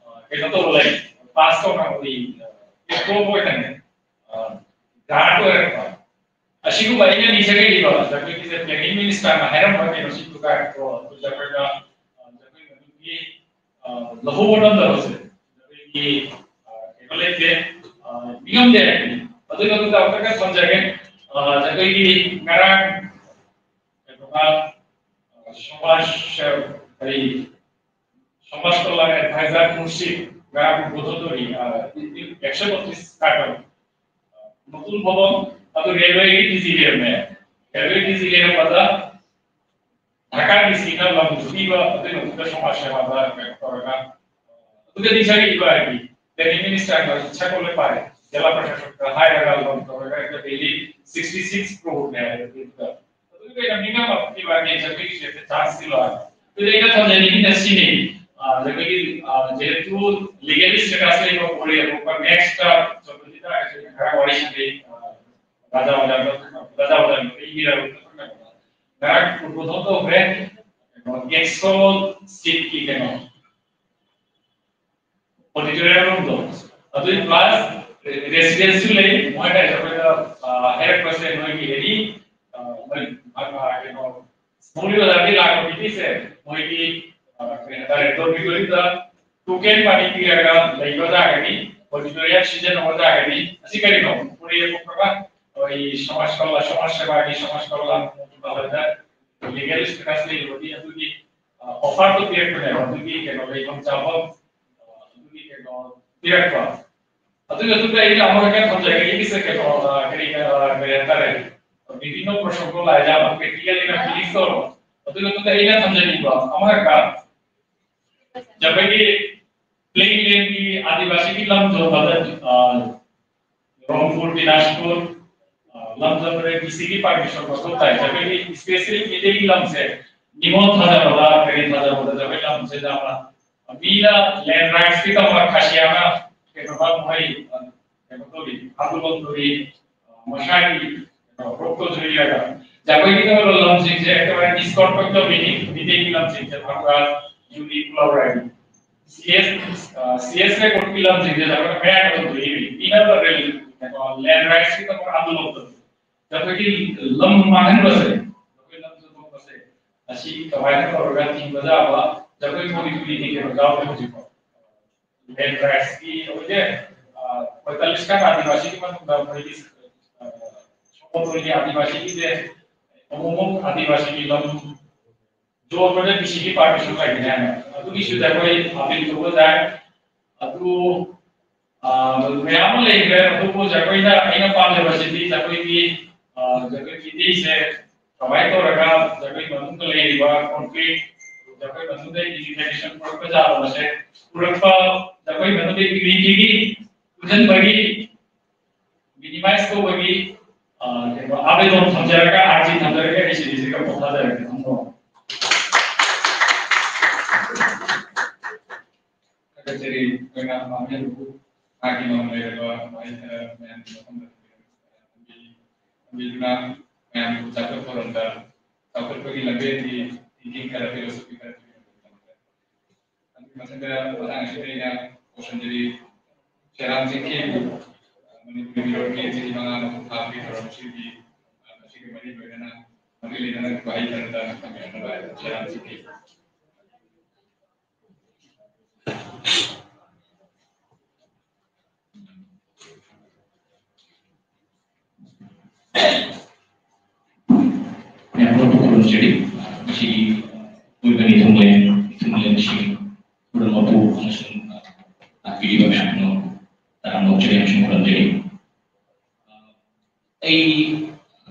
ꯑ, ꯀꯩꯅꯣ ꯇꯧꯕ ꯂꯩ, pass ꯇꯧꯅꯕꯒꯤ, ꯑ, approve ꯑꯣꯏꯅꯅꯦ, ꯑ, grant ꯑꯣꯏꯔꯛꯄ꯫ ꯑꯁꯤꯒꯨꯝꯕ ꯑꯩꯅ ꯅꯤꯡꯁꯤꯡꯉꯛꯏꯕ, ꯑꯩꯈꯣꯏꯒꯤ planning minister ꯅ ꯍꯥꯏꯔꯝꯕ ꯀꯩꯅꯣꯁꯤꯡꯗꯨꯒ ꯀꯣ, ꯑꯩꯈꯣꯏ ꯖꯒꯣꯏꯒ, ꯑ, ꯖꯒꯣꯏ ꯃꯅꯨꯡꯒꯤ, ꯑ, ꯂꯧꯍꯧꯕ ꯉꯝꯗꯕꯁꯦ, ꯑꯩꯈꯣꯏꯒꯤ, ꯑ, ꯀꯩꯅꯣ ꯂꯩꯇꯦ, ꯑ, ꯅꯤꯡꯉꯝꯗꯦ ꯍꯥꯏꯕꯅꯤ꯫ ꯑꯗꯨꯒꯤ ꯃꯇꯨꯡꯗ ꯑꯃꯨꯛꯇꯪꯒ ꯊꯝꯖꯒꯦ, ꯑ, ꯑꯩꯈꯣꯏꯒꯤ ꯉꯔꯥꯡ ꯀꯩꯅꯣꯒ, ꯑ, ꯁꯃꯥꯖ ꯁꯦꯕ, ꯀꯔꯤ, ꯁꯃꯥꯖ ꯀꯜꯌꯥꯟ advisor ꯃꯨꯔꯁꯤꯗ ꯉꯔꯥꯡ ꯎꯗꯕꯣꯙꯟ ꯇꯧꯔꯤ, ꯑ, ꯑꯦꯛꯁꯟ ꯅꯣꯇꯤꯁ ꯀꯥꯔꯇꯟ, ꯃꯇꯨꯡ ꯐꯥꯎꯕ ꯑꯗꯨ ꯔꯦꯜꯋꯦꯒꯤ ꯗꯤ ꯖꯤ ꯂꯩꯔꯝꯃꯦ꯫ ꯔꯦꯜꯋꯦ ꯗꯤ ꯖꯤ ꯂꯩꯔꯝꯕꯗ ꯙꯥꯀꯥ ꯗꯤ ꯁꯤ ꯅ ꯂꯝ ꯄꯤꯕ, ꯑꯗꯨꯒꯤ ꯃꯇꯨꯡꯗ ꯁꯃꯥꯖ ꯁꯦꯕꯥꯗ ꯀꯩꯅꯣ ꯇꯧꯔꯒ, ꯑꯗꯨꯒꯗꯤ ꯆꯠꯈꯤꯕ ꯍꯥꯏꯗꯤ planning minister ꯅ ꯁꯛꯄ ꯂꯣꯏ ꯄꯥꯏ, ꯖꯤꯂꯥ ꯄ꯭ꯔꯁꯥꯁꯟꯗ ꯍꯥꯏꯔꯒ ꯂꯝ ꯇꯧꯔꯒ ꯑꯩꯈꯣꯏ daily sixty six crore ꯅꯦ ꯍꯥꯏꯕ ꯑꯗꯨꯗ꯫ ꯑꯗꯨꯒꯤ ꯑꯣꯏꯅ ꯃꯤꯉꯥ ꯃꯄꯨꯒꯤ ꯋꯥꯅꯤ ꯖꯒꯣꯏꯒꯤꯁꯦ ꯆꯥꯟꯁ ꯄꯤꯕ꯫ ꯑꯗꯨꯗ ꯑꯩꯅ ꯊꯝꯖꯅꯤꯡꯉꯤꯅ ꯁꯤꯅꯤ, ꯑ, ꯖꯒꯣꯏꯒꯤ, ꯑ, ꯖꯦꯍꯦꯇꯨ legally status ꯂꯩꯕ ꯑꯣꯏꯔꯦ, ꯑꯇꯣꯞꯄ next ꯇ ꯆꯠꯄꯗꯤ ꯇꯥꯔꯒꯁꯨ ꯈꯔ ꯋꯥꯔꯤ ꯁꯥꯟꯅꯩ, ꯑ, ꯔꯥꯖꯥ ꯋꯥꯖꯥ, ꯔꯥꯖꯥ ꯋꯥꯖꯥ ꯏꯕꯤꯔꯕ ꯉꯔꯥꯡ ꯎꯗꯕꯣꯙꯟ ꯇꯧꯈ꯭ꯔꯦ꯫ ꯀꯩꯅꯣ, ꯑꯦꯛꯁꯣ ꯁꯤꯠꯀꯤ ꯀꯩꯅꯣ, auditorium room ꯗꯣ, ꯑꯗꯨꯒꯤ plus residence ꯁꯨ ꯂꯩ꯫ ꯃꯣꯏꯅ ꯑꯩꯈꯣꯏꯗ, ꯑ, ꯍꯥꯏꯔꯛꯄꯁꯦ ꯅꯣꯏꯒꯤ any, ꯑ, ꯅꯣꯏ, ꯑ, ꯀꯩꯅꯣ, ꯃꯧꯂꯤ ꯕꯖꯥꯔꯗꯒꯤ ꯂꯥꯛꯄ ꯃꯤꯁꯦ ꯃꯣꯏꯒꯤ, ꯑ, ꯀꯩ ꯍꯥꯏꯇꯥꯔꯦ, dormitory ꯗ ꯇꯣꯀꯦꯟ ꯃꯅꯤ ꯄꯤꯔꯒ ꯂꯩꯕ ꯇꯥꯔꯒꯗꯤ, ꯑꯣꯗꯤꯇꯣꯔꯤꯌꯝ ꯁꯤꯖꯤꯟꯅꯕ ꯇꯥꯔꯒꯗꯤ, ꯑꯁꯤ ꯀꯔꯤꯅꯣ? ꯄꯨꯔꯦ ꯄꯨꯈ꯭ꯔꯒ ꯑꯩꯈꯣꯏ ꯁꯃꯥꯖ ꯀꯜꯌꯥ, ꯁꯃꯥꯖ ꯁꯦꯕꯥꯒꯤ, ꯁꯃꯥꯖ ꯀꯜꯌꯥꯟ ꯃꯟꯇ꯭ꯔꯥꯂꯌꯗ ꯂꯤꯒꯦꯜ ꯁ꯭ꯇꯦꯇꯁ ꯂꯩꯔꯕꯗꯤ ꯑꯗꯨꯒꯤ ꯑꯣꯐꯔꯗꯨ ꯄꯤꯔꯛꯄꯅꯦꯕ, ꯑꯗꯨꯒꯤ ꯀꯩꯅꯣ, ꯂꯩꯐꯝ ꯆꯥꯐꯝ, ꯑ, ꯑꯗꯨꯒꯤ ꯀꯩꯅꯣ ꯄꯤꯔꯛꯄ꯫ ꯑꯗꯨꯒꯤ ꯃꯇꯨꯡꯗ ꯑꯩꯅ ꯑꯃꯨꯛ ꯍꯦꯛꯇ ꯊꯝꯖꯒꯦ, ꯑꯩꯒꯤꯁꯦ ꯀꯩꯅꯣ, ꯑ, ꯀꯔꯤ, ꯑ, ꯀꯔꯤ ꯍꯥꯏꯇꯥꯔꯦ, ꯕꯤꯕꯤꯅꯣ ꯄ꯭ꯔꯁꯪꯒꯣ ꯂꯥꯏꯖꯥ ꯑꯃ ꯄ꯭ꯔꯦꯛꯇꯤꯀꯦꯜ ꯑꯩꯅ ꯐꯤꯅꯤꯛꯁ ꯇꯧꯔꯕ꯫ ꯑꯗꯨꯒꯤ ꯃꯇꯨꯡꯗ ꯑꯩꯅ ꯊꯝꯖꯅꯤꯡꯕ ꯑꯃꯈꯛꯀ, ꯑꯩꯈꯣꯏꯒꯤ ꯄ꯭ꯂꯦꯟꯒꯤ ꯑꯥꯗꯤꯕꯥꯁꯤꯒꯤ ꯂꯝ ꯌꯣꯟꯕꯗ, ꯑ, ꯔꯣꯡꯄꯨꯔ, ꯗꯤꯅꯥꯖꯄꯨꯔ, ꯑ, ꯂꯝ ꯌꯣꯟꯕꯗ ꯗꯤ ꯁꯤꯒꯤ ꯄꯥꯔꯃꯤꯁꯟ ꯃꯊꯧ ꯇꯥꯏ꯫ ꯑꯩꯈꯣꯏꯒꯤ ꯏꯁꯄꯦꯁꯦꯜ ꯃꯩꯇꯩꯒꯤ ꯂꯝꯁꯦ ꯅꯤꯉꯣꯜ ꯊꯥꯖꯕꯗ, ꯀꯔꯤ ꯊꯥꯖꯕꯗ ꯑꯩꯈꯣꯏ ꯂꯝꯁꯦ ꯌꯥꯝꯅ ꯃꯤꯅ ꯂꯦꯟ ꯔꯥꯏꯠꯁꯀꯤ ꯇꯧꯕ ꯈꯥꯁꯤꯌꯥꯅ ꯀꯩꯅꯣ ꯃꯣꯏ, ꯑ, ꯀꯩꯅꯣ ꯇꯧꯔꯤ, ꯑꯗꯨ ꯂꯧꯊꯣꯔꯤ, ꯃꯁꯥꯒꯤ ꯀꯩꯅꯣ ꯔꯣꯛꯇꯣ ꯖꯨꯔꯤꯌꯥꯗ ꯖꯒꯣꯏꯒꯤ ꯑꯣꯏꯕ ꯂꯝꯁꯤꯡꯁꯦ ꯑꯦꯀꯦꯕꯥꯔꯦ ꯗꯤꯁꯀꯥꯎꯟꯠ ꯇꯧꯔꯤꯅꯤ꯫ ꯃꯤꯇꯩꯒꯤ ꯂꯝꯁꯤꯡꯁꯦ ꯐꯪꯕ ꯖꯨꯔꯤ ꯄꯨꯂꯧꯔꯦ꯫ ꯁꯤ ꯑꯦꯁ, ꯑ, ꯁꯤ ꯑꯦꯁ ꯔꯦꯀꯣꯔꯗꯀꯤ ꯂꯝꯁꯤꯡꯁꯦ ꯖꯒꯣꯏꯅ ꯃꯌꯥꯏꯗ ꯇꯧꯗꯣꯏꯅꯤ꯫ ꯄꯤꯅꯕ ꯔꯦꯜ, ꯀꯩꯅꯣ, ꯂꯦꯟ ꯔꯥꯏꯠꯁꯀꯤ ꯇꯧꯕ ꯑꯗꯨ ꯂꯧꯊꯣꯔꯤ꯫ ꯖꯒꯣꯏꯒꯤ ꯂꯝ ꯃꯥꯡꯍꯟꯕꯁꯦ, ꯖꯒꯣꯏ ꯂꯝ ꯆꯠꯊꯣꯛꯄꯁꯦ, ꯑꯁꯤ ꯀꯃꯥꯏꯅ ꯇꯧꯔꯒ ꯊꯤꯡꯕ ꯌꯥꯕ ꯖꯒꯣꯏ ꯊꯧꯔꯤ ꯊꯧꯔꯤꯗꯤ ꯀꯩꯅꯣ ꯌꯥꯎꯗꯦ ꯍꯧꯖꯤꯛꯐꯥꯎ꯫ ꯂꯦꯟ ꯔꯥꯏꯠꯁꯀꯤ ꯑꯣꯏꯖꯦ, ꯑ, ꯑꯩꯈꯣꯏ ꯇꯂꯤꯁꯀꯥꯟ ꯑꯥꯗꯤꯕꯥꯁꯤꯒꯤ ꯃꯅꯨꯡꯗ ꯃꯣꯏꯒꯤ, ꯑ, ꯁꯣꯃꯣꯇꯣꯏꯒꯤ ꯑꯥꯗꯤꯕꯥꯁꯤꯒꯤꯁꯦ ꯑꯃꯨꯛꯃꯨꯛ ꯑꯥꯗꯤꯕꯥꯁꯤꯒꯤ ꯂꯝ ꯌꯣꯟꯕꯗ ꯗꯤ ꯁꯤꯒꯤ ꯄꯥꯔꯃꯤꯁꯟ ꯂꯩꯒꯅꯤ ꯍꯥꯏꯅ ꯑꯗꯨꯒꯤꯁꯨ ꯑꯩꯈꯣꯏ ꯑꯥꯄꯤꯜ ꯇꯧꯕ ꯌꯥꯏ꯫ ꯑꯗꯨ, ꯑ, ꯃꯌꯥꯝ ꯑꯃ ꯂꯩꯈ꯭ꯔꯦ꯫ ꯑꯗꯨꯕꯨ ꯑꯩꯈꯣꯏꯅ, ꯑꯩꯅ ꯄꯥꯝꯖꯕꯁꯤꯗꯤ ꯑꯩꯈꯣꯏꯒꯤ, ꯑ, ꯑꯩꯈꯣꯏ ꯃꯤꯇꯩꯁꯦ ꯀꯃꯥꯏꯅ ꯇꯧꯔꯒ ꯖꯒꯣꯏ ꯃꯅꯨꯡꯗ ꯂꯩꯔꯤꯕ ꯀꯣꯟꯐ꯭ꯂꯤꯛ, ꯖꯒꯣꯏ ꯃꯅꯨꯡꯗ ꯏꯟꯇꯤꯒ꯭ꯔꯦꯁꯟ ꯄꯨꯔꯛꯄ ꯌꯥꯕ ꯃꯁꯦ ꯄꯨꯔꯛꯄ, ꯖꯒꯣꯏ ꯃꯅꯨꯡꯗ ꯏꯟꯇꯤꯒ꯭ꯔꯤꯇꯤꯒꯤ ꯄꯨꯟꯁꯤꯟꯕꯒꯤ ꯃꯤꯅꯤꯃꯥꯏꯁ ꯇꯧꯕꯒꯤ, ꯑ, ꯀꯩꯅꯣ, ꯑꯥꯕꯦꯗꯣꯟ ꯊꯝꯖꯔꯒ, ꯑꯥꯔꯖꯤ ꯊꯝꯖꯔꯒ ꯑꯩ ꯁꯤꯔꯤꯁꯦ ꯀꯛꯄ ꯊꯥꯖꯔꯒꯦ꯫ ꯊꯝꯃꯣ꯫ ꯊꯥꯒꯠꯆꯔꯤ꯫ ꯑꯩꯈꯣꯏꯅ ꯃꯥꯡꯍꯟꯕꯕꯨ ꯃꯥꯒꯤ ꯃꯃꯜ ꯂꯩꯔꯕ ꯋꯥꯍꯩ ꯈꯔ ꯃꯌꯥꯝꯒꯤ ꯃꯐꯝꯗ ꯊꯝꯕꯤ-, ꯊꯝꯕꯤꯗꯨꯅ ꯃꯌꯥꯝꯕꯨ ꯆꯥꯎꯈꯠ ꯊꯧꯔꯝꯗ ꯆꯥꯎꯈꯠꯄꯒꯤ ꯂꯝꯕꯦꯜꯒꯤ ꯇꯤꯟꯖꯤꯡ ꯈꯔ, ꯐꯤꯂꯣꯁꯣꯐꯤ ꯈꯔ ꯊꯝꯕꯤꯔꯝꯕꯒꯤꯗꯃꯛꯇ꯫ ꯑꯗꯨꯒꯤ ꯃꯊꯪꯗ ꯃꯇꯥꯡ ꯑꯁꯤꯗ ꯑꯩꯅ ꯀꯧꯁꯟꯖꯔꯤ ꯁꯦꯔꯥꯝ ꯆꯤꯡꯈꯦꯝꯕꯨ, ꯃꯅꯤꯄꯨꯔꯤ ꯃꯤꯔꯣꯜꯒꯤ ꯆꯍꯤ ꯃꯉꯥ ꯃꯄꯨꯡ ꯐꯥꯕꯒꯤ ꯊꯧꯔꯝ ꯑꯁꯤꯒꯤ, ꯑꯁꯤꯒ ꯃꯔꯤ ꯂꯣꯏꯅꯅ, ꯃꯔꯤ ꯂꯩꯅꯅ ꯋꯥꯍꯩ ꯈꯔꯗ ꯊꯝꯕꯤꯔꯝꯅꯕ ꯁꯦꯔꯥꯝ ꯆꯤꯡꯈꯦꯝ꯫ ꯃꯌꯥꯝ ꯄꯨꯝꯅꯃꯛꯄꯨ ꯈꯨꯔꯨꯝꯖꯔꯤ꯫ ꯉꯁꯤꯒꯤ ꯑꯣꯏꯕ ꯃꯤꯊꯨꯡꯂꯦꯟ, ꯃꯤꯊꯨꯡꯂꯦꯟꯁꯤꯡ ꯈꯨꯔꯨꯝ ꯃꯄꯨ ꯑꯃꯁꯨꯡ ꯂꯥꯛꯄꯤꯔꯤꯕ ꯃꯌꯥꯝ ꯄꯨꯝꯅꯃꯛꯄꯨ ꯇꯔꯥꯝꯅ ꯑꯣꯛꯆꯔꯤ ꯑꯃꯁꯨꯡ ꯈꯨꯔꯨꯝꯖꯔꯤ꯫ ꯑꯩ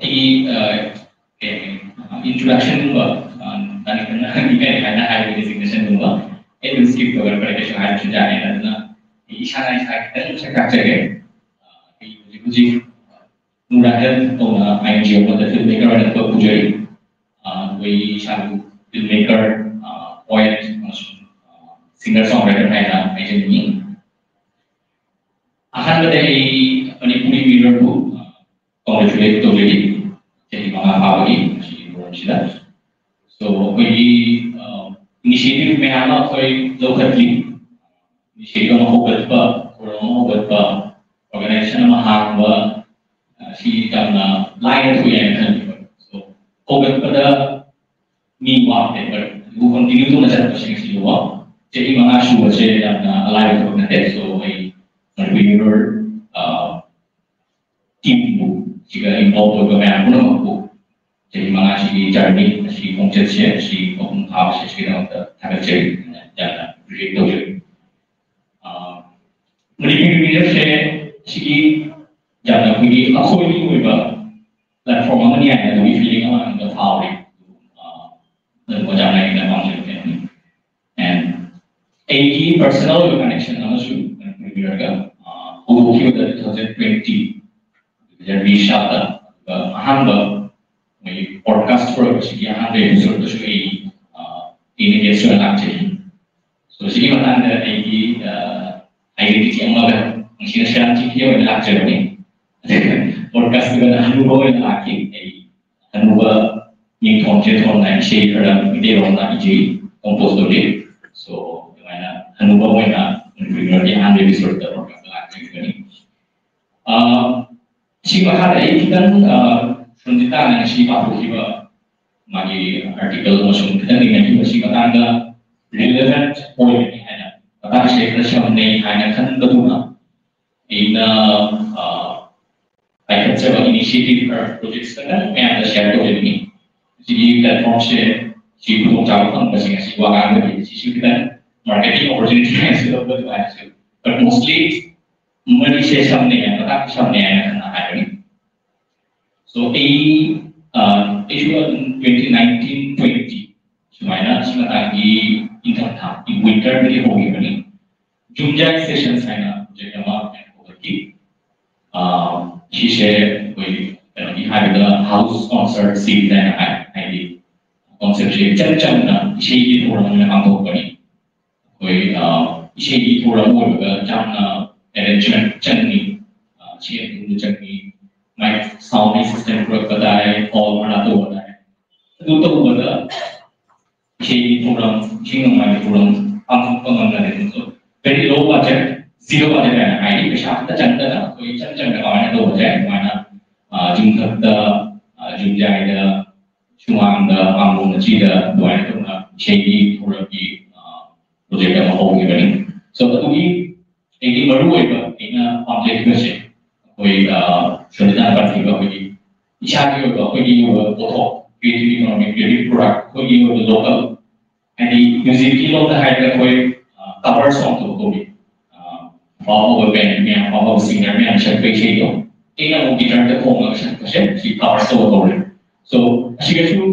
ꯑꯩꯒꯤ ꯀꯩ ꯍꯥꯏꯅꯤ, ꯏꯟꯇ꯭ꯔꯣꯗꯛꯁꯟꯒꯨꯝꯕ ꯇꯥꯅꯤꯡꯗꯅ ꯏꯀꯥꯏ ꯀꯥꯏꯅ ꯍꯥꯏꯕ ꯗꯤꯖꯤꯒꯅꯦꯁꯟꯒꯨꯝꯕ ꯑꯩ ꯑꯗꯨꯝ ꯁ꯭ꯀꯤꯞ ꯇꯧꯔꯒ ꯐꯔꯦ, ꯀꯩꯁꯨ ꯍꯥꯏꯔꯁꯨ ꯌꯥꯔꯦ꯫ ꯑꯗꯨꯅ ꯑꯩ ꯏꯁꯥꯅ ꯏꯁꯥ ꯈꯤꯇꯪ ꯁꯛ ꯇꯥꯛꯆꯒꯦ꯫ ꯑꯩ ꯍꯧꯖꯤꯛ ꯍꯧꯖꯤꯛ ꯅꯨꯔꯥ health ꯀꯧꯅ I and G O ꯑꯃꯗ ꯐꯤꯜꯝ ꯃꯦꯀꯔ ꯑꯣꯏꯅ ꯊꯕꯛ ꯄꯨꯖꯔꯤ꯫ ꯑꯩꯈꯣꯏ ꯏꯁꯥꯕꯨ ꯐꯤꯜꯝ ꯃꯦꯀꯔ, ꯄꯣꯏꯠ ꯑꯃꯁꯨꯡ ꯁꯤꯡꯒꯔ ꯁꯣꯡ ꯔꯥꯏꯇꯔ ꯍꯥꯏꯅ ꯍꯥꯏꯖꯅꯤꯡꯉꯤ꯫ ꯑꯍꯥꯟꯕꯗ ꯑꯩ ꯃꯅꯤꯄꯨꯔꯤ ꯃꯤꯔꯣꯜꯕꯨ ꯀꯣꯡꯒ꯭ꯔꯦꯆꯨꯂꯦꯠ ꯇꯧꯖꯔꯤ, ꯆꯍꯤ ꯃꯉꯥ ꯐꯥꯕꯒꯤ ꯉꯁꯤꯒꯤ ꯃꯔꯝꯁꯤꯗ꯫ ꯁꯣ ꯑꯩꯈꯣꯏꯒꯤ ꯏꯅꯤꯁꯤꯌꯦꯇꯤꯚ ꯃꯌꯥꯝ ꯑꯃ ꯑꯩꯈꯣꯏ ꯂꯧꯈꯠꯂꯤ꯫ ꯏꯅꯤꯁꯤꯌꯦꯇꯤꯚ ꯑꯃ ꯍꯧꯒꯠꯄ, ꯊꯧꯔꯝ ꯑꯃ ꯍꯧꯒꯠꯄ, ꯑꯣꯔꯒꯅꯥꯏꯖꯦꯁꯟ ꯑꯃ ꯍꯥꯡꯕ, ꯁꯤ ꯌꯥꯝꯅ ꯂꯥꯏꯅ ꯊꯣꯛꯏ ꯍꯥꯏꯅ ꯈꯜꯂꯤ꯫ ꯁꯣ ꯍꯧꯒꯠꯄꯗ ꯃꯤ ꯋꯥꯠꯇꯦ, but ꯑꯗꯨꯕꯨ ꯀꯟꯇꯤꯅ꯭ꯌꯨ ꯇꯧꯅ ꯆꯠꯄꯁꯤꯡꯁꯤꯕꯨ ꯆꯍꯤ ꯃꯉꯥ ꯁꯨꯕꯁꯦ ꯌꯥꯝꯅ ꯑꯂꯥꯏꯕ ꯊꯕꯛ ꯅꯠꯇꯦ꯫ ꯁꯣ ꯑꯩ ꯃꯅꯤꯄꯨꯔꯤ ꯃꯤꯔꯣꯜ ꯇꯤꯝꯕꯨ, ꯁꯤꯒ ꯏꯟꯚꯣꯜꯕ ꯑꯣꯏꯕ ꯃꯌꯥꯝ ꯄꯨꯝꯅꯃꯛꯄꯨ ꯆꯍꯤ ꯃꯉꯥꯁꯤꯒꯤ ꯖꯔꯅꯤ, ꯑꯁꯤꯒꯤ ꯈꯣꯡꯆꯠꯁꯦ, ꯑꯁꯤ ꯃꯄꯨꯡ ꯐꯥꯕꯁꯦ, ꯁꯤꯒꯤꯗꯃꯛꯇ ꯊꯥꯒꯠꯆꯔꯤ, ꯌꯥꯝꯅ ꯑꯦꯄ꯭ꯔꯤꯁꯤꯌꯦꯠ ꯇꯧꯖꯔꯤ꯫ ꯃꯅꯤꯄꯨꯔꯤ ꯃꯤꯔꯣꯜꯁꯦ ꯁꯤꯒꯤ ꯌꯥꯝꯅ ꯑꯩꯈꯣꯏꯒꯤ ꯑꯩꯈꯣꯏꯒꯤ ꯑꯣꯏꯕ ꯄ꯭ꯂꯦꯠꯐꯣꯝ ꯑꯃꯅꯤ ꯍꯥꯏꯅ ꯑꯗꯨꯒꯤ ꯐꯤꯂꯤꯡ ꯑꯃ ꯑꯩꯉꯣꯟꯗ ꯐꯥꯎꯔꯤ꯫ ꯑꯗꯨ ꯑꯣꯖꯥꯅ ꯑꯩꯅ ꯄꯥꯝꯖꯕ ꯀꯩꯅꯣꯅꯤ꯫ ꯑꯦꯟ ꯑꯩꯒꯤ ꯄꯔꯁꯅꯦꯜ ꯑꯣꯏꯕ ꯀꯅꯦꯛꯁꯟ ꯑꯃꯁꯨ ꯃꯅꯤꯄꯨꯔꯤ ꯃꯤꯔꯣꯜꯒ ꯍꯧꯗꯣꯛꯈꯤꯕꯗ ꯇꯨ ꯊꯥꯎꯖꯟ ꯇ꯭ꯋꯦꯟꯇꯤ ꯖꯔꯅꯤ ꯁꯥꯗ, ꯑꯗꯨꯒ ꯑꯍꯥꯟꯕ ꯃꯣꯏꯒꯤ ꯄꯣꯗꯀꯥꯁ ꯊꯣꯔꯛꯄꯁꯤꯒꯤ ꯑꯍꯥꯟꯕ ꯑꯦꯄꯤꯁꯣꯗꯇꯁꯨ ꯑꯩ ꯑꯩꯅ ꯒꯦꯁ ꯑꯣꯏꯅ ꯂꯥꯛꯆꯩ꯫ ꯁꯣ ꯁꯤꯒꯤ ꯃꯇꯥꯡꯗ ꯑꯩꯒꯤ ꯑꯥꯏꯗꯦꯟꯇꯤꯇꯤ ꯑꯃꯒ ꯅꯨꯡꯁꯤꯅ ꯁꯦꯔꯥꯟ ꯆꯤꯡꯈꯤ ꯑꯣꯏꯅ ꯂꯥꯛꯆꯕꯅꯤ꯫ ꯄꯣꯗꯀꯥꯁꯇꯨꯒ ꯍꯅꯨꯕ ꯑꯣꯏꯅ ꯂꯥꯛꯈꯤ꯫ ꯑꯩ ꯍꯅꯨꯕ ꯃꯤꯡꯊꯣꯟꯁꯦ ꯊꯣꯟꯅ ꯏꯁꯩ ꯈꯔ ꯃꯤꯇꯩꯔꯣꯟꯗ ꯏꯖꯩ, ꯀꯣꯝꯄꯣꯖ ꯇꯧꯖꯩ꯫ ꯁꯣ ꯑꯗꯨꯃꯥꯏꯅ ꯍꯅꯨꯕ ꯑꯣꯏꯅ ꯃꯅꯤꯄꯨꯔꯤ ꯃꯤꯔꯣꯜꯒꯤ ꯑꯍꯥꯟꯕ ꯑꯦꯄꯤꯁꯣꯗꯇ ꯄꯣꯗꯀꯥꯁꯇ ꯂꯥꯛꯆꯈꯤꯕꯅꯤ꯫ ꯁꯤ ꯃꯈꯥꯗ ꯑꯩ ꯈꯤꯇꯪ ꯁꯨꯟꯖꯤꯇꯥꯅ ꯉꯁꯤ ꯄꯥꯊꯣꯛꯈꯤꯕ ꯃꯥꯒꯤ ꯑꯥꯔꯇꯤꯀꯜ ꯑꯃꯁꯨꯡ ꯈꯤꯇꯪ ꯅꯩꯅꯈꯤꯕ ꯁꯤ ꯃꯇꯥꯡꯗ ꯔꯤꯂꯦꯚꯦꯟꯠ ꯑꯣꯏꯒꯅꯤ ꯍꯥꯏꯅ ꯃꯇꯥꯡꯁꯦ ꯈꯔ ꯁꯝꯅꯩ ꯍꯥꯏꯅ ꯈꯟꯕꯗꯨꯅ ꯑꯩꯅ ꯄꯥꯏꯈꯠꯆꯕ initiative ꯈꯔ, projects ꯈꯔ ꯃꯌꯥꯝꯗ share ꯇꯧꯖꯅꯤꯡꯉꯤ꯫ ꯁꯤꯒꯤ platform ꯁꯦ, ꯁꯤ ꯈꯨꯗꯣꯡꯆꯥꯕ ꯐꯪꯕꯁꯤꯡ ꯑꯁꯤ ꯋꯥ ꯉꯥꯡꯕꯒꯤ ꯁꯤꯁꯨ ꯈꯤꯇꯪ marketing opportunity ꯍꯥꯏꯅꯁꯨ ꯂꯧꯕ ꯑꯗꯨꯃꯥꯏꯅꯁꯨ, but mostly ꯃꯔꯤꯁꯦ ꯁꯝꯅꯩ, ꯃꯇꯥꯡꯁꯦ ꯁꯝꯅꯩ ꯍꯥꯏꯅ ꯈꯟꯅ ꯍꯥꯏꯕꯅꯤ꯫ So ꯑꯩ ꯑꯩꯁꯨ ꯑꯗꯨꯝ twenty nineteen twenty ꯁꯨꯃꯥꯏꯅ ꯁꯤ ꯃꯇꯥꯡꯒꯤ ꯏꯪꯊꯝꯊꯥ, winter ꯗꯒꯤ ꯍꯧꯈꯤꯕꯅꯤ꯫ Jumjai Sessions ꯍꯥꯏꯅ project ꯑꯃ ꯑꯩꯅ ꯍꯧꯒꯠꯈꯤ꯫ ꯁꯤꯁꯦ ꯑꯩꯈꯣꯏ ꯀꯩꯅꯣꯒꯤ ꯍꯥꯏꯕꯗ house concert series ꯍꯥꯏꯅ ꯍꯥꯏ, ꯍꯥꯏꯗꯤ concept ꯁꯦ ꯏꯆꯝ ꯆꯝꯅ ꯏꯁꯩꯒꯤ ꯊꯧꯔꯝ ꯑꯣꯏꯅ ꯄꯥꯡꯊꯣꯛꯄꯅꯤ꯫ ꯑꯩꯈꯣꯏ ꯏꯁꯩꯒꯤ ꯊꯧꯔꯝ ꯑꯣꯏꯕꯗ ꯌꯥꯝꯅ arrangement ꯆꯪꯉꯤ, ꯁꯦꯟ ꯊꯨꯝꯁꯨ ꯆꯪꯉꯤ, mic sound system ꯄꯨꯔꯛꯄ ꯇꯥꯏ, hall ꯚꯔꯥ ꯇꯧꯕ ꯇꯥꯏ꯫ ꯑꯗꯨ ꯇꯧꯕꯗ ꯏꯁꯩꯒꯤ ꯊꯧꯔꯝ, ꯏꯁꯩ ꯅꯣꯡꯃꯥꯏꯒꯤ ꯊꯧꯔꯝ ꯄꯥꯡꯊꯣꯛꯄ ꯉꯝꯅꯔꯦ꯫ So very low budget, zero budget ꯍꯥꯏꯅ ꯍꯥꯏꯔꯤ꯫ ꯄꯩꯁꯥ ꯑꯝꯇ ꯆꯪꯗꯅ ꯑꯩꯈꯣꯏ ꯏꯆꯝ ꯆꯝꯅ ꯀꯃꯥꯏꯅ ꯇꯧꯕꯁꯦ ꯑꯗꯨꯃꯥꯏꯅ ꯌꯨꯝꯊꯛꯇ, ꯌꯨꯝꯖꯥꯏꯗ, ꯁꯨꯃꯥꯡꯗ, ꯃꯥꯡꯒꯣꯜ ꯃꯆꯤꯗ ꯑꯗꯨꯃꯥꯏꯅ ꯇꯧꯅ ꯏꯁꯩꯒꯤ ꯊꯧꯔꯝꯒꯤ project ꯑꯃ ꯍꯧꯈꯤꯕꯅꯤ꯫ So ꯑꯗꯨꯒꯤ ꯑꯩꯒꯤ ꯃꯔꯨꯑꯣꯏꯕ ꯑꯩꯅ ꯄꯥꯝꯖꯈꯤꯕꯁꯦ ꯑꯩꯈꯣꯏ ꯁꯣꯅꯤꯇꯥꯅ ꯄꯟꯈꯤꯕ ꯑꯩꯈꯣꯏꯒꯤ ꯏꯁꯥꯒꯤ ꯑꯣꯏꯕ, ꯑꯩꯈꯣꯏꯒꯤ ꯑꯣꯏꯕ ꯄꯣꯠꯊꯣꯛ, creative economy, creative product, ꯑꯩꯈꯣꯏꯒꯤ ꯑꯣꯏꯕ local, ꯍꯥꯏꯗꯤ musicꯀꯤ ꯂꯣꯟꯗ ꯍꯥꯏꯔꯒ ꯑꯩꯈꯣꯏ cover song ꯇꯧꯕ ꯀꯧꯏ꯫ ꯑꯐꯥꯎꯕ band ꯃꯌꯥꯝ, ꯑꯐꯥꯎꯕ singer ꯃꯌꯥꯝ ꯁꯛꯄ ꯏꯁꯩꯗꯣ ꯑꯩꯅ ꯑꯃꯨꯛ guitarꯗ ꯈꯣꯡꯉꯒ ꯁꯛꯄꯁꯦ ꯁꯤ cover ꯇꯧꯕ ꯀꯧꯔꯦ꯫ So ꯑꯁꯤꯒꯁꯨ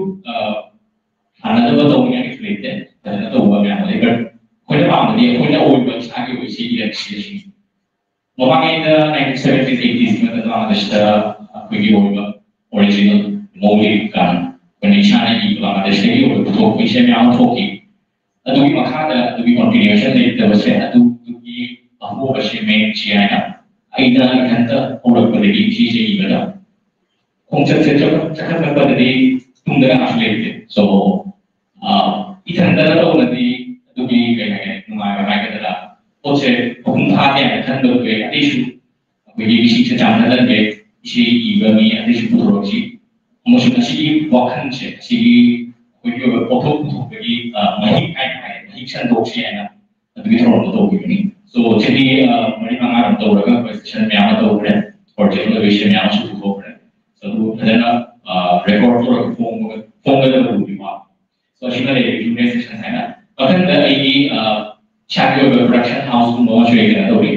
ꯁꯥꯟꯅꯗꯕ ꯇꯧꯅꯤꯡꯉꯥꯏ ꯀꯩꯁꯨ ꯂꯩꯇꯦ, ꯐꯖꯅ ꯇꯧꯕ ꯃꯌꯥꯝ ꯂꯩ꯫ But ꯑꯩꯈꯣꯏꯅ ꯄꯥꯝꯕꯗꯤ ꯑꯩꯈꯣꯏꯅ ꯑꯣꯏꯕ ꯏꯁꯥꯒꯤ ꯑꯣꯏꯕ ꯏꯁꯩ ꯏꯔꯛꯁꯤ ꯑꯁꯤꯅꯤ꯫ ꯃꯃꯥꯡꯉꯩꯗ nineteen seventies eightiesꯀꯤ ꯃꯇꯝꯗ ꯕꯪꯒ꯭ꯂꯥꯗꯦꯁꯇ ꯑꯩꯈꯣꯏꯒꯤ ꯑꯣꯏꯕ original ꯃꯧꯂꯤꯛ ꯀꯥꯟ ꯑꯩꯈꯣꯏꯅ ꯏꯁꯥꯅ ꯏꯕ ꯕꯪꯒ꯭ꯂꯥꯗꯦꯁꯇꯒꯤ ꯑꯣꯏꯕ ꯄꯨꯊꯣꯛꯄ ꯏꯁꯩ ꯃꯌꯥꯝ ꯑꯃ ꯊꯣꯛꯈꯤ꯫ ꯑꯗꯨꯒꯤ ꯃꯈꯥꯗ ꯑꯗꯨꯒꯤ continuation ꯂꯩꯇꯕꯁꯦ ꯑꯗꯨꯒꯤ ꯑꯍꯣꯕꯁꯦ ꯃꯌꯦꯛꯁꯤ ꯍꯥꯏꯅ ꯑꯩꯅ ꯏꯊꯟꯇ ꯍꯧꯔꯛꯄꯗꯒꯤ ꯏꯁꯩꯁꯦ ꯏꯕꯗ ꯈꯣꯡꯆꯠꯁꯦ ꯆꯥꯎꯈꯠ-, ꯆꯥꯎꯈꯠꯂꯛꯄꯗꯗꯤ ꯇꯨꯡꯗ ꯀꯅꯥꯁꯨ ꯂꯩꯇꯦ꯫ So ꯏꯊꯟꯇꯅ ꯇꯧꯕꯗꯤ ꯑꯗꯨꯒꯤ ꯀꯩ ꯍꯥꯏꯒꯅꯤ, ꯅꯨꯡꯉꯥꯏꯕ ꯍꯥꯏꯒꯗ꯭ꯔꯥ, ꯄꯣꯠꯁꯦ ꯃꯄꯨꯡ ꯐꯥꯗꯦ ꯍꯥꯏꯅ ꯈꯟꯕꯗꯨ ꯑꯩ ꯑꯇꯩꯁꯨ ꯑꯩꯈꯣꯏꯒꯤ ꯃꯤꯁꯤꯡꯁꯦ ꯆꯥꯡꯗꯝꯅꯍꯟꯕ ꯏꯁꯩ ꯏꯕ ꯃꯤ ꯑꯇꯩꯁꯨ ꯄꯨꯊꯣꯔꯛꯁꯤ ꯑꯃꯁꯨꯡ ꯑꯁꯤꯒꯤ ꯋꯥꯈꯜꯁꯦ, ꯑꯁꯤꯒꯤ ꯑꯩꯈꯣꯏꯒꯤ ꯑꯣꯏꯕ ꯄꯣꯠꯊꯣꯛ ꯄꯨꯊꯣꯛꯄꯒꯤ ꯃꯍꯤꯛ ꯍꯥꯏꯅ ꯍꯥꯏ, ꯃꯍꯤꯛ ꯁꯟꯗꯣꯛꯁꯤ ꯍꯥꯏꯅ ꯑꯗꯨꯒꯤ ꯊꯧꯔꯝꯗꯣ ꯇꯧꯈꯤꯕꯅꯤ꯫ So ꯆꯍꯤ ꯃꯔꯤ ꯃꯉꯥꯔꯣꯝ ꯇꯧꯔꯒ ꯑꯩꯈꯣꯏ ꯁꯦꯁꯟ ꯃꯌꯥꯝ ꯑꯃ ꯇꯧꯈ꯭ꯔꯦ, ꯄ꯭ꯔꯣꯖꯦꯛ ꯂꯣꯏꯕꯩꯁꯦ ꯃꯌꯥꯝ ꯑꯃꯁꯨ ꯄꯨꯊꯣꯛꯈ꯭ꯔꯦ꯫ So ꯑꯗꯨ ꯐꯖꯅ ꯔꯦꯀꯣꯔꯗ ꯇꯧꯔꯒ ꯐꯣꯡꯕ- ꯐꯣꯡꯒꯗꯕꯗꯨꯒꯤ ꯋꯥ꯫ So ꯑꯁꯤꯃ ꯂꯩꯔꯦ ꯌꯨꯅꯤꯠ ꯁꯦꯁꯟ ꯍꯥꯏꯅ꯫ ꯃꯊꯪꯗ ꯑꯩꯒꯤ ꯏꯁꯥꯒꯤ ꯑꯣꯏꯕ ꯄ꯭ꯔꯗꯛꯁꯟ ꯍꯥꯎꯁꯀꯨꯝꯕ ꯑꯃꯁꯨ ꯑꯩ ꯀꯩꯅꯣ ꯇꯧꯔꯤ꯫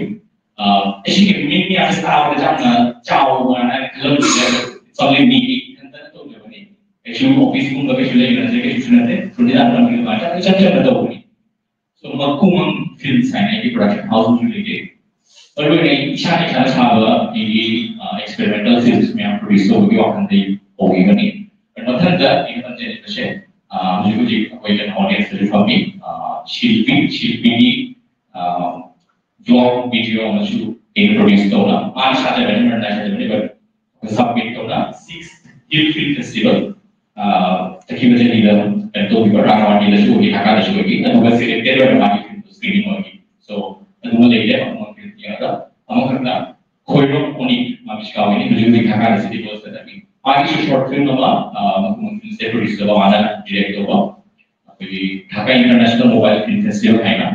ꯑꯁꯤꯒꯤ ꯃꯤꯡ ꯃꯌꯥꯝꯁꯦ ꯇꯥꯕꯗ ꯌꯥꯝꯅ ꯆꯥꯎꯕꯅ ꯈꯜꯂꯝꯕꯁꯨ ꯌꯥꯏ꯫ ꯆꯥꯎꯂꯦꯟꯕꯤꯒꯤ ꯏꯊꯟꯇꯅ ꯇꯧꯖꯕꯅꯤ꯫ ꯀꯩꯁꯨ ꯑꯣꯐꯤꯁꯁꯨꯝꯕ ꯀꯩꯁꯨ ꯂꯩꯕ ꯅꯠꯇꯦ, ꯀꯩꯁꯨ ꯅꯠꯇꯦ꯫ ꯁꯨꯅꯤꯗꯥ ꯇꯝꯕꯤꯕ ꯏꯆꯝ ꯆꯝꯅ ꯇꯧꯕꯅꯤ꯫ So ꯃꯈꯨꯃꯪ ꯐꯤꯜꯝꯁ ꯍꯥꯏꯅ ꯑꯩꯒꯤ ꯄ꯭ꯔꯗꯛꯁꯟ ꯍꯥꯎꯁ ꯑꯃꯁꯨ ꯂꯩꯖꯩ꯫ ꯃꯔꯨ ꯑꯣꯏꯅ ꯑꯩ ꯏꯁꯥꯅ ꯏꯁꯥꯅ ꯁꯥꯕ ꯑꯩꯒꯤ ꯑꯦꯛꯁꯄꯦꯔꯤꯃꯦꯟꯇꯦꯜ ꯐꯤꯜꯝꯁ ꯃꯌꯥꯝ ꯄ꯭ꯔꯣꯗ꯭ꯌꯨꯁ ꯇꯧꯕꯒꯤ ꯋꯥꯈꯜꯗꯒꯤ ꯍꯧꯈꯤꯕꯅꯤ꯫ But ꯃꯊꯪꯗ ꯑꯩꯅ ꯇꯝꯖꯅꯤꯡꯕꯁꯦ, ꯍꯧꯖꯤꯛ ꯍꯧꯖꯤꯛ ꯑꯩꯈꯣꯏ ꯀꯩꯅꯣ ꯑꯣꯗꯤꯌꯟꯁꯇꯁꯨ ꯐꯝꯃꯤ, ꯁꯤꯜꯄꯤ, ꯁꯤꯜꯄꯤꯒꯤ ꯕ꯭ꯂꯣꯒ ꯚꯤꯗꯤꯑꯣ ꯑꯃꯁꯨ ꯑꯩꯅ ꯄ꯭ꯔꯣꯗ꯭ꯌꯨꯁ ꯇꯧꯅ, ꯃꯥꯅ ꯁꯥꯖꯕꯅꯤ, ꯃꯔꯝꯅ ꯁꯥꯖꯕꯅꯤ, but ꯁꯕꯃꯤꯠ ꯇꯧꯅ ꯁꯤꯛꯁ ꯍꯤꯜ ꯐꯤꯜꯝ ꯐꯦꯁꯇꯤꯚꯦꯜ ꯆꯠꯈꯤꯕ ꯆꯍꯤꯗ ꯀꯩꯅꯣ ꯇꯧꯈꯤꯕ, ꯔꯥꯡꯉꯥꯋꯥꯟꯒꯤꯗꯁꯨ ꯑꯣꯏꯈꯤ, ꯙꯥꯀꯥꯗꯁꯨ ꯑꯣꯏꯈꯤ꯫ ꯑꯗꯨꯒ ꯁꯦꯂꯦꯛꯇꯦꯠ ꯑꯣꯏꯅ ꯃꯥꯒꯤ ꯐꯤꯜꯝꯗꯣ ꯁ꯭ꯀ꯭ꯔꯤꯅꯤꯡ ꯑꯣꯏꯈꯤ꯫ So ꯑꯗꯨꯃ ꯂꯩꯔꯦ꯫ ꯑꯃꯃꯝ ꯌꯦꯡꯉꯒ ꯑꯃꯈꯛꯅ ꯈꯣꯏꯔꯣꯝ ꯑꯣꯅꯤ, ꯃꯥꯃꯤꯁꯤ ꯀꯥꯎꯏꯅꯤ, ꯍꯧꯖꯤꯛ ꯍꯧꯖꯤꯛ ꯙꯥꯀꯥꯗ ꯁꯤꯇꯤ ꯀꯣꯂꯦꯖꯇ ꯇꯝꯃꯤ꯫ ꯃꯥꯒꯤꯁꯨ ꯁꯣꯔꯠ ꯐꯤꯜꯝ ꯑꯃ ꯃꯈꯨꯝ ꯐꯤꯜꯝꯁꯦ ꯄ꯭ꯔꯣꯗ꯭ꯌꯨꯁ ꯇꯧꯕ, ꯃꯥꯅ ꯗꯤꯔꯦꯛ ꯇꯧꯕ꯫ ꯑꯩꯈꯣꯏꯒꯤ Dhaka international mobile film festival ꯍꯥꯏꯅ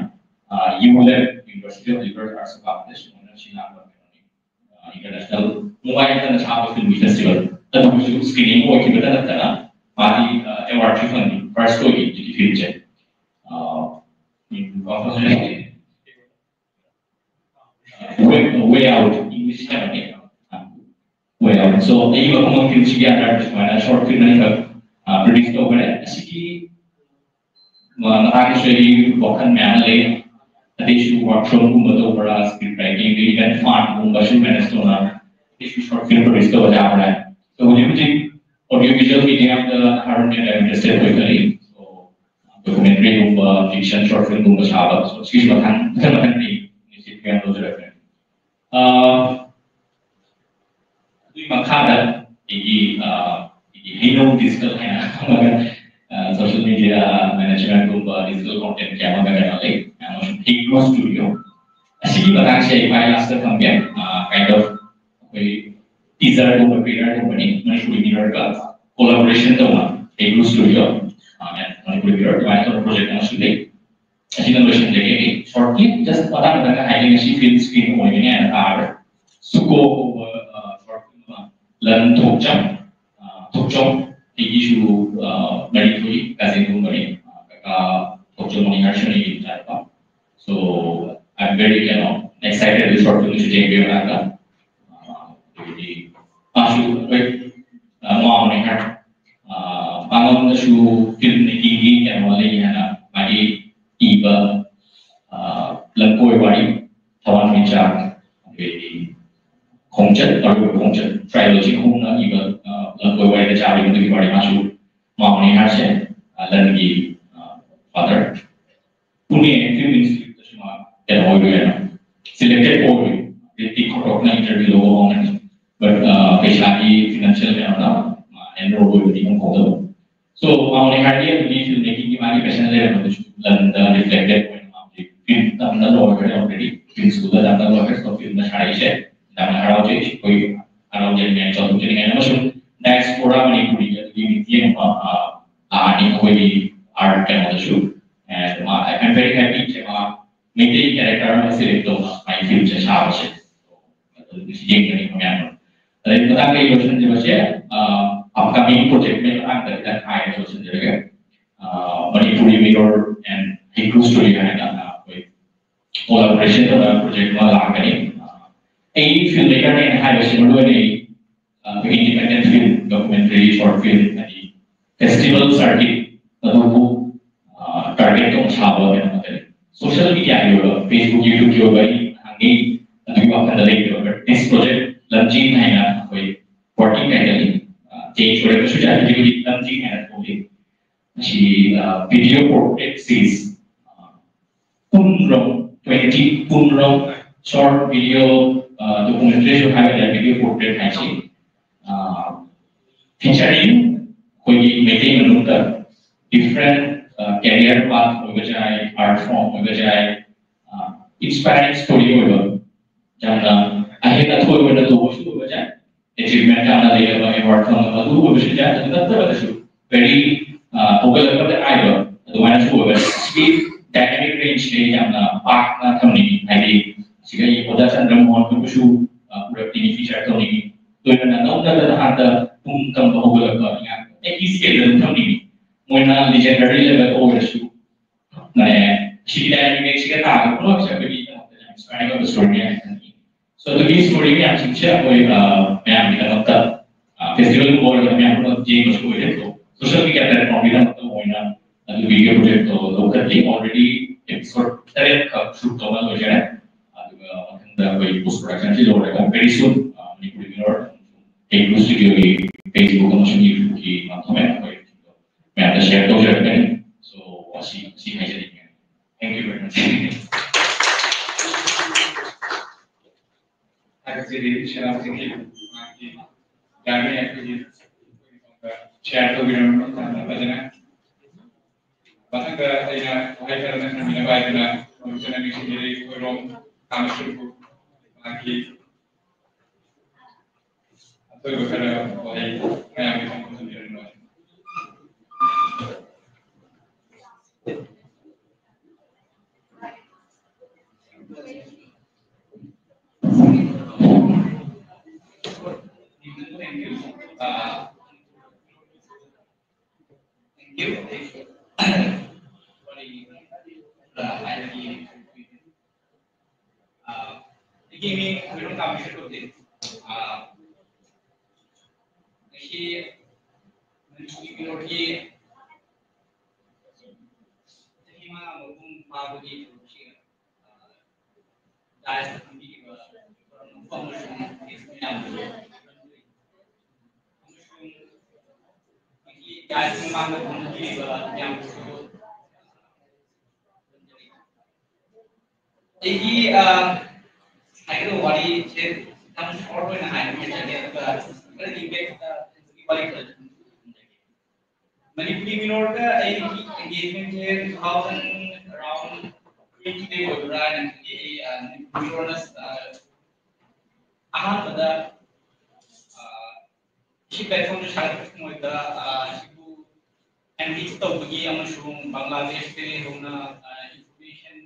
U lab, university of liberal arts campus ꯃꯣꯏꯅ ꯁꯤꯟ ꯂꯥꯡꯕ ꯀꯩꯅꯣꯅꯤ꯫ ꯏꯟꯇꯔꯅꯦꯁꯅꯦꯜ ꯃꯣꯕꯥꯏꯜ ꯅꯠꯇꯅ ꯁꯥꯕ ꯐꯤꯜꯝꯒꯤ ꯐꯦꯁꯇꯤꯚꯦꯜ ꯑꯗꯨꯕꯨꯁꯨ ꯁ꯭ꯀ꯭ꯔꯤꯅꯤꯡ ꯑꯣꯏꯈꯤꯕꯗ ꯅꯠꯇꯅ ꯃꯥꯗꯤ ꯑꯦꯋꯥꯔꯗꯁꯨ ꯐꯪꯉꯤ, ꯐꯥꯔꯁ ꯑꯣꯏꯈꯤ ꯍꯧꯖꯤꯛꯀꯤ ꯐꯤꯜꯝꯁꯦ꯫ ꯋꯦ ꯑꯥꯎꯠ, ꯏꯪꯂꯤꯁ ꯍꯥꯏꯕꯅꯤ꯫ ꯋꯦ ꯑꯥꯎꯠ꯫ So ꯑꯩꯒꯤ ꯃꯐꯝ ꯐꯤꯜꯝꯁꯤꯒꯤ ꯑꯟꯗꯔꯗ ꯁꯨꯃꯥꯏꯅ ꯁꯣꯔꯠ ꯐꯤꯜꯝ ꯑꯅꯤꯈꯛ ꯄ꯭ꯔꯣꯗ꯭ꯌꯨꯁ ꯇꯧꯈ꯭ꯔꯦ꯫ ꯑꯁꯤꯒꯤ ꯃꯇꯥꯡꯗꯁꯨ ꯑꯩꯒꯤ ꯋꯥꯈꯜ ꯃꯌꯥꯝ ꯂꯩ꯫ ꯑꯇꯩꯁꯨ ꯋꯥꯔꯛꯁꯣꯞꯀꯨꯝꯕ ꯇꯧꯕ꯭ꯔꯥ, ꯁ꯭ꯀ꯭ꯔꯤꯞ ꯔꯥꯏꯇꯤꯡꯒꯤ, ꯏꯚꯦꯟ ꯐꯥꯟꯒꯨꯝꯕꯁꯨ ꯃꯦꯅꯦꯖ ꯇꯧꯅ ꯑꯇꯩꯁꯨ ꯁꯣꯔꯠ ꯐꯤꯜꯝ ꯄ꯭ꯔꯣꯗ꯭ꯌꯨꯁ ꯇꯧꯕ ꯌꯥꯕ꯭ꯔꯥ꯫ So ꯍꯧꯖꯤꯛ ꯍꯧꯖꯤꯛ ꯑꯣꯗꯤꯑꯣ ꯚꯤꯖꯨꯋꯦꯜ ꯃꯤꯗꯤꯌꯥꯗ ꯍꯥꯔꯠ ꯏꯟꯇꯔꯦꯁꯇꯦꯠ ꯑꯣꯏ ꯈꯜꯂꯤ꯫ So ꯗꯣꯀꯨꯃꯦꯟꯇꯔꯤꯒꯨꯝꯕ, ꯐꯤꯛꯁꯟ ꯁꯣꯔꯠ ꯐꯤꯜꯝꯒꯨꯝꯕ ꯁꯥꯕ, so ꯁꯤꯒꯤꯁꯨ ꯃꯊꯪ ꯃꯊꯪ ꯃꯊꯪ ꯑꯩ ꯏꯅꯤꯁꯤꯌꯦꯇꯤꯚ ꯌꯥꯝ ꯂꯧꯖꯔꯛꯀꯅꯤ꯫ ꯑꯗꯨꯒꯤ ꯃꯈꯥꯗ ꯑꯩꯒꯤ ꯑꯩꯒꯤ ꯍꯩꯅꯧ ꯗꯤꯖꯤꯇꯦꯜ ꯍꯥꯏꯅ ꯑꯃꯒ, ꯁꯣꯁꯤꯌꯦꯜ ꯃꯤꯗꯤꯌꯥ ꯃꯦꯅꯦꯖꯃꯦꯟꯠꯒꯨꯝꯕ, ꯗꯤꯖꯤꯇꯦꯜ ꯀꯣꯟꯇꯦꯟꯠꯀꯤ ꯑꯃꯒ ꯀꯩꯅꯣ ꯂꯩ, ꯑꯃꯁꯨꯡ ꯍꯤꯒ꯭ꯔꯣ ꯁ꯭ꯇꯨꯗꯤꯑꯣ꯫ ꯑꯁꯤꯒꯤ ꯃꯇꯥꯡꯁꯦ ꯑꯩ ꯈ꯭ꯋꯥꯏ ꯂꯥꯁꯇ ꯊꯝꯒꯦ꯫ ꯀꯥꯏꯟ ꯑꯣꯐ ꯑꯩꯈꯣꯏ ꯇꯤꯖꯔꯒꯨꯝꯕ, ꯇ꯭ꯔꯦꯂꯔꯒꯨꯝꯕꯅꯤ꯫ ꯃꯅꯤꯄꯨꯔꯤ ꯃꯤꯔꯔꯒ ꯀꯣꯂꯥꯕꯣꯔꯦꯁꯟ ꯇꯧꯅ ꯍꯤꯒ꯭ꯔꯣ ꯁ꯭ꯇꯨꯗꯤꯑꯣ, ꯃꯅꯤꯄꯨꯔꯤ ꯃꯤꯔꯔ ꯑꯗꯨꯃꯥꯏꯅ ꯇꯧꯕ ꯄ꯭ꯔꯣꯖꯦꯛ ꯑꯃꯁꯨ ꯂꯩ꯫ ꯑꯁꯤꯅ ꯂꯣꯏꯁꯤꯟꯖꯒꯦ꯫ ꯑꯩ short clip just ꯃꯇꯥꯡ ꯈꯛꯇꯪ ꯍꯥꯏꯒꯦ꯫ ꯉꯁꯤ film screening ꯑꯣꯏꯒꯅꯤ ꯍꯥꯏꯅ ꯇꯥꯔꯦ꯫ ꯁꯨꯀꯣ ꯀꯧꯕ, ꯑ, short film ꯑꯃ, ꯂꯟ ꯊꯣꯛꯆꯝ, ꯑ, ꯊꯣꯛꯆꯣꯝ, ꯑꯩꯒꯤꯁꯨ, ꯑ, ꯃꯔꯤ ꯊꯣꯛꯏ, cousin ꯒꯨꯝꯕꯅꯤ, ꯑ, ꯀꯀꯥ ꯊꯣꯛꯆꯣꯝ ꯃꯅꯤꯍꯔ ꯁꯣꯅꯤꯒꯤ ꯃꯆꯥꯅꯨꯄꯥ꯫ So, I'm very, ꯀꯩꯅꯣ, excited ꯑꯗꯨ short film ꯁꯨ ꯌꯦꯡꯕꯤꯌꯨ ꯍꯥꯏꯅ꯫ ꯑ, ꯑꯗꯒꯤꯗꯤ ꯃꯥꯁꯨ ꯑꯩꯈꯣꯏ, ꯑ, ꯃꯃꯥ ꯃꯅꯤꯍꯔ, ꯑ, ꯃꯉꯣꯟꯗꯁꯨ film making ꯒꯤ ꯀꯩꯅꯣ ꯂꯩ ꯍꯥꯏꯅ ꯃꯥꯒꯤ ꯏꯕ, ꯑ, ꯂꯝꯀꯣꯏ ꯋꯥꯔꯤ, ꯊꯋꯥꯟꯃꯤꯆꯥꯛ, ꯑꯗꯒꯤꯗꯤ ꯈꯣꯡꯆꯠ, ꯑꯔꯣꯏꯕ ꯈꯣꯡꯆꯠ, trilogy ꯑꯍꯨꯝꯅ ꯏꯕ, ꯑ, ꯂꯝꯀꯣꯏ ꯋꯥꯔꯤꯗ ꯆꯥꯕꯤꯕꯗꯨꯒꯤ ꯋꯥꯔꯤ ꯃꯥꯁꯨ ꯃꯃꯥ ꯃꯅꯤꯍꯔꯁꯦ, ꯑ, ꯂꯟꯒꯤ, ꯑ, father꯫ ꯄꯨꯅꯦ Film Institute ꯇꯁꯨ ꯃꯥ ꯀꯩꯅꯣ ꯑꯣꯏꯔꯨꯏ ꯍꯥꯏꯅ, selected ꯑꯣꯏꯔꯨꯏ꯫ ꯍꯧꯖꯤꯛꯇꯤ ꯈꯣꯇꯣꯛꯅ interview ꯂꯧꯕ ꯍꯧꯅꯔꯦ꯫ But, ꯑ, ꯄꯩꯁꯥꯒꯤ financial ꯀꯩꯅꯣꯅ ꯃꯥ enroll ꯑꯣꯏꯕꯗꯤ ꯉꯝꯍꯧꯗꯕ꯫ So, ꯃꯉꯣꯟꯗ ꯍꯥꯏꯔꯗꯤ ꯑꯗꯨꯒꯤ film making ꯒꯤ ꯃꯥꯒꯤ passion ꯂꯩꯔꯝꯕꯗꯨꯁꯨ ꯂꯟꯗ reflected ꯑꯣꯏꯅ ꯃꯥ ꯍꯧꯖꯤꯛ film ꯇꯝꯅ ꯂꯣꯏꯈ꯭ꯔꯦ already꯫ Film school ꯗ ꯇꯝꯅ ꯂꯣꯏꯈ꯭ꯔꯦ꯫ So, film ꯗ ꯁꯥꯔꯛꯏꯁꯦ ꯌꯥꯝꯅ ꯍꯔꯥꯎꯖꯩ꯫ ꯑꯩꯈꯣꯏ ꯍꯔꯥꯎꯖꯅꯤꯡꯉꯥꯏ, ꯆꯥꯎꯊꯣꯛꯆꯅꯤꯡꯉꯥꯏ ꯑꯃꯁꯨꯡ diaspora ꯃꯅꯤꯄꯨꯔꯤꯒꯤ ꯑꯗꯨꯒꯤ ꯃꯤꯠꯌꯦꯡ ꯑꯃ, ꯑ, ꯂꯥꯛꯑꯅꯤ ꯑꯩꯈꯣꯏꯒꯤ art ꯀꯩꯅꯣꯗꯁꯨ꯫ And ꯃꯥ, I'm very happy ꯁꯦ ꯃꯥ ꯃꯩꯇꯩ character ꯑꯃ select ꯇꯧꯅ ꯃꯥꯒꯤ film ꯁꯦ ꯁꯥꯕꯁꯦ꯫ ꯑꯗꯨ ꯌꯦꯡꯒꯅꯤ ꯃꯌꯥꯝ꯫ ꯑꯗꯩ ꯃꯇꯥꯡ ꯀꯩ ꯂꯣꯏꯁꯤꯟꯖꯕꯁꯦ, ꯑ, upcoming project ꯀꯤ ꯃꯇꯥꯡꯗ ꯈꯤꯇꯪ ꯍꯥꯏꯔꯒ ꯂꯣꯏꯁꯤꯟꯖꯔꯒꯦ꯫ ꯑ, Manipuri Mirror and Haiku Studio ꯍꯥꯏꯅ, ꯑ, ꯑꯩꯈꯣꯏ collaboration ꯇꯧꯔꯒ project ꯑꯃ ꯂꯥꯛꯀꯅꯤ꯫ ꯑ, ꯑꯩ filmmaker ꯅꯦꯅ ꯍꯥꯏꯕꯁꯤ ꯃꯔꯨ ꯑꯣꯏꯅ ꯑꯩ, ꯑ, ꯑꯩꯈꯣꯏꯒꯤ independent film, documentary, short film, ꯍꯥꯏꯗꯤ festival circuit ꯑꯗꯨꯕꯨ, ꯑ, target ꯇꯧꯅ ꯁꯥꯕ ꯀꯩꯅꯣ ꯉꯥꯛꯇꯅꯤ꯫ Social media ꯒꯤ ꯑꯣꯏꯕ, Facebook, YouTube ꯀꯤ ꯑꯣꯏꯕ ꯑꯩ ꯅꯍꯥꯟꯒꯩ ꯑꯗꯨꯒꯤ ꯋꯥꯈꯜꯗ ꯂꯩꯇꯦꯕ꯫ But next project ꯂꯝꯖꯤꯡ ꯍꯥꯏꯅ ꯑꯩꯈꯣꯏ working title ꯅꯤ꯫ ꯑ, change ꯑꯣꯏꯔꯒꯁꯨ ꯌꯥꯏ, ꯍꯧꯖꯤꯛ ꯍꯧꯖꯤꯛ ꯂꯝꯖꯤꯡ ꯍꯥꯏꯅ ꯊꯣꯛꯂꯤ꯫ ꯃꯁꯤ, ꯑ, video portrait series, ꯑ, ꯄꯨꯡꯔꯣꯝ, twenty ꯄꯨꯡꯔꯣꯝ short video, ꯑ, documentary ꯁꯨ ꯍꯥꯏꯕ ꯌꯥꯏ, video portrait ꯍꯥꯏꯁꯤ꯫ ꯑ, featuring ꯑꯩꯈꯣꯏꯒꯤ ꯃꯩꯇꯩ ꯃꯅꯨꯡꯗ different, ꯑ, career path ꯑꯣꯏꯕ ꯌꯥꯏ, art form ꯑꯣꯏꯕ ꯌꯥꯏ, ꯑ, inspiring story ꯑꯣꯏꯕ, ꯌꯥꯝꯅ ꯑꯍꯦꯟ ꯑꯊꯣꯏ ꯑꯣꯏꯅ ꯇꯧꯕꯁꯨ ꯑꯣꯏꯕ ꯌꯥꯏ, achievement ꯌꯥꯝꯅ ꯂꯩꯔꯕ, award ꯐꯪꯉꯕ ꯑꯗꯨ ꯑꯣꯏꯕꯁꯨ ꯌꯥꯏ꯫ ꯑꯗꯨ ꯅꯠꯇꯕꯗꯁꯨ very, ꯑ, ꯍꯧꯒꯠꯂꯛꯄꯗ ꯉꯥꯏꯕ ꯑꯗꯨꯃꯥꯏꯅꯁꯨ ꯑꯣꯏꯕ ꯌꯥꯏ꯫ ꯁꯤꯒꯤ dynamic ꯑꯣꯖꯥ ꯆꯟꯗ꯭ꯔ ꯃꯣꯍꯟ ꯈꯣꯏꯕꯨꯁꯨ ꯄꯨꯔꯛꯅꯤꯡꯉꯤ, ꯐꯤꯆꯔ ꯇꯧꯅꯤꯡꯉꯤ꯫ ꯂꯣꯏꯅꯅ ꯅꯧꯅ ꯍꯥꯟꯅ ꯄꯨꯡ ꯇꯝꯕ ꯍꯧꯒꯠꯂꯛꯄ ꯑꯉꯥꯡ ꯑꯩꯒꯤ ꯁ꯭ꯀꯦꯜꯗ ꯑꯗꯨꯝ ꯊꯝꯅꯤꯡꯉꯤ꯫ ꯃꯣꯏꯅ ꯂꯤꯖꯦꯟꯗꯔꯤ ꯂꯦꯚꯦꯜ ꯑꯣꯏꯔꯁꯨ ꯃꯥꯅꯦ, ꯁꯤꯒꯤ ꯗꯥꯏꯅꯥꯃꯤꯛꯁꯤꯒ ꯇꯥꯒ ꯄꯨꯂꯞꯁꯦ ꯑꯩꯈꯣꯏꯒꯤꯗꯃꯛꯇ ꯌꯥꯝ ꯏꯟꯁꯄꯥꯏꯔꯤꯡ ꯑꯣꯏꯕ ꯁ꯭ꯇꯣꯔꯤ ꯃꯌꯥꯝ ꯈꯟꯅꯤ꯫ ꯁꯣ ꯑꯗꯨꯒꯤ ꯁ꯭ꯇꯣꯔꯤ ꯃꯌꯥꯝꯁꯤꯡꯁꯦ ꯑꯩꯈꯣꯏ ꯃꯌꯥꯝꯒꯤꯗꯃꯛꯇ ꯐꯦꯁꯇꯤꯚꯦꯜꯒꯨꯝꯕ ꯑꯣꯏꯔꯒꯅ ꯃꯌꯥꯝ ꯄꯨꯂꯞ ꯌꯦꯡꯕꯁꯨ ꯑꯣꯏꯔꯦ꯫ ꯑꯗꯣ ꯁꯣꯁꯤꯌꯦꯜ ꯃꯤꯗꯤꯌꯥ ꯄ꯭ꯂꯦꯠꯐꯣꯔꯝꯒꯤꯗꯃꯛꯇ ꯑꯣꯏꯅ ꯑꯗꯨꯒꯤ ꯄ꯭ꯔꯣꯖꯦꯛꯇꯣ ꯂꯧꯈꯠꯂꯤ꯫ ꯑꯣꯜꯔꯦꯗꯤ ꯑꯦꯄꯤꯁꯣꯗ ꯇꯔꯦꯠ ꯈꯛ ꯁꯨꯠ ꯇꯧꯕ ꯂꯣꯏꯖꯔꯦ꯫ ꯑꯗꯨꯒ ꯃꯊꯪꯗ ꯑꯩꯈꯣꯏ ꯄꯣꯁ ꯄ꯭ꯔꯣꯗꯛꯁꯟꯁꯤ ꯂꯣꯏꯔꯒ ꯚꯦꯔꯤ ꯁꯨꯟ ꯃꯅꯤꯄꯨꯔꯤ ꯃꯤꯔꯣꯔ ꯀꯦꯒ꯭ꯔꯨ ꯁ꯭ꯇꯨꯗꯤꯑꯣꯒꯤ ꯐꯦꯁꯕꯨꯛ ꯑꯃꯁꯨꯡ ꯌꯨꯇ꯭ꯌꯨꯕꯀꯤ ꯃꯌꯥꯝꯗ ꯁꯦꯌꯔ ꯇꯧꯖꯔꯛꯀꯅꯤ꯫ ꯁꯣ ꯑꯁꯤ ꯑꯁꯤ ꯍꯥꯏꯖꯅꯤꯡꯉꯦ꯫ Thank you very much. ꯊꯥꯒꯠꯆꯔꯤ ꯁꯦꯅꯥꯄꯇꯤꯒꯤ ꯃꯍꯥꯛꯀꯤ ꯌꯥꯔꯤꯉꯩ ꯑꯩꯈꯣꯏꯒꯤ ꯁꯦꯌꯔ ꯇꯧꯕꯤꯔꯝꯕ ꯃꯇꯝꯗ ꯐꯖꯅ ꯃꯊꯪꯗ ꯑꯩꯅ ꯋꯥꯍꯩ ꯈꯔ ꯅꯪꯍꯟꯕꯤꯅꯕ ꯍꯥꯏꯗꯨꯅ ꯈꯣꯏꯔꯣꯝ ꯀꯥꯃꯦꯁꯣꯔꯕꯨ ꯃꯍꯥꯛꯀꯤ ꯑꯊꯣꯏꯕ ꯈꯔ ꯋꯥꯍꯩ ꯃꯌꯥꯝꯒꯤ ꯃꯐꯝ ꯊꯝꯕꯤꯔꯝꯕ꯫ ꯑꯩꯒꯤ ꯃꯤꯡ ꯈꯣꯏꯔꯣꯝ ꯀꯥꯃꯦꯁꯣꯔ ꯀꯧꯏ꯫ ꯉꯁꯤ ꯃꯅꯤꯄꯨꯔꯤ ꯃꯤꯔꯣꯜꯒꯤ ꯆꯍꯤ ꯃꯉꯥ ꯃꯄꯨꯡ ꯐꯥꯕꯒꯤ ꯊꯧꯔꯝꯁꯤ ꯗꯥꯏꯁꯇ ꯐꯝꯕꯤꯔꯤꯕ ꯑꯃꯁꯨꯡ ꯒꯦꯁ ꯃꯌꯥꯝꯕꯨ ꯑꯃꯁꯨꯡ ꯉꯁꯤ ꯗꯥꯏꯁ ꯃꯃꯥꯡꯗ ꯐꯝꯕꯤꯔꯤꯕ ꯃꯌꯥꯝꯕꯨꯁꯨ ꯑꯩꯒꯤ ꯍꯥꯏꯒꯗꯕ ꯋꯥꯔꯤꯁꯦ ꯌꯥꯝ ꯁꯣꯔꯠ ꯑꯣꯏꯅ ꯍꯥꯏꯕ ꯍꯥꯏꯖꯒꯦ, ꯑꯗꯨꯒ ꯈꯔ ꯏꯝꯄꯦꯛ ꯋꯥꯔꯤ ꯈꯔ ꯃꯅꯤꯄꯨꯔꯤ ꯃꯤꯔꯣꯜꯗ ꯑꯩꯒꯤ ꯑꯦꯡꯒꯦꯖꯃꯦꯟꯁꯦ ꯇꯨ ꯊꯥꯎꯖꯟ ꯑꯦꯔꯥꯎꯟ ꯇ꯭ꯋꯦꯟꯇꯤꯗꯒꯤ ꯑꯣꯏꯕ꯭ꯔꯥ ꯍꯥꯏꯅ ꯈꯜꯂꯤ꯫ ꯑꯩ ꯃꯅꯤꯄꯨꯔꯤ ꯃꯤꯔꯣꯜꯅ ꯑꯍꯥꯟꯕꯗ ꯁꯤ ꯄ꯭ꯂꯦꯠꯐꯣꯝꯗ ꯁꯥꯒꯠꯄ ꯃꯣꯏꯗ ꯁꯤꯕꯨ ꯑꯦꯡꯒꯦꯖ ꯇꯧꯕꯒꯤ ꯑꯃꯁꯨꯡ ꯕꯪꯒ꯭ꯂꯥꯗꯦꯁꯇꯒꯤ ꯍꯧꯅ ꯏꯟꯐꯣꯔꯃꯦꯁꯟ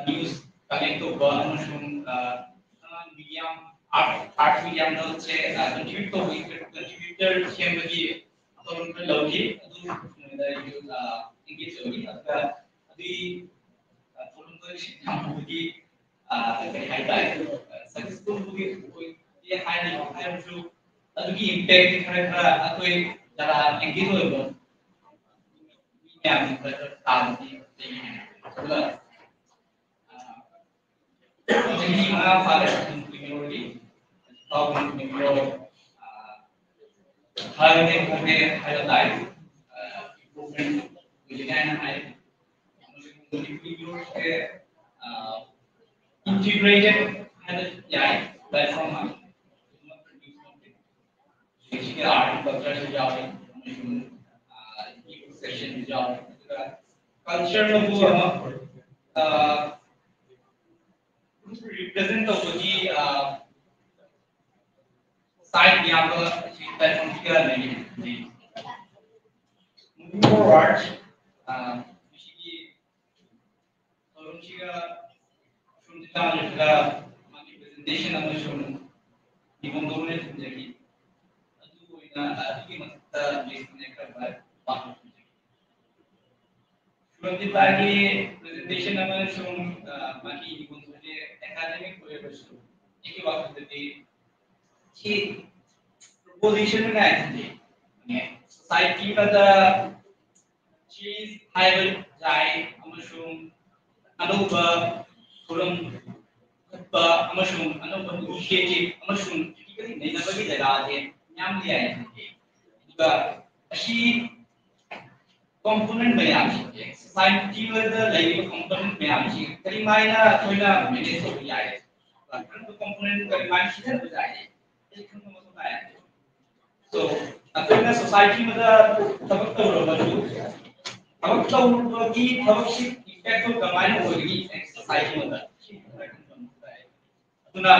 ꯅ꯭ꯌꯨꯁ ꯀꯂꯦꯛ ꯇꯧꯕ ꯑꯃꯁꯨꯡ ꯃꯤꯌꯥꯝ, ꯑꯥꯔꯠ ꯃꯤꯌꯥꯝꯗ ꯁꯦ ꯀꯟꯇ꯭ꯔꯤꯕ꯭ꯌꯨꯠ ꯇꯧꯕꯒꯤ, ꯀꯟꯇ꯭ꯔꯤꯕ꯭ꯌꯨꯇꯔ ꯁꯦꯝꯕꯒꯤ ꯊꯧꯔꯝ ꯈꯔ ꯂꯧꯈꯤ꯫ ꯑꯗꯨ ꯃꯣꯏꯗ ꯑꯩꯁꯨ ꯑꯦꯡꯒꯦꯖ ꯑꯣꯏꯈꯤ꯫ ꯑꯗꯨꯒ ꯑꯗꯨꯒꯤ ꯊꯧꯔꯝꯗꯣ ꯌꯥꯝꯕꯗꯤ ꯀꯔꯤ ꯍꯥꯏꯇꯥꯔꯦ, ꯁꯛꯁꯦꯁꯐꯨꯜꯕꯨꯗꯤ ꯑꯣꯏꯗꯦ ꯍꯥꯏꯔꯤꯕ ꯍꯥꯏꯔꯁꯨ, ꯑꯗꯨꯒꯤ ꯏꯝꯄꯦꯛꯇꯤ ꯈꯔ ꯈꯔ ꯑꯩꯈꯣꯏ ꯖꯒꯥ ꯑꯦꯡꯒꯦꯖ ꯑꯣꯏꯕ ꯃꯤ ꯃꯌꯥꯝꯁꯤ ꯈꯔ ꯈꯔ ꯇꯥꯕꯗꯤ ꯂꯩ ꯍꯥꯏꯅ꯫ ꯑꯗꯨꯒ ꯆꯍꯤ ꯃꯉꯥ ꯐꯥꯔꯦ ꯀꯨꯝꯀꯨꯏ ꯃꯤꯔꯣꯜꯒꯤ꯫ ꯀꯨꯝꯀꯨꯏ ꯃꯤꯔꯣꯜ ꯍꯥꯏꯔꯒ ꯍꯥꯏꯕ ꯇꯥꯏ, ꯏꯝꯄ꯭ꯔꯨꯚꯃꯦꯟ ꯑꯣꯏꯒꯅꯤ ꯍꯥꯏꯅ ꯍꯥꯏ꯫ ꯃꯅꯤꯄꯨꯔꯤ ꯃꯤꯔꯣꯜꯁꯦ ꯏꯟꯇꯤꯒ꯭ꯔꯦꯇꯦꯠ ꯍꯥꯏꯕ ꯌꯥꯏ ꯄ꯭ꯂꯦꯠꯐꯣꯝ ꯑꯃ꯫ ꯁꯤꯒꯤ ꯑꯥꯔꯠ ꯑꯦꯟ ꯀꯜꯆꯔꯁꯨ ꯌꯥꯎꯔꯤ, ꯑꯃꯁꯨꯡ ꯁꯦꯁꯟꯁꯨ ꯌꯥꯎꯔꯤ꯫ ꯑꯗꯨꯒ ꯀꯜꯆꯔꯅꯕꯨ ꯑꯃ ꯔꯤꯄ꯭ꯔꯖꯦꯟ ꯇꯧꯕꯒꯤ ꯁꯥꯏꯠ ꯌꯥꯝꯕ ꯑꯁꯤ ꯄ꯭ꯂꯦꯠꯐꯣꯝꯁꯤꯒ ꯂꯩꯔꯤ꯫ Moving forward, ꯃꯁꯤꯒꯤ ꯊꯧꯔꯝꯁꯤꯒ ꯑꯁꯣꯝꯗ ꯆꯥꯎꯔꯤꯕ ꯃꯥꯒꯤ ꯄ꯭ꯔꯖꯦꯟꯇꯦꯁꯟ ꯑꯃꯁꯨꯡ ꯏꯕꯨꯡꯗꯧꯅ ꯊꯝꯖꯔꯤ꯫ ꯑꯗꯨ ꯑꯣꯏꯅ ꯑꯗꯨꯒꯤ ꯃꯊꯛꯇ ꯂꯤꯁ ꯈꯔ ꯄꯥꯡꯊꯣꯛꯆꯒꯦ꯫ ꯁꯨꯔꯝꯖꯤꯠ ꯚꯥꯏꯒꯤ ꯄ꯭ꯔꯖꯦꯟꯇꯦꯁꯟ ꯑꯃꯁꯨꯡ ꯃꯥꯒꯤ ꯏꯕꯨꯡꯗꯧꯁꯦ ꯑꯦꯀꯥꯗꯦꯃꯤꯛ ꯑꯣꯏꯔꯕꯁꯨ ꯑꯩꯒꯤ ꯋꯥꯈꯜꯗꯗꯤ ꯁꯤ ꯄ꯭ꯔꯣꯄꯣꯖꯤꯁꯟ ꯀꯥꯏꯅ ꯁꯣꯁꯥꯏꯇꯤ ꯑꯃꯗ ꯆꯦꯟꯖ ꯍꯥꯏꯕ ꯌꯥꯏ ꯑꯃꯁꯨꯡ ꯑꯅꯧꯕ ꯊꯧꯔꯝ ꯈꯣꯠꯄ ꯑꯃꯁꯨꯡ ꯑꯅꯧꯕ ꯏꯅꯤꯁꯤꯌꯦꯇꯤꯚ ꯑꯃꯁꯨꯡ ꯀ꯭ꯔꯤꯇꯤꯀꯦꯜ ꯅꯩꯅꯕꯒꯤ ꯖꯒꯥꯁꯦ ꯌꯥꯝ ꯌꯥꯏ꯫ ꯑꯗꯨꯒ ꯑꯁꯤ ꯀꯣꯝꯄꯣꯅꯦꯟ ꯃꯌꯥꯝꯁꯤꯡꯁꯦ, ꯁꯣꯁꯥꯏꯇꯤ ꯑꯃꯗ ꯂꯩꯔꯤꯕ ꯀꯣꯝꯄꯣꯅꯦꯟ ꯃꯌꯥꯝꯁꯤ ꯀꯔꯤꯃꯥꯏꯅ ꯑꯩꯈꯣꯏꯅ ꯃꯦꯅꯦꯖ ꯇꯧꯕ ꯌꯥꯏ, ꯀꯔꯝꯕ ꯀꯣꯝꯄꯣꯅꯦꯟ ꯀꯔꯤꯃꯥꯏꯅ ꯁꯤꯖꯤꯟꯅꯕ ꯌꯥꯏ, ꯑꯩ ꯈꯪꯕ ꯃꯊꯧ ꯇꯥꯏ꯫ So, ꯑꯩꯈꯣꯏꯅ ꯁꯣꯁꯥꯏꯇꯤ ꯑꯃꯗ ꯊꯕꯛ ꯇꯧꯔꯕꯁꯨ, ꯊꯕꯛ ꯇꯧꯔꯨꯕꯒꯤ ꯊꯕꯛꯁꯤ ꯏꯝꯄꯦꯛꯇꯣ ꯀꯃꯥꯏꯅ ꯑꯣꯏꯒꯅꯤ ꯁꯣꯁꯥꯏꯇꯤ ꯑꯃꯗ? ꯑꯗꯨꯅ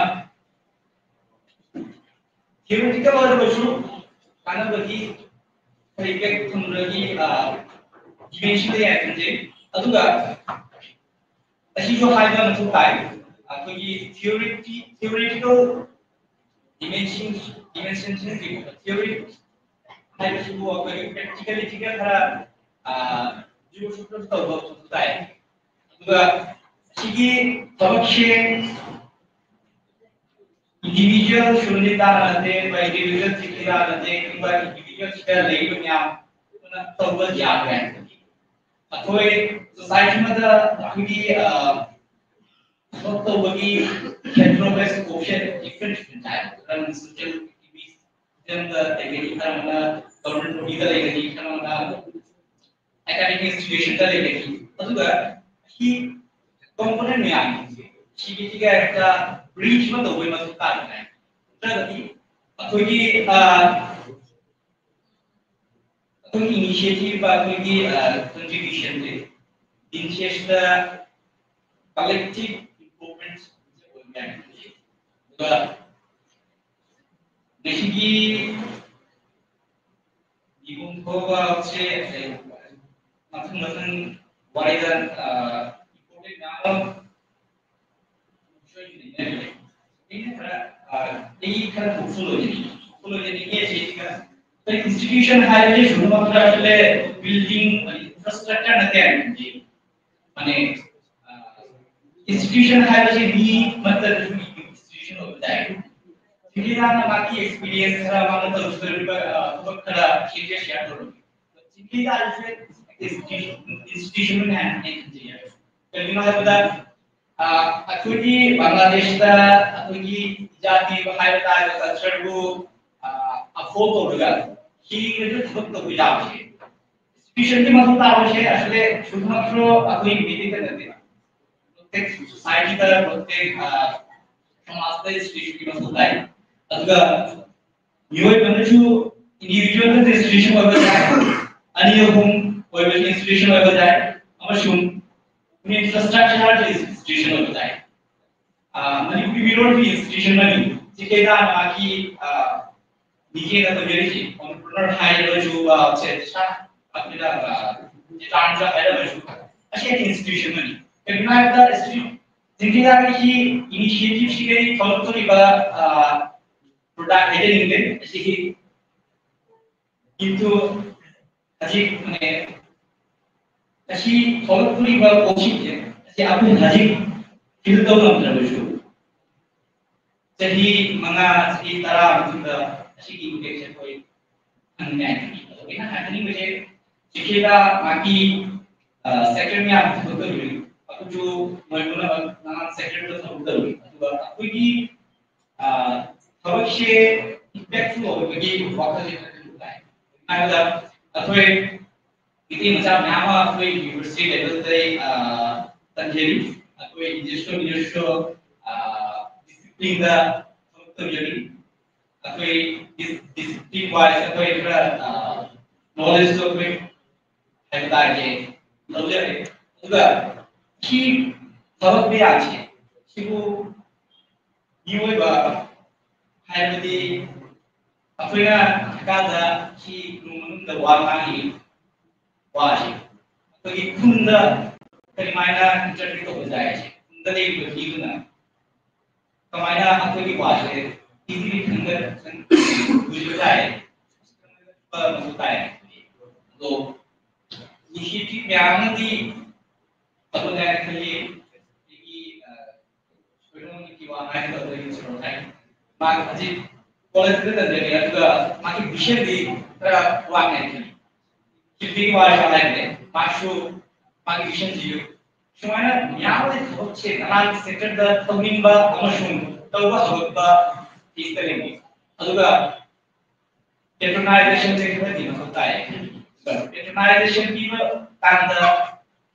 ꯊꯤꯑꯣꯔꯤꯇꯤꯀꯦꯜ ꯑꯣꯏꯔꯕꯁꯨ ꯀꯥꯟꯅꯕꯒꯤ ꯏꯝꯄꯦꯛ ꯊꯝꯕꯒꯤ ꯗꯤꯃꯦꯟꯁꯟ ꯂꯩ ꯍꯥꯏꯅ ꯈꯟꯖꯩ꯫ ꯑꯗꯨꯒ ꯑꯁꯤꯁꯨ ꯍꯥꯏꯕ ꯃꯊꯧ ꯇꯥꯏ꯫ ꯑꯩꯈꯣꯏꯒꯤ theory, theoretical dimension, dimension theory ꯍꯥꯏꯕꯁꯤꯕꯨ ꯑꯩꯈꯣꯏꯒꯤ practicality ꯈꯔ ꯖꯤꯑꯣꯁꯨ ꯇꯧꯕ ꯃꯊꯧ ꯇꯥꯏ꯫ ꯑꯗꯨꯒ ꯁꯤꯒꯤ ꯊꯕꯛꯁꯦ individual ꯁꯨꯅꯤ ꯇꯥꯔꯗꯤ, individual ꯁꯤꯒꯤ ꯇꯥꯔꯗꯤ, individual ꯁꯤꯗ ꯂꯩꯔꯤꯕ ꯃꯌꯥꯝ ꯇꯧꯕ ꯌꯥꯗ꯭ꯔꯦ꯫ ꯑꯩꯈꯣꯏ society ꯑꯃꯗ ꯑꯩꯈꯣꯏꯒꯤ ꯊꯕꯛ ꯇꯧꯕꯒꯤ categories option different different type, ꯈꯔ social activist ꯗ ꯂꯩꯒꯅꯤ, ꯈꯔ ꯑꯃꯅ government body ꯗ ꯂꯩꯒꯅꯤ, ꯈꯔ ꯑꯃꯅ academic institution ꯗ ꯂꯩꯒꯅꯤ꯫ ꯑꯗꯨꯒ ꯁꯤ component ꯃꯌꯥꯝꯁꯦ ꯁꯤꯒꯤꯁꯤꯒ ꯍꯦꯛꯇ bridge ꯑꯃ ꯇꯧꯕꯒꯤ ꯃꯊꯧ ꯇꯥꯗꯅ ꯅꯠꯇ꯭ꯔꯒꯗꯤ ꯑꯩꯈꯣꯏꯒꯤ ꯑ, ꯑꯩꯈꯣꯏꯒꯤ initiative, ꯑꯩꯈꯣꯏꯒꯤ contribution ꯁꯦ interest collective improvement ꯑꯗꯨꯒ ꯉꯁꯤꯒꯤ ꯏꯕꯨꯡ ꯊꯣꯛꯄꯁꯦ ꯃꯊꯪ ꯃꯊꯪ ꯋꯥꯔꯤꯗ important ꯃꯌꯥꯝ ꯑꯃ ꯑꯩꯅ ꯈꯔ ꯑꯩ ꯈꯔ ꯍꯣꯞꯐꯨꯜ ꯑꯣꯏꯖꯅꯤꯡꯉꯤ꯫ ꯍꯣꯞꯐꯨꯜ ꯑꯣꯏꯖꯅꯤꯡꯉꯤ ꯁꯤ ꯑꯩꯈꯣꯏ institution ꯍꯥꯏꯕꯁꯤ ꯁꯨꯝꯃꯛꯇ ꯑꯁꯤꯗ building infrastructure ꯅꯠꯇꯦ ꯍꯥꯏꯕꯅꯤ꯫ ꯃꯥꯅꯦ, institution ꯍꯥꯏꯕꯁꯤ ꯃꯤ ꯑꯃꯠꯇꯗꯁꯨ institution ꯑꯣꯏꯕ ꯇꯥꯏ꯫ ꯁꯤꯒꯤ ꯃꯥꯅ ꯃꯥꯒꯤ experience ꯈꯔ, ꯃꯥꯅ ꯇꯧꯖꯔꯤꯕ ꯊꯕꯛ ꯈꯔ ꯁꯤꯒ share ꯇꯧꯔꯝꯃꯤ꯫ ꯁꯤꯒꯤ ꯇꯥꯔꯤꯁꯦ institution, institution ꯍꯥꯏꯅ ꯑꯩ ꯈꯟꯖꯩ꯫ ꯀꯩꯒꯤꯅꯣ ꯍꯥꯏꯕꯗ ꯑꯩꯈꯣꯏꯒꯤ ꯕꯪꯒ꯭ꯂꯥꯗꯦꯁꯇ ꯑꯩꯈꯣꯏꯒꯤ ꯖꯥꯇꯤ ꯍꯥꯏꯕ ꯇꯥꯔꯒ culture ꯕꯨ uphold ꯇꯧꯔꯒ ꯍꯤꯡꯅꯁꯨ ꯊꯕꯛ ꯇꯧꯕ ꯌꯥꯕꯁꯦ institution ꯒꯤ ꯃꯊꯧ ꯇꯥꯕꯁꯦ ꯑꯁꯤꯗ ꯁꯨꯝꯃꯛꯁꯨ ꯑꯩꯈꯣꯏ ꯃꯩꯇꯩꯗ ꯅꯠꯇꯦ꯫ ꯄ꯭ꯔꯣꯇꯦꯛ society ꯗ, ꯄ꯭ꯔꯣꯇꯦꯛ ꯁꯃꯥꯖꯇ institution ꯒꯤ ꯃꯊꯧ ꯇꯥꯏ꯫ ꯑꯗꯨꯒ ꯃꯤꯑꯣꯏꯕꯅꯁꯨ individual ꯗ institution ꯑꯣꯏꯕ ꯌꯥꯏ, ꯑꯅꯤ ꯑꯍꯨꯝ ꯑꯣꯏꯕ institution ꯑꯣꯏꯕ ꯌꯥꯏ, ꯑꯃꯁꯨꯡ infrastructure institution ꯑꯣꯏꯕ ꯌꯥꯏ꯫ ꯃꯅꯤꯄꯨꯔꯤ ꯃꯤꯔꯣꯜꯒꯤ institution ꯑꯃꯅꯤ꯫ ꯁꯤ ꯀꯩꯗ ꯃꯥꯒꯤ ꯃꯤꯒꯦꯅ ꯇꯧꯖꯔꯤꯁꯤ entrepreneur ꯍꯥꯏꯔꯕꯁꯨ, ꯁꯦ ꯁꯥ ꯑꯩꯈꯣꯏꯅ ꯇꯥꯟꯖ ꯍꯥꯏꯔꯕꯁꯨ ꯑꯁꯤ institution ꯑꯃꯅꯤ꯫ ꯀꯩꯒꯤꯅꯣ ꯍꯥꯏꯕꯗ ꯁꯤ ꯖꯤꯝꯈꯦꯗꯥꯒꯤ ꯁꯤ initiative ꯁꯤꯗꯒꯤ ꯊꯣꯛꯂꯛꯇꯣꯔꯤꯕ product ꯍꯥꯏꯖꯅꯤꯡꯗꯦ ꯑꯁꯤꯒꯤ꯫ ꯀꯤꯟꯇꯨ ꯍꯧꯖꯤꯛ ꯃꯥꯅꯦ ꯑꯁꯤ ꯊꯣꯛꯂꯛꯇꯣꯔꯤꯕ ꯄꯣꯠꯁꯤꯡꯁꯦ ꯑꯁꯤ ꯑꯩꯈꯣꯏꯅ ꯍꯧꯖꯤꯛ feel ꯇꯧ ꯉꯝꯗ꯭ꯔꯕꯁꯨ ꯆꯍꯤ ꯃꯉꯥ ꯆꯍꯤ ꯇꯔꯥ ꯃꯇꯨꯡꯗ ꯑꯁꯤꯒꯤ impact ꯁꯦ ꯑꯩꯈꯣꯏ ꯈꯪꯅꯤꯡꯉꯥꯏ꯫ ꯑꯗꯣ ꯑꯩꯅ ꯍꯥꯏꯖꯅꯤꯡꯕꯁꯦ ꯖꯤꯝꯈꯦꯗꯥ ꯃꯥꯒꯤ sector ꯃꯌꯥꯝ ꯊꯕꯛ ꯇꯧꯔꯤꯕꯅꯤ꯫ ꯑꯩꯈꯣꯏꯁꯨ ꯃꯣꯏꯗꯨꯅ ꯅꯍꯥꯟ sector ꯗ ꯊꯕꯛ ꯇꯧꯔꯤ꯫ ꯑꯗꯨꯒ ꯑꯩꯈꯣꯏꯒꯤ ꯊꯕꯛꯁꯦ impactful ꯑꯣꯏꯕꯒꯤ ꯋꯥꯈꯜꯁꯦ ꯈꯔ ꯈꯟꯕ ꯇꯥꯏ꯫ ꯍꯥꯏꯕꯗ ꯑꯩꯈꯣꯏ ꯃꯤꯇꯩ ꯃꯆꯥ ꯃꯌꯥꯝ ꯑꯃ ꯑꯩꯈꯣꯏ university level ꯗ ꯇꯝꯖꯔꯤ꯫ ꯑꯩꯈꯣꯏ individual individual discipline ꯗ ꯊꯕꯛ ꯇꯧꯖꯔꯤ꯫ ꯑꯩꯈꯣꯏ discipline wise ꯑꯩꯈꯣꯏ ꯈꯔ knowledge ꯇꯣ ꯑꯩꯈꯣꯏ ꯍꯥꯏꯕ ꯇꯥꯔꯗꯤ ꯂꯧꯖꯔꯦ꯫ ꯑꯗꯨꯒ ꯁꯤ ꯊꯕꯛ ꯃꯌꯥꯝꯁꯦ ꯁꯤꯕꯨ ꯃꯤꯑꯣꯏꯕ ꯍꯥꯏꯕꯗꯤ ꯑꯩꯈꯣꯏꯅ ꯍꯧꯖꯤꯛꯀꯥꯟꯗ ꯁꯤ ꯅꯣꯡꯃ ꯃꯅꯨꯡꯗ ꯋꯥ ꯉꯥꯡꯉꯤ ꯋꯥꯁꯦ ꯑꯩꯈꯣꯏꯒꯤ ꯈꯨꯟꯗ ꯀꯔꯤꯃꯥꯏꯅ interpret ꯇꯧꯕ ꯌꯥꯏ? ꯈꯨꯟꯗ ꯂꯩꯔꯤꯕ ꯃꯤꯗꯨꯅ ꯀꯃꯥꯏꯅ ꯑꯩꯈꯣꯏꯒꯤ ꯋꯥꯁꯦ easily ꯈꯪꯕ ꯌꯥꯏ? ꯃꯊꯧ ꯇꯥꯏ꯫ ꯑꯗꯣ initiative ꯃꯌꯥꯝ ꯑꯃꯗꯤ ꯇꯧꯕ ꯌꯥꯏ ꯈꯜꯂꯤ꯫ ꯑꯩꯒꯤ ꯁꯣꯏꯔꯣꯝꯒꯤ ꯋꯥ ꯍꯥꯏꯒꯗꯕꯗ ꯁꯣꯏꯔꯣꯝ ꯍꯥꯏ꯫ ꯃꯥꯒꯤ ꯍꯧꯖꯤꯛ college ꯇ ꯇꯝꯖꯔꯤ, ꯑꯗꯨꯒ ꯃꯥꯒꯤ vision ꯗꯤ ꯈꯔ ꯋꯥꯡꯉꯦ ꯈꯜꯂꯤ꯫ ꯁꯤꯗꯤ ꯋꯥꯔꯦ ꯍꯥꯏꯕꯅꯦ꯫ ꯃꯥꯁꯨ ꯃꯥꯒꯤ vision ꯁꯤꯁꯨ ꯁꯨꯃꯥꯏꯅ ꯃꯌꯥꯝ ꯑꯃ ꯊꯕꯛꯁꯦ ꯅꯍꯥꯟ sector ꯗ ꯇꯧꯅꯤꯡꯕ ꯑꯃꯁꯨꯡ ꯇꯧꯕ ꯍꯧꯔꯛꯄ ꯏꯁꯇꯔꯤꯡ꯫ ꯑꯗꯨꯒ patronization ꯁꯦ ꯈꯔꯗꯤ ꯃꯊꯧ ꯇꯥꯏ꯫ Patronization ꯄꯤꯕ ꯀꯥꯟꯗ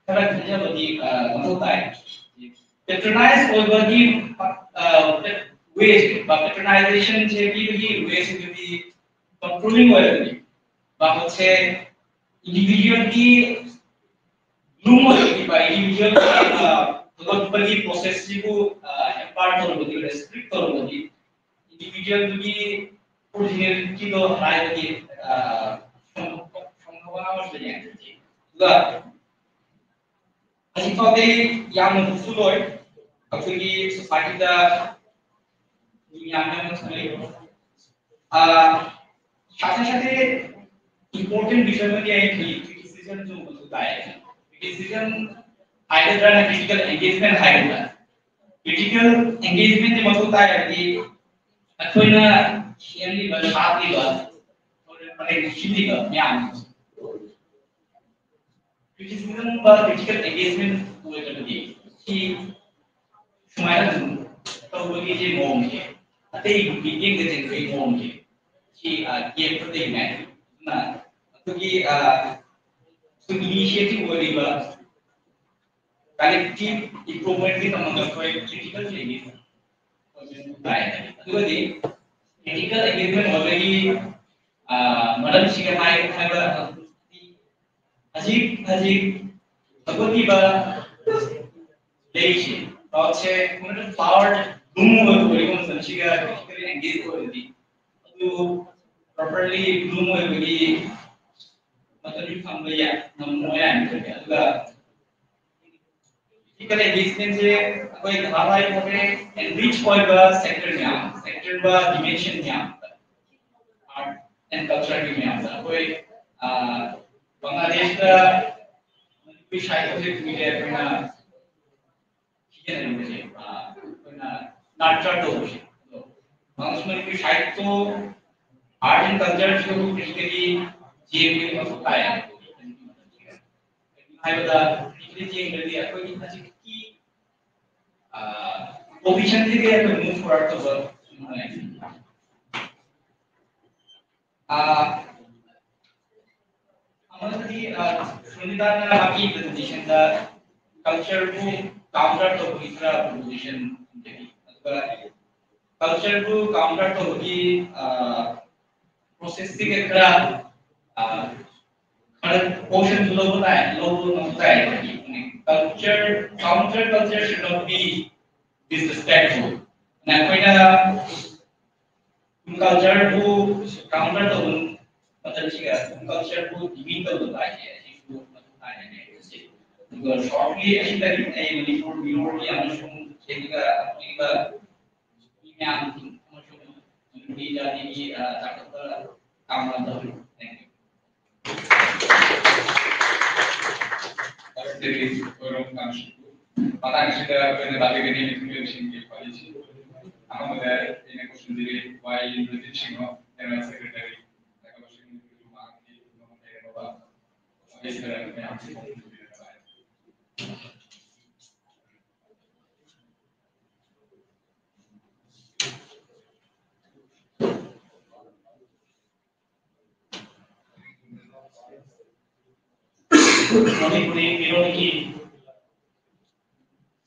ꯈꯔ ꯈꯟꯖꯕꯗꯤ ꯃꯊꯧ ꯇꯥꯏ꯫ Patronize ꯑꯣꯏꯕꯒꯤ way ꯁꯦ, patronization ꯁꯦ ꯄꯤꯕꯒꯤ way ꯁꯤꯗꯤ controlling ꯑꯣꯏꯔꯕꯗꯤ ꯃꯍꯨꯠꯁꯦ individual ꯒꯤ ꯂꯨꯝ ꯑꯣꯏꯔꯕꯗꯤ individual ꯒꯤ ꯍꯧꯒꯠꯄꯒꯤ process ꯁꯤꯕꯨ hamper ꯇꯧꯔꯕꯗꯤ, restrict ꯇꯧꯔꯕꯗꯤ individual ꯗꯨꯒꯤ originality ꯗꯣ ꯍꯥꯏꯕꯗꯤ ꯁꯣꯝꯗ ꯋꯥ ꯑꯃꯁꯨ ꯂꯩ꯫ ꯑꯗꯨꯒ ꯍꯧꯖꯤꯛ ꯐꯥꯎꯗꯤ ꯌꯥꯝꯅ ꯍꯧꯖꯤꯛꯁꯨ ꯂꯣꯏ ꯑꯩꯈꯣꯏꯒꯤ ꯁꯣꯁꯥꯏꯇꯤꯗ ꯃꯤ ꯌꯥꯝꯅ ꯑꯃ ꯈꯪꯅꯩ꯫ ꯁꯥꯊꯦ ꯁꯥꯊꯦ important ꯕꯤꯁꯣꯏ ꯑꯃꯗꯤ ꯑꯩ ꯈꯜꯂꯤ ꯀ꯭ꯔꯤꯇꯤꯁꯤꯖꯝꯁꯨ ꯃꯊꯧ ꯇꯥꯏ꯫ ꯀ꯭ꯔꯤꯇꯤꯁꯤꯖꯝ ꯍꯥꯏꯒꯗ꯭ꯔꯥ ꯅꯠꯇ꯭ꯔꯒ ꯀ꯭ꯔꯤꯇꯤꯀꯦꯜ ꯑꯦꯡꯒꯦꯖꯃꯦꯟ ꯍꯥꯏꯒꯗ꯭ꯔꯥ? ꯀ꯭ꯔꯤꯇꯤꯀꯦꯜ ꯑꯦꯡꯒꯦꯖꯃꯦꯟꯁꯦ ꯃꯊꯧ ꯇꯥꯏ ꯍꯥꯏꯕꯗꯤ ꯑꯩꯈꯣꯏꯅ ꯁꯦꯝꯂꯤꯕ ꯁꯥꯠꯂꯤꯕ ꯄꯔꯦꯡ ꯁꯤꯜꯂꯤꯕ ꯃꯌꯥꯝꯁꯦ ꯀ꯭ꯔꯤꯇꯤꯁꯤꯖꯝꯒꯨꯝꯕ ꯀ꯭ꯔꯤꯇꯤꯀꯦꯜ ꯑꯦꯡꯒꯦꯖꯃꯦꯟ ꯑꯣꯏꯔꯒꯗꯤ ꯁꯤ ꯁꯨꯃꯥꯏꯅ ꯑꯗꯨꯝ ꯇꯧꯕꯒꯤ ꯁꯤ ꯃꯑꯣꯡꯁꯦ ꯑꯇꯩ ꯃꯤꯠꯌꯦꯡꯗ ꯆꯦꯟꯕꯒꯤ ꯃꯑꯣꯡꯁꯦ ꯁꯤ ꯒꯦꯞꯇ ꯂꯩꯅꯦ꯫ ꯑꯗꯨꯅ ꯑꯩꯈꯣꯏꯒꯤ ꯑꯩꯈꯣꯏꯒꯤ ꯏꯅꯤꯁꯤꯌꯦꯇꯤꯚ ꯑꯣꯏꯔꯤꯕ ꯀꯂꯦꯛꯇꯤꯚ ꯏꯝꯄ꯭ꯔꯨꯚꯃꯦꯟꯠꯀꯤꯗꯃꯛꯇ ꯑꯩꯈꯣꯏ ꯀ꯭ꯔꯤꯇꯤꯀꯦꯜ ꯊꯤꯡꯀꯤꯡ ꯇꯥꯏ꯫ ꯑꯗꯨꯒꯗꯤ ꯀ꯭ꯔꯤꯇꯤꯀꯦꯜ ꯑꯦꯡꯒꯦꯖꯃꯦꯟ ꯑꯣꯏꯕꯒꯤ ꯃꯔꯝꯁꯤꯒ ꯍꯥꯏ ꯍꯥꯏꯕ ꯍꯧꯖꯤꯛ ꯍꯧꯖꯤꯛ ꯍꯧꯒꯠꯂꯤꯕ ꯂꯩꯔꯤꯁꯦ ꯄꯥꯎꯁꯦ ꯄꯥꯋꯔ ꯂꯨꯝ ꯑꯣꯏꯕ ꯑꯣꯏꯔꯤꯕ ꯃꯇꯝꯁꯤꯒ ꯀ꯭ꯔꯤꯇꯤꯀꯦꯜ ꯑꯦꯡꯒꯦꯖ ꯑꯣꯏꯔꯗꯤ ꯑꯗꯨ ꯄ꯭ꯔꯣꯄꯔꯂꯤ ꯕ꯭ꯂꯨꯝ ꯑꯣꯏꯕꯒꯤ ꯃꯇꯝꯗꯤ ꯐꯪꯕ ꯌꯥꯏ ꯉꯝꯃꯣꯏ ꯍꯥꯏꯅ ꯈꯜꯂꯤ꯫ ꯑꯗꯨꯒ ꯀ꯭ꯔꯤꯇꯤꯀꯦꯜ ꯑꯦꯡꯒꯦꯖꯃꯦꯟꯁꯦ ꯑꯩꯈꯣꯏ ꯅꯍꯥꯟꯋꯥꯏ ꯐꯥꯎꯗꯤ ꯑꯦꯟꯔꯤꯆ ꯑꯣꯏꯕ ꯁꯦꯛꯇꯔ ꯃꯌꯥꯝ ꯁꯦꯛꯇꯔ ꯕ ꯗꯤꯃꯦꯟꯁꯟ ꯃꯌꯥꯝ ꯑꯥꯔꯠ ꯑꯦꯟ ꯀꯜꯆꯔꯒꯤ ꯃꯌꯥꯝꯗ ꯑꯩꯈꯣꯏ ꯕꯪꯒ꯭ꯂꯥꯗꯦꯁꯇ ꯃꯅꯤꯄꯨꯔꯤ ꯁꯥꯍꯤꯇ꯭ꯌꯁꯦ ꯀꯨꯏꯔꯦ ꯑꯩꯈꯣꯏꯅ ꯁꯤꯖꯤꯟꯅꯔꯤꯕꯁꯦ ꯑꯩꯈꯣꯏꯅ ꯅꯥꯠꯆꯔ ꯇꯧꯕꯁꯦ ꯑꯗꯣ ꯃꯅꯤꯄꯨꯔꯤ ꯁꯥꯍꯤꯇ꯭ꯌ ꯑꯥꯔꯠ ꯑꯦꯟ ꯀꯜꯆꯔꯁꯤꯕꯨ ꯀ꯭ꯔꯤꯇꯤꯀꯦꯜꯂꯤ ꯌꯦꯡꯕꯒꯤ ꯃꯊꯧ ꯇꯥꯏ ꯍꯥꯏꯕꯗ ꯀ꯭ꯔꯤꯇꯤꯀꯦꯜꯂꯤ ꯌꯦꯡꯗ꯭ꯔꯗꯤ ꯑꯩꯈꯣꯏꯒꯤ ꯍꯧꯖꯤꯛꯀꯤ ꯄꯣꯖꯤꯁꯟꯁꯤꯗꯤ ꯑꯩꯈꯣꯏ ꯃꯨꯚ ꯐꯣꯔꯋꯥꯔꯗ ꯇꯧꯕ ꯉꯝꯃꯣꯏ꯫ ꯑꯃꯗꯤ ꯁꯨꯅꯤꯇꯥꯅ ꯃꯥꯒꯤ ꯄ꯭ꯔꯖꯦꯟꯇꯦꯁꯟꯗ ꯀꯜꯆꯔꯕꯨ ꯀꯥꯎꯟꯇꯔ ꯇꯧꯕꯒꯤ ꯈꯔ ꯄ꯭ꯔꯣꯄꯣꯖꯤꯁꯟ ꯊꯝꯖꯔꯤ꯫ ꯑꯗꯨꯒ ꯀꯜꯆꯔꯕꯨ ꯀꯥꯎꯟꯇꯔ ꯇꯧꯕꯒꯤ ꯄ꯭ꯔꯣꯁꯦꯁꯁꯤꯒ ꯈꯔ ꯈꯔ ꯄꯣꯔꯁꯟꯁꯨ ꯂꯧꯕ ꯇꯥꯏ, ꯂꯧꯕ ꯉꯝꯕ ꯇꯥꯏ꯫ Culture, counter culture should not be disrespectful. ꯑꯩꯈꯣꯏꯅ ꯀꯜꯆꯔꯕꯨ ꯀꯥꯎꯟꯇꯔ ꯇꯧꯕ ꯃꯇꯝꯁꯤꯒ ꯀꯜꯆꯔꯕꯨ ꯗꯤꯃꯤꯟ ꯇꯧꯗꯕ ꯍꯥꯏꯁꯦ ꯑꯁꯤꯁꯨ ꯃꯊꯧ ꯇꯥꯏ ꯍꯥꯏꯅ ꯑꯩ ꯈꯜꯂꯤ꯫ ꯑꯗꯨꯒ shortly ꯑꯁꯤꯗꯒꯤ ꯑꯩ ꯃꯅꯤꯄꯨꯔ ꯃꯤꯑꯣꯏ ꯑꯃꯁꯨꯡ ꯁꯦꯟꯖꯥ-, ꯄꯤꯕ ꯃꯤ ꯃꯌꯥꯝ ꯑꯃꯁꯨꯡ ꯅꯨꯄꯤ ꯖꯥꯇꯤꯒꯤ, ꯑ, ꯆꯥꯎꯈꯠꯄ ꯀꯥꯃꯅꯥ ꯇꯧꯔꯤ꯫ Thank you. ꯃꯇꯥꯡꯁꯤꯗ ꯑꯩꯈꯣꯏꯅ ꯇꯥꯕꯤꯒꯅꯤ ꯃꯤꯑꯣꯏꯁꯤꯡꯒꯤ ꯋꯥꯔꯤꯁꯤꯡ꯫ ꯑꯍꯥꯟꯕꯗ ꯑꯩꯅ ꯀꯧꯁꯤꯟꯖꯔꯤ ꯋꯥꯏ ꯏꯟꯗ꯭ꯔꯖꯤꯠ ꯁꯤꯡꯍ, General Secretary, ꯃꯌꯥꯝꯁꯤ ꯃꯅꯤꯄꯨꯔꯤ ꯃꯤꯔꯣꯜꯒꯤ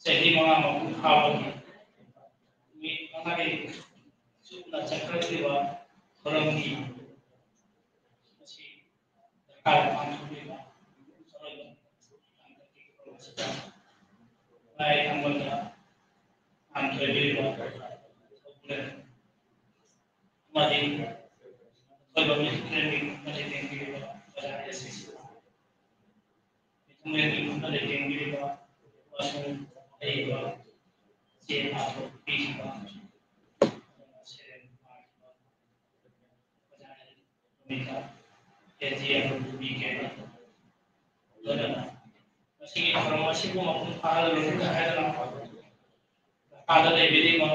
ꯆꯍꯤ ꯃꯉꯥ ꯃꯄꯨꯡ ꯐꯥꯕꯒꯤ ꯅꯨꯃꯤꯠ ꯃꯉꯥꯅꯤ ꯆꯨꯞꯅ ꯆꯠꯊꯔꯛꯂꯤꯕ ꯊꯧꯔꯝꯒꯤ ꯃꯁꯤ ꯗꯔꯀꯥꯔ ꯄꯥꯡꯊꯣꯛꯂꯤꯕ ꯑꯔꯣꯏꯕ ꯍꯟꯗꯛꯀꯤ ꯊꯧꯔꯝ ꯑꯁꯤꯗ ꯂꯥꯏ ꯊꯥꯡꯒꯣꯜꯗ ꯄꯥꯟꯊꯣꯏꯕꯤꯔꯤꯕ ꯊꯧꯒꯜ ꯑꯃꯗꯤ ꯑꯀꯣꯏꯕ ꯃꯤꯠꯌꯦꯡ ꯃꯤꯠꯌꯦꯡꯕꯤꯔꯤꯕ ꯑꯣꯖꯥ ꯑꯦꯁ ꯁꯤ ꯁꯤ ꯃꯤꯊꯨꯡꯂꯦꯟꯒꯤ ꯃꯍꯨꯠꯇ ꯂꯩꯇꯦꯡꯕꯤꯔꯤꯕ ꯑꯃꯁꯨꯡ ꯑꯏꯕ ꯆꯦ ꯄꯥꯊꯣꯛ ꯄꯤꯈꯤꯕ, ꯁꯦꯔꯦꯟ ꯄꯥꯈꯤꯕ ꯑꯣꯖꯥ ꯅꯨꯃꯤꯠꯇ ꯀꯦ ꯖꯤ ꯑꯃ ꯄꯤꯒꯦ꯫ ꯂꯣꯏꯅꯅ ꯃꯁꯤꯒꯤ ꯊꯧꯔꯝ ꯑꯁꯤꯕꯨ ꯃꯄꯨꯡ ꯐꯥꯍꯜꯂꯣꯏꯅ ꯍꯥꯏꯗꯨꯅ ꯃꯈꯥꯗ ꯂꯩꯕꯤꯔꯤꯕ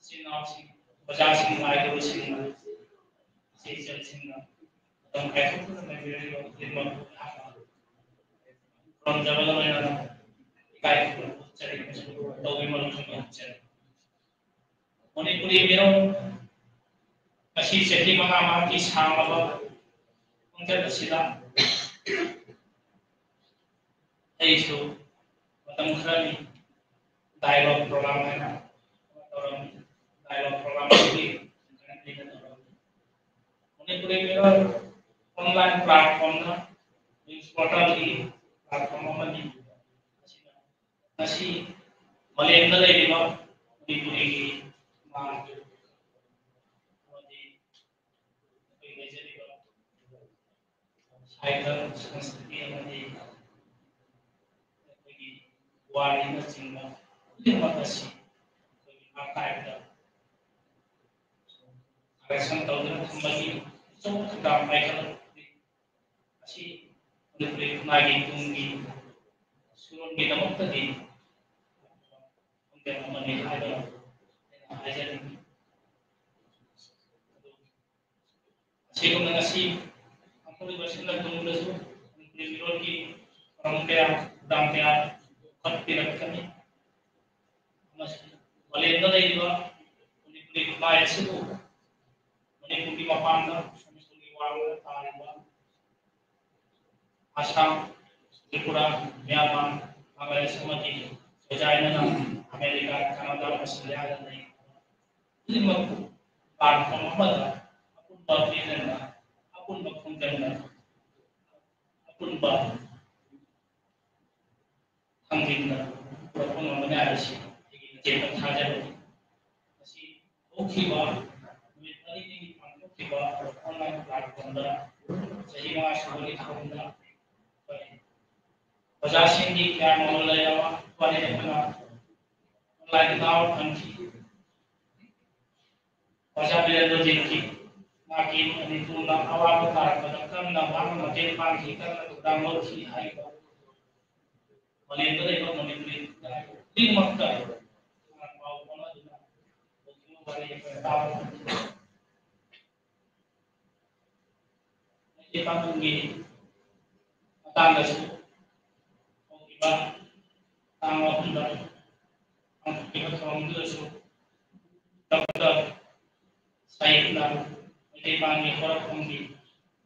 ꯏꯆꯤꯟ ꯏꯅꯥꯎꯁꯤꯡ, ꯑꯣꯖꯥꯁꯤꯡ, ꯂꯥꯏ ꯒꯨꯔꯨꯁꯤꯡꯅ, ꯏꯆꯦ ꯏꯆꯜꯁꯤꯡꯅ ꯃꯇꯝ ꯀꯥꯏꯊꯣꯛꯇꯨꯅ ꯂꯩꯕꯤꯔꯤꯕ ꯈꯨꯗꯤꯡꯃꯛꯄꯨ ꯑꯩꯍꯥꯛꯅ ꯈꯨꯔꯨꯝꯖꯕꯒ ꯂꯣꯏꯅꯅ ꯏꯀꯥꯏ ꯈꯨꯝꯅꯕ ꯎꯠꯆꯔꯤ ꯑꯃꯁꯨꯡ ꯇꯧꯕꯤꯃꯜ ꯈꯪꯕ ꯎꯠꯆꯔꯤ꯫ ꯃꯅꯤꯄꯨꯔꯤ ꯃꯤꯔꯣꯜ ꯉꯁꯤ ꯆꯍꯤ ꯃꯉꯥ ꯃꯍꯥꯛꯀꯤ ꯁꯥꯡꯂꯕ ꯈꯣꯡꯆꯠ ꯑꯁꯤꯗ ꯑꯩꯁꯨ ꯃꯇꯝ ꯈꯔꯅꯤ dialogue program ꯍꯥꯏꯅ ꯑꯃ ꯇꯧꯔꯝꯃꯤ꯫ Dialogue program ꯑꯁꯤꯒꯤ anchor ꯑꯩꯅ ꯇꯧꯔꯝꯃꯤ꯫ ꯃꯅꯤꯄꯨꯔꯤ ꯃꯤꯔꯣꯜ online platformꯅ news portalꯒꯤ platform ꯑꯃꯅꯤ꯫ ꯃꯁꯤꯅ ꯉꯁꯤ ꯃꯥꯂꯦꯝꯗ ꯂꯩꯔꯤꯕ ꯃꯅꯤꯄꯨꯔꯤꯒꯤ ꯃꯥꯡ ꯑꯃꯗꯤ ꯑꯩꯈꯣꯏ ꯂꯩꯖꯔꯤꯕ ꯁꯥꯍꯤꯇ꯭ꯌ, ꯁꯪꯁꯀ꯭ꯔꯤꯇꯤ ꯑꯃꯗꯤ ꯄꯨꯋꯥꯔꯤꯅꯆꯤꯡꯕ ꯈꯨꯗꯤꯡꯃꯛ ꯑꯁꯤ ꯑꯩꯈꯣꯏꯒꯤ ꯑꯥꯔꯀꯥꯏꯚꯇ ꯀꯂꯦꯛꯁꯟ ꯇꯧꯗꯨꯅ ꯊꯝꯕꯒꯤ ꯑꯆꯧꯕ ꯊꯧꯗꯥꯡ ꯄꯥꯏꯈꯠꯂꯛꯄ ꯑꯁꯤ ꯃꯅꯤꯄꯨꯔꯤ ꯈꯨꯟꯅꯥꯏꯒꯤ ꯇꯨꯡꯒꯤ ꯁꯨꯔꯣꯟꯒꯤꯗꯃꯛꯇꯗꯤ ꯈꯣꯡꯖꯦꯜ ꯑꯃꯅꯤ ꯍꯥꯏꯕ ꯑꯩꯅ ꯍꯥꯏꯖꯅꯤꯡꯏ꯫ ꯑꯁꯤꯒꯨꯝꯅ ꯉꯁꯤ ꯄꯥꯡꯊꯣꯛꯂꯤꯕ ꯁꯤꯟꯅ ꯊꯨꯡꯕꯗꯁꯨ ꯃꯅꯤꯄꯨꯔꯤ ꯃꯤꯔꯣꯜꯒꯤ ꯊꯧꯔꯝ ꯀꯌꯥ, ꯊꯧꯗꯥꯡ ꯀꯌꯥ ꯂꯧꯈꯠꯄꯤꯔꯛꯀꯅꯤ꯫ ꯑꯃꯁꯨꯡ ꯃꯥꯂꯦꯝꯗ ꯂꯩꯔꯤꯕ ꯃꯅꯤꯄꯨꯔꯤ ꯈꯨꯟꯅꯥꯏ ꯑꯁꯤꯕꯨ ꯃꯅꯤꯄꯨꯔꯒꯤ ꯃꯄꯥꯟꯗ, ꯃꯅꯤꯄꯨꯔꯒꯤ ꯋꯥꯡꯃꯗ ꯇꯥꯔꯤꯕ ꯑꯁꯥꯝ, ꯇ꯭ꯔꯤꯄꯨꯔꯥ, ꯃ꯭ꯌꯥꯟꯃꯥꯔ, ꯕꯪꯒ꯭ꯂꯥꯗꯦꯁ ꯑꯃꯗꯤ ꯆꯣꯏꯖꯥꯏꯅꯅ ꯑꯃꯦꯔꯤꯀꯥ, ꯀꯅꯥꯗꯥ, ꯑꯣꯁꯇ꯭ꯔꯦꯂꯤꯌꯥꯗ ꯂꯩꯔꯤꯕ ꯈꯨꯗꯤꯡꯃꯛꯄꯨ ꯄ꯭ꯂꯥꯠꯐꯣꯝ ꯑꯃꯗ ꯑꯄꯨꯟꯕ ꯄꯦꯅꯦꯜꯗ, ꯑꯄꯨꯟꯕ ꯈꯣꯡꯖꯪꯗ, ꯑꯄꯨꯟꯕ ꯊꯥꯡꯖꯤꯟꯗ ꯄꯨꯔꯛꯄ ꯉꯝꯒꯅꯤ ꯍꯥꯏꯕꯁꯤ ꯑꯩꯒꯤ ꯑꯆꯦꯠꯄ ꯊꯥꯖꯕꯅꯤ꯫ ꯃꯁꯤ ꯍꯧꯈꯤꯕ ꯅꯨꯃꯤꯠ ꯃꯔꯤꯅꯤꯒꯤ ꯄꯥꯡꯊꯣꯛꯈꯤꯕ ꯑꯣꯟꯂꯥꯏꯟ ꯄ꯭ꯂꯥꯠꯐꯣꯝꯗ ꯆꯍꯤ ꯃꯉꯥ ꯁꯨꯕꯒꯤ ꯊꯧꯔꯝꯗ ꯑꯣꯖꯥꯁꯤꯡꯒꯤ ꯀꯌꯥ ꯃꯔꯨꯝ ꯂꯩꯔꯕ ꯋꯥꯔꯤ ꯑꯃꯅ ꯑꯣꯟꯂꯥꯏꯟꯗ ꯇꯥꯕ ꯐꯪꯈꯤ꯫ ꯑꯣꯖꯥ ꯕꯤꯔꯦꯟꯗ꯭ꯔꯖꯤꯠꯀꯤ ꯃꯍꯥꯛꯀꯤ ꯃꯅꯤꯄꯨꯔꯅ ꯑꯋꯥꯕ ꯇꯥꯔꯛꯄꯗ ꯀꯟꯅ ꯃꯍꯥꯛꯅ ꯃꯇꯦꯡ ꯄꯥꯡꯈꯤ, ꯀꯟꯅ ꯊꯧꯗꯥꯡ ꯂꯧꯈꯤ ꯍꯥꯏꯔꯤꯕ ꯃꯥꯂꯦꯝꯗ ꯂꯩꯕ ꯃꯅꯤꯄꯨꯔꯤ ꯈꯨꯟꯅꯥꯏ ꯈꯨꯗꯤꯡꯃꯛꯇ ꯄꯥꯎ ꯐꯥꯎꯅꯗꯨꯅ ꯍꯧꯈꯤꯕ ꯋꯥꯔꯤ ꯑꯩꯈꯣꯏꯅ ꯇꯥꯕ ꯐꯪꯈꯤ꯫ ꯃꯩꯇꯩ ꯄꯥꯉꯜꯒꯤ ꯃꯇꯥꯡꯗꯁꯨ ꯍꯧꯈꯤꯕ ꯇꯥꯡ ꯑꯍꯨꯝꯗ ꯄꯥꯡꯊꯣꯛꯈꯤꯕ ꯊꯧꯔꯝꯗꯨꯗꯁꯨ ꯗꯣꯛꯇꯔ ꯁꯥꯍꯤꯕꯅ ꯃꯩꯇꯩ ꯄꯥꯉꯜꯒꯤ ꯍꯧꯔꯛꯐꯝꯒꯤ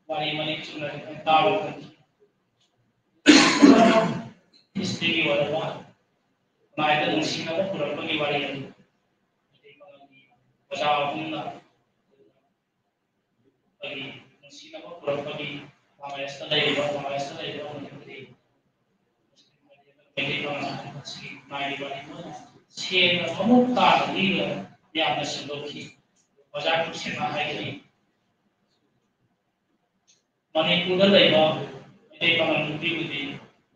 ꯋꯥꯔꯤ ꯃꯔꯤꯛ ꯆꯨꯝꯅ ꯈꯤꯇꯪ ꯇꯥꯕ ꯐꯪꯈꯤ꯫ ꯍꯤꯁꯇ꯭ꯔꯤꯒꯤ ꯑꯣꯏꯔꯕ ꯈꯨꯟꯅꯥꯏꯗ ꯅꯨꯡꯁꯤꯅꯕ ꯄꯨꯔꯛꯄꯒꯤ ꯋꯥꯔꯤ ꯑꯗꯨ ꯃꯩꯇꯩ ꯄꯥꯉꯜꯒꯤ ꯑꯣꯖꯥ ꯑꯍꯨꯝꯅ ꯑꯩꯈꯣꯏꯒꯤ ꯅꯨꯡꯁꯤꯅꯕ ꯄꯨꯔꯛꯄꯒꯤ ꯕꯪꯒ꯭ꯂꯥꯗꯦꯁꯇ ꯂꯩꯔꯤꯕ, ꯕꯪꯒ꯭ꯂꯥꯗꯦꯁꯇ ꯂꯩꯔꯤꯕ ꯃꯅꯤꯄꯨꯔꯤ ꯃꯩꯇꯩ ꯄꯥꯉꯜ ꯑꯁꯤꯒꯤ ꯈꯨꯟꯅꯥꯏꯒꯤ ꯋꯥꯔꯤ ꯃꯣꯏꯅ ꯁꯦꯡꯅ ꯃꯃꯨꯠ ꯇꯥꯅ ꯂꯤꯗꯨꯅ ꯌꯥꯝꯅ ꯁꯟꯗꯣꯛꯈꯤ꯫ ꯑꯣꯖꯥ ꯀꯨꯞꯁꯦꯅ ꯍꯥꯏꯈꯤ, ꯃꯅꯤꯄꯨꯔꯗ ꯂꯩꯕ ꯃꯩꯇꯩ ꯄꯥꯉꯜ ꯅꯨꯄꯤꯕꯨꯗꯤ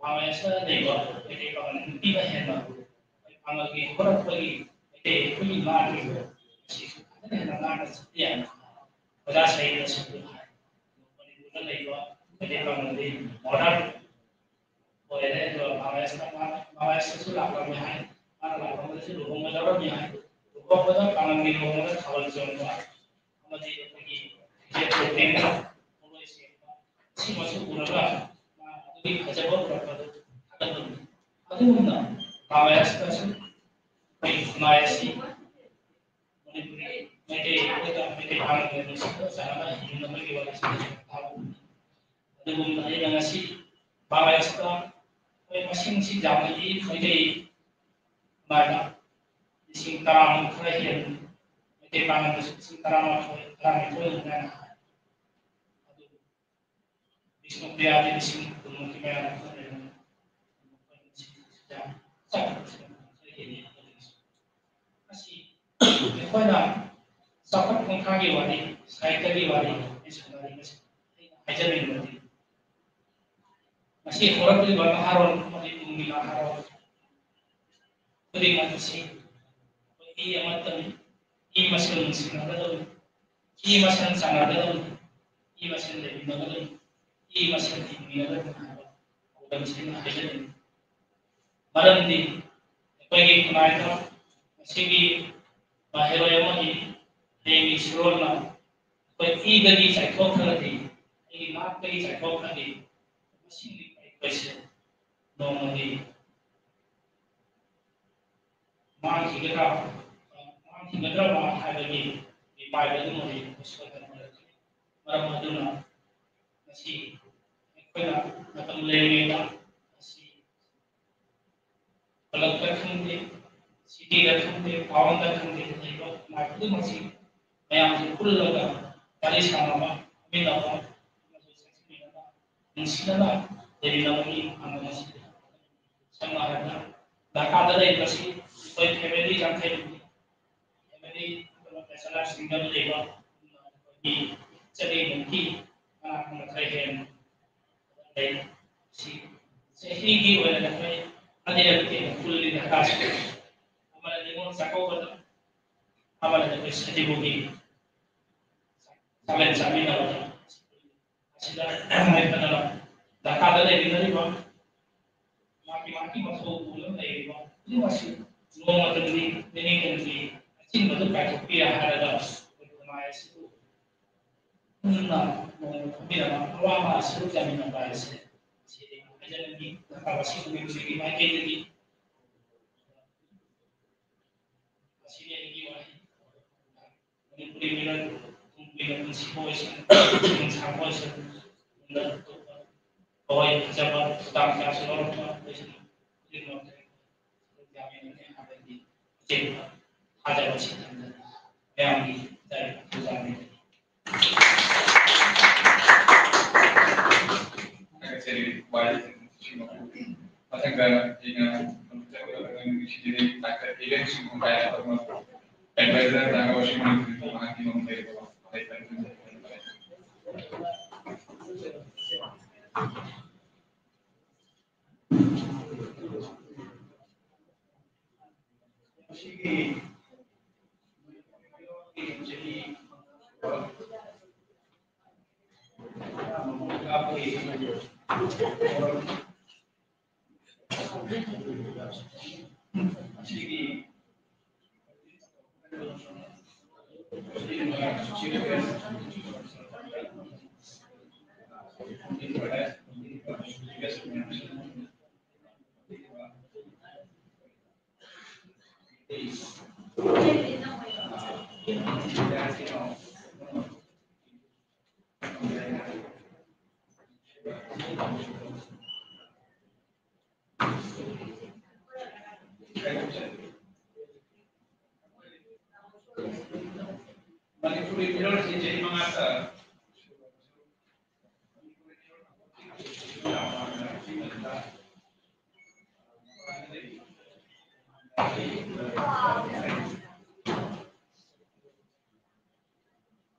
ꯃꯥꯂꯦꯝꯁꯤꯗ ꯂꯩꯕ ꯃꯩꯇꯩ ꯄꯥꯉꯜ ꯅꯨꯄꯤꯅ ꯍꯦꯟꯅ ꯄꯥꯉꯜꯒꯤ ꯍꯧꯔꯛꯄꯒꯤ ꯃꯩꯇꯩ ꯑꯩꯈꯣꯏꯒꯤ ꯅꯥꯠꯀꯤ ꯑꯁꯤꯁꯨ ꯐꯖꯅ ꯍꯦꯟꯅ ꯉꯥꯛꯅ ꯆꯠꯄ ꯌꯥꯏ꯫ ꯑꯣꯖꯥ ꯁꯍꯤꯗꯅꯁꯨ ꯍꯥꯏ, ꯃꯅꯤꯄꯨꯔꯗ ꯂꯩꯕ ꯃꯩꯇꯩ ꯄꯥꯉꯜꯗꯤ ꯃꯣꯗꯔꯟ ꯑꯣꯏꯔꯦ꯫ ꯑꯗꯨꯒ ꯃꯥꯂꯦꯝꯁꯤꯗ ꯃꯥ-, ꯃꯥꯂꯦꯝꯁꯤꯗꯁꯨ ꯂꯥꯛꯂꯝꯃꯦ ꯍꯥꯏ꯫ ꯃꯥꯅ ꯂꯥꯛꯂꯝꯕꯗꯁꯨ ꯂꯨꯍꯣꯡꯕ ꯌꯥꯎꯔꯝꯃꯤ ꯍꯥꯏ꯫ ꯂꯨꯍꯣꯡꯕꯗ ꯄꯥꯉꯜꯒꯤ ꯂꯨꯍꯣꯡꯕꯗ ꯊꯥꯕꯜ ꯆꯣꯡꯕ ꯑꯃꯗꯤ ꯑꯩꯈꯣꯏꯒꯤ ꯐꯤꯖꯦꯠ ꯆꯩꯇꯦꯡꯗ ꯄꯣꯠꯂꯣꯏ ꯁꯦꯠꯄ, ꯑꯁꯤꯃꯁꯨ ꯎꯔꯒ ꯃꯥ ꯑꯗꯨꯒꯤ ꯐꯖꯕ ꯎꯔꯛꯄꯗꯨ ꯊꯥꯒꯠꯄꯅꯤ꯫ ꯑꯗꯨꯒꯨꯝꯅ ꯃꯥꯂꯦꯝꯁꯤꯗꯁꯨ ꯑꯩꯈꯣꯏꯒꯤ ꯈꯨꯟꯅꯥꯏ ꯑꯁꯤ ꯃꯅꯤꯄꯨꯔꯤ ꯃꯩꯇꯩ ꯑꯩꯈꯣꯏꯒ ꯃꯩꯇꯩ ꯄꯥꯉꯜꯒ ꯅꯨꯡꯁꯤꯅ ꯆꯥꯟꯅꯅ ꯍꯤꯡꯃꯤꯟꯅꯕꯒꯤ ꯋꯥꯔꯤꯁꯤ ꯇꯥꯕ ꯐꯪꯉꯤ꯫ ꯑꯗꯨꯒꯨꯝꯅ ꯑꯩꯅ ꯉꯁꯤ ꯃꯥꯂꯦꯝꯁꯤꯗ ꯑꯩꯈꯣꯏ ꯃꯁꯤꯡꯁꯤ ꯌꯥꯝꯅꯗꯤ ꯃꯩꯇꯩ ꯃꯥꯏꯅ ꯂꯤꯁꯤꯡ ꯇꯔꯥꯃꯨꯛ ꯈꯔ ꯍꯦꯟꯅ, ꯃꯩꯇꯩ ꯄꯥꯉꯜꯗꯁꯨ ꯂꯤꯁꯤꯡ ꯇꯔꯥꯃꯥꯊꯣꯏ, ꯇꯔꯥꯅꯤꯊꯣꯏ ꯑꯗꯨꯃꯥꯏꯅ ꯍꯥꯏ꯫ ꯑꯗꯨ ꯕꯤꯁꯅꯨꯄ꯭ꯔꯤꯌꯥꯗꯤ ꯂꯤꯁꯤꯡ ꯀꯨꯟꯃꯨꯛꯀꯤ ꯃꯌꯥꯗ ꯈꯔ ꯂꯩꯔꯝꯃꯤ꯫ ꯆꯥꯎꯈꯠꯄꯁꯦ ꯈꯔ ꯍꯦꯜꯂꯤ ꯍꯥꯏꯕꯒꯤꯁꯨ꯫ ꯑꯁꯤ ꯑꯩꯈꯣꯏꯅ ꯆꯥꯎꯈꯠ ꯈꯣꯡꯊꯥꯡꯒꯤ ꯋꯥꯔꯤ, ꯁꯥꯍꯤꯇ꯭ꯌꯒꯤ ꯋꯥꯔꯤ, ꯑꯩ ꯁꯥꯟꯅꯔꯤꯕꯁꯤ ꯑꯩꯅ ꯍꯥꯏꯖꯅꯤꯡꯕꯗꯤ ꯉꯁꯤ ꯍꯧꯔꯛꯂꯤꯕ ꯅꯍꯥꯔꯣꯜ ꯑꯃꯗꯤ ꯇꯨꯡꯒꯤ ꯅꯍꯥꯔꯣꯜ ꯈꯨꯗꯤꯡꯃꯛ ꯑꯁꯤ ꯑꯩꯈꯣꯏ ꯃꯤ ꯑꯃꯠꯇꯅꯤ꯫ ꯃꯤ ꯃꯁꯦꯜ ꯅꯨꯡꯁꯤꯅꯒꯗꯕꯅꯤ꯫ ꯃꯤ ꯃꯁꯦꯜ ꯆꯥꯟꯅꯒꯗꯕꯅꯤ꯫ ꯃꯤ ꯃꯁꯦꯜ ꯂꯩꯃꯤꯟꯅꯒꯗꯕꯅꯤ꯫ ꯃꯤ ꯃꯁꯦꯜ ꯍꯤꯡꯃꯤꯟꯅꯒꯗꯕꯅꯤ ꯍꯥꯏꯕ ꯄꯥꯎꯗꯝꯁꯤꯡ ꯍꯥꯏꯖꯅꯤꯡꯏ꯫ ꯃꯔꯝꯗꯤ ꯑꯩꯈꯣꯏꯒꯤ ꯈꯨꯟꯅꯥꯏꯗ ꯉꯁꯤꯒꯤ ꯃꯍꯩꯔꯣꯏ ꯑꯃꯒꯤ ꯍꯌꯦꯡꯒꯤ ꯁꯨꯔꯣꯟꯅ ꯑꯩꯈꯣꯏ ꯏꯗꯒꯤ ꯆꯥꯏꯊꯣꯛꯈ꯭ꯔꯗꯤ, ꯑꯩꯒꯤ ꯅꯥꯠꯇꯒꯤ ꯆꯥꯏꯊꯣꯛꯈ꯭ꯔꯗꯤ, ꯃꯁꯤꯡꯗꯤ ꯑꯩꯈꯣꯏꯁꯦ ꯅꯣꯡꯃꯗꯤ ꯃꯥꯡꯈꯤꯒꯗ꯭ꯔꯥ, ꯃꯥꯡꯈꯤꯒꯗ꯭ꯔꯥ ꯍꯥꯏꯕꯒꯤ ꯃꯤꯄꯥꯏꯕ ꯑꯗꯨꯃꯗꯤ ꯑꯩꯈꯣꯏ ꯁꯣꯏꯗꯅ ꯑꯣꯏꯔꯛꯀꯅꯤ꯫ ꯃꯔꯝ ꯑꯗꯨꯅ ꯉꯁꯤ ꯑꯩꯈꯣꯏꯅ ꯃꯇꯝ ꯂꯩꯔꯤꯉꯩꯗ ꯉꯁꯤ ꯀ꯭ꯂꯕꯇ ꯈꯪꯗꯦ, ꯁꯤꯇꯤꯗ ꯈꯪꯗꯦ, ꯇꯥꯎꯟꯗ ꯈꯪꯗꯦ, ꯂꯩꯕ ꯈꯨꯟꯅꯥꯏ ꯈꯨꯗꯤꯡꯃꯛꯁꯤ ꯃꯌꯥꯝꯁꯤ ꯄꯨꯜꯂꯒ ꯋꯥꯔꯤ ꯁꯥꯟꯅꯕ, ꯐꯝꯃꯤꯟꯅꯕ, ꯑꯃꯁꯨꯡ ꯆꯥꯛꯆꯃꯤꯟꯅꯕ, ꯅꯨꯡꯁꯤꯅꯅ ꯂꯩꯃꯤꯟꯅꯕꯒꯤ ꯄꯥꯟꯗꯝ ꯑꯁꯤ ꯁꯝꯅ ꯍꯥꯏꯔꯕꯗ ꯗꯔꯀꯥꯔꯗ ꯂꯩꯔꯤꯕꯁꯤ ꯑꯩꯈꯣꯏ ꯐꯦꯃꯤꯂꯤ ꯌꯥꯡꯈꯩꯃꯨꯛꯀꯤ, ꯐꯦꯃꯤꯂꯤ ꯕꯦꯆꯦꯂꯔ ꯁꯤꯡꯒꯜ ꯂꯩꯕ ꯑꯩꯈꯣꯏꯒꯤ ꯆꯍꯤꯃꯨꯛꯀꯤ ꯀꯅꯥꯒꯨꯝꯕ ꯈꯔ ꯍꯦꯟꯅ ꯂꯩ꯫ ꯁꯤ ꯆꯍꯤꯒꯤ ꯑꯣꯏꯅ ꯑꯩꯈꯣꯏ ꯑꯅꯤꯔꯛꯇꯤ ꯄꯨꯜꯂꯤ ꯗꯔꯀꯥꯔꯁꯦ꯫ ꯑꯃꯅ ꯅꯤꯉꯣꯜ ꯆꯥꯛꯀꯧꯕꯗ, ꯑꯃꯅ ꯑꯩꯈꯣꯏ ꯁꯖꯤꯕꯨꯒꯤ ꯆꯥꯛꯂꯦꯟ ꯆꯥꯃꯤꯟꯅꯕꯗ꯫ ꯑꯁꯤꯗ ꯍꯥꯏꯐꯗꯅ ꯗꯔꯀꯥꯔꯗ ꯂꯩꯃꯤꯟꯅꯔꯤꯕ ꯃꯍꯥꯛꯀꯤ ꯃꯍꯥꯛꯀꯤ ꯃꯊꯧ ꯄꯨꯝꯅꯃꯛ ꯂꯩꯔꯤꯕ ꯈꯨꯗꯤꯡꯃꯛꯁꯤ ꯅꯣꯡꯃꯇꯗꯤ ꯅꯤꯡꯁꯤꯡꯗ꯭ꯔꯤ ꯑꯆꯤꯟꯕꯗꯨ ꯀꯥꯏꯊꯣꯛꯄꯤꯔ ꯍꯥꯏꯔꯒ ꯑꯩꯈꯣꯏ ꯈꯨꯟꯅꯥꯏ ꯑꯁꯤꯕꯨ ꯄꯨꯟꯅ ꯅꯣꯡꯃ ꯐꯝꯃꯤꯟꯅꯕ ꯑꯋꯥꯕ ꯁꯔꯨꯛ ꯌꯥꯃꯤꯟꯅꯕ ꯍꯥꯏꯁꯦ ꯁꯤꯗꯤ ꯍꯥꯏꯖꯅꯤꯡꯉꯤ꯫ ꯗꯔꯀꯥꯔ ꯑꯁꯤ ꯈꯨꯗꯤꯡꯃꯛꯀꯤ ꯃꯥꯏꯀꯩꯗꯒꯤ ꯑꯁꯤꯅꯤ ꯑꯩꯒꯤ ꯋꯥꯍꯩ꯫ ꯃꯅꯤꯄꯨꯔꯤ ꯃꯤꯔꯣꯜ ꯇꯨꯡ ꯀꯣꯏꯅ ꯄꯨꯟꯁꯤꯕ ꯑꯣꯏꯁꯅꯨ, ꯄꯨꯟꯁꯤ ꯁꯥꯡꯕ ꯑꯣꯏꯁꯅꯨ, ꯇꯨꯡꯗ ꯑꯇꯣꯞꯄ ꯊꯋꯥꯏ ꯐꯖꯕ ꯊꯧꯗꯥꯡ ꯀꯌꯥꯁꯨ ꯂꯧꯔꯛꯄ ꯑꯣꯏꯁꯅꯨ꯫ ꯈꯨꯗꯤꯡꯃꯛꯇ ꯌꯥꯃꯤꯟꯅꯅꯤ ꯍꯥꯏꯕꯒꯤ ꯑꯆꯦꯠꯄ ꯊꯥꯖꯕ ꯑꯁꯤ ꯊꯝꯖꯔꯤ꯫ ꯃꯌꯥꯝꯒꯤ ꯊꯥꯖꯕ ꯊꯧꯖꯥꯜꯅꯤ꯫ ꯊꯥꯒꯠꯆꯔꯤ ꯋꯥꯔꯤ ꯁꯤꯃꯛꯄꯨ꯫ ꯃꯊꯪꯗ ꯑꯩꯅ ꯃꯃꯤꯡ ꯆꯠꯀꯗꯕ ꯅꯨꯃꯤꯠꯁꯤꯗꯤ ꯗꯥꯛꯇꯔ ꯑꯦꯂꯦꯟ ꯁꯤꯡꯍꯣ ꯍꯥꯏꯅ ꯑꯃ ꯑꯦꯗꯚꯥꯏꯖꯔ ꯅꯥꯒꯥ ꯋꯥꯁꯤꯡ ꯃꯅꯤꯄꯨꯔꯤ ꯃꯍꯥꯛꯀꯤ ꯃꯃꯤꯡ ꯂꯩꯔꯕ ꯋꯥꯍꯩ ꯄꯟꯖꯅꯤꯡꯕ꯫ ꯃꯅꯤꯄꯨꯔꯤ ꯃꯤꯔꯣꯜꯁꯤ ꯆꯍꯤ ꯃꯉꯥꯗ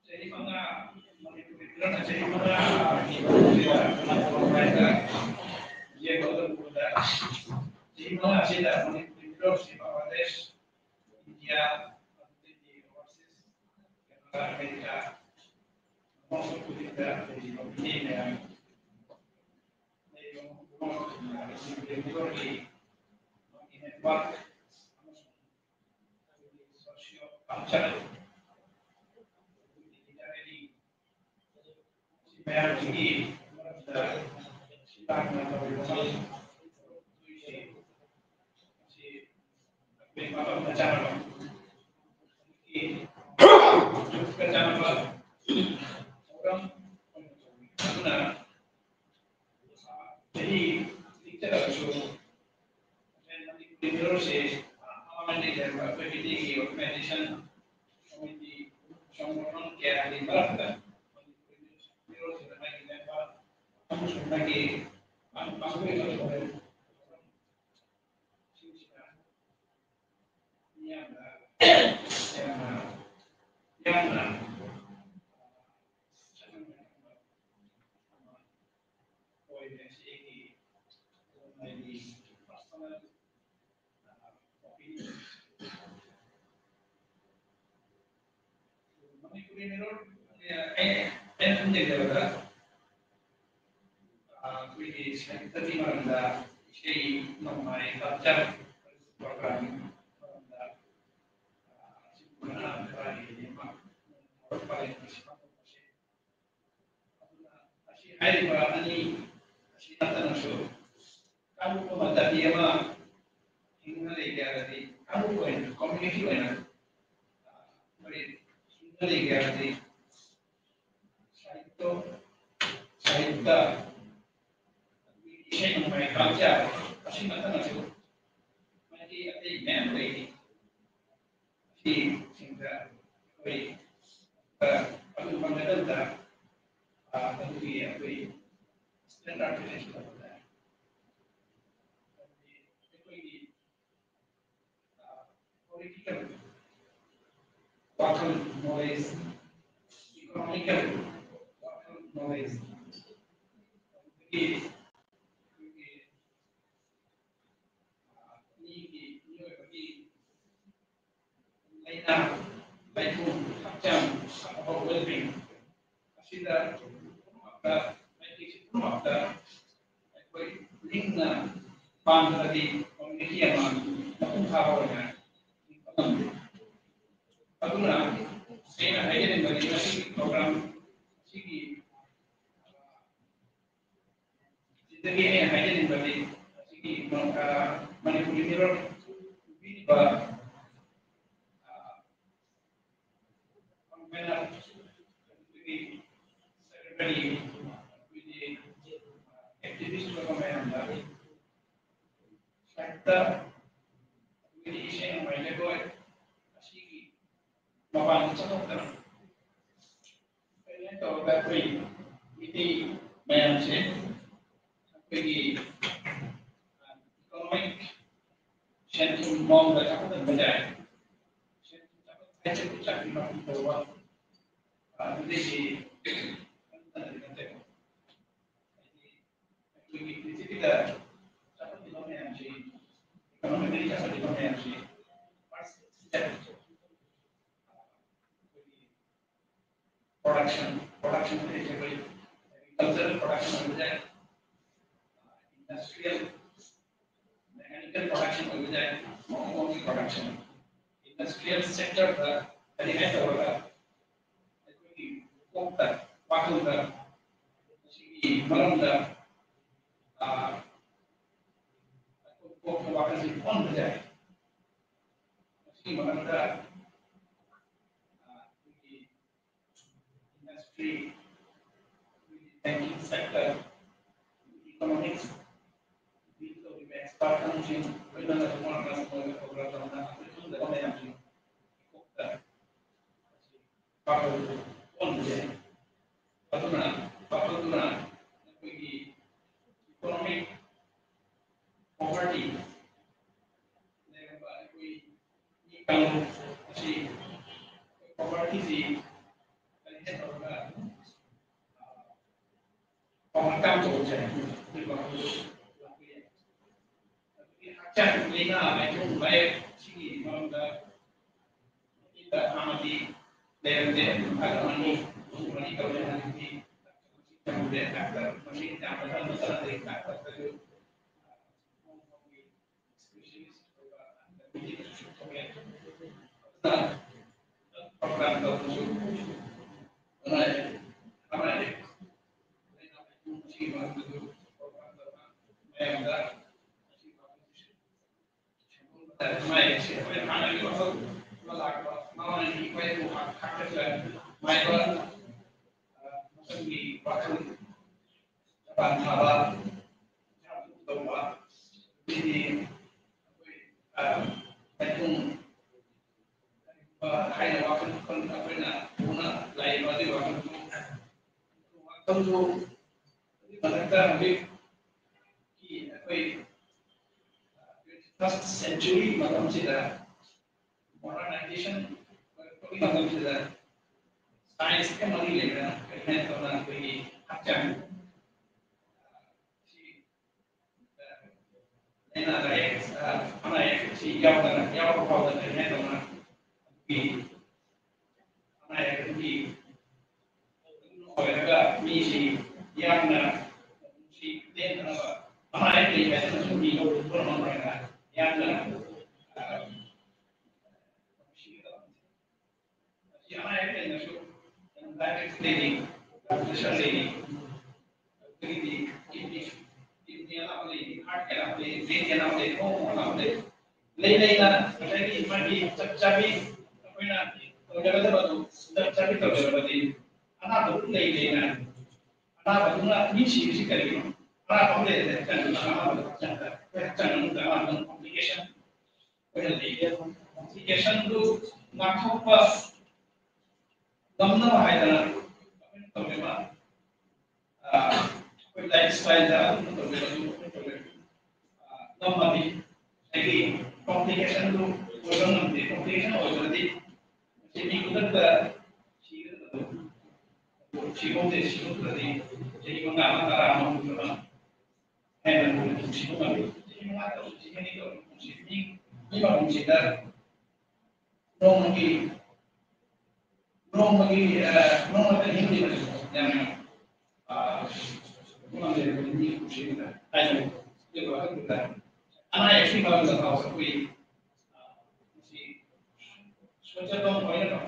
ꯆꯍꯤ ꯃꯉꯥ, ꯃꯅꯤꯄꯨꯔꯤ ꯐꯤꯂꯝꯅ ꯆꯍꯤ ꯃꯉꯥ ꯌꯦꯡꯕꯗ ꯑꯃꯦꯔꯤꯀꯥ, ꯃꯐꯝ ꯈꯨꯗꯤꯡꯗ ꯂꯩꯔꯤꯕ ꯃꯤꯑꯣꯏ ꯃꯌꯥꯝ, ꯂꯩꯔꯤꯕ ꯃꯐꯝ ꯈꯨꯗꯤꯡꯃꯛꯀꯤ network ꯑꯃꯁꯨꯡ ꯑꯩꯈꯣꯏꯒꯤ socio cultural ꯃꯌꯥꯝꯁꯤꯒꯤ ꯃꯔꯛꯇ ꯁꯤ ꯂꯥꯡꯅ ꯇꯧꯔꯤꯕ ꯃꯁꯤ ꯑꯩꯈꯣꯏ ꯃꯐꯝꯗ ꯆꯥꯅꯕ ꯆꯥꯅꯕ ꯊꯧꯔꯝ ꯑꯣꯏꯅ ꯇꯧꯕꯤꯕ ꯑꯗꯨꯅ ꯆꯍꯤ ꯂꯤꯛꯆꯔꯕꯁꯨ ꯉꯁꯥꯏ ꯃꯅꯤꯄꯨꯔꯤ ꯃꯤꯔꯣꯜꯁꯦ ꯃꯃꯥꯡꯗꯒꯤ ꯂꯩꯔꯝꯕ ꯑꯩꯈꯣꯏ ꯃꯤꯇꯩꯒꯤ organization committee ꯁꯪꯒꯣꯊꯟ ꯀꯌꯥꯒꯤ ꯃꯔꯛꯇ ꯃꯅꯤꯄꯨꯔꯤ ꯃꯤꯔꯣꯜꯁꯤꯗ ꯃꯥꯒꯤ ꯂꯩꯕ ꯑꯃꯁꯨꯡ ꯃꯥꯒꯤ ꯄꯥꯡꯊꯣꯛꯏꯕ ꯊꯧꯔꯝꯁꯤꯡꯁꯤꯗ ꯃꯤꯌꯥꯝꯅ ꯌꯥꯝꯅ ꯌꯥꯝꯅ ꯁꯛꯈꯪ ꯃꯥꯏꯈꯪꯕ ꯑꯃ ꯑꯣꯏꯔꯦ꯫ ꯁꯤ ꯑꯩꯒꯤ ꯑꯗꯨꯝ ꯑꯩꯒꯤ personal opinion꯫ ꯃꯅꯤꯄꯨꯔꯤ ꯃꯤꯔꯣꯜ ꯑꯩ ꯑꯩꯅ ꯁꯨꯝ ꯌꯦꯡꯖꯕꯗ ꯑꯩꯈꯣꯏꯒꯤ ꯁꯥꯍꯤꯇ꯭ꯌꯒꯤ ꯃꯔꯝꯗ ꯏꯁꯩ ꯅꯣꯡꯃꯥꯏ culture program ꯃꯔꯝꯗ ꯍꯥꯏꯔꯤꯕ ꯑꯅꯤ ꯑꯁꯤ ꯅꯠꯇꯅꯁꯨ ꯀꯥꯡꯂꯨꯞ ꯑꯃ ꯖꯥꯇꯤ ꯑꯃ ꯍꯤꯡꯅ ꯂꯩꯒꯦ ꯍꯥꯏꯔꯗꯤ ꯀꯥꯡꯂꯨꯞ ꯑꯣꯏꯅ community ꯑꯣꯏꯅ ꯑꯩꯈꯣꯏ ꯍꯤꯡꯅ ꯂꯩꯒꯦ ꯍꯥꯏꯔꯗꯤ ꯁꯥꯍꯤꯇ꯭ꯌ ꯁꯥꯍꯤꯇ꯭ꯌ ꯏꯁꯩ ꯅꯣꯡꯃꯥꯏ culture ꯑꯁꯤ ꯅꯠꯇꯅꯁꯨ ꯃꯥꯏꯀꯩ ꯑꯇꯩ ꯃꯌꯥꯝ ꯂꯩꯔꯤ꯫ ꯑꯁꯤꯁꯤꯡꯗ ꯑꯩꯈꯣꯏ ꯑꯗꯨ ꯐꯪꯒꯗꯕꯗ ꯑꯗꯨꯒꯤ ꯑꯩꯈꯣꯏ standardization ꯇꯧꯕꯗ ꯑꯩꯈꯣꯏꯒꯤ political ꯋꯥꯈꯜ knowledge, economical ꯋꯥꯈꯜ knowledge, ꯑꯗꯒꯤ ꯑꯩꯈꯣꯏꯒꯤ ꯃꯤꯒꯤ ꯃꯤꯑꯣꯏꯕꯒꯤ ꯂꯥꯏꯅꯥ ꯂꯥꯏꯊꯨꯡ ꯍꯛꯆꯥꯡ ꯄꯨꯝꯅꯃꯛꯇ ꯑꯩꯈꯣꯏ ꯂꯤꯡꯅ ꯄꯥꯟꯕꯗꯤ ꯀꯝꯃ꯭ꯌꯨꯅꯤꯇꯤ ꯑꯃ ꯃꯄꯨꯡ ꯐꯥꯕ ꯑꯣꯏꯅ ꯍꯤꯡꯕ ꯉꯝꯗꯦ꯫ ꯑꯗꯨꯅ ꯑꯩꯅ ꯍꯥꯏꯖꯅꯤꯡꯕꯗꯤ ꯉꯁꯤꯒꯤ ꯄ꯭ꯔꯣꯒ꯭ꯔꯥꯝ ꯑꯁꯤꯒꯤ ꯁꯤꯗꯒꯤ ꯑꯩꯅ ꯍꯥꯏꯖꯅꯤꯡꯕꯗꯤ ꯑꯁꯤꯒꯤ ꯃꯅꯤꯄꯨꯔꯤ ꯃꯤꯔꯣꯜ ꯄꯤꯔꯤꯕ ꯒꯣꯔꯃꯦꯟꯅ ꯑꯩꯈꯣꯏꯒꯤ ꯁꯦꯀ꯭ꯔꯦꯇꯔꯤ, ꯑꯩꯈꯣꯏꯒꯤ ꯑꯦꯛꯇꯤꯚꯤꯁ ꯑꯣꯏꯕ ꯃꯌꯥꯝꯗ ꯁꯥꯏꯠꯇ ꯑꯩꯈꯣꯏꯒꯤ ꯏꯁꯩ ꯅꯣꯡꯃꯥꯏ ꯖꯒꯣꯏ ꯑꯁꯤꯒꯤ ꯃꯄꯥꯟꯗ ꯆꯠꯊꯣꯛꯇꯅ ꯀꯩꯅꯣ ꯇꯧꯔꯒ ꯑꯩꯈꯣꯏ ꯃꯤꯇꯩ ꯃꯌꯥꯝꯁꯦ ꯑꯩꯈꯣꯏꯒꯤ ꯏꯀꯣꯅꯣꯃꯤꯛ ꯁꯦꯟ ꯊꯨꯝ ꯃꯑꯣꯡꯗ ꯆꯥꯎꯈꯠꯍꯟꯕ ꯌꯥꯏ꯫ ꯁꯦꯟ ꯊꯨꯝ ꯆꯥꯎꯈꯠ ꯍꯥꯏꯁꯦ ꯄꯩꯁꯥꯒꯤ ꯃꯄꯨ ꯇꯧꯕ, ꯑꯗꯨꯗꯒꯤ ꯅꯠꯇꯦꯕ꯫ ꯍꯥꯏꯗꯤ ꯑꯩꯈꯣꯏꯒꯤ ꯄ꯭ꯔꯤꯊꯤꯕꯤꯗ ꯆꯥꯎꯈꯠꯂꯤꯕ ꯃꯌꯥꯝꯁꯤ, ꯏꯀꯣꯅꯣꯃꯤꯀꯦꯜꯂꯤ ꯆꯥꯎꯈꯠꯂꯤꯕ ꯃꯌꯥꯝꯁꯤ, ꯐꯥꯔꯁ ꯁ꯭ꯇꯦꯞ ꯑꯩꯈꯣꯏꯒꯤ ꯄ꯭ꯔꯣꯗꯛꯁꯟ, ꯄ꯭ꯔꯣꯗꯛꯁꯟ ꯍꯥꯏꯁꯦ ꯑꯩꯈꯣꯏ ꯑꯦꯒ꯭ꯔꯤꯀꯜꯆꯔꯦꯜ ꯄ꯭ꯔꯣꯗꯛꯁꯟ ꯑꯣꯏꯕ ꯌꯥꯏ, ꯏꯟꯗꯁꯇ꯭ꯔꯤꯌꯦꯜ, ꯃꯦꯀꯥꯅꯤꯀꯦꯜ ꯄ꯭ꯔꯣꯗꯛꯁꯟ ꯑꯣꯏꯕ ꯌꯥꯏ, ꯃꯑꯣꯡ ꯃꯑꯣꯡꯒꯤ ꯄ꯭ꯔꯣꯗꯛꯁꯟ, ꯏꯟꯗꯁꯇ꯭ꯔꯤꯌꯦꯜ ꯁꯦꯛꯇꯔꯗ ꯀꯔꯤ ꯍꯥꯏ ꯇꯧꯔꯒ ꯑꯩꯈꯣꯏꯒꯤ ꯀꯣꯛꯇ, ꯋꯥꯈꯜꯗ ꯃꯁꯤꯒꯤ ꯃꯔꯝꯗ, ꯑ, ꯀꯣꯛꯇ ꯋꯥꯈꯜꯁꯤ ꯑꯣꯟꯕ ꯌꯥꯏ꯫ ꯃꯁꯤꯒꯤ ꯃꯔꯝꯗ, ꯑ, ꯑꯩꯈꯣꯏꯒꯤ ꯏꯟꯗꯁꯇ꯭ꯔꯤ, ꯕꯦꯡꯀꯤꯡ ꯁꯦꯛꯇꯔ, ꯏꯀꯣꯅꯣꯃꯤꯛꯁ, ꯗꯤꯜ ꯇꯧꯔꯤꯕ ꯑꯦꯛꯁꯄꯥꯔꯠ ꯑꯃꯁꯨꯡ ꯂꯣꯏꯅꯅ ꯇꯣꯉꯥꯟ ꯇꯣꯉꯥꯟꯕ ꯄ꯭ꯔꯣꯒ꯭ꯔꯥꯝ ꯇꯧꯅ ꯑꯩꯈꯣꯏ ꯈꯪꯗꯕ ꯃꯌꯥꯝꯁꯤ ꯀꯣꯛꯇ ꯄꯥꯎ ꯑꯣꯟꯕ ꯌꯥꯏ꯫ ꯑꯗꯨꯅ ꯄꯥꯎꯗꯨꯅ ꯑꯩꯈꯣꯏꯒꯤ ꯏꯀꯣꯅꯣꯃꯤꯛ ꯄꯣꯚꯔꯇꯤ ꯂꯩꯔꯝꯕ ꯑꯩꯈꯣꯏ ꯃꯤ ꯀꯥꯡꯂꯨꯞ ꯑꯁꯤ ꯄꯣꯚꯔꯇꯤꯁꯤ ꯀꯔꯤ ꯍꯥꯏ ꯇꯧꯔꯒ ꯄꯥꯎ ꯇꯥꯡ ꯇꯧꯕꯁꯦ ꯑꯩꯈꯣꯏ ꯄꯥꯎ ꯂꯥꯛꯄ ꯌꯥꯏ꯫ ꯑꯗꯨꯒꯤ ꯍꯛꯆꯥꯡ ꯂꯥꯏꯅꯥ ꯂꯥꯏꯊꯣꯡ ꯚꯥꯏꯔꯁ ꯁꯤꯒꯤ ꯃꯔꯝꯗ ꯍꯥꯟꯅꯗꯤ ꯂꯩꯔꯝꯗꯦ, ꯃꯈꯜ ꯑꯃꯅꯤ, ꯑꯍꯨꯝ ꯃꯔꯤ ꯇꯧꯔꯦ꯫ ꯍꯧꯖꯤꯛꯇꯤ ꯖꯄꯥꯟ ꯊꯥꯕ ꯇꯧꯕ ꯁꯤꯗꯤ ꯑꯩꯈꯣꯏ ꯃꯩꯊꯨꯡ ꯍꯥꯏꯅ ꯋꯥꯈꯜ ꯑꯩꯈꯣꯏꯅ ꯄꯨꯅ ꯂꯥꯛꯏꯕ ꯑꯗꯨꯒꯤ ꯋꯥꯈꯜ ꯋꯥꯈꯜꯁꯨ ꯑꯗꯨꯒꯤ ꯃꯊꯛꯇ ꯍꯧꯖꯤꯛꯀꯤ ꯑꯩꯈꯣꯏ ꯐꯥꯔꯁ ꯁꯦꯟꯆꯨꯔꯤ ꯃꯇꯝꯁꯤꯗ ꯃꯣꯗꯔꯅꯥꯏꯖꯦꯁꯟ ꯃꯇꯝꯁꯤꯗ ꯁꯥꯏꯟꯁꯀ ꯃꯔꯤ ꯂꯩꯅꯅ ꯀꯔꯤ ꯍꯥꯏꯅ ꯇꯧꯅ ꯑꯩꯈꯣꯏꯒꯤ ꯍꯛꯆꯥꯡ ꯂꯥꯏꯅꯥ ꯂꯥꯏꯌꯦꯡ ꯑꯅꯥ ꯑꯌꯦꯛꯁꯤ ꯌꯥꯎꯗꯅ ꯌꯥꯎꯕ ꯐꯥꯎꯗꯅ ꯀꯔꯤ ꯍꯥꯏꯅ ꯇꯧꯅ ꯑꯩꯈꯣꯏꯒꯤ ꯑꯅꯥ ꯑꯌꯦꯛ ꯑꯗꯨꯒꯤ ꯑꯣꯏꯔꯒ ꯃꯤꯁꯤ ꯌꯥꯝꯅ ꯄꯨꯟꯁꯤ ꯇꯦꯟꯅꯅꯕ ꯑꯅꯥ ꯑꯌꯦꯛ ꯂꯩ ꯍꯥꯏꯗꯅꯁꯨ ꯃꯤ ꯂꯧꯔꯨꯕ ꯉꯝꯃꯣꯏꯅ ꯌꯥꯝꯅ ꯁꯤ ꯑꯅꯥ ꯑꯌꯦꯛ ꯂꯩꯅꯁꯨ ꯗꯥꯏꯕꯦꯇꯤꯁ ꯂꯩꯔꯤ, ꯄ꯭ꯔꯦꯁꯔ ꯂꯩꯔꯤ, ꯑꯗꯒꯤꯗꯤ ꯀꯤꯗꯅꯤ ꯀꯤꯗꯅꯤ ꯑꯅꯥꯕ ꯂꯩꯔꯤ, ꯍꯥꯔꯠꯀꯤ ꯑꯅꯥꯕ ꯂꯩꯔꯤ, ꯕ꯭ꯔꯦꯟꯒꯤ ꯑꯅꯥꯕ ꯂꯩꯔꯤ, ꯈꯣꯡ ꯑꯅꯥꯕ ꯂꯩꯔꯤ꯫ ꯂꯩ ꯂꯩꯅ ꯉꯁꯥꯏꯒꯤ ꯃꯥꯒꯤ ꯆꯞ ꯆꯥꯕꯤ ꯑꯩꯈꯣꯏꯅ ꯇꯧꯖꯒꯗꯕꯗꯨ ꯆꯞ ꯆꯥꯕꯤ ꯇꯧꯖꯔꯕꯗꯤ ꯑꯅꯥꯕꯗꯨ ꯂꯩ ꯂꯩꯅ ꯑꯅꯥꯕꯗꯨꯅ ꯃꯤ ꯁꯤꯕꯁꯤ ꯀꯔꯤꯒꯤꯅꯣ? ꯑꯅꯥꯕ ꯑꯃ ꯂꯩꯔꯗꯤ ꯍꯛꯆꯥꯡꯗ ꯑꯅꯥꯕꯗꯨ ꯍꯛꯆꯥꯡꯗ ꯑꯩꯈꯣꯏ ꯍꯛꯆꯥꯡ ꯃꯅꯨꯡꯗ ꯑꯅꯥꯕꯗꯨꯅ ꯀꯣꯝꯄ꯭ꯂꯤꯀꯦꯁꯟ ꯑꯣꯏꯍꯜꯂꯤ꯫ ꯀꯣꯝꯄ꯭ꯂꯤꯀꯦꯁꯟꯗꯨ ꯉꯥꯛꯊꯣꯛꯄ ꯉꯝꯅꯕ ꯍꯥꯏꯗꯅ ꯑꯩꯈꯣꯏꯅ ꯇꯧꯔꯤꯕ ꯑꯩꯈꯣꯏ ꯂꯥꯏꯐ ꯁ꯭ꯇꯥꯏꯜꯗ ꯑꯗꯨꯝ ꯇꯧꯖꯔꯁꯨ ꯑꯩꯈꯣꯏ ꯇꯧꯖꯔꯁꯨ ꯉꯝꯃꯗꯤ ꯉꯁꯥꯏꯒꯤ ꯀꯣꯝꯄ꯭ꯂꯤꯀꯦꯁꯟꯗꯨ ꯑꯣꯏꯕ ꯉꯝꯗꯦ꯫ ꯀꯣꯝꯄ꯭ꯂꯤꯀꯦꯁꯟ ꯑꯣꯏꯕꯗꯤ ꯃꯁꯤ ꯃꯤ ꯈꯨꯗꯛꯇ ꯁꯤꯒꯗꯕꯗꯨ ꯁꯤꯍꯧꯗꯦ꯫ ꯁꯤꯍꯧꯗ꯭ꯔꯗꯤ ꯆꯍꯤ ꯃꯉꯥ ꯑꯃ ꯇꯔꯥ ꯑꯃ ꯍꯧꯖꯤꯛ ꯑꯃ ꯍꯦꯟꯅ ꯂꯨꯅ ꯄꯨꯟꯁꯤꯕ ꯉꯝꯃꯤ꯫ ꯆꯍꯤ ꯃꯉꯥ ꯇꯔꯨꯛ ꯆꯍꯤ ꯑꯅꯤ ꯇꯧꯔꯛꯄ ꯄꯨꯟꯁꯤ ꯃꯤ ꯃꯤ ꯃꯄꯨꯟꯁꯤꯗ ꯅꯣꯡꯃꯒꯤ ꯅꯣꯡꯃꯒꯤ ꯅꯣꯡꯃꯗ ꯍꯤꯡꯂꯤꯕꯁꯤ ꯌꯥꯝꯅ ꯑ, ꯃꯃꯥꯡꯗ ꯃꯤ ꯀꯨꯝꯁꯤꯗ ꯍꯥꯏꯅ ꯑꯗꯨꯒ ꯑꯗꯨꯗ ꯑꯅꯥ ꯑꯌꯦꯛꯀꯤ ꯃꯔꯝꯗ ꯐꯥꯎ ꯑꯩꯈꯣꯏ, ꯑ, ꯃꯁꯤ ꯁꯣꯏꯗꯅ ꯑꯣꯏꯅꯕ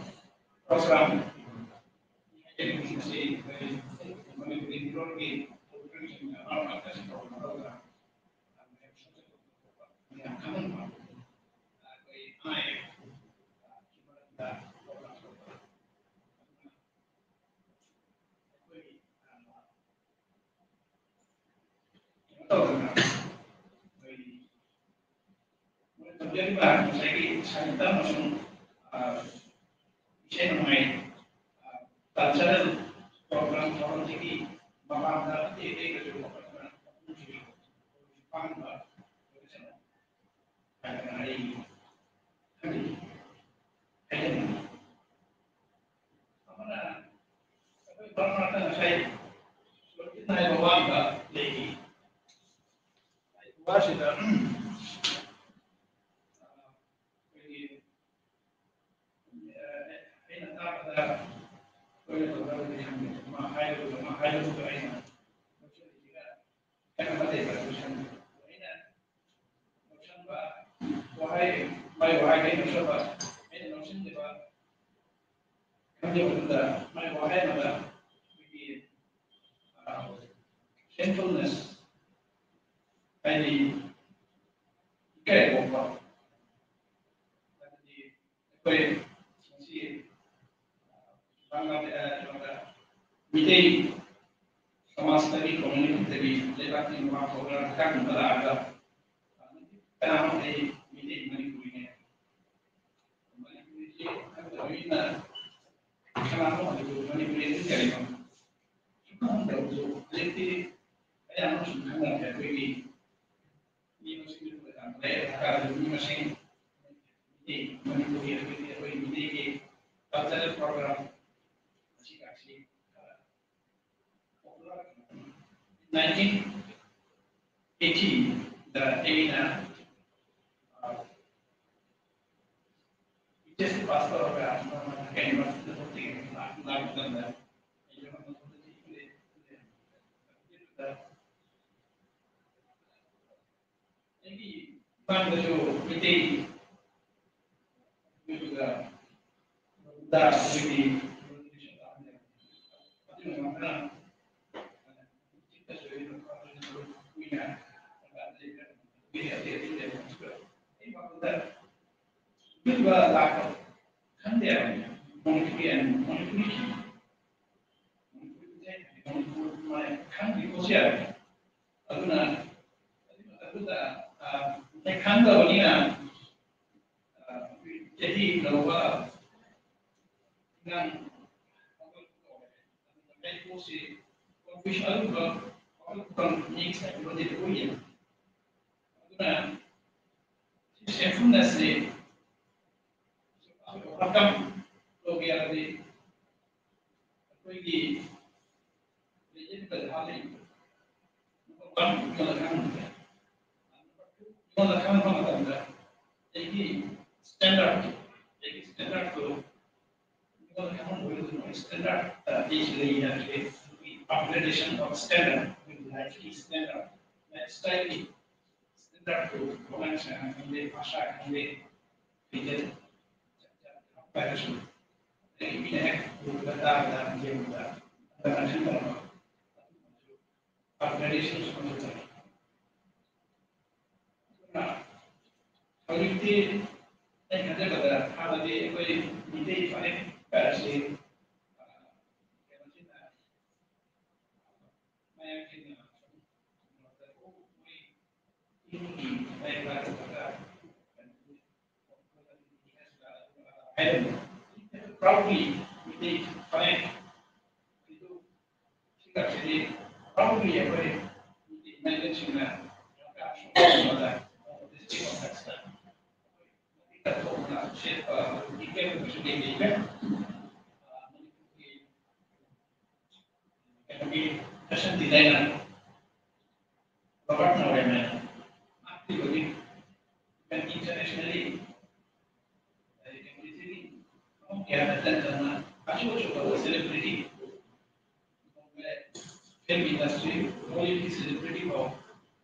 ꯄ꯭ꯔꯣꯒ꯭ꯔꯥꯝ ꯃꯁꯤ ꯑꯩꯈꯣꯏ ꯃꯅꯤꯄꯨꯔꯤ ꯐꯤꯔꯣꯜꯒꯤ ꯃꯔꯛ ꯃꯔꯛꯇ ꯁꯤ ꯇꯧꯕ ꯃꯔꯛꯇ ꯌꯥꯝ ꯈꯪꯍꯟꯕ ꯑꯩꯈꯣꯏ ꯑꯅꯥ ꯑꯌꯦꯛꯀꯤ ꯃꯔꯝꯗ ꯄ꯭ꯔꯣꯒ꯭ꯔꯥꯝ ꯇꯧꯕ꯫ ꯑꯩꯈꯣꯏꯒꯤ ꯀꯩꯅꯣ ꯇꯧꯗꯅ ꯑꯩꯈꯣꯏꯒꯤ ꯃꯣꯏ ꯇꯧꯖꯔꯤꯕ ꯉꯁꯥꯏꯒꯤ ꯁꯥꯍꯤꯇ꯭ꯌ ꯑꯃꯁꯨꯡ, ꯑ, ꯏꯁꯩ ꯅꯣꯡꯃꯥꯏ, ꯑ, cultural program ꯊꯧꯔꯝꯁꯤꯒꯤ ꯃꯃꯥꯡꯗ ꯑꯇꯩ ꯑꯇꯩꯗꯁꯨ ꯄꯥꯡꯕ ꯑꯣꯏꯔꯁꯅꯨ ꯍꯥꯏꯗꯅ ꯑꯩ ꯈꯜꯂꯤ꯫ ꯍꯥꯏꯖꯅꯤꯡꯉꯤ꯫ ꯑꯃꯅ ꯑꯩꯈꯣꯏ ꯃꯔꯛ ꯃꯔꯛꯇ ꯉꯁꯥꯏ ꯁꯣꯔꯣꯛꯀꯤ ꯅꯥꯏꯕ ꯋꯥ ꯑꯃ ꯂꯩꯔꯤ꯫ ꯍꯥꯏꯔꯤꯕ ꯋꯥꯁꯤꯗ, ꯑꯩꯈꯣꯏꯒꯤ, ꯑꯩꯅ ꯇꯥꯕꯗ ꯑꯩꯈꯣꯏꯅ ꯇꯧꯒꯗꯕꯗꯤ ꯈꯪꯗꯦ꯫ ꯃꯥ ꯍꯥꯏꯔꯨꯕꯗ, ꯃꯥ ꯍꯥꯏꯔꯨꯕꯗ ꯑꯩꯅ ꯂꯧꯁꯤꯜꯂꯤꯁꯤꯒ ꯈꯦꯠꯅꯕ ꯂꯩꯕ꯭ꯔꯥ ꯍꯥꯏꯕꯗꯨ ꯈꯪꯗꯦ꯫ ꯑꯩꯅ ꯂꯧꯁꯤꯟꯕ ꯋꯥꯍꯩ, ꯃꯥꯏ ꯋꯥꯍꯩꯗꯒꯤ ꯂꯧꯁꯤꯟꯕ, ꯑꯩꯅ ꯂꯧꯁꯤꯟꯈꯤꯕ ꯈꯪꯖꯕꯗꯨꯗ ꯃꯥꯏ ꯋꯥꯍꯩ ꯑꯃꯗ ꯑꯩꯈꯣꯏꯒꯤ, ꯑ, shamefulness, ꯍꯥꯏꯗꯤ ꯏꯀꯥꯏ ꯈꯣꯝꯕ, ꯍꯥꯏꯕꯗꯤ ꯑꯩꯈꯣꯏ ꯉꯁꯤ, ꯑ, ꯃꯤꯇꯩ ꯁꯃꯥꯖꯇꯒꯤ, community ꯗꯒꯤ, ꯂꯩꯕꯥꯛꯀꯤ ꯃꯄꯥꯟ ꯊꯣꯛꯂꯒ ꯍꯛꯆꯥꯡ ꯂꯥꯛꯑꯒ ꯀꯅꯥꯅꯣ ꯑꯩ ꯃꯤꯇꯩ ꯃꯅꯤꯄꯨꯔꯤꯅꯦ, ꯃꯅꯤꯄꯨꯔꯤꯁꯤ ꯈꯪꯗꯕꯅꯤꯅ ꯀꯅꯥꯅꯣ ꯑꯗꯨꯕꯨ ꯃꯅꯤꯄꯨꯔꯤ ꯑꯗꯨ ꯀꯔꯤꯅꯣ ꯁꯨꯝ ꯈꯪꯗꯕꯗꯨ ꯍꯧꯖꯤꯛꯇꯤ ꯑꯌꯥꯝꯕ ꯁꯨꯝ ꯈꯪꯅꯔꯦ꯫ ꯑꯩꯈꯣꯏꯒꯤ ꯃꯤ ꯃꯁꯤꯡ ꯂꯩꯔꯦ ꯍꯥꯏꯔꯒꯁꯨ ꯃꯤ ꯃꯁꯤꯡ ꯃꯅꯤꯄꯨꯔꯤ ꯑꯩꯈꯣꯏꯒꯤ, ꯑꯩꯈꯣꯏ ꯃꯤꯇꯩꯒꯤ cultural program ꯑꯁꯤꯒ ꯑꯁꯤ ꯈꯔ nineteen eighty ꯗ ꯑꯩꯅ, ꯑ, H S C pass ꯇꯧꯔꯒ ꯀꯩꯅꯣ ꯂꯥꯛꯄ ꯃꯇꯝꯗ ꯑꯩꯁꯨ ꯑꯩꯒꯤ ꯏꯃꯥꯡꯗꯁꯨ ꯃꯩꯇꯩ, ꯑꯗꯨꯒ ꯂꯣꯡꯗꯥ, ꯑꯩꯈꯣꯏꯒꯤ ꯑꯗꯨꯅ ꯃꯈꯥ ꯂꯥꯛꯄ ꯈꯪꯗꯦ ꯍꯥꯏꯕꯅꯤ꯫ ꯃꯅꯤꯄꯨꯔꯤ ꯃꯅꯤꯄꯨꯔꯤ ꯃꯅꯤꯄꯨꯔꯤ ꯈꯪꯗꯦ ꯄꯣꯠꯁꯤ ꯌꯥꯔꯦ꯫ ꯑꯗꯨꯅ ꯑꯗꯨꯗ ꯈꯪꯗꯕꯅꯤꯅ ꯆꯍꯤ ꯂꯧꯕ ꯑꯉꯥꯡ ꯀꯩꯀꯣꯁꯤ ꯑꯗꯨꯝꯕ ꯃꯤꯡ ꯁꯥꯏꯕꯗꯤ ꯑꯣꯏꯌꯦ꯫ ꯑꯗꯨꯅ ꯁꯤ ꯁꯦꯝꯐꯨꯅꯁꯤ ꯑꯣꯚꯔꯀꯝ ꯇꯧꯒꯦ ꯍꯥꯏꯔꯗꯤ ꯑꯩꯈꯣꯏꯒꯤ ꯂꯩꯖꯔꯤꯕ ꯖꯒꯥ ꯂꯩꯕ ꯅꯝꯕꯔ ꯋꯥꯟ ꯑꯩꯉꯣꯟꯗ ꯈꯪꯍꯟꯕ ꯌꯥꯏ꯫ ꯅꯝꯕꯔ ꯇꯨ ꯑꯩꯉꯣꯟꯗ ꯈꯪꯍꯟꯕ ꯃꯇꯝꯗ ꯑꯩꯒꯤ ꯁ꯭ꯇꯦꯟꯗꯔꯠ ꯑꯩꯒꯤ ꯁ꯭ꯇꯦꯟꯗꯔꯠꯇꯨ ꯑꯩꯉꯣꯟꯗ ꯈꯪꯍꯟꯕ ꯑꯣꯏꯔꯒꯗꯤ ꯃꯣꯏ ꯁ꯭ꯇꯦꯟꯗꯔꯠ ꯑꯩꯁꯨ ꯂꯩ ꯍꯥꯏꯕꯁꯦ ꯑꯩꯈꯣꯏꯒꯤ ꯑꯞꯒ꯭ꯔꯦꯗꯦꯁꯟ ꯑꯣꯐ ꯁ꯭ꯇꯦꯟꯗꯔꯠ ꯑꯩꯈꯣꯏꯒꯤ ꯂꯥꯏꯐꯀꯤ ꯁ꯭ꯇꯦꯟꯗꯔꯠ ꯂꯥꯏꯐ ꯁ꯭ꯇꯥꯏꯜꯒꯤ ꯁ꯭ꯇꯦꯟꯗꯔꯠꯇꯨ ꯋꯥꯉꯥꯡ ꯁꯉꯥꯡ ꯈꯪꯗꯦ ꯚꯥꯁꯥ ꯈꯪꯗꯦ ꯐꯤꯖꯦꯠ ꯍꯥꯏꯔꯁꯨ ꯑꯩ ꯃꯤꯅ ꯍꯦꯛ ꯎꯕꯗ ꯇꯥꯕꯗ ꯌꯦꯡꯕꯗ ꯑꯗꯨꯃꯥꯏꯅ ꯇꯧꯕ ꯑꯞꯒ꯭ꯔꯦꯗꯦꯁꯟꯁꯨ ꯃꯊꯧ ꯇꯥꯏ꯫ ꯑꯗꯨꯅ ꯍꯧꯖꯤꯛꯇꯤ ꯑꯩ ꯈꯟꯖꯕꯗ ꯍꯥꯟꯅꯗꯤ ꯑꯩꯈꯣꯏ ꯃꯤꯇꯩ ꯐꯅꯦꯛ ꯍꯥꯏꯔꯁꯤ ꯀꯩꯅꯣꯁꯤꯅ ꯃꯌꯥꯝꯁꯤꯡꯅ ꯃꯣꯏ ꯏꯃꯨꯡꯒꯤ ꯃꯌꯥꯏ ꯂꯥꯛꯄꯗ ꯍꯥꯏꯔꯝꯃꯤ꯫ Proudly ꯃꯤꯇꯩ ꯐꯅꯦꯛ ꯁꯤꯗ ꯁꯤꯗꯤ proudly ꯑꯩꯈꯣꯏ ꯃꯤꯇꯩ ꯃꯌꯦꯛꯁꯤꯡꯅ ꯗꯤꯁꯇ꯭ꯔꯤꯛ ꯑꯃꯈꯛꯁꯤꯗ ꯃꯇꯤꯛ ꯆꯥꯊꯣꯛꯅ ꯁꯦꯠꯄ ꯏꯀꯥꯏꯕꯁꯨ ꯂꯩꯇꯦ꯫ ꯃꯅꯤꯄꯨꯔꯒꯤ ꯀꯩꯅꯣꯒꯤ ꯐꯦꯁꯟ ꯗꯤꯖꯥꯏꯅꯔ ꯔꯣꯕꯥꯔꯠ ꯅꯣꯔꯦꯟꯅ ꯃꯍꯥꯛꯀꯤ ꯍꯧꯖꯤꯛ internationally ꯃꯐꯝ ꯀꯌꯥꯗ ꯆꯠꯇꯅ ꯑꯆꯧ ꯑꯆꯧꯕ celebrity film industry, Bollywood celebrity ꯐꯥꯎ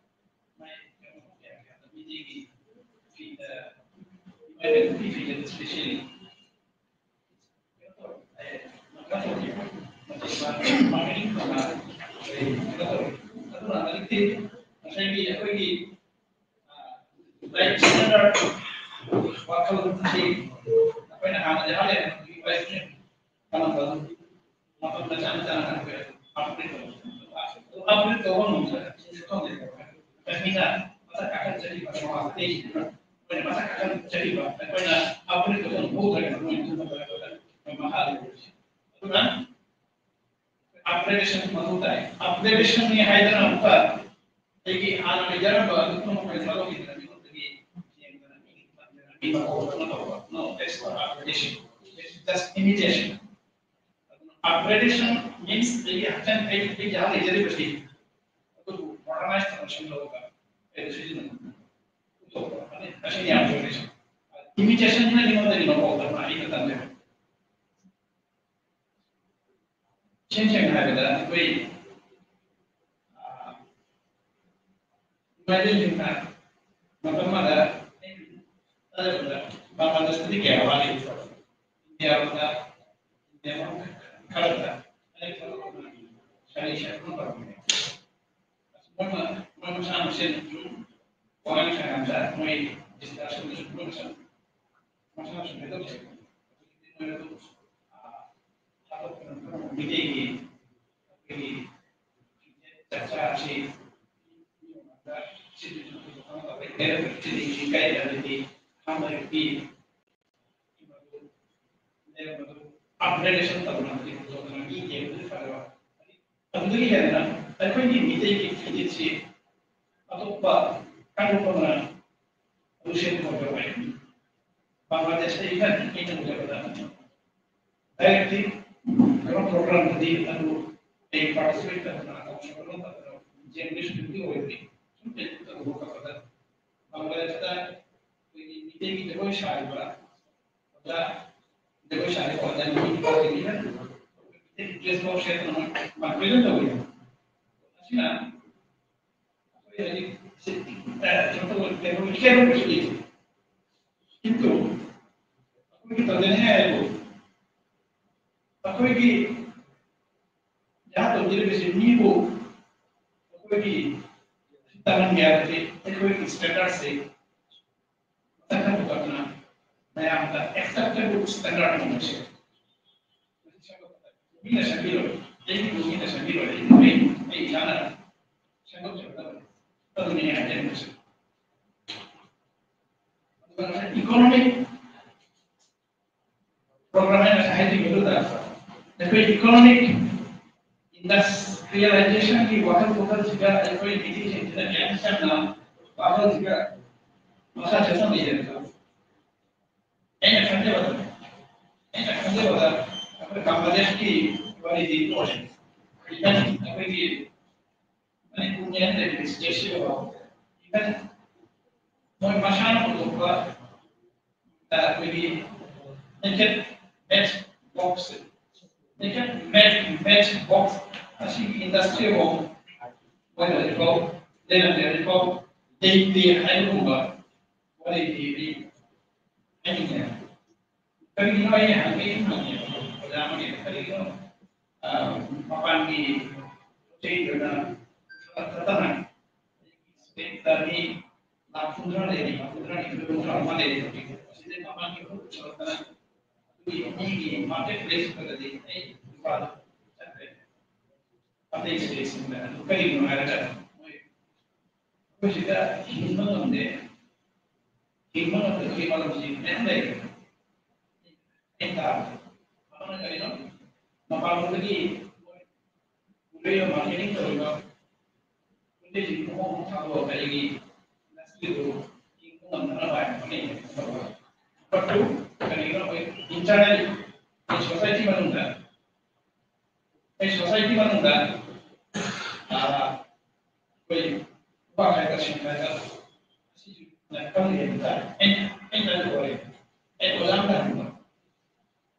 ꯃꯥꯏ ꯀꯩꯅꯣ ꯀꯌꯥ ꯀꯌꯥꯗ ꯃꯤꯗꯤꯒꯤ ꯐꯤꯗ ꯏꯃꯥꯏꯕꯦꯝ ꯅꯨꯄꯤ ꯐꯤꯗ specially ꯀꯩꯅꯣ ꯇꯧꯔꯦ꯫ ꯑꯦ, ꯀꯩꯅꯣ ꯇꯧꯔꯦ꯫ ꯃꯇꯦꯡ ꯄꯥꯡ-, marketing ꯇꯧꯅ, ꯑꯩ ꯀꯩꯅꯣ ꯇꯧꯔꯦ꯫ ꯑꯗꯨꯅ ꯍꯧꯖꯤꯛꯇꯤ ꯉꯁꯥꯏꯒꯤ ꯑꯩꯈꯣꯏꯒꯤ ꯂꯥꯏꯔꯤꯛ ꯁꯤꯖꯤꯟꯅꯔ ꯋꯥꯈꯜ ꯑꯁꯤ ꯑꯩꯈꯣꯏꯅ ꯍꯥꯟꯅꯗꯤ ꯍꯥꯏꯔꯦ, ꯍꯧꯖꯤꯛ ꯂꯥꯏꯔꯤꯛꯁꯦ ꯀꯔꯝꯕ ꯃꯐꯝꯗ ꯆꯪ ꯆꯪꯉꯒ ꯑꯩꯈꯣꯏ upgrade ꯇꯧꯕ꯫ ꯑꯗꯨ upgrade ꯇꯧꯕ ꯉꯝꯗ꯭ꯔꯒ ꯁꯤꯁꯨ ꯈꯪꯗꯦ꯫ ꯃꯤꯅ ꯃꯊꯛ ꯀꯥꯈꯠꯆꯔꯤꯕ ꯃꯃꯥꯡꯗꯒꯤꯁꯤꯅ ꯑꯩꯈꯣꯏꯅ ꯃꯊꯛ ꯀꯥꯈꯠꯆꯔꯤꯕ ꯑꯩꯈꯣꯏꯅ upgrade ꯇꯧꯕ ꯉꯝꯍꯧꯗ꯭ꯔꯒꯅ ꯃꯣꯏꯅ ꯑꯗꯨꯝ ꯑꯩꯈꯣꯏ ꯃꯈꯥꯗ ꯂꯩꯔꯤꯁꯦ꯫ ꯑꯗꯨꯅ upgradation ꯃꯊꯧ ꯇꯥꯏ꯫ Upgradation ꯅꯤ ꯍꯥꯏꯗꯅ ꯑꯃꯨꯛꯀ ꯑꯩꯒꯤ ꯍꯥꯟꯅ ꯂꯩꯖꯔꯝꯕ ꯑꯗꯨ ꯄꯨꯝꯅꯃꯛ ꯑꯩꯈꯣꯏ ꯊꯥꯗꯣꯛꯈꯤꯗꯅ ꯃꯤꯉꯣꯟꯗꯒꯤ ꯌꯦꯡꯗꯅ ꯃꯤꯒꯤ ꯇꯝꯗꯅ ꯃꯤ ꯃꯀꯣꯛ ꯑꯃ ꯇꯧꯕ꯫ No, that's not upgradation. That's just imitation. Upgradation means ꯑꯩꯒꯤ ꯍꯛꯆꯥꯡ, ꯑꯩ, ꯑꯩꯒꯤ ꯍꯥꯟꯅ ꯂꯩꯖꯔꯤꯕꯁꯤ ꯑꯗꯨꯕꯨ modernize ꯇꯧꯔ ꯁꯦꯝꯗꯣꯛꯑꯒ ꯑꯩꯅ ꯁꯤꯖꯤꯟꯅꯕ ꯄꯨꯊꯣꯛꯄ꯫ ꯑꯗꯩ ꯑꯁꯤꯅꯤ upgradation꯫ Imitation ꯅ ꯃꯤꯉꯣꯟꯗꯒꯤ ꯃꯀꯣꯛ ꯇꯝꯕ, ꯑꯩꯅ ꯇꯝꯖꯕ꯫ ꯏꯁꯦꯡ ꯁꯦꯡꯅ ꯍꯥꯏꯔꯕꯗ ꯑꯩꯈꯣꯏ, ꯑꯥ, ꯃꯩꯇꯩꯁꯤꯡꯅ ꯃꯇꯝ ꯑꯃꯗ ꯕꯪꯒ꯭ꯂꯥꯗꯦꯁꯇꯗꯤ ꯀꯌꯥ ꯋꯥꯠꯂꯤ? ꯏꯟꯗꯤꯌꯥ ꯔꯣꯝꯗ, ꯏꯟꯗꯤꯌꯥ ꯔꯣꯝ ꯈꯔꯗ ꯁꯔꯤ ꯁꯔꯤ ꯇꯧꯔꯝꯃꯦ꯫ ꯃꯣꯏ ꯃ-, ꯃꯣꯏ ꯃꯁꯥ ꯃꯁꯦꯟ ꯁꯨꯝ ꯋꯥꯉꯥꯡ ꯁꯉꯥꯡꯗ ꯃꯣꯏ discussion ꯗꯁꯨ ꯃꯣꯏ ꯃꯁꯥ, ꯃꯁꯥ ꯃꯁꯦꯟ ꯀꯩꯗꯧꯁꯦ꯫ ꯍꯧꯖꯤꯛꯇꯤ ꯃꯣꯏ ꯑꯗꯨꯝ, ꯑꯥ, ꯊꯥꯗꯣꯛꯇꯅ ꯃꯤꯇꯩꯒꯤ ꯑꯩꯈꯣꯏꯒꯤ ꯆꯥꯛꯆꯥ ꯑꯁꯤ ꯀꯥꯏꯗ ꯍꯥꯏꯗꯤ ꯈꯥꯡꯕ ꯌꯣꯛꯄꯤ ꯂꯩꯔꯝꯕꯗꯨ upgradation ꯇꯧꯅꯕꯒꯤ ꯄꯨꯊꯣꯛꯇꯅ ꯃꯤ ꯌꯦꯡꯕꯗ ꯐꯖꯕ꯫ ꯑꯗꯨꯗꯒꯤ ꯍꯦꯟꯅ ꯑꯩꯈꯣꯏꯒꯤ ꯃꯤꯇꯩꯒꯤ ꯐꯤꯖꯦꯠꯁꯤ ꯑꯇꯣꯞꯄ ꯀꯥꯡꯂꯨꯞ ꯑꯃꯅ ꯑꯗꯨ ꯁꯦꯝꯕ ꯉꯝꯕ ꯑꯣꯏ꯫ ꯕꯪꯒ꯭ꯂꯥꯗꯦꯁꯇ ꯏꯟꯅ ꯑꯩꯅ ꯎꯖꯕꯗ directly ꯀꯩꯅꯣ program ꯗꯗꯤ ꯑꯗꯨ ꯑꯩ participate ꯇꯧꯗꯅ ꯑꯇꯣꯞꯄ ꯀꯩꯅꯣ ꯇꯧꯗꯅ generation ꯗꯨꯒꯤ ꯑꯣꯏꯕꯗꯤ ꯁꯨꯝ Facebook ꯇ ꯎꯕ ꯈꯣꯠꯄꯗ ꯕꯪꯒ꯭ꯂꯥꯗꯦꯁꯇ ꯑꯩꯈꯣꯏꯒꯤ ꯃꯤꯇꯩꯒꯤ ꯖꯒꯣꯏ ꯁꯥꯔꯤꯕ ꯑꯣꯖꯥ, ꯖꯒꯣꯏ ꯁꯥꯔꯤꯕ ꯑꯣꯖꯥ ꯅꯨꯄꯤ ꯅꯨꯄꯥꯁꯤꯡꯁꯤꯅ ꯃꯤꯇꯩꯒꯤ dress ꯐꯥꯎ ꯁꯦꯠꯇꯅ ꯃꯣꯏ participate ꯇꯧꯔꯤ꯫ ꯑꯁꯤꯅ ꯑꯩꯈꯣꯏ ꯍꯧꯖꯤꯛ ꯁꯤ, ꯑ, ꯀꯩꯅꯣ ꯇꯧꯕ, ꯀꯩꯅꯣ ꯏꯀꯥꯏꯕꯝ ꯀꯩꯁꯨ ꯂꯩꯇꯦ꯫ ꯀꯤꯟꯇꯨ ꯑꯩꯈꯣꯏꯒꯤ ꯇꯧꯖꯅꯤꯡꯉꯥꯏ ꯍꯥꯏꯕꯨ ꯑꯩꯈꯣꯏꯒꯤ ꯌꯥ ꯇꯧꯖꯔꯤꯕꯁꯤ ꯃꯤꯕꯨ ꯑꯩꯈꯣꯏꯒꯤ ꯇꯝꯍꯟꯒꯦ ꯍꯥꯏꯕꯗꯤ ꯑꯩꯈꯣꯏꯒꯤ ꯁ꯭ꯇꯦꯟꯗꯔꯗꯁꯤ ꯃꯊꯛ ꯃꯊꯛ ꯄꯨꯈꯠꯇꯨꯅ ꯃꯌꯥꯝꯗ ꯑꯦꯛꯁꯦꯞꯇꯦꯕꯜ ꯁ꯭ꯇꯦꯟꯗꯔꯗ ꯑꯃ ꯑꯣꯏꯁꯦ꯫ ꯃꯤꯅ ꯁꯦꯝꯕꯤꯔꯣꯏ, ꯑꯩꯒꯤ ꯃꯤꯅ ꯁꯦꯝꯕꯤꯔꯣꯏ, ꯑꯩ ꯑꯩ ꯑꯩ ꯏꯁꯥꯅ ꯁꯦꯝꯗꯣꯛꯆꯒꯗꯕꯅꯤ꯫ ꯑꯗꯨꯅꯤ ꯑꯩꯅ ꯍꯥꯏꯖꯅꯤꯡꯕꯁꯦ꯫ ꯑꯗꯨꯒ ꯉꯁꯥꯏ ꯏꯀꯣꯅꯣꯃꯤꯛ ꯄ꯭ꯔꯣꯒ꯭ꯔꯥꯝ ꯑꯩꯅ ꯉꯁꯥꯏ ꯍꯥꯏꯖꯈꯤꯕꯗꯨꯗ ꯑꯩꯈꯣꯏ ꯏꯀꯣꯅꯣꯃꯤꯛ ꯏꯟꯗꯁꯇ꯭ꯔꯤꯌꯦꯂꯥꯏꯖꯦꯁꯟꯒꯤ ꯋꯥꯈꯜ ꯄꯨꯈꯜꯁꯤꯒ ꯑꯩꯈꯣꯏ ꯃꯤꯇꯤꯡꯁꯤꯡꯁꯤꯗ ꯀꯌꯥꯝ ꯆꯝꯅ ꯋꯥꯈꯜꯁꯤꯒ ꯃꯁꯥ ꯆꯠꯊꯅꯩꯗꯅ꯫ ꯑꯩꯅ ꯈꯟꯖꯕꯗ ꯑꯩꯅ ꯈꯟꯖꯕꯗ ꯑꯩꯈꯣꯏ ꯕꯪꯒ꯭ꯂꯥꯗꯦꯁꯀꯤ ꯋꯥꯔꯤꯗꯤ ꯇꯣꯛꯑꯁꯤ꯫ ꯏꯚꯟ ꯑꯩꯈꯣꯏꯒꯤ ꯃꯅꯤꯄꯨꯔꯒꯤ ꯑꯩꯅ ꯂꯩꯔꯤꯕ ꯁ꯭ꯇꯦꯠꯁꯤꯗꯀꯣ ꯏꯚꯟ ꯃꯣꯏ ꯃꯁꯥꯅ ꯄꯨꯊꯣꯛꯄ ꯑꯩꯈꯣꯏꯒꯤ naked match box naked match box ꯑꯁꯤꯒꯤ ꯏꯟꯗꯁꯇ꯭ꯔꯤ ꯐꯥꯎ ꯃꯣꯏꯅ ꯍꯧꯖꯤꯛꯐꯥꯎ ꯂꯩꯔꯝꯗꯦ, ꯍꯧꯖꯤꯛꯐꯥꯎ ꯂꯩꯇꯦ ꯍꯥꯏꯕꯒꯨꯝꯕ ꯋꯥꯔꯤꯗꯤ ꯑꯩ ꯍꯥꯏꯅꯤꯡꯉꯦ꯫ ꯀꯔꯤꯒꯤꯅꯣ ꯑꯩꯅ ꯍꯪꯒꯦ ꯍꯪꯉꯦ ꯑꯣꯖꯥ ꯑꯃꯒꯤ ꯀꯔꯤꯒꯤꯅꯣ, ꯑ, ꯃꯄꯥꯟꯒꯤ ꯄꯣꯠ ꯆꯩ ꯑꯣꯏꯅ ꯄꯨꯁꯜꯂꯛꯇꯅ ꯁ꯭ꯇꯦꯠꯇ ꯃꯤ ꯂꯥꯈ ꯍꯨꯝꯗ꯭ꯔꯥ ꯂꯩꯔꯤ, ꯍꯨꯝꯗ꯭ꯔꯥ ꯅꯤꯐꯨ ꯍꯨꯝꯗ꯭ꯔꯥ ꯃꯉꯥ ꯂꯩꯔꯤ ꯍꯧꯖꯤꯛ꯫ ꯑꯁꯤꯗꯩ ꯃꯄꯥꯟꯒꯤ ꯄꯣꯠ ꯄꯨꯁꯜꯂꯛꯇꯅ ꯑꯗꯨꯒꯤ ꯃꯤꯒꯤ ꯃꯥꯔꯀꯦꯠ ꯄ꯭ꯂꯦꯁ ꯈꯔꯗꯤ ꯑꯩ ꯅꯨꯄꯥꯗꯣ ꯆꯠꯈ꯭ꯔꯦ꯫ ꯑꯇꯩ ꯁ꯭ꯇꯦꯠꯁꯤꯡꯗ ꯑꯗꯨ ꯀꯔꯤꯒꯤꯅꯣ ꯍꯥꯏꯔꯒ ꯃꯣꯏ ꯑꯩꯈꯣꯏ ꯁꯤꯗ ꯍꯤꯡꯕ ꯉꯝꯗꯦ꯫ ꯍꯤꯡꯕ ꯉꯝꯗꯕꯒꯤ ꯃꯔꯝꯁꯤ ꯃꯌꯥꯝ ꯂꯩꯔꯦ꯫ ꯑꯩꯅ ꯇꯥꯕꯗ꯫ ꯑꯃꯅ ꯀꯔꯤꯅꯣ? ꯃꯄꯥꯟꯂꯣꯝꯗꯒꯤ ꯃꯣꯏ ꯄꯨꯔꯛꯏꯕ ꯃꯥꯔꯀꯦꯇꯤꯡ ꯇꯧꯔꯤꯕ ꯄꯣꯠ ꯆꯩꯁꯤꯡ ꯃꯑꯣꯡ ꯑꯃ ꯊꯥꯗꯣꯛꯑꯒ ꯑꯩꯒꯤ ꯏꯟꯗꯁꯇ꯭ꯔꯤꯗꯨ ꯍꯤꯡꯕ ꯉꯝꯅꯅꯕ ꯍꯥꯏꯅ ꯍꯣꯠꯅꯩ꯫ ꯅꯝꯕꯔ ꯇꯨ, ꯀꯔꯤꯒꯤꯅꯣ ꯑꯩꯈꯣꯏ ꯏꯟꯇꯔꯅꯦꯜ ꯑꯩꯈꯣꯏ ꯁꯣꯁꯥꯏꯇꯤ ꯃꯅꯨꯡꯗ ꯑꯩ ꯁꯣꯁꯥꯏꯇꯤ ꯃꯅꯨꯡꯗ, ꯑꯥ, ꯑꯩꯈꯣꯏ ꯅꯨꯄꯥ ꯈꯥꯏꯗ, ꯁꯤꯡ ꯈꯥꯏꯗ, ꯑꯁꯤꯁꯨ ꯌꯥꯝ ꯈꯪꯗꯦ ꯍꯥꯏꯕ ꯇꯥꯔꯦ꯫ ꯑꯩ, ꯑꯩ ꯈꯔꯁꯨ ꯑꯣꯏꯔꯦ꯫ ꯑꯩ ꯑꯣꯖꯥ ꯑꯃ ꯍꯪꯕ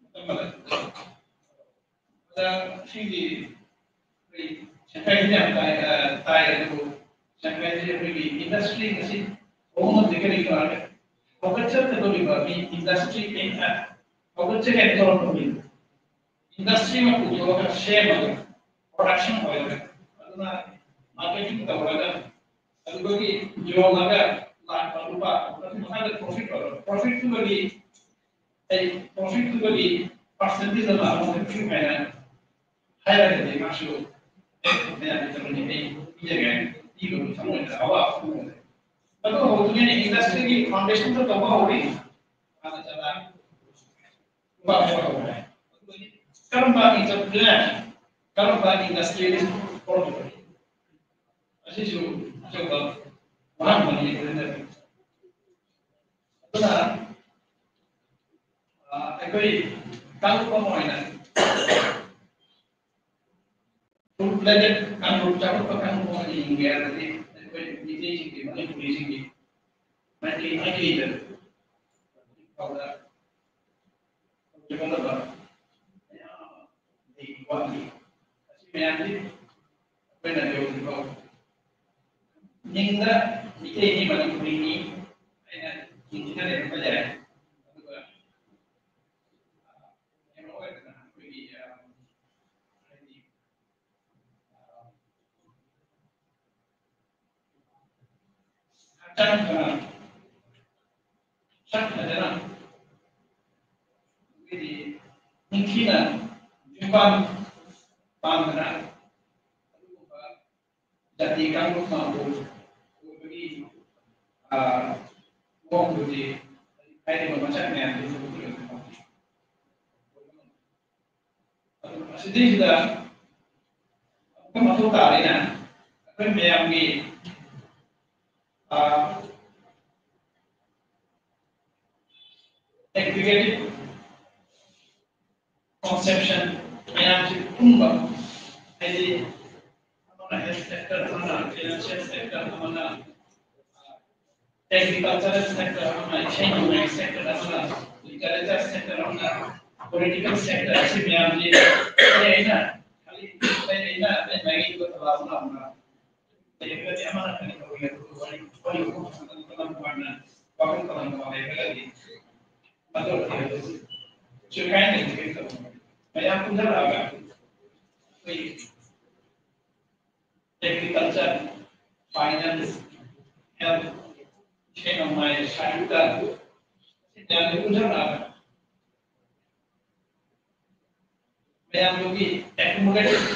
ꯃꯇꯝ ꯑꯃꯗ, "ꯑꯣꯖꯥ, ꯁꯤꯒꯤ ꯑꯩꯈꯣꯏ ꯁꯦꯟ ꯁꯪꯀꯥꯏꯁꯤ ꯌꯥꯝ ꯇꯥꯏ, ꯑ, ꯇꯥꯏ, ꯑꯗꯨꯕꯨ ꯁꯪꯀꯥꯏꯁꯤ ꯑꯩꯈꯣꯏꯒꯤ ꯏꯟꯗꯁꯇ꯭ꯔꯤ ꯉꯁꯤ ꯍꯧꯕ ꯉꯝꯗꯦ꯫ ꯀꯔꯤꯒꯤꯅꯣ ꯍꯥꯏꯔꯒ ꯍꯧꯒꯠꯆꯒꯗꯧꯔꯤꯕ ꯃꯤ ꯏꯟꯗꯁꯇ꯭ꯔꯤ ꯀꯌꯥ ꯍꯧꯒꯠꯆꯒꯦ ꯇꯧꯔꯝꯕ ꯃꯤ ꯏꯟꯗꯁꯇ꯭ꯔꯤ ꯑꯃ ꯄꯨꯊꯣꯛꯑꯒ ꯁꯦꯝꯃꯒ ꯄ꯭ꯔꯣꯗꯛꯁꯟ ꯑꯣꯏꯔꯒ ꯑꯗꯨꯅ ꯃꯥꯔꯀꯦꯇꯤꯡ ꯇꯧꯔꯒ ꯑꯗꯨꯗꯒꯤ ꯌꯣꯜꯂꯒ ꯂꯥꯛꯄ ꯂꯨꯄꯥ ꯑꯗꯨ ꯃꯈꯥꯗ ꯄ꯭ꯔꯣꯐꯤꯠ ꯑꯣꯏꯔꯣ꯫ ꯄ꯭ꯔꯣꯐꯤꯠꯇꯨꯗꯒꯤ ꯑꯩ ꯄ꯭ꯔꯣꯐꯤꯠꯇꯨꯗꯒꯤ ꯄꯥꯔꯁꯦꯟꯇꯦꯖ ꯑꯃ ꯑꯃꯨꯛ ꯄꯤꯌꯨ ꯍꯥꯏꯅ ꯍꯥꯏꯔꯒꯗꯤ ꯃꯥꯁꯨ ꯃꯌꯥꯝꯒꯤ ꯊꯕꯛꯅꯤ, ꯑꯩ ꯄꯤꯖꯒꯦ ꯍꯥꯏꯅ ꯄꯤꯕꯒꯤ ꯊꯃꯣꯏꯗ ꯑꯋꯥꯕ ꯐꯣꯡꯗꯣꯛꯑꯦ꯫ ꯑꯗꯨ ꯍꯧꯗ꯭ꯔꯤꯉꯩꯗ ꯏꯟꯗꯁꯇ꯭ꯔꯤꯒꯤ ꯐꯥꯎꯟꯗꯦꯁꯟꯗ ꯇꯧꯕ ꯍꯧꯔꯤ꯫ ꯃꯥꯅ ꯆꯠꯂ ꯂꯨꯄꯥ ꯍꯧꯔꯦ꯫ ꯀꯔꯝꯕ ꯏꯟꯇꯔꯄ꯭ꯔꯤꯅꯔ, ꯀꯔꯝꯕ ꯏꯟꯗꯁꯇ꯭ꯔꯤꯌꯦꯂꯤꯁ ꯍꯧꯔꯛꯄꯅꯤ? ꯑꯁꯤꯁꯨ ꯑꯆꯧꯕ ꯋꯥꯍꯪ ꯑꯃꯅꯤ꯫ ꯑꯗꯨꯅ, ꯑ, ꯑꯩꯈꯣꯏ ꯀꯥꯡꯂꯨꯞ ꯑꯃ ꯑꯣꯏꯅ ꯐꯨꯜ ꯐ꯭ꯂꯦꯖꯦꯗ ꯀꯥꯡꯂꯨꯞ, ꯆꯥꯎꯈꯠꯄ ꯀꯥꯡꯂꯨꯞ ꯑꯃ ꯌꯦꯡꯒꯦ ꯍꯥꯏꯔꯒꯗꯤ ꯑꯩꯈꯣꯏ ꯃꯤꯇꯩꯁꯤꯡꯒꯤ, ꯃꯅꯤꯄꯨꯔꯤꯁꯤꯡꯒꯤ ꯃꯩꯇꯩ ꯃꯩꯇꯩꯗ ꯍꯧꯖꯤꯛ ꯐꯥꯎꯗ ꯍꯧꯖꯤꯛ ꯐꯥꯎꯗ ꯃꯌꯥꯝ ꯑꯃ ꯂꯩꯔꯤ, ꯋꯥꯠꯂꯤ꯫ ꯑꯁꯤ ꯃꯌꯥꯝꯁꯤ ꯑꯩꯈꯣꯏꯅ ꯍꯧꯖꯤꯛ ꯐꯥꯎ ꯃꯤꯡꯗ ꯃꯤꯇꯩꯅꯤ, ꯃꯅꯤꯄꯨꯔꯤꯅꯤ ꯍꯥꯏꯅ ꯆꯤꯡꯁꯤꯟꯅ ꯂꯩꯔꯝꯕ ꯌꯥꯏ꯫ ꯑꯗꯨꯒ ꯀꯩꯅꯣ ꯑꯣꯏꯔꯒꯅ ꯑꯩꯈꯣꯏꯒꯤ, ꯑ, ꯍꯥꯏꯗꯤ, ꯑ, ꯍꯛꯆꯥꯡ ꯐꯅ, ꯁꯛ ꯐꯖꯅ, ꯑꯩꯈꯣꯏꯒꯤ ꯅꯤꯡꯊꯤꯅ ꯌꯨꯝꯕꯥꯟ ꯄꯥꯟꯗꯅ ꯑꯗꯨꯒꯨꯝꯕ ꯖꯥꯇꯤ ꯀꯥꯡꯂꯨꯞ ꯀꯥꯡꯕꯨ ꯑꯣꯏꯕꯒꯤ, ꯑ, ꯃꯑꯣꯡꯗꯨꯗꯤ ꯍꯥꯏꯔꯤꯕ ꯃꯆꯥꯛ ꯃꯌꯥꯝꯗꯨ ꯎꯠꯂꯒ ꯐꯪꯉꯤ꯫ ꯑꯗꯨ ꯑꯁꯤꯗꯩꯁꯤꯗ ꯑꯃꯨꯛꯀ ꯃꯊꯧ ꯇꯥꯔꯦꯅ ꯑꯩꯈꯣꯏ ꯃꯌꯥꯝꯒꯤ, ꯑ, ꯑꯦꯒ꯭ꯔꯤꯒꯦꯇꯤꯚ ꯀꯣꯟꯁꯦꯞꯁꯟ ꯃꯌꯥꯝꯁꯤ ꯄꯨꯟꯕ, ꯍꯥꯏꯗꯤ ꯑꯃꯅ ꯍꯦꯜꯊ ꯁꯦꯛꯇꯔ, ꯑꯃꯅ ꯐꯥꯏꯅꯥꯟꯁꯤꯌꯦꯜ ꯁꯦꯛꯇꯔ, ꯑꯃꯅ ꯑꯦꯒ꯭ꯔꯤꯀꯜꯆꯔꯦꯜ ꯁꯦꯛꯇꯔ, ꯑꯃꯅ ꯏꯁꯩ ꯅꯣꯡꯃꯥꯏꯒꯤ ꯁꯦꯛꯇꯔ, ꯑꯃꯅ ꯂꯤꯇꯔꯦꯆꯔ ꯁꯦꯛꯇꯔ, ꯑꯃꯅ ꯄꯣꯂꯤꯇꯤꯀꯦꯜ ꯁꯦꯛꯇꯔ, ꯑꯁꯤ ꯃꯌꯥꯝꯁꯤ ꯑꯩꯅ ꯑꯩꯅ ꯑꯩꯅ ꯃꯥꯏꯀꯩꯗ ꯊꯕꯥꯛ ꯑꯃ ꯂꯥꯛꯄ ꯂꯩꯔꯒꯗꯤ ꯑꯃꯅ ꯀꯔꯤ ꯇꯧꯔꯤ ꯍꯥꯏꯕꯗꯨ ꯋꯥꯔꯤ ꯋꯥꯔꯤ ꯋꯥꯈꯜ ꯈꯜꯂꯝꯕ ꯋꯥꯈꯜ ꯈꯜꯂꯝꯕ ꯂꯩꯔꯒꯗꯤ ꯃꯗꯨ ꯁꯨꯒꯥꯏꯅ ꯂꯩꯖꯒꯦ ꯇꯧꯕꯅꯤ꯫ ꯃꯌꯥꯝ ꯄꯨꯟꯊꯔꯛꯑꯒ ꯑꯩꯈꯣꯏ agriculture, finance, health, ꯏꯁꯩ ꯅꯣꯡꯃꯥꯏ, ꯁꯥꯍꯤꯇ, ꯁꯤ ꯃꯌꯥꯝꯁꯦ ꯄꯨꯟꯁꯤꯜꯂꯛꯑꯒ ꯃꯌꯥꯝꯗꯨꯒꯤ accumulative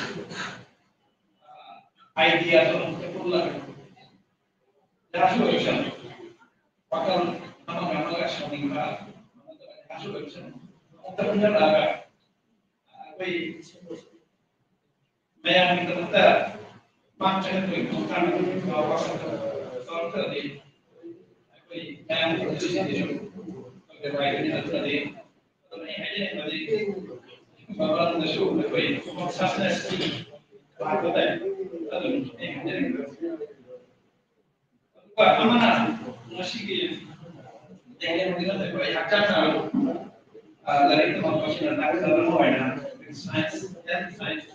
ideaꯗꯣ ꯑꯃꯨꯛꯇ ꯄꯨꯜꯂꯒ ꯌꯥꯁꯨ ꯑꯣꯏꯁꯅꯨ, ꯋꯥꯈꯜ ꯑꯃꯒ ꯑꯃꯒ ꯁꯥꯎꯅꯤꯡꯕ ꯌꯥꯁꯨ ꯑꯣꯏꯁꯅꯨ, ꯑꯃꯨꯛꯇ ꯄꯨꯟꯁꯤꯜꯂꯛꯑꯒ ꯑꯩꯈꯣꯏ ꯃꯌꯥꯝꯒꯤꯗꯃꯛꯇ ꯃꯥꯡ ꯆꯠꯍꯟꯕꯒꯤ ꯈꯣꯡꯊꯥꯡ ꯑꯗꯨꯒꯨꯝꯕ ꯋꯥꯈꯜꯗ ꯇꯧꯔꯛꯇ꯭ꯔꯗꯤ ꯑꯩꯈꯣꯏ ꯃꯌꯥꯝꯒꯤ ꯄꯨꯟꯁꯤꯁꯤꯁꯨ ꯑꯩꯈꯣꯏ ꯅꯨꯡꯉꯥꯏꯒꯅꯤ꯫ ꯑꯗꯨꯅꯗꯤ ꯑꯗꯨꯝ ꯑꯩ ꯍꯥꯏꯖꯅꯤꯡꯕꯗꯤ ꯃꯃꯜꯗꯁꯨ ꯑꯩꯈꯣꯏ consciousnessꯀꯤ ꯂꯥꯛꯄ ꯇꯥꯏ꯫ ꯑꯗꯨꯝ ꯑꯩ ꯍꯥꯏꯖꯅꯤꯡꯕ ꯑꯗꯨꯒ ꯑꯃꯅ ꯉꯁꯤꯒꯤ ꯑꯩꯈꯣꯏ ꯍꯛꯆꯥꯡ ꯅꯥꯕ, ꯑ, ꯂꯥꯏꯔꯤꯛ ꯇꯝꯃꯛꯄꯁꯤꯅ ꯗꯥꯛꯇꯔ ꯑꯃ ꯑꯣꯏꯅ science, health science,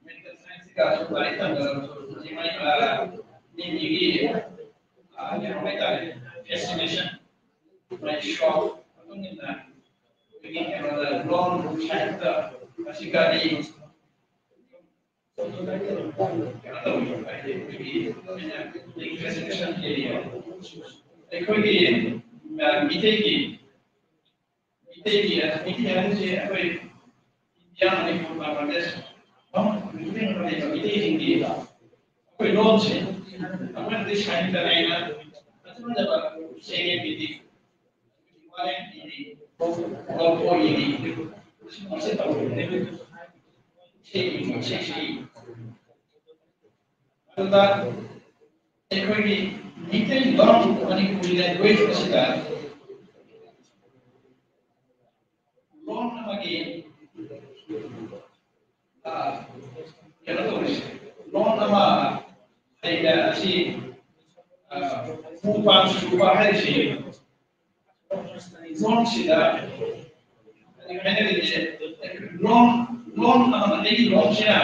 medical scienceꯀ ꯂꯥꯏꯔꯤꯛ ꯇꯝꯒꯗꯕꯁꯨ ꯍꯧꯖꯤꯛ ꯃꯥꯏ, ꯑ, ꯃꯤ ꯃꯤꯒꯤ, ꯑ, ꯀꯩꯅꯣ ꯍꯥꯏꯇꯥꯔꯦ, fascination, ꯃꯥꯏ ꯁꯣꯛ ꯃꯇꯨꯡ ꯏꯟꯅ ꯑꯩꯈꯣꯏꯒꯤ ꯀꯩꯅꯣꯗ ꯂꯣꯟ ꯁꯥꯍꯤꯠꯇ ꯉꯁꯤ ꯀꯔꯤ ꯑꯩꯈꯣꯏꯒꯤ, ꯑ, ꯃꯤꯇꯩꯒꯤ, ꯃꯤꯇꯩꯒꯤ, ꯃꯤꯇꯩ ꯍꯥꯏꯕꯁꯤ ꯑꯩꯈꯣꯏ ꯏꯟꯗꯤꯌꯥ, ꯃꯅꯤꯄꯨꯔ, ꯕꯪꯒ꯭ꯂꯥꯗꯦꯁ, ꯃꯐꯝ ꯈꯨꯗꯤꯡꯃꯛꯇ ꯂꯩꯕ ꯃꯤꯇꯩꯁꯤꯡꯒꯤ ꯑꯩꯈꯣꯏ ꯂꯣꯟꯁꯦ ꯑꯩꯈꯣꯏꯅꯗꯤ ꯁꯥꯍꯤꯇ ꯀꯥꯏꯅ ꯐꯖ ꯐꯖꯕ ꯁꯩꯔꯦꯡ ꯂꯤꯗꯤ ꯑꯗꯨꯗ ꯑꯩꯈꯣꯏꯒꯤ ꯃꯤꯇꯩ ꯂꯣꯟ ꯃꯅꯤꯄꯨꯔꯤ language ꯑꯁꯤꯗ ꯂꯣꯟ ꯑꯃꯒꯤ, ꯑ, ꯀꯩꯅꯣ ꯇꯧꯔꯤꯁꯦ, ꯂꯣꯟ ꯑꯃ ꯍꯩꯕ ꯑꯁꯤ, ꯑ, ꯎ ꯄꯥꯝ ꯁꯨꯕ ꯍꯥꯏꯔꯤꯁꯤ ꯂꯣꯟꯁꯤꯗ ꯍꯥꯏꯅꯔꯤꯁꯦ, ꯂꯣꯟ ꯂꯣꯟ ꯑꯃꯅ ꯑꯩꯒꯤ ꯂꯣꯟꯁꯤꯅ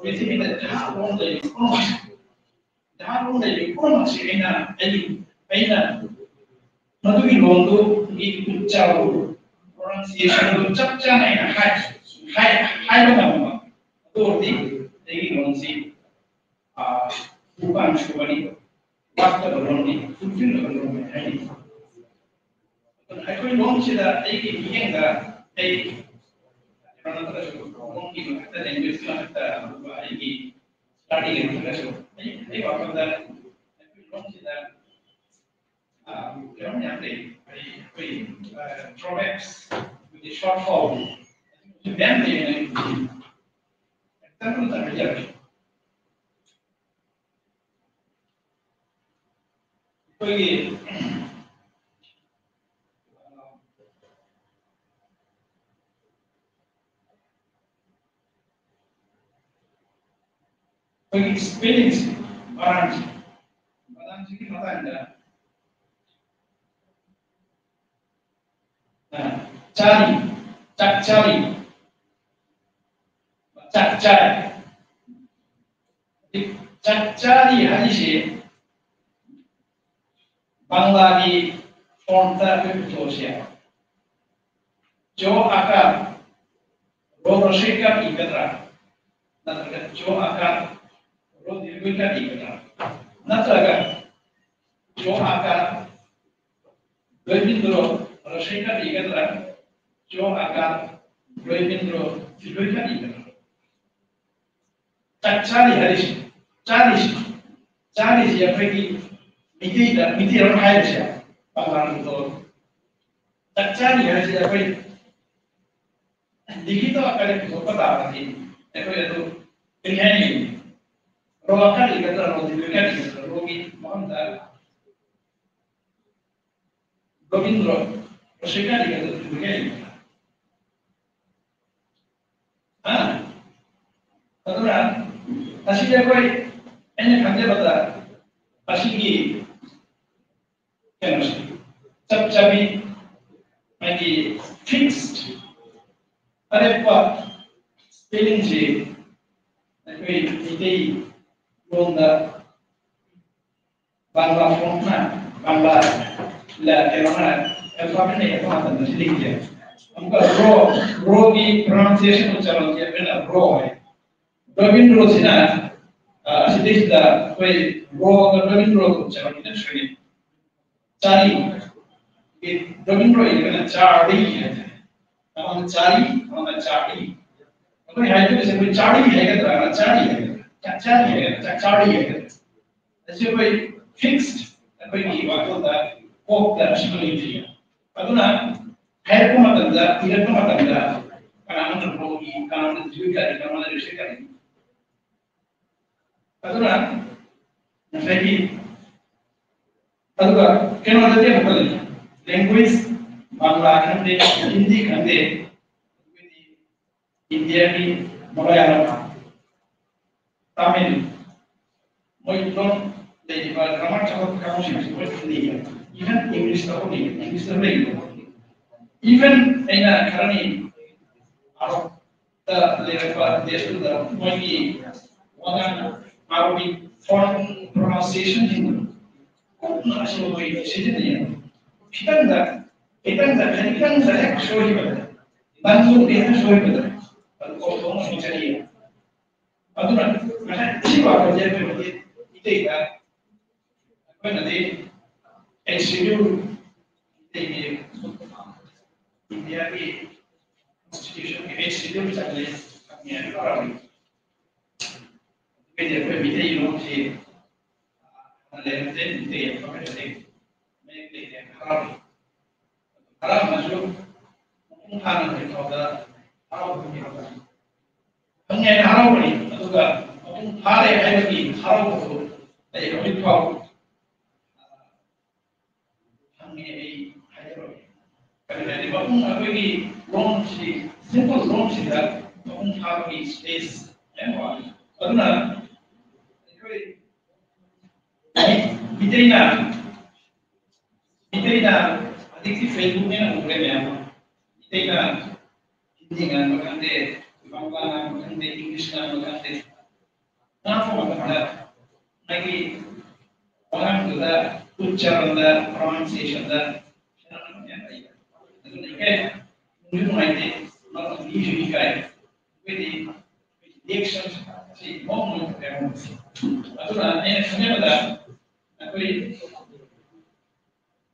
ꯄ꯭ꯔꯤꯊꯤꯕꯤꯗ ꯖꯍꯥꯖ ꯂꯣꯟ ꯂꯩꯔꯤꯕ ꯄꯨꯝꯅꯃꯛꯁꯦ, ꯖꯍꯥꯖ ꯂꯣꯟ ꯂꯩꯔꯤꯕ ꯄꯨꯝꯅꯃꯛꯁꯦ ꯑꯩꯅ, ꯑꯩ, ꯑꯩꯅ ꯃꯗꯨꯒꯤ ꯂꯣꯟꯗꯨꯒꯤ ꯎꯆꯥꯔ, pronunciation ꯗꯨ ꯆꯞ ꯆꯥꯅ ꯑꯩꯅ ꯍꯥꯏ-, ꯍꯥꯏ-, ꯍꯥꯏꯕ ꯉꯝꯕ, ꯑꯗꯨ ꯑꯣꯏꯔꯗꯤ ꯑꯩꯒꯤ ꯂꯣꯟꯁꯤ, ꯑ, ꯈꯨꯄꯥꯡ ꯁꯨꯕꯅꯤ, ꯋꯥꯠꯇꯕ ꯂꯣꯟꯅꯤ, ꯈꯨꯠꯊꯤꯡꯅꯕ ꯂꯣꯟꯅꯤ ꯍꯥꯏꯅꯤ꯫ ꯑꯗꯨꯅ ꯑꯩꯈꯣꯏ ꯂꯣꯟꯁꯤꯗ ꯑꯩꯒꯤ ꯃꯤꯠꯌꯦꯡꯗ ꯑꯩ ꯀꯩꯅꯣ ꯅꯠꯇ꯭ꯔꯁꯨ, ꯂꯣꯟꯒꯤ ꯃꯊꯛꯇ, language ꯀꯤ ꯃꯊꯛꯇ ꯑꯗꯨꯒ ꯑꯩꯒꯤ study ꯒꯤ ꯃꯊꯛꯇꯁꯨ ꯑꯩ, ꯑꯩ ꯋꯥꯈꯜꯗ ꯑꯩꯈꯣꯏ ꯂꯣꯟꯁꯤꯗ, ꯑ, ꯀꯩꯅꯣꯝ ꯌꯥꯝ ꯂꯩ꯫ ꯑꯩ, ꯑꯩꯈꯣꯏ, ꯑ, drawbacks, ꯑꯩꯈꯣꯏꯒꯤ shortfall ꯃꯌꯥꯝ ꯂꯩꯌꯦꯅ ꯑꯩ ꯈꯜꯂꯤ꯫ Example ꯑꯃ ꯍꯥꯏꯖꯔꯛꯀꯦ꯫ ꯑꯩꯈꯣꯏꯒꯤ, ꯑꯩꯈꯣꯏꯒꯤ spelling ꯁꯦ, ꯕꯅꯥꯟꯁꯦ, ꯕꯅꯥꯟꯁꯤꯒꯤ ꯃꯇꯥꯡꯗ, ꯑ, ꯆꯥꯔꯤ, ꯆꯥꯛ ꯆꯥꯔꯤ, ꯆꯥꯛ ꯆꯥꯏ꯫ ꯆꯥꯛ ꯆꯥꯔꯤ ꯍꯥꯏꯔꯤꯁꯦ ꯕꯪꯂꯥꯒꯤ form ꯇ ꯑꯩꯈꯣꯏ ꯄꯨꯊꯣꯛꯑꯁꯦ꯫ ꯆꯣ ꯑꯀꯥꯔ, ꯔꯣ ꯍ꯭ꯔꯁ꯭ꯕ ꯏ ꯏꯒꯗ꯭ꯔꯥ? ꯅꯠꯇ꯭ꯔꯒ ꯆꯣ ꯑꯀꯥꯔ, ꯔꯣ ꯗꯤꯔꯒ ꯏ ꯏꯒꯗ꯭ꯔꯥ? ꯅꯠꯇ꯭ꯔꯒ ꯆꯣ ꯑꯀꯥꯔ, ꯂꯣꯏꯕꯤꯟꯗ꯭ꯔꯣ ꯍ꯭ꯔꯁ꯭ꯕ ꯏ ꯏꯒꯗ꯭ꯔꯥ? ꯆꯣ ꯑꯀꯥꯔ, ꯂꯣꯏꯕꯤꯟꯗ꯭ꯔꯣ ꯗꯤꯔꯒ ꯏ ꯏꯒꯗ꯭ꯔꯥ? ꯆꯥꯛ ꯆꯥꯔꯤ ꯍꯥꯏꯔꯤꯁꯤ, ꯆꯥꯔꯤꯁꯤ, ꯆꯥꯔꯤꯁꯤ ꯑꯩꯈꯣꯏꯒꯤ ꯃꯤꯇꯩꯗ, ꯃꯤꯇꯩꯔꯣꯟ ꯍꯥꯏꯔꯤꯁꯦ ꯄꯥꯡꯒꯜꯒꯤ ꯂꯣꯟ꯫ ꯆꯥꯛ ꯆꯥꯔꯤ ꯍꯥꯏꯁꯤ ꯑꯩꯈꯣꯏ ꯂꯤꯈꯤꯇ ꯑꯀꯥꯔꯗ ꯄꯨꯊꯣꯛꯄ ꯇꯥꯔꯒꯗꯤ ꯑꯩꯈꯣꯏ ꯑꯗꯨ ꯀꯔꯤ ꯍꯥꯏꯅꯤ? ꯔꯣ ꯑꯀꯥꯔ ꯏꯒꯗ꯭ꯔꯥ, ꯔꯣ ꯗꯤꯔꯒ ꯏꯒꯗ꯭ꯔꯥ, ꯔꯣꯒꯤ ꯃꯐꯝꯗ ꯔꯣꯕꯤꯟꯗ꯭ꯔꯣ, ꯔꯣꯁꯤꯀꯥ ꯏꯒꯗ꯭ꯔꯥ, ꯗꯤꯔꯒ ꯏꯒꯗ꯭ꯔꯥ? ꯍꯥ? ꯑꯗꯨꯅ ꯑꯁꯤꯗꯤ ꯑꯩꯈꯣꯏ, ꯑꯩꯅ ꯈꯟꯖꯕꯗ ꯑꯁꯤꯒꯤ ꯀꯩꯅꯣꯁꯦ ꯆꯞ ꯆꯥꯕꯤ, ꯍꯥꯏꯗꯤ fixed, ꯑꯔꯦꯞꯄ ꯁ꯭ꯄꯦꯂꯤꯡꯁꯤ ꯑꯩꯈꯣꯏ ꯃꯩꯇꯩ ꯂꯣꯟꯗ ꯕꯪꯂꯥ ꯐꯣꯟꯠꯅ, ꯕꯪꯂꯥ ꯀꯩꯅꯣꯅ ꯑꯦꯜꯐꯥꯕꯦꯠꯅ ꯏꯔꯛꯄ ꯃꯇꯝꯗ ꯁꯤ ꯂꯩꯇꯦ꯫ ꯑꯃꯨꯛꯀ ꯔꯣ, ꯔꯣꯒꯤ ꯄ꯭ꯔꯣꯅꯥꯎꯟꯁꯤꯌꯦꯁꯟ ꯎꯆꯥꯔꯣꯟꯁꯦ ꯑꯩꯈꯣꯏꯅ ꯔꯣ ꯍꯥꯏ꯫ ꯗ꯭ꯔꯣꯕꯤꯟ ꯔꯣꯁꯤꯅ ꯑꯁꯤꯗꯩꯁꯤꯗ ꯑꯩꯈꯣꯏ ꯔꯣꯒ ꯗ꯭ꯔꯣꯕꯤꯟ ꯔꯣꯒ ꯎꯆꯥꯔꯣꯟ ꯈꯤꯇꯪ ꯁꯣꯏꯅꯩ꯫ ꯆꯥꯔꯤ꯫ ꯗ꯭ꯔꯣꯕꯤꯟ ꯔꯣ ꯏꯔꯒꯅ ꯆꯥꯔꯤ ꯍꯥꯏꯇꯥꯔꯦ꯫ ꯑꯃꯅ ꯆꯥꯔꯤ, ꯑꯃꯅ ꯆꯥꯔꯤ꯫ ꯑꯩꯈꯣꯏ ꯍꯥꯏꯗꯣꯏꯁꯦ ꯑꯩꯈꯣꯏ ꯆꯥꯔꯤ ꯍꯥꯏꯒꯗ꯭ꯔꯥ, ꯆꯥꯔꯤ ꯍꯥꯏꯒꯗ꯭ꯔꯥ, ꯆꯥꯛ ꯆꯥꯔꯤ ꯍꯥꯏꯒꯗ꯭ꯔꯥ, ꯆꯥꯛ ꯆꯥꯔꯤ ꯍꯥꯏꯒꯗ꯭ꯔꯥ? ꯑꯁꯤ ꯑꯩꯈꯣꯏ ꯐꯤꯛꯁ ꯑꯩꯈꯣꯏꯒꯤ ꯋꯥꯈꯜꯗ ꯀꯣꯛꯇ ꯑꯁꯤꯃ ꯂꯩꯖꯩ꯫ ꯑꯗꯨꯅ ꯍꯥꯏꯔꯛꯄ ꯃꯇꯝꯗ, ꯏꯔꯛꯄ ꯃꯇꯝꯗ ꯀꯅꯥꯅꯣꯅ ꯔꯣꯒꯤ, ꯀꯅꯥꯅꯣꯅ ꯖꯤꯔꯣ ꯀꯥꯔꯤ, ꯀꯅꯥꯅꯣꯅ ꯔꯤꯁꯦ ꯀꯥꯔꯤ꯫ ꯑꯗꯨꯅ ꯉꯁꯥꯏꯒꯤ ꯑꯗꯨꯒ ꯀꯩꯅꯣꯗꯗꯤ ꯑꯃꯨꯛꯀ ꯂꯩ, ꯂꯦꯡꯒ꯭ꯋꯦꯖ, ꯕꯪꯂꯥ ꯈꯪꯗꯦ, ꯍꯤꯟꯗꯤ ꯈꯪꯗꯦ, ꯏꯟꯗꯤꯌꯥꯒꯤ ꯃꯂꯌꯥꯂꯝ, ꯇꯥꯃꯤꯜ, ꯃꯣꯏ ꯂꯣꯟ ꯂꯩꯔꯤꯕ ꯒ꯭ꯔꯥꯃꯥꯔ ꯆꯥꯎꯈꯠꯄ ꯀꯥꯡꯕꯨꯁꯤꯡꯁꯤ ꯃꯣꯏ ꯂꯩꯌꯦ꯫ ꯏꯚꯟ ꯏꯪꯂꯤꯁꯇ ꯐꯥꯎ ꯂꯩꯌꯦ, ꯏꯪꯂꯤꯁꯇ ꯂꯩꯌꯦ꯫ ꯏꯚꯟ ꯑꯩꯅ ꯈꯔꯅꯤ ꯑꯥꯎꯠꯇ ꯂꯩꯔꯛꯄ ꯗꯦꯁꯇꯨꯗ ꯃꯣꯏꯒꯤ ꯋꯥꯉꯥꯡ, ꯃꯥꯒꯤ ꯐꯣꯟ ꯄ꯭ꯔꯣꯅꯥꯎꯟꯁꯤꯌꯦꯁꯟꯁꯤꯡꯗꯣ ꯀꯨꯞꯅ ꯑꯁꯤꯕ ꯃꯣꯏ ꯁꯤꯖꯤꯟꯅꯩꯌꯦ꯫ ꯈꯤꯇꯪꯗ, ꯈꯤꯇꯪꯗ, ꯈꯤꯇꯪꯗ ꯍꯦꯛ ꯁꯣꯏꯈꯤꯕꯗ, ꯅꯪꯁꯨ ꯍꯦꯛ ꯁꯣꯏꯕꯗ ꯑꯗꯨ ꯀꯣꯛ ꯊꯣꯡꯅ ꯁꯣꯏꯖꯔꯤꯌꯦ꯫ ꯑꯗꯨꯅ ꯉꯁꯥꯏ ꯁꯤ ꯋꯥꯈꯜꯁꯦ ꯑꯩꯈꯣꯏ ꯍꯧꯖꯤꯛ ꯏꯇꯩꯗ ꯑꯩꯈꯣꯏꯅꯗꯤ ꯑꯦꯠ ꯁꯦꯗ꯭ꯌꯨꯜ, ꯏꯇꯩꯒꯤ ꯏꯟꯗꯤꯌꯥꯒꯤ ꯀꯣꯟꯁꯇꯤꯇ꯭ꯌꯨꯁꯟꯒꯤ ꯑꯦꯠ ꯁꯦꯗ꯭ꯌꯨꯜ ꯆꯠꯂꯦ ꯍꯥꯏꯕ ꯄꯥꯔꯝꯃꯤ꯫ ꯑꯩꯈꯣꯏꯗꯤ ꯑꯩꯈꯣꯏ ꯃꯤꯇꯩ ꯂꯣꯟꯁꯤ ꯍꯥꯟꯅ ꯂꯩꯔꯝꯗꯦ, ꯃꯤꯇꯩ ꯑꯃꯈꯛꯇ ꯂꯩ꯫ ꯃꯌꯦꯛ ꯂꯩꯇꯦ, ꯍꯔꯥꯎꯔꯤ꯫ ꯍꯔꯥꯎꯅꯁꯨ ꯃꯄꯨꯡ ꯐꯥꯅ ꯍꯧꯖꯤꯛ ꯐꯥꯎꯗ ꯍꯔꯥꯎꯕ ꯐꯪꯗ꯭ꯔꯕꯅꯤ꯫ ꯐꯪꯉꯦ ꯍꯥꯏꯅ ꯍꯔꯥꯎꯕꯅꯤ, ꯑꯗꯨꯒ ꯃꯄꯨꯡ ꯐꯥꯔꯦ ꯍꯥꯏꯕꯒꯤ ꯍꯔꯥꯎꯕꯗꯨ ꯑꯩ ꯍꯧꯖꯤꯛ ꯐꯥꯎ ꯐꯪꯉꯦ ꯑꯩ ꯍꯥꯏꯖꯔꯣꯏ꯫ ꯀꯔꯤꯒꯤꯅꯣ ꯍꯥꯏꯗꯤ ꯃꯄꯨꯡ ꯑꯩꯈꯣꯏꯒꯤ ꯂꯣꯟꯁꯤ, ꯁꯤꯝꯄꯜ ꯂꯣꯟꯁꯤꯗ ꯃꯄꯨꯡ ꯐꯥꯕꯒꯤ ꯁ꯭ꯄꯦꯁ ꯌꯥꯝ ꯋꯥꯠꯂꯤ꯫ ꯑꯗꯨꯅ ꯑꯩꯈꯣꯏ ꯃꯤꯇꯩꯅ, ꯃꯤꯇꯩꯅ ꯍꯧꯖꯤꯛꯇꯤ ꯐꯦꯁꯕꯨꯛꯅꯦꯅ ꯎꯔꯦ ꯃꯌꯥꯝ ꯑꯃ꯫ ꯃꯤꯇꯩꯅ ꯍꯤꯟꯗꯤ ꯉꯥꯡꯕ ꯈꯪꯗꯦ, ꯃꯄꯥꯟ ꯉꯥꯡꯕ ꯈꯪꯗꯦ, ꯏꯪꯂꯤꯁ ꯉꯥꯡꯕ ꯈꯪꯗꯦ꯫ ꯉꯥꯡꯕ ꯃꯇꯝꯗ ꯃꯥꯒꯤ ꯋꯥꯉꯥꯡꯗꯨꯗ, ꯎꯆꯥꯔꯟꯗ, ꯄ꯭ꯔꯣꯅꯥꯎꯟꯁꯤꯌꯦꯁꯟꯗ ꯈꯦꯠꯅꯕ ꯌꯥꯝ ꯂꯩ꯫ ꯑꯗꯨꯅ ꯏꯀꯥꯏ, ꯅꯨꯡꯁꯨ ꯅꯨꯡꯉꯥꯏꯇꯦ, ꯃꯔꯝꯗꯤ ꯃꯤꯁꯨ ꯏꯀꯥꯏ꯫ ꯑꯩꯈꯣꯏꯗꯤ ꯔꯤꯌꯦꯛꯁꯟ ꯑꯁꯤ ꯃꯑꯣꯡ ꯑꯃ ꯇꯧꯔꯦ꯫ ꯑꯗꯨꯅ ꯑꯩꯅ ꯈꯟꯖꯕꯗ ꯑꯩꯈꯣꯏ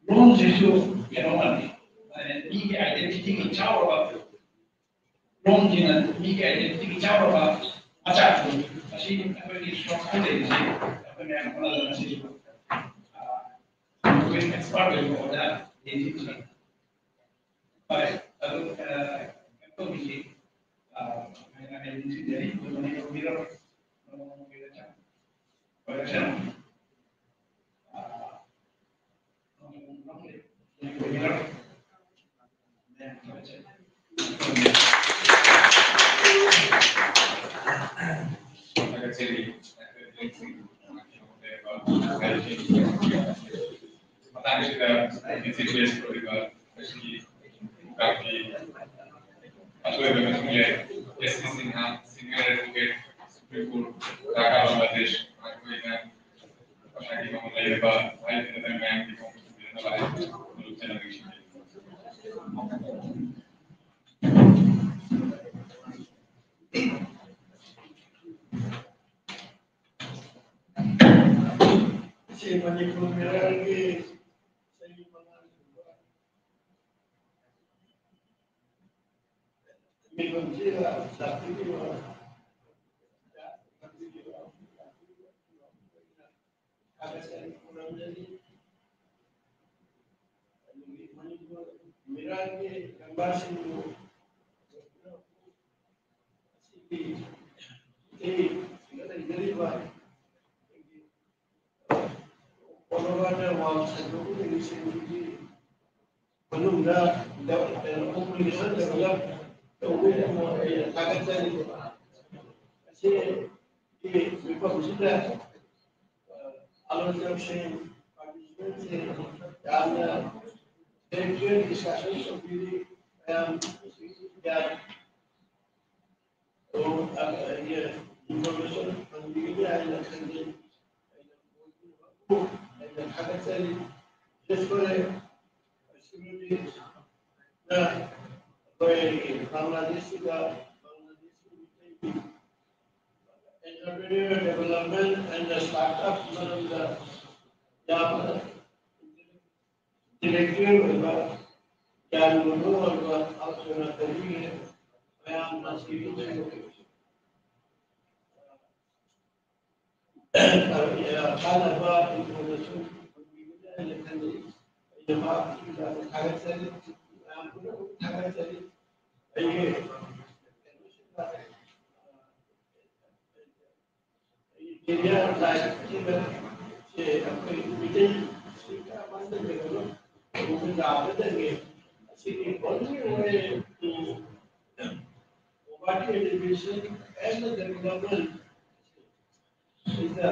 ꯂꯣꯟꯁꯤꯁꯨ ꯀꯩꯅꯣ ꯑꯃꯅꯤ, ꯃꯤꯒꯤ ꯑꯥꯏꯗꯦꯟꯇꯤꯇꯤꯒꯤ ꯆꯥꯎꯔꯕ, ꯂꯣꯟꯁꯤꯅ ꯃꯤꯒꯤ ꯑꯥꯏꯗꯦꯟꯇꯤꯇꯤꯒꯤ ꯆꯥꯎꯔꯕ ꯃꯆꯥꯛꯇꯨ꯫ ꯃꯁꯤ ꯑꯩꯈꯣꯏꯒꯤ ꯁꯣꯔꯁꯇ ꯂꯩꯔꯤꯁꯦ ꯑꯩꯈꯣꯏ ꯃꯌꯥꯝ ꯍꯣꯠꯅꯗꯅ ꯃꯁꯤ, ꯑ, ꯑꯩꯈꯣꯏ ꯑꯦꯛꯁꯄꯥꯔꯠ ꯑꯣꯏꯕ ꯑꯣꯖꯥ ꯂꯩꯔꯤꯁꯤꯡꯁꯤꯅ꯫ ꯍꯣꯏ, ꯑꯗꯨ, ꯑ, ꯀꯩꯅꯣ ꯇꯧꯕꯤꯁꯤ, ꯑ, ꯑꯩꯅ ꯍꯥꯏꯗꯤ ꯅꯤꯡꯁꯤꯡꯖꯔꯤ, ꯑꯩꯈꯣꯏ ꯃꯅꯤꯄꯨꯔ ꯃꯤꯔꯣꯜ, ꯑꯣꯏꯔꯛꯁꯅꯨ꯫ ꯑ, ꯃꯇꯥꯡꯁꯤꯗ ꯆꯤꯐ ꯒꯦꯁ ꯑꯣꯏꯔꯤꯕ ꯉꯁꯤꯒꯤ ꯄ꯭ꯔꯣꯒ꯭ꯔꯥꯝꯒꯤ ꯑꯆꯣꯏꯕ ꯃꯤꯊꯨꯡꯂꯦꯟ S C Sinha, senior advocate, supreme court, Dhaka Bangladesh, ꯃꯈꯣꯏꯅ ꯃꯁꯥꯒꯤ ꯃꯃꯜ ꯂꯩꯔꯕ ꯍꯥꯏꯔꯤꯕ ꯃꯌꯥꯝꯒꯤ ꯃꯑꯣꯡ ꯆꯨꯝꯕꯤꯔꯅꯕ ꯍꯥꯏꯅ ꯃꯔꯨꯞ ꯆꯠꯅꯕꯤꯁꯤꯡ꯫ ꯁꯤ ꯃꯅꯤꯄꯨꯔ ꯃꯤꯔꯥꯜꯒꯤ ꯆꯍꯤ ꯃꯉꯥ ꯁꯨꯕ ꯃꯤꯐꯝꯁꯤꯗ ꯂꯥꯛꯄꯤꯔꯤꯕ ꯊꯥꯒꯠꯆꯔꯤ, ꯈꯨꯔꯨꯝꯖꯔꯤ꯫ ꯑꯗꯨꯒꯤ ꯃꯅꯤꯄꯨꯔ ꯃꯤꯔꯥꯜꯒꯤ ꯂꯝꯕꯥꯁꯤꯡꯕꯨ ꯑꯁꯤꯒꯤ ꯏꯊꯤꯜ ꯂꯩꯖꯔꯤꯕ ꯑꯩꯈꯣꯏꯒꯤ ꯑꯣꯅꯔꯦꯕꯜ ꯋꯥꯡ ꯁꯟꯗꯣꯛꯂꯤꯕꯁꯤꯡꯒꯤ ꯃꯅꯨꯡꯗ ꯗꯦꯕ-, ꯀꯩꯅꯣ, ꯄꯣꯄꯨꯂꯦꯁꯟ ꯗꯦꯕꯂꯞ ꯇꯧꯕꯒꯤꯗꯃꯛ ꯑꯩꯅ ꯊꯥꯒꯠꯆꯔꯤ꯫ ꯑꯁꯤꯒꯤ ꯃꯤꯐꯝꯁꯤꯗ, ꯑ, ꯑꯥꯂꯣꯆꯛꯁꯤꯡ, ꯄꯥꯔꯇꯤꯁꯤꯄꯦꯟꯁꯤꯡ ꯌꯥꯝꯅ ꯏꯟꯇꯦꯂꯦꯛꯆꯨꯋꯦꯜ ꯗꯤꯁꯀꯁꯟ ꯇꯧꯕꯤꯔꯤ꯫ ꯃꯌꯥꯝ ꯒ꯭ꯌꯥꯟ information ꯐꯪꯕꯤꯒꯅꯤ ꯍꯥꯏꯅ ꯈꯟꯖꯩ꯫ ꯑꯩꯅ ꯊꯥꯒꯠꯆꯔꯤ꯫ ꯌꯦꯁ ꯐꯔꯦ꯫ ꯑꯁꯤꯕꯨꯗꯤ ꯑꯩꯈꯣꯏꯒꯤ ꯕꯪꯒ꯭ꯂꯥꯗꯦꯁꯁꯤꯗ ꯕꯪꯒ꯭ꯂꯥꯗꯦꯁꯀꯤ ꯃꯤꯇꯩꯒꯤ entrepreneur development and startup ꯃꯔꯝꯗ ꯌꯥꯝꯅ intellectual ꯑꯣꯏꯕ, ꯒ꯭ꯌꯥꯟ ꯂꯧꯕ ꯑꯣꯏꯕ ꯊꯕꯛ ꯊꯧꯅꯥ ꯇꯧꯕꯤꯔꯦ꯫ ꯃꯌꯥꯝꯅ ꯁꯤꯒꯤ ꯀꯥꯟꯅꯕ information ꯐꯪꯕꯤꯒꯅꯤ ꯍꯥꯏꯅ ꯈꯜꯂꯤ꯫ ꯑꯩꯅ ꯃꯍꯥꯛꯄꯨ ꯌꯥꯝꯅ ꯊꯥꯒꯠꯆꯔꯤ, ꯃꯌꯥꯝ ꯄꯨꯝꯅꯃꯛ ꯊꯥꯒꯠꯆꯔꯤ꯫ ꯑꯩꯒꯤ ꯀꯩꯅꯣꯁꯤꯗ, ꯑꯩꯒꯤ career life ꯁꯤꯗ ꯁꯦ ꯑꯩꯈꯣꯏ ꯃꯤꯇꯩ ꯁꯤ ꯀꯔꯝꯍꯥꯏꯅ ꯇꯧꯒꯦ? ꯑꯩꯈꯣꯏ ꯂꯥꯛꯀꯗꯒꯦ꯫ ꯑꯁꯤꯒꯤ only way to poverty alleviation and the development is the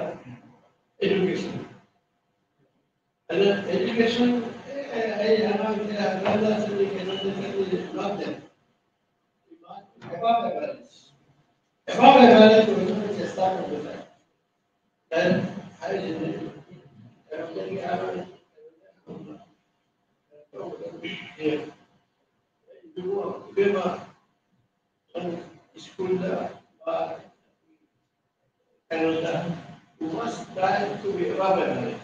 education. ꯑꯗ education, ꯑꯩ ꯑꯉꯥꯡꯁꯦ ꯑꯗ꯭ꯋꯥꯏꯗ ꯆꯠꯂꯤ, ꯀꯩꯅꯣꯗ ꯆꯠꯂꯤ, ꯂꯥꯞꯇꯦ꯫ Above average, above average ꯑꯣꯏꯅꯕ ꯆꯦꯁꯇꯥ ꯇꯧꯕ ꯇꯥꯏ꯫ ꯂꯥꯏꯔꯤꯛ ꯍꯥꯏꯔꯤꯁꯤꯅꯤ꯫ ꯀꯩꯅꯣꯗꯒꯤ ꯑꯉꯥꯡ ꯇꯧꯒꯗꯕ ꯏꯕꯨꯡꯉꯣ, ꯏꯕꯦꯝꯃ, ꯅꯪ ꯁ꯭ꯀꯨꯜꯗ ꯃꯥ ꯀꯩꯅꯣꯗ, you must try to be above average.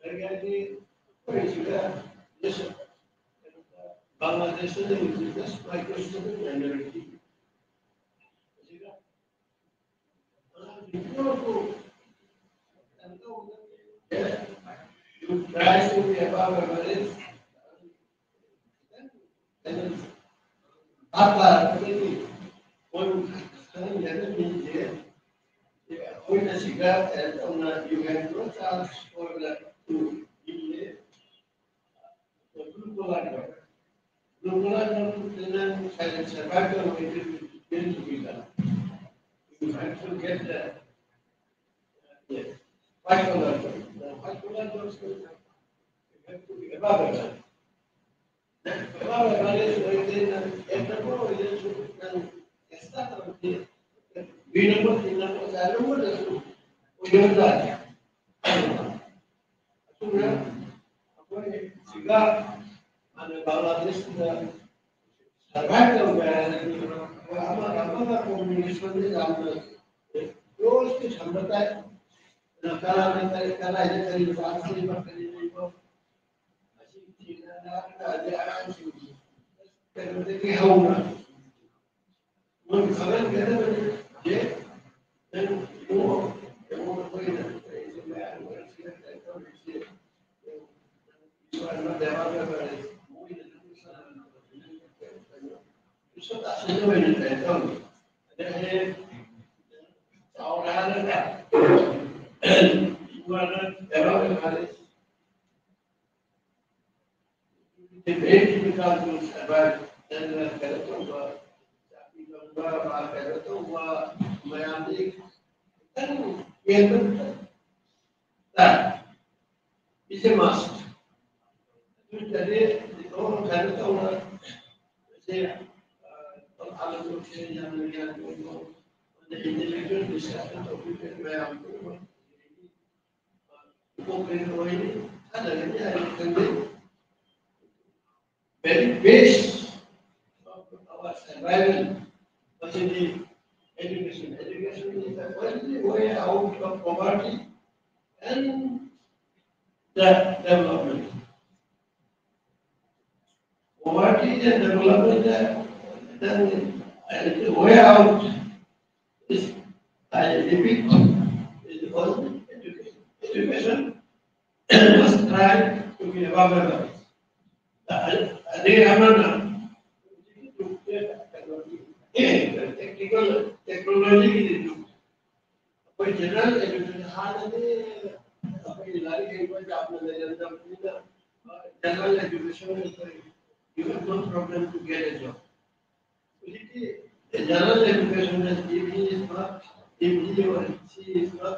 ꯀꯔꯤ ꯍꯥꯏꯗꯤ, ꯑꯩꯈꯣꯏꯁꯤꯗ, ꯕꯪꯒ꯭ꯂꯥꯗꯦꯁꯇ ꯂꯩꯔꯤꯁꯤ just microscopic minority꯫ ꯑꯁꯤꯗ ꯑꯉꯥꯡꯁꯤꯡ ꯄꯨꯝꯅꯃꯛꯄꯨ ꯀꯩꯅꯣ ꯇꯧꯒꯗꯕꯅꯤ꯫ You try to be above average. ꯚꯥꯞ ꯇꯥꯔꯛꯄꯗꯒꯤ ꯃꯣꯏ ꯈꯪꯍꯟꯒꯗꯕ ꯃꯤꯁꯦ ꯑꯩꯈꯣꯏꯅ ꯁꯤꯒ ꯀꯩꯅꯣ ꯇꯧꯅ you have no chance for the to be a blue collar job. Blue collar job ꯅꯪ survive ꯇꯧꯔꯣꯏ, you will be the, you have to get the, yeah, white collar job. The white collar jobs you have to be above average. Above average ꯑꯣꯏꯔꯗꯤ ꯅꯪ entrepreneur ꯑꯣꯏꯔꯁꯨ ꯅꯪ ꯆꯥꯗꯕꯗꯤ ꯃꯤ ꯑꯃ ꯇꯤꯟꯅꯕ ꯆꯥꯔꯝꯕꯗꯁꯨ ꯑꯣꯏꯔꯝꯗꯥꯏ꯫ ꯑꯗꯨꯅ ꯑꯩꯈꯣꯏ ꯁꯤꯒ ꯍꯥꯟꯅ ꯕꯪꯒ꯭ꯂꯥꯗꯦꯁꯇ ꯁꯔꯚꯥꯏꯚ ꯇꯧꯕ ꯍꯥꯏꯔꯗꯤ ꯑꯃꯒ ꯑꯃꯒ ꯀꯣꯃ꯭ꯌꯨꯅꯤꯀꯦꯁꯟꯁꯦ ꯌꯥꯝꯅ ꯀ꯭ꯂꯣꯖꯂꯤ ꯊꯝꯕ ꯇꯥꯏ꯫ ꯑꯗꯨꯅ ꯀꯅꯥꯅ ꯀꯔꯤ, ꯀꯗꯥꯏꯗ ꯀꯔꯤ ꯋꯥꯠꯂꯤꯕ, ꯀꯔꯤ ꯂꯩꯕ, ꯃꯁꯤ ꯊꯤꯅ ꯂꯥꯛꯄ ꯇꯥꯔꯗꯤ ꯑꯉꯥꯡꯁꯤꯡꯁꯤ ꯀꯩꯅꯣꯗꯒꯤ ꯍꯧꯅ ꯃꯣꯏ ꯈꯪꯍꯟꯒꯗꯕꯅꯤ꯫ ꯑꯦ, ꯅꯪ ꯏꯕꯨꯡꯉꯣ, ꯏꯕꯨꯡꯉꯣ, ꯑꯩꯈꯣꯏꯅ ꯀꯔꯤꯁꯦ ꯃꯌꯥꯝ ꯑꯣꯏꯔꯁꯤꯅ ꯀꯩꯅꯣ ꯇꯧꯔꯤꯁꯦ, ꯏꯁꯣꯔꯅ ꯗꯦꯕ ꯗꯦꯕ ꯂꯩ, ꯃꯣꯏꯅ ꯅꯪ ꯏꯁꯣꯔꯅ ꯏꯁꯣꯔ ꯇꯥꯁꯤꯟꯅꯕ ꯑꯣꯏꯅ ꯀꯩꯅꯣ ꯇꯧꯔꯤ꯫ ꯑꯗꯩ ꯍꯌꯦꯡ ꯆꯥꯎꯔꯦ ꯍꯥꯏꯔꯒ, ꯏꯁꯣꯔꯅ ꯗꯦꯕ ꯗꯦꯕ ꯂꯩ, ꯀꯩꯅꯣ ꯇꯧꯕ, ꯆꯥꯛꯄꯤ ꯇꯧꯕ, ꯃꯥ ꯀꯩꯅꯣ ꯇꯧꯕ, ꯃꯌꯥꯝꯗꯤ ꯈꯤꯇꯪ ꯌꯦꯡꯕ ꯈꯤꯇꯪ ꯇꯥꯏ꯫ It's a must. ꯑꯗꯨ ꯅꯠꯇ꯭ꯔꯗꯤ ꯀꯩꯅꯣ ꯇꯧꯅ, ꯁꯦ, ꯑ, ꯌꯥꯝꯅ ꯒ꯭ꯌꯥꯟ ꯑꯣꯏꯕ, ꯑꯗꯩ intellectual discussion ꯇꯧꯕꯤꯕ ꯃꯌꯥꯝ ꯄꯨꯝꯅꯃꯛ ꯀꯣꯄꯔꯦꯠ ꯑꯣꯏꯅꯤ, ꯊꯥꯖꯒꯅꯤ ꯍꯥꯏꯅ ꯈꯟꯖꯩ꯫ Very base of our survival ꯃꯁꯤꯗꯤ education. Education is the only way out of poverty and the development. Poverty and development, uh, then, uh, the way out is, I repeat, is only education. Education must try to be above average. ꯑꯗꯩ ꯑꯃꯅ technical, technology ꯒꯤꯗꯤ ꯑꯩꯈꯣꯏ general education ꯍꯥꯟꯅꯗꯤ ꯑꯩꯈꯣꯏꯒꯤ ꯂꯥꯏꯔꯤꯛ ꯍꯩꯕ ꯌꯥꯝꯅ ꯂꯩꯔꯝꯗꯕꯅꯤꯅ, general education is a, you have no problem to get a job. ꯍꯧꯖꯤꯛꯇꯤ general education the degree is not, degree or C is not,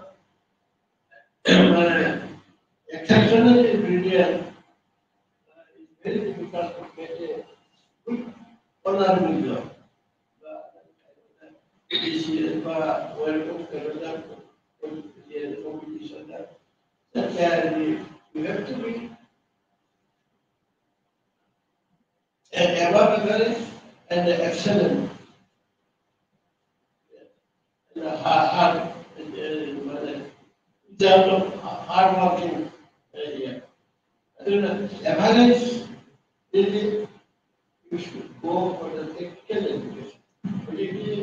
exceptionally brilliant, uh, it's very difficult to get a good honorable job. ꯀꯩꯅꯣꯗ, competition ꯗ ꯆꯠꯀꯦ ꯍꯥꯏꯔꯗꯤ, you have to be an above average and excellent. And hard, hard, uh, hard working area. ꯑꯗꯨꯅ average D you should go for the technical education. ꯍꯧꯖꯤꯛꯇꯤ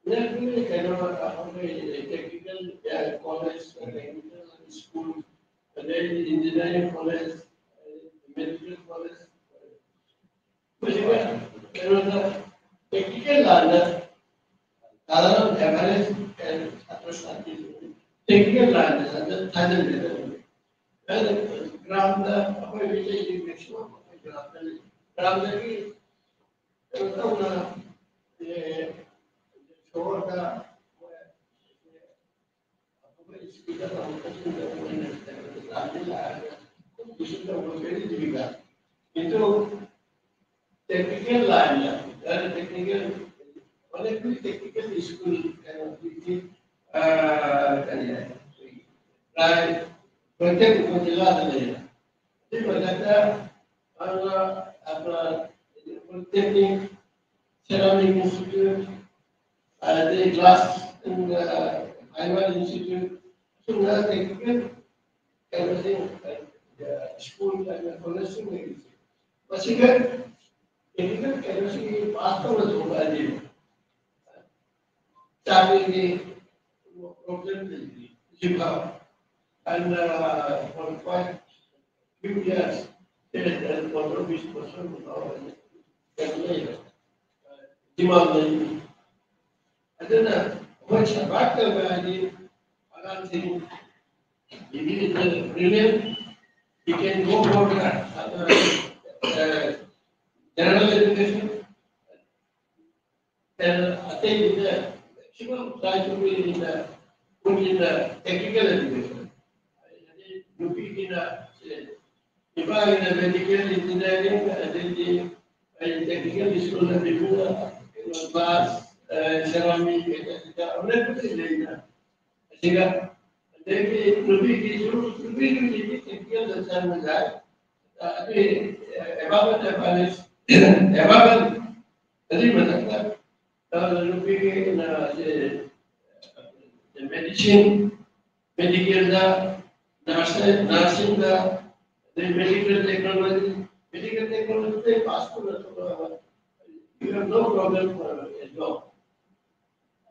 national ꯀꯩꯅꯣ, ꯑꯩꯈꯣꯏ technical college, technical school, ꯑꯗꯩꯗꯤ engineering college, medical college, ꯃꯁꯤꯒ ꯀꯩꯅꯣꯗ technical line ꯗ ꯁꯥꯙꯥꯔꯟ average ꯁꯥꯇ꯭ꯔ ꯁꯥꯇ꯭ꯔꯤꯁꯤꯡ technical line ꯗ ꯊꯥꯖꯤꯟꯒꯗꯕꯅꯤ꯫ ꯑꯗꯨꯅ ꯒ꯭ꯔꯥꯝꯗ ꯑꯩꯈꯣꯏ ꯃꯤꯇꯩꯒꯤ maximum ꯑꯩꯈꯣꯏ ꯒ꯭ꯔꯥꯝꯗ ꯂꯩ꯫ ꯒ꯭ꯔꯥꯝꯗꯒꯤ ꯀꯩꯅꯣ ꯇꯧꯅ, ꯑꯦ, ꯁꯣꯍꯣꯔꯗ ꯑꯩꯈꯣꯏ ꯁ꯭ꯀꯨꯜꯗ ꯇꯧꯔꯛꯄꯁꯤꯡꯗ ꯑꯣꯏꯅ ꯂꯥꯛꯑꯒ ꯇꯧꯕꯁꯨ ꯇꯧꯕ very difficult. ꯀꯤꯟꯇꯨ technical line ꯗ, very technical, only technical school ꯀꯩꯅꯣ, ꯑ, ꯀꯔꯤ ꯍꯥꯏ, ꯄ꯭ꯔꯥꯏ-, ꯄ꯭ꯔꯣꯇꯦꯛ ꯖꯤꯂꯥꯗ ꯂꯩꯌꯦ꯫ ꯁꯤ ꯃꯊꯛꯇ ꯑꯗꯨꯒ, ꯑꯗꯨꯒ polytechnic, ceramic institute, ꯑꯗꯩ glass, ꯑ, fiber institute, ꯑꯁꯨꯝꯅ technical ꯀꯩꯅꯣꯁꯤꯡ, ꯑ, school ꯀꯩꯅꯣ, college ꯁꯤꯡ ꯂꯩꯔꯤꯁꯦ꯫ ꯃꯁꯤꯒ technical ꯀꯩꯅꯣꯁꯤꯡ pass ꯇꯧꯔ ꯊꯣꯛꯂꯛꯑꯗꯤ ꯆꯥꯕꯒꯤ problem ꯂꯩꯇ꯭ꯔꯤ ꯍꯧꯖꯤꯛꯐꯥꯎ꯫ And, uh, for quite few years, there is a problem with question of our, uh, demand ꯂꯩ꯫ ꯑꯗꯨꯅ ꯑꯩꯈꯣꯏ survive ꯇꯧꯕ ꯍꯥꯏꯗꯤ ꯑꯉꯥꯡꯁꯤꯡ, if he is brilliant, he can go for the, uh, uh, general education, ꯑꯇꯩꯗ maximum try to be in the, put in the technical education. ꯅꯨꯄꯤꯒꯤꯅ, say, ꯅꯨꯄꯥꯒꯤꯅ medical engineering, ꯑꯗꯩꯗꯤ ꯑꯩ technical school ꯗ ꯃꯤꯄꯨꯝꯅ ꯀꯩꯅꯣ class ꯁꯦꯔꯥꯃꯤ ꯀꯩꯀꯩꯗ ꯑꯃꯅꯕꯨꯗꯤ ꯂꯩꯅ ꯑꯁꯤꯒ ꯑꯗꯒꯤ ꯅꯨꯄꯤꯒꯤꯁꯨ ꯅꯨꯄꯤꯒꯤꯗꯤ ꯇꯦꯛꯅꯤꯀꯦꯜꯗ ꯆꯪꯕ ꯌꯥꯏ꯫ ꯑꯗꯨ ꯑꯦꯕꯥꯕꯜ ꯑꯦꯕꯥꯕꯜ ꯑꯗꯨꯒꯤ ꯃꯊꯛꯇ ꯅꯨꯄꯤꯒꯤ ꯃꯦꯗꯤꯁꯤꯟ ꯃꯦꯗꯤꯀꯦꯜꯗ ꯅꯔꯁꯤꯡꯗ ꯑꯗꯩ ꯃꯦꯗꯤꯀꯦꯜ ꯇꯦꯛꯅꯣꯂꯣꯖꯤ ꯃꯦꯗꯤꯀꯦꯜ ꯇꯦꯛꯅꯣꯂꯣꯖꯤꯗ ꯄꯥꯁ ꯇꯧꯅ ꯊꯣꯛꯂꯛꯑꯕ you have no problem for a job.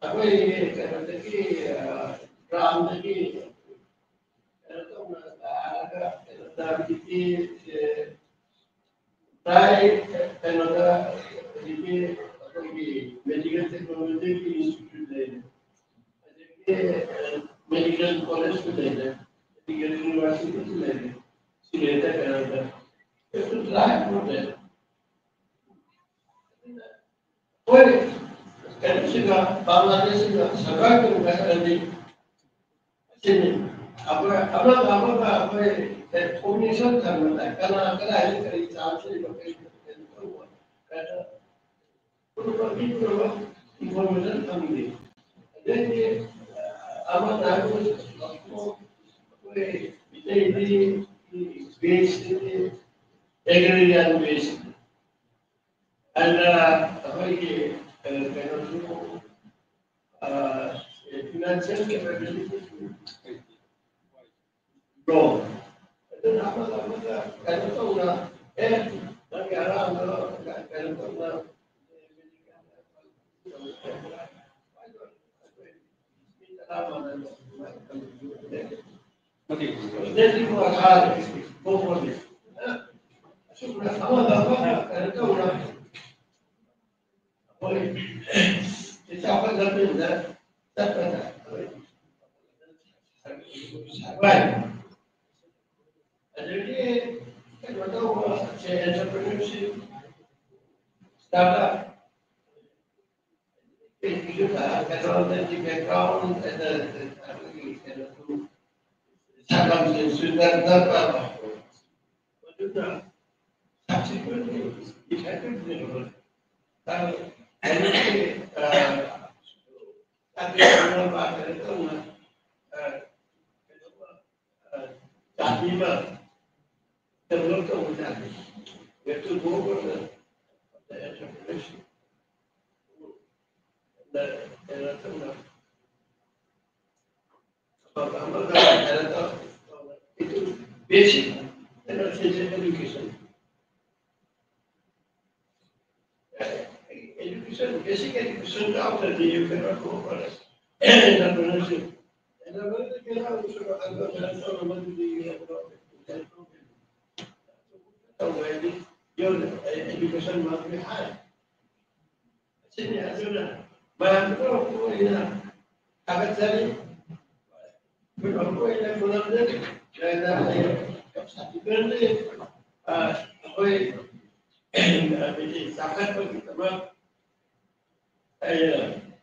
ꯑꯩꯈꯣꯏ ꯀꯩꯅꯣꯗꯒꯤ ꯒ꯭ꯔꯥꯝꯗꯒꯤ ꯀꯩꯅꯣ ꯇꯧꯅ ꯂꯥꯛꯑꯒ ꯀꯩꯅꯣ ꯍꯧꯖꯤꯛꯀꯤ ꯇꯥꯏ ꯀꯩꯅꯣꯗ ꯍꯧꯖꯤꯛꯀꯤ ꯑꯩꯈꯣꯏꯒꯤ ꯃꯦꯗꯤꯀꯦꯜ ꯇꯦꯛꯅꯣꯂꯣꯖꯤꯒꯤ ꯏꯟꯁꯇꯤꯇ꯭ꯌꯨꯠ ꯂꯩꯔꯦ, ꯑꯗꯒꯤ ꯃꯦꯗꯤꯀꯦꯜ ꯀꯣꯂꯦꯖꯁꯨ ꯂꯩꯔꯦ, ꯃꯦꯗꯤꯀꯦꯜ ꯌꯨꯅꯤꯚꯔꯁꯤꯇꯤꯁꯨ ꯂꯩꯔꯦ, ꯁꯤ ꯂꯩꯔꯦ ꯀꯩꯅꯣꯗ ꯂꯥꯏ ꯄ꯭ꯔꯣꯕ꯭ꯂꯦꯝ ꯍꯣꯏ ꯀꯩꯅꯣꯁꯤꯒ ꯕꯪꯒ꯭ꯂꯥꯗꯦꯁꯁꯤꯒ ꯁꯔꯀꯥꯔ ꯇꯧꯕ ꯍꯥꯏꯔꯗꯤ ꯑꯁꯤꯅꯤ ꯑꯩꯈꯣꯏ ꯑꯃꯒ ꯑꯃꯒ ꯑꯩꯈꯣꯏ ꯀꯣꯑꯣꯔꯗꯤꯅꯦꯁꯟ ꯊꯝꯕ ꯇꯥꯏ꯫ ꯀꯅꯥ ꯀꯗꯥꯏꯗ ꯀꯔꯤ ꯆꯥꯟꯁ ꯂꯩꯕ ꯀꯔꯤ ꯀꯩꯅꯣ ꯇꯧꯕ ꯀꯩꯅꯣ ꯄꯨꯝꯅꯃꯛ ꯃꯤ ꯄꯨꯝꯅꯃꯛ ꯏꯟꯐꯣꯔꯃꯦꯁꯟ ꯐꯪꯗꯦ꯫ ꯑꯗꯩꯗꯤ ꯑꯃꯅ ꯍꯥꯏꯕ ꯑꯩꯈꯣꯏ ꯃꯤꯇꯩꯗꯤ ꯕꯦꯁꯁꯤꯗꯤ ꯑꯦꯒ꯭ꯔꯤꯔꯤꯌꯥꯟ ꯕꯦꯁ ꯑꯗ ꯑꯩꯈꯣꯏꯒꯤ ꯀꯩꯅꯣꯁꯨ ꯐꯤꯅꯥꯟꯁꯤꯌꯦꯜ ꯀꯦꯄꯦꯕꯤꯂꯤꯇꯤꯁꯨ ꯂꯣ ꯑꯗꯨꯅ ꯑꯃꯒ ꯑꯃꯒ ꯀꯩꯅꯣ ꯇꯧꯅ ꯑꯦ ꯅꯪꯒꯤ ꯑꯉꯥꯡꯗꯣ ꯀꯩꯅꯣ ꯇꯧꯅ ꯑꯗꯒꯤ ꯀꯩꯅꯣ ꯇꯧꯕ entrepreneurship startup ꯀꯩꯅꯣꯗꯒꯤ background ꯑꯩꯈꯣꯏꯒꯤ ꯀꯩꯅꯣꯁꯨ circumstanceꯁꯨ ꯗꯔꯀꯥꯔ ꯇꯥꯕ ꯑꯗꯨꯅ subsequently effective development ꯀꯩꯅꯣꯒꯤ ꯖꯥꯇꯤ ꯑꯃ develop ꯇꯧꯕ ꯖꯥꯇꯤ꯫ We have to go for the, the entrepreneurship. ꯀꯩꯅꯣ ꯇꯧꯅ ꯑꯐꯕ ꯑꯃꯒ ꯀꯩꯅꯣ ꯇꯧ-, ꯇꯧꯅ, ꯏꯗꯨ basic ꯀꯩꯅꯣꯁꯤꯡꯁꯦ education꯫ Education, basic education ꯌꯥꯎꯗ꯭ꯔꯗꯤ you cannot go for entrepreneurship. Entrepreneurship ꯀꯩꯅꯣ ꯇꯧꯅ, ꯀꯩꯅꯣ ꯇꯧꯅꯕꯗꯨꯗꯤ you have no, you have no ꯇꯧꯕ ꯍꯥꯏꯗꯤ your education must be high꯫ ꯑꯁꯤꯅꯤ꯫ ꯑꯗꯨꯅ ꯃꯌꯥꯝꯗ ꯃꯔꯨ ꯑꯣꯏꯅ ꯊꯥꯒꯠꯆꯔꯤ꯫ ꯃꯔꯨ ꯑꯣꯏꯅ ꯈꯨꯔꯨꯝꯖꯔꯤ꯫ ꯑꯗꯨꯅ ꯑꯩ ꯌꯥꯝ ꯁꯥꯊꯤꯕꯅꯤ꯫ ꯑ, ꯑꯩꯈꯣꯏ ꯍꯥꯏꯕꯗꯤ ꯆꯥꯎꯈꯠꯄꯒꯤꯗꯃꯛ ꯑꯩꯅ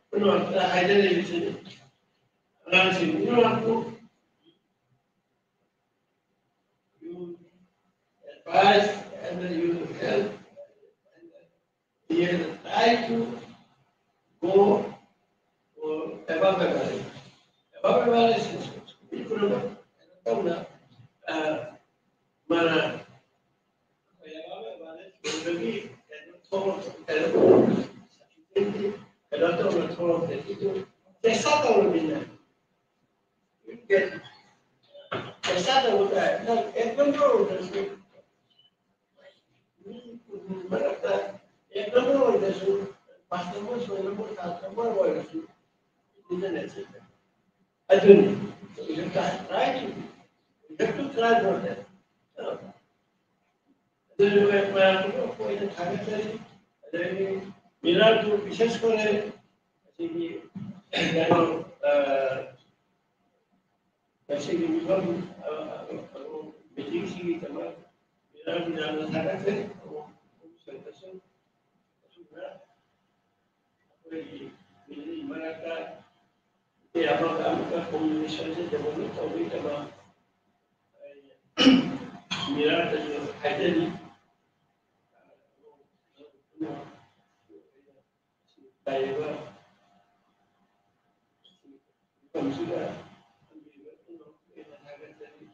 ꯄꯨꯝꯅꯃꯛꯇ ꯍꯥꯏꯖꯔꯤꯕꯁꯤꯅꯤ꯫ ꯑꯉꯥꯡꯁꯤꯡ ꯄꯨꯝꯅꯃꯛꯄꯨ you advise and you help and you try to go for above average. Above average is economic. ꯇꯧꯅ, ꯑ, ꯃꯥꯅ ꯑꯩꯈꯣꯏ above average ꯑꯣꯏꯕꯒꯤ ꯀꯩꯅꯣ ꯊꯣꯛꯂꯛꯄ, ꯀꯩꯅꯣ ꯇꯧꯅ ꯊꯣꯛꯂꯛꯇꯦ꯫ ꯑꯗꯨ ꯆꯦꯁꯇꯥ ꯇꯧꯔꯕꯅꯤꯅ ꯄꯩꯁꯥ ꯇꯧꯕ ꯇꯥꯏ꯫ ꯅꯪ ꯑꯦꯛ ꯅꯝꯕꯔ ꯑꯣꯏꯗ꯭ꯔꯁꯨ, ꯃꯤ ꯃꯔꯛꯇ ꯑꯦꯛ ꯅꯝꯕꯔ ꯑꯣꯏꯗ꯭ꯔꯁꯨ, ꯄꯥꯁ ꯅꯝꯕꯔ, ꯁꯣꯏ ꯅꯝꯕꯔ, ꯊꯥꯔꯠ ꯅꯝꯕꯔ ꯑꯣꯏꯔꯁꯨ, ꯏꯟꯇꯔꯅꯦꯠꯁꯦ ꯑꯗꯨꯅꯤ꯫ We have to try to, we have to try for that. ꯑꯗꯨꯅ ꯃꯌꯥꯝꯗꯨ ꯑꯩꯈꯣꯏꯅ ꯊꯥꯒꯠꯆꯔꯤ꯫ ꯑꯗꯒꯤ ꯃꯤꯔꯥꯠꯄꯨ ꯕꯤꯁꯦꯁ ꯀꯣꯔꯦ ꯑꯁꯤꯒꯤ ꯀꯩꯅꯣ, ꯑ, ꯉꯁꯤꯒꯤ ꯃꯤꯐꯝ, ꯑ, ꯑ, ꯃꯤꯇꯤꯡꯁꯤꯒꯤꯗꯃꯛ ꯃꯤꯔꯥꯠꯄꯨ ꯌꯥꯝꯅ ꯊꯥꯒꯠꯆꯔꯤ꯫ ꯑꯁꯨꯝꯅ ꯑꯩꯈꯣꯏꯒꯤ ꯃꯤꯔꯤ ꯃꯔꯛꯇ ꯑꯃꯒ ꯑꯃꯒ communicationꯁꯦ develop ꯇꯧꯕꯒꯤꯗꯃꯛ ꯑꯩ ꯃꯤꯔꯥꯠꯇꯁꯨ ꯍꯥꯏꯖꯔꯤ꯫ ꯂꯩꯔꯤꯕ ꯃꯐꯝꯁꯤꯗ ꯊꯝꯕꯤꯕ ꯄꯨꯝꯅꯃꯛꯄꯨ ꯑꯩꯅ ꯊꯥꯒꯠꯆꯔꯤ꯫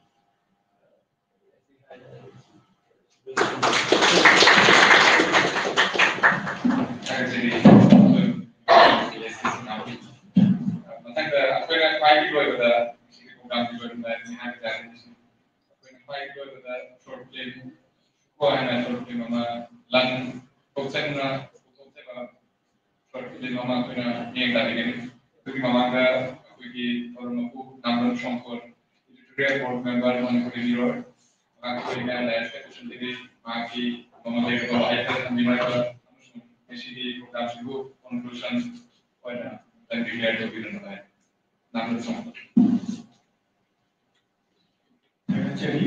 ꯍꯥꯏꯕ ꯇꯥꯔꯦ꯫ ꯑꯩꯈꯣꯏꯅ ꯈ꯭ꯋꯥꯏ ꯑꯔꯣꯏꯕꯗ short film ꯀꯣ ꯍꯥꯏꯅ short film ꯑꯃ ꯂꯪ ꯊꯣꯛꯆꯟꯅ ꯄꯨꯊꯣꯛꯆꯕ short film ꯑꯃ ꯑꯩꯈꯣꯏꯅ ꯃꯤꯠꯌꯦꯡ ꯇꯥꯕꯤꯒꯅꯤ꯫ ꯑꯗꯨꯒꯤ ꯃꯃꯥꯡꯗ ꯑꯩꯈꯣꯏꯒꯤ ꯊꯧꯔꯝ ꯃꯄꯨ ꯅꯥꯝꯗꯣꯟ ꯁꯣꯡꯀꯣꯔ, editorial board member, ꯃꯅꯤꯄꯨꯔꯤ ꯃꯤꯔꯣꯏ, ꯃꯍꯥꯛ ꯑꯩꯈꯣꯏꯅ ꯂꯥꯏꯔꯤꯛ ꯀꯣꯏꯁꯟꯗꯒꯤ ꯃꯍꯥꯛꯀꯤ ꯃꯃꯜ ꯂꯩꯔꯕ ꯋꯥꯍꯩ ꯈꯔ ꯊꯝꯕꯤꯔꯒ ꯑꯃꯁꯨꯡ ꯉꯁꯤꯒꯤ programꯁꯤꯕꯨ conclusion ꯑꯣꯏꯅ ꯑꯝꯇꯪ declare ꯇꯧꯕꯤꯔꯝꯕ ꯇꯥꯏ꯫ ꯅꯥꯝꯗꯣꯟ ꯁꯣꯡꯀꯣꯔ꯫ ꯊꯥꯒꯠꯆꯔꯤ꯫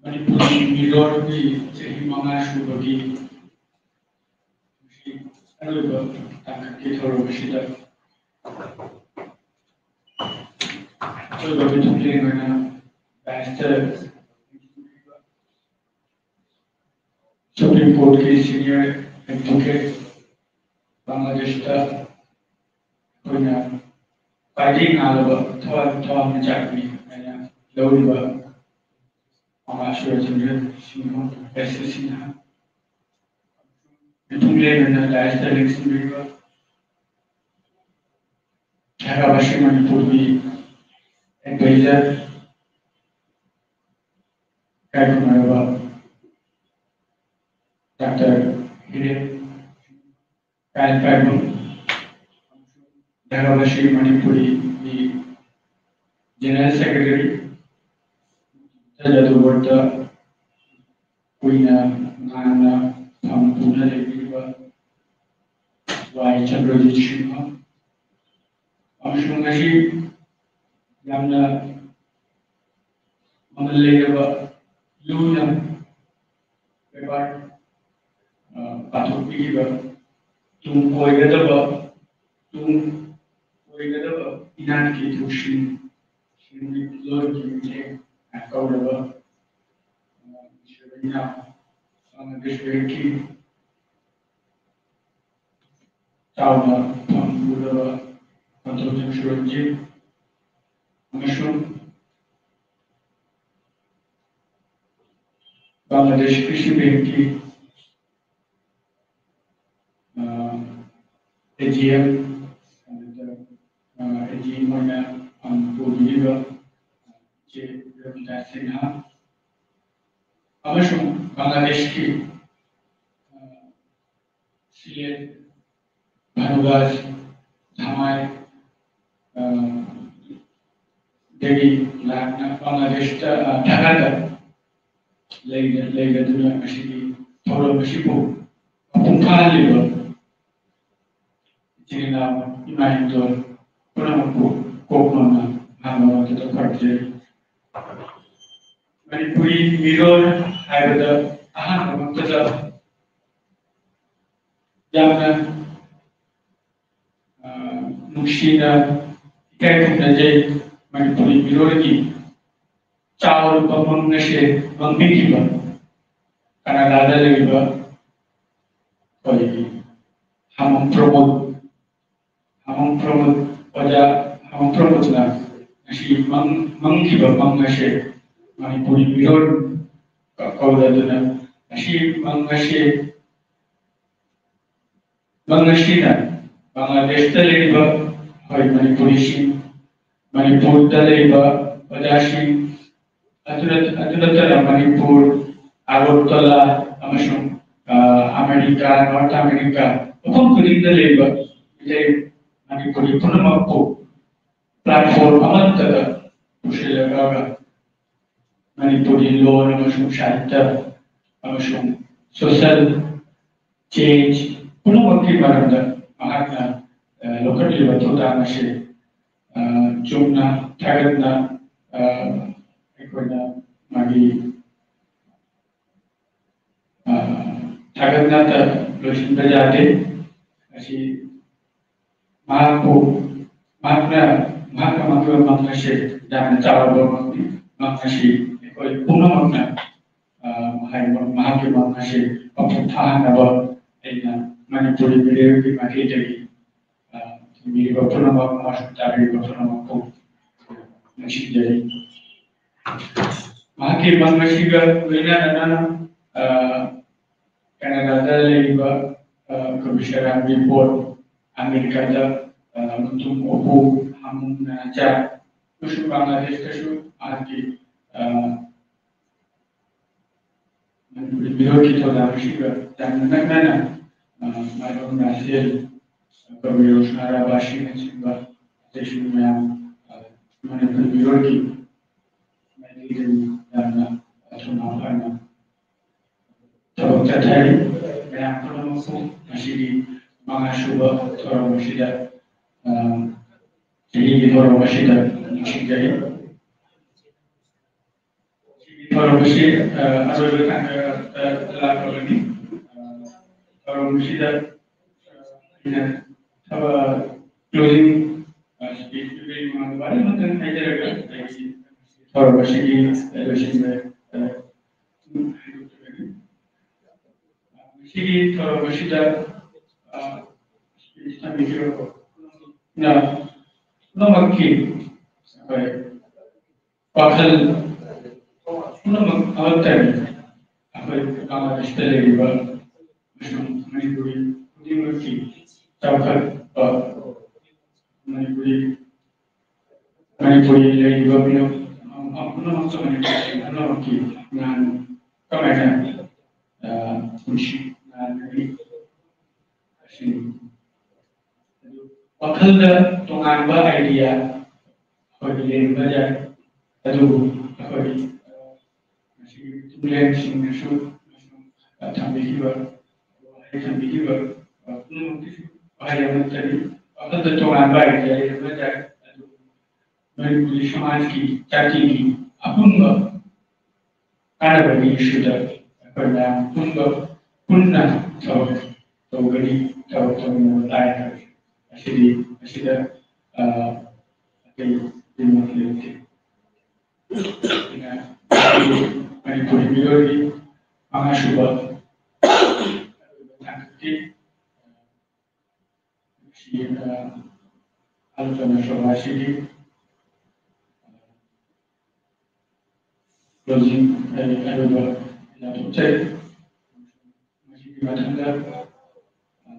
ꯃꯅꯤꯄꯨꯔꯒꯤ ꯃꯤꯔꯣꯜꯒꯤ ꯆꯍꯤ ꯃꯉꯥ ꯁꯨꯕꯒꯤ ꯑꯔꯣꯏꯕ ꯇꯥꯡꯀꯛꯀꯤ ꯊꯧꯔꯝ ꯑꯁꯤꯗ ꯑꯔꯣꯏꯕ ꯃꯤꯊꯨꯡꯂꯦꯟ ꯑꯣꯏꯅ dais-ꯇ Supreme Courtꯀꯤ senior advocate, ꯕꯪꯒ꯭ꯂꯥꯗꯦꯁꯇ ꯑꯩꯈꯣꯏꯅ ꯈ꯭ꯋꯥꯏꯗꯒꯤ ꯉꯥꯜꯂꯕ ꯊꯋꯥꯏ ꯊꯋꯥꯏꯃꯤꯆꯥꯛꯅꯤ ꯍꯥꯏꯅ ꯂꯧꯔꯤꯕ ꯃꯃꯥ ꯁꯨꯔꯆꯟꯗ꯭ꯔ ꯁꯤꯡꯍ, S C ꯁꯤꯡꯍ, ꯃꯤꯊꯨꯡꯂꯦꯟ ꯑꯣꯏꯅ dais-ꯇ ꯂꯦꯡꯁꯤꯟꯕꯤꯔꯤꯕ ꯙꯥꯔꯥꯕꯥꯁꯤ ꯃꯅꯤꯄꯨꯔꯒꯤ advisor, ꯏꯀꯥꯏꯈꯨꯝꯅꯔꯕ Doctor ꯍꯤꯔꯦꯟ ꯀꯥꯏꯟꯄꯥꯏꯕꯝ, ꯙꯥꯔꯥꯕꯥꯁꯤ ꯃꯅꯤꯄꯨꯔꯤꯒꯤ General Secretary, ꯖꯗꯨꯕꯔꯇ ꯀꯨꯏꯅ ꯉꯥꯡꯅ ꯐꯝ ꯄꯨꯅ ꯂꯩꯕꯤꯔꯤꯕ ꯋꯥꯏ ꯆꯟꯗ꯭ꯔꯖꯤꯠ ꯁꯤꯡꯍ, ꯑꯃꯁꯨꯡ ꯉꯁꯤ ꯌꯥꯝꯅ ꯃꯃꯜ ꯂꯩꯔꯕ ꯂꯨꯅ ꯕꯦꯕꯥꯔ, ꯑ, ꯄꯥꯡꯊꯣꯛꯄꯤꯔꯤꯕ ꯇꯨꯡ ꯀꯣꯏꯒꯗꯕ, ꯇꯨꯡ ꯀꯣꯏꯒꯗꯕ ꯏꯅꯥꯠꯀꯤ ꯊꯧꯁꯤꯜ, ꯁꯦꯟꯃꯤꯠꯂꯣꯟꯒꯤ ꯃꯤꯠꯌꯦꯡ ꯀꯧꯔꯕ, ꯑ, ꯏꯁꯣꯔ ꯏꯅꯥꯎ, ꯑ, ꯕꯪꯒ꯭ꯂꯥꯗꯦꯁꯀꯤ ꯆꯥꯎꯅ ꯐꯪꯂꯕ ꯄꯟꯊꯧꯖꯝ ꯁꯨꯔꯟꯖꯤꯠ ꯑꯃꯁꯨꯡ ꯕꯪꯒ꯭ꯂꯥꯗꯦꯁ ꯀ꯭ꯔꯤꯁꯤ ꯕꯦꯡꯛꯀꯤ, ꯑ, A G M, ꯑꯗꯨꯗ, ꯑ, ꯃꯣꯏꯅ ꯄꯨꯕꯤꯔꯤꯕ ꯏꯆꯦ ꯔꯕꯤꯇꯥ ꯁꯤꯟꯍꯥ ꯑꯃꯁꯨꯡ ꯕꯪꯒ꯭ꯂꯥꯗꯦꯁꯀꯤ ꯁꯤꯂꯦꯠ, ꯚꯥꯅꯨꯒꯥꯖ, ꯙꯃꯥꯏ, ꯑ, ꯗꯒꯤ ꯂꯥꯛꯅ ꯕꯪꯒ꯭ꯂꯥꯗꯦꯁꯇ, ꯑ, ꯙꯥꯀꯥꯗ ꯂꯩꯅ-, ꯂꯩꯅꯗꯨꯅ ꯉꯁꯤꯒꯤ ꯊꯧꯔꯝ ꯑꯁꯤꯕꯨ ꯃꯄꯨꯡ ꯐꯥꯍꯜꯂꯤꯕ ꯏꯆꯤꯜ ꯏꯅꯥꯎ ꯏꯃꯥ ꯏꯟꯗꯣꯜ ꯄꯨꯝꯅꯃꯛꯄꯨ ꯀꯣꯛ ꯅꯣꯟꯅ ꯑꯍꯥꯟꯕ ꯃꯛꯇꯗ ꯈꯣꯏꯔꯨꯝꯖꯔꯤ꯫ ꯃꯅꯤꯄꯨꯔꯤ ꯃꯤꯔꯣꯜ ꯍꯥꯏꯕꯗ ꯑꯍꯥꯟꯕ ꯃꯛꯇꯗ ꯌꯥꯝꯅ, ꯑ, ꯅꯨꯡꯁꯤꯅ ꯏꯀꯥꯏ ꯈꯨꯝꯅꯖꯩ꯫ ꯃꯅꯤꯄꯨꯔꯤ ꯃꯤꯔꯣꯜꯒꯤ ꯆꯥꯎꯔꯕ ꯃꯪ ꯑꯁꯦ ꯃꯪꯕꯤꯈꯤꯕ ꯀꯅꯥꯗꯥꯗ ꯂꯩꯔꯤꯕ ꯑꯩꯈꯣꯏꯒꯤ ꯍꯥꯃꯝ ꯄ꯭ꯔꯃꯣꯗ, ꯍꯥꯃꯝ ꯄ꯭ꯔꯃꯣꯗ, ꯑꯣꯖꯥ ꯍꯥꯃꯝ ꯄ꯭ꯔꯃꯣꯗꯅ ꯉꯁꯤ ꯃꯪ-, ꯃꯪꯈꯤꯕ ꯃꯪ ꯑꯁꯦ ꯃꯅꯤꯄꯨꯔꯤ ꯃꯤꯔꯣꯜ ꯀꯧꯔꯗꯨꯅ ꯉꯁꯤ ꯃꯪ ꯑꯁꯦ ꯃꯪ ꯑꯁꯤꯅ ꯕꯪꯒ꯭ꯂꯥꯗꯦꯁꯇ ꯂꯩꯔꯤꯕ ꯑꯩꯈꯣꯏ ꯃꯅꯤꯄꯨꯔꯤꯁꯤꯡ, ꯃꯅꯤꯄꯨꯔꯗ ꯂꯩꯔꯤꯕ ꯑꯣꯖꯥꯁꯤꯡ, ꯑꯗꯨ ꯅꯠ-, ꯑꯗꯨ ꯅꯠꯇꯅ ꯃꯅꯤꯄꯨꯔ, ꯑꯒꯔꯇꯂꯥ ꯑꯃꯁꯨꯡ, ꯑ, ꯑꯃꯦꯔꯤꯀꯥ, ꯅꯣꯔꯠ ꯑꯃꯦꯔꯤꯀꯥ, ꯃꯐꯝ ꯈꯨꯗꯤꯡꯗ ꯂꯩꯔꯤꯕ ꯃꯤꯇꯩ ꯃꯅꯤꯄꯨꯔꯤ ꯄꯨꯝꯅꯃꯛꯄꯨ ꯄ꯭ꯂꯦꯠꯐꯣꯔꯝ ꯑꯃꯠꯇꯗ ꯄꯨꯁꯤꯜꯂꯒ ꯃꯅꯤꯄꯨꯔꯤ ꯂꯣꯟ ꯑꯃꯁꯨꯡ ꯁꯥꯍꯤꯇ꯭ꯌ ꯑꯃꯁꯨꯡ ꯁꯣꯁꯤꯌꯦꯜ ꯆꯦꯟꯖ ꯄꯨꯝꯅꯃꯛꯀꯤ ꯃꯔꯝꯗ ꯃꯍꯥꯛꯅ, ꯑ, ꯂꯧꯈꯠꯂꯤꯕ ꯊꯧꯗꯥꯡ ꯑꯁꯤ, ꯑ, ꯆꯨꯝꯅ ꯊꯥꯒꯠꯅ, ꯑ, ꯑꯩꯈꯣꯏꯅ ꯃꯥꯒꯤ, ꯑ, ꯊꯥꯒꯠꯅꯇ ꯂꯣꯏꯁꯤꯟꯕ ꯌꯥꯗꯦ꯫ ꯑꯁꯤ ꯃꯍꯥꯛꯄꯨ, ꯃꯍꯥꯛꯅ, ꯃꯍꯥꯛꯅ ꯃꯥꯡꯖꯕ ꯃꯪ ꯑꯁꯤ ꯌꯥꯝꯅ ꯆꯥꯎꯔꯕ ꯃꯪꯅꯤ꯫ ꯃꯪ ꯑꯁꯤ ꯑꯩꯈꯣꯏ ꯄꯨꯝꯅꯃꯛꯅ, ꯑ, ꯍꯥꯏꯔꯤꯕ ꯃꯍꯥꯛꯀꯤ ꯃꯪ ꯑꯁꯤ ꯃꯄꯨꯡ ꯐꯥꯍꯟꯅꯕ ꯑꯩꯅ ꯃꯅꯤꯄꯨꯔꯤ ꯃꯤꯔꯦꯜꯒꯤ ꯃꯥꯏꯀꯩꯗꯒꯤ, ꯑ, ꯊꯤꯡꯕꯤꯔꯤꯕ ꯄꯨꯝꯅꯃꯛ ꯑꯃꯁꯨꯡ ꯇꯥꯕꯤꯔꯤꯕ ꯄꯨꯝꯅꯃꯛꯄꯨ ꯅꯤꯡꯁꯤꯡꯖꯔꯤ꯫ ꯃꯍꯥꯛꯀꯤ ꯃꯪ ꯑꯁꯤꯒ ꯂꯣꯏꯅꯅ, ꯑ, ꯀꯅꯥꯗꯥꯗ ꯂꯩꯔꯤꯕ, ꯑ, ꯀꯕꯤꯁꯔꯥꯝꯒꯤ ꯕꯣꯔꯗ, ꯑꯃꯦꯔꯤꯀꯥꯗ, ꯑ, ꯃꯇꯨꯡ ꯑꯣꯄꯨ ꯑꯃꯨꯛꯅ ꯆꯥꯏ꯫ ꯑꯃꯁꯨꯡ ꯕꯪꯒ꯭ꯂꯥꯗꯦꯁꯇꯁꯨ ꯃꯍꯥꯛꯀꯤ, ꯑ, ꯃꯅꯤꯄꯨꯔꯤ ꯃꯤꯔꯣꯜꯒꯤ ꯊꯧꯗꯥꯡ ꯑꯁꯤꯒ ꯌꯥꯝꯅ ꯅꯛꯅꯅ, ꯑ, ꯃꯥꯏꯕꯝ ꯔꯥꯖꯦꯜ, ꯀꯕꯤꯔ ꯔꯣꯁꯅꯥ ꯔꯥꯕꯥꯁꯤꯅꯆꯤꯡꯕ ꯑꯇꯩꯁꯨ ꯃꯌꯥꯝ, ꯑ, ꯃꯅꯤꯄꯨꯔꯤ ꯃꯤꯔꯣꯜꯒꯤ ꯃꯥꯏꯀꯩꯗꯒꯤ ꯌꯥꯝꯅ ꯊꯧꯅꯥ ꯐꯅ ꯊꯕꯛ ꯆꯠꯊꯔꯤ꯫ ꯃꯌꯥꯝ ꯄꯨꯝꯅꯃꯛꯄꯨ ꯉꯁꯤꯒꯤ ꯃꯉꯥ ꯁꯨꯕ ꯊꯧꯔꯝ ꯑꯁꯤꯗ, ꯑ, ꯆꯍꯤꯒꯤ ꯊꯧꯔꯝ ꯑꯁꯤꯗ ꯅꯤꯡꯁꯤꯡꯖꯔꯤ꯫ ꯁꯤꯒꯤ ꯊꯧꯔꯝ ꯑꯁꯤ, ꯑ, ꯑꯔꯣꯏꯕ ꯇꯥꯡꯀꯛꯇ ꯂꯥꯛꯂꯕꯅꯤ꯫ ꯑ, ꯊꯧꯔꯝ ꯑꯁꯤꯗ, ꯑ, ꯑꯩꯅ ꯊꯕꯛ closing, ꯑ, speech ꯄꯤꯕꯒꯤ ꯃꯃꯥꯡꯗ ꯋꯥꯔꯤ ꯑꯃꯇꯪ ꯍꯥꯏꯖꯔꯒ ꯑꯩꯒꯤ ꯊꯧꯔꯝ ꯑꯁꯤꯒꯤ ꯂꯣꯏꯁꯤꯟꯕ, ꯑ, ꯍꯥꯏꯗꯣꯛꯆꯒꯅꯤ꯫ ꯉꯁꯤꯒꯤ ꯊꯧꯔꯝ ꯑꯁꯤꯗ, ꯑ, speech ꯊꯝꯕꯤꯈꯤꯕ ꯄꯨꯝꯅꯃꯛꯀꯤ ꯑꯩꯈꯣꯏ ꯋꯥꯈꯜ ꯄꯨꯝꯅꯃꯛ ꯑꯃꯠꯇꯅꯤ꯫ ꯑꯩꯈꯣꯏ ꯕꯪꯒ꯭ꯂꯥꯗꯦꯁꯇ ꯂꯩꯔꯤꯕ ꯑꯃꯁꯨꯡ ꯃꯅꯤꯄꯨꯔꯤ ꯈꯨꯗꯤꯡꯃꯛꯀꯤ ꯆꯥꯎꯈꯠꯄ, ꯃꯅꯤꯄꯨꯔꯤ, ꯃꯅꯤꯄꯨꯔꯤ ꯂꯩꯔꯤꯕ ꯃꯤꯑꯣꯏ ꯄꯨꯝꯅꯃꯛꯁꯨ ꯃꯅꯤꯄꯨꯔꯤ ꯄꯨꯝꯅꯃꯛꯀꯤ ꯉꯥꯡ ꯀꯃꯥꯏꯅ, ꯑ, ꯄꯨꯟꯁꯤ ꯉꯥꯡꯒꯅꯤ ꯑꯁꯤꯅꯤ꯫ ꯑꯗꯨ ꯋꯥꯈꯜꯗ ꯇꯣꯉꯥꯟꯕ idea ꯑꯩꯈꯣꯏꯒꯤ ꯂꯩꯔꯝꯕ ꯌꯥꯏ, ꯑꯗꯨꯕꯨ ꯑꯩꯈꯣꯏ, ꯑ, ꯃꯁꯤꯒꯤ ꯃꯤꯊꯨꯡꯂꯦꯟꯁꯤꯡꯅꯁꯨ ꯊꯝꯕꯤꯈꯤꯕ, ꯋꯥꯍꯩ ꯊꯝꯕꯤꯈꯤꯕ, ꯑ, ꯄꯨꯝꯅꯃꯛꯀꯤꯁꯨ ꯋꯥꯍꯩ ꯑꯃꯠꯇꯅꯤ꯫ ꯋꯥꯈꯜꯗ ꯇꯣꯉꯥꯟꯕ idea ꯂꯩꯔꯝꯕ ꯌꯥꯏ, ꯑꯗꯨꯕꯨ ꯃꯅꯤꯄꯨꯔꯤ ꯁꯃꯥꯖꯀꯤ, ꯖꯥꯇꯤꯒꯤ ꯑꯄꯨꯟꯕ ꯀꯥꯟꯅꯕꯒꯤ issue ꯗ ꯑꯩꯈꯣꯏ ꯃꯌꯥꯝ ꯄꯨꯟꯕ, ꯄꯨꯟꯅ ꯊꯕꯛ ꯇꯧꯒꯅꯤ, ꯊꯕꯛ ꯇꯧꯃꯤꯟꯅꯕ ꯇꯥꯏ ꯍꯥꯏꯕꯁꯤ꯫ ꯑꯁꯤꯗꯤ, ꯑꯁꯤꯗ, ꯑ, ꯑꯇꯩ ꯄꯨꯝꯅꯃꯛ ꯂꯩꯇꯦ꯫ ꯑꯩꯅ ꯃꯅꯤꯄꯨꯔꯤ ꯃꯤꯑꯣꯏꯒꯤ ꯃꯉꯥꯁꯨꯕ ꯇꯥꯡꯀꯛꯀꯤ ꯁꯤ, ꯑ, ꯑꯍꯜ ꯂꯃꯟ ꯁꯚꯥ ꯑꯁꯤꯒꯤ closing, ꯑ, ꯑꯔꯣꯏꯕ ꯂꯥꯎꯊꯣꯛꯆꯔꯤ꯫ ꯃꯁꯤꯒꯤ ꯃꯊꯪꯗ, ꯑ,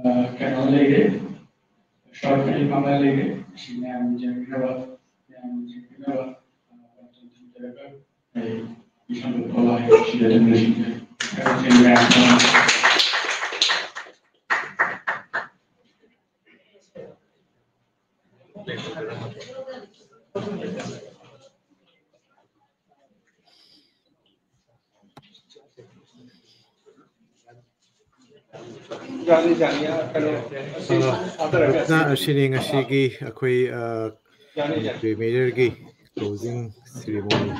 ꯑ, ꯀꯩꯅꯣ ꯂꯩꯔꯦ, ꯇꯧꯔꯛꯄꯒꯤ ꯄꯥꯡꯒꯜ ꯂꯩꯔꯦ꯫ ꯑꯁꯤ ꯃꯌꯥꯝ ꯌꯦꯡꯕꯤꯅꯕ, ꯃꯌꯥꯝ ꯌꯦꯡꯕꯤꯅꯕ, ꯑ, ꯋꯥꯐꯝ ꯊꯝꯖꯔꯒ ꯑꯩ ꯏꯁꯝꯗ ꯄꯣꯂꯥꯏ ꯁꯤꯗ ꯑꯗꯨꯝ ꯂꯣꯏꯁꯤꯟꯖꯔꯦ꯫ ꯊꯥꯒꯠꯆꯔꯤ ꯃꯌꯥꯝ꯫ ꯑ, ꯑꯁꯤꯅꯤ ꯉꯁꯤꯒꯤ ꯑꯩꯈꯣꯏ, ꯑ, ꯃꯅꯤꯄꯨꯔꯤ ꯃꯦꯌꯔꯒꯤ closing ceremony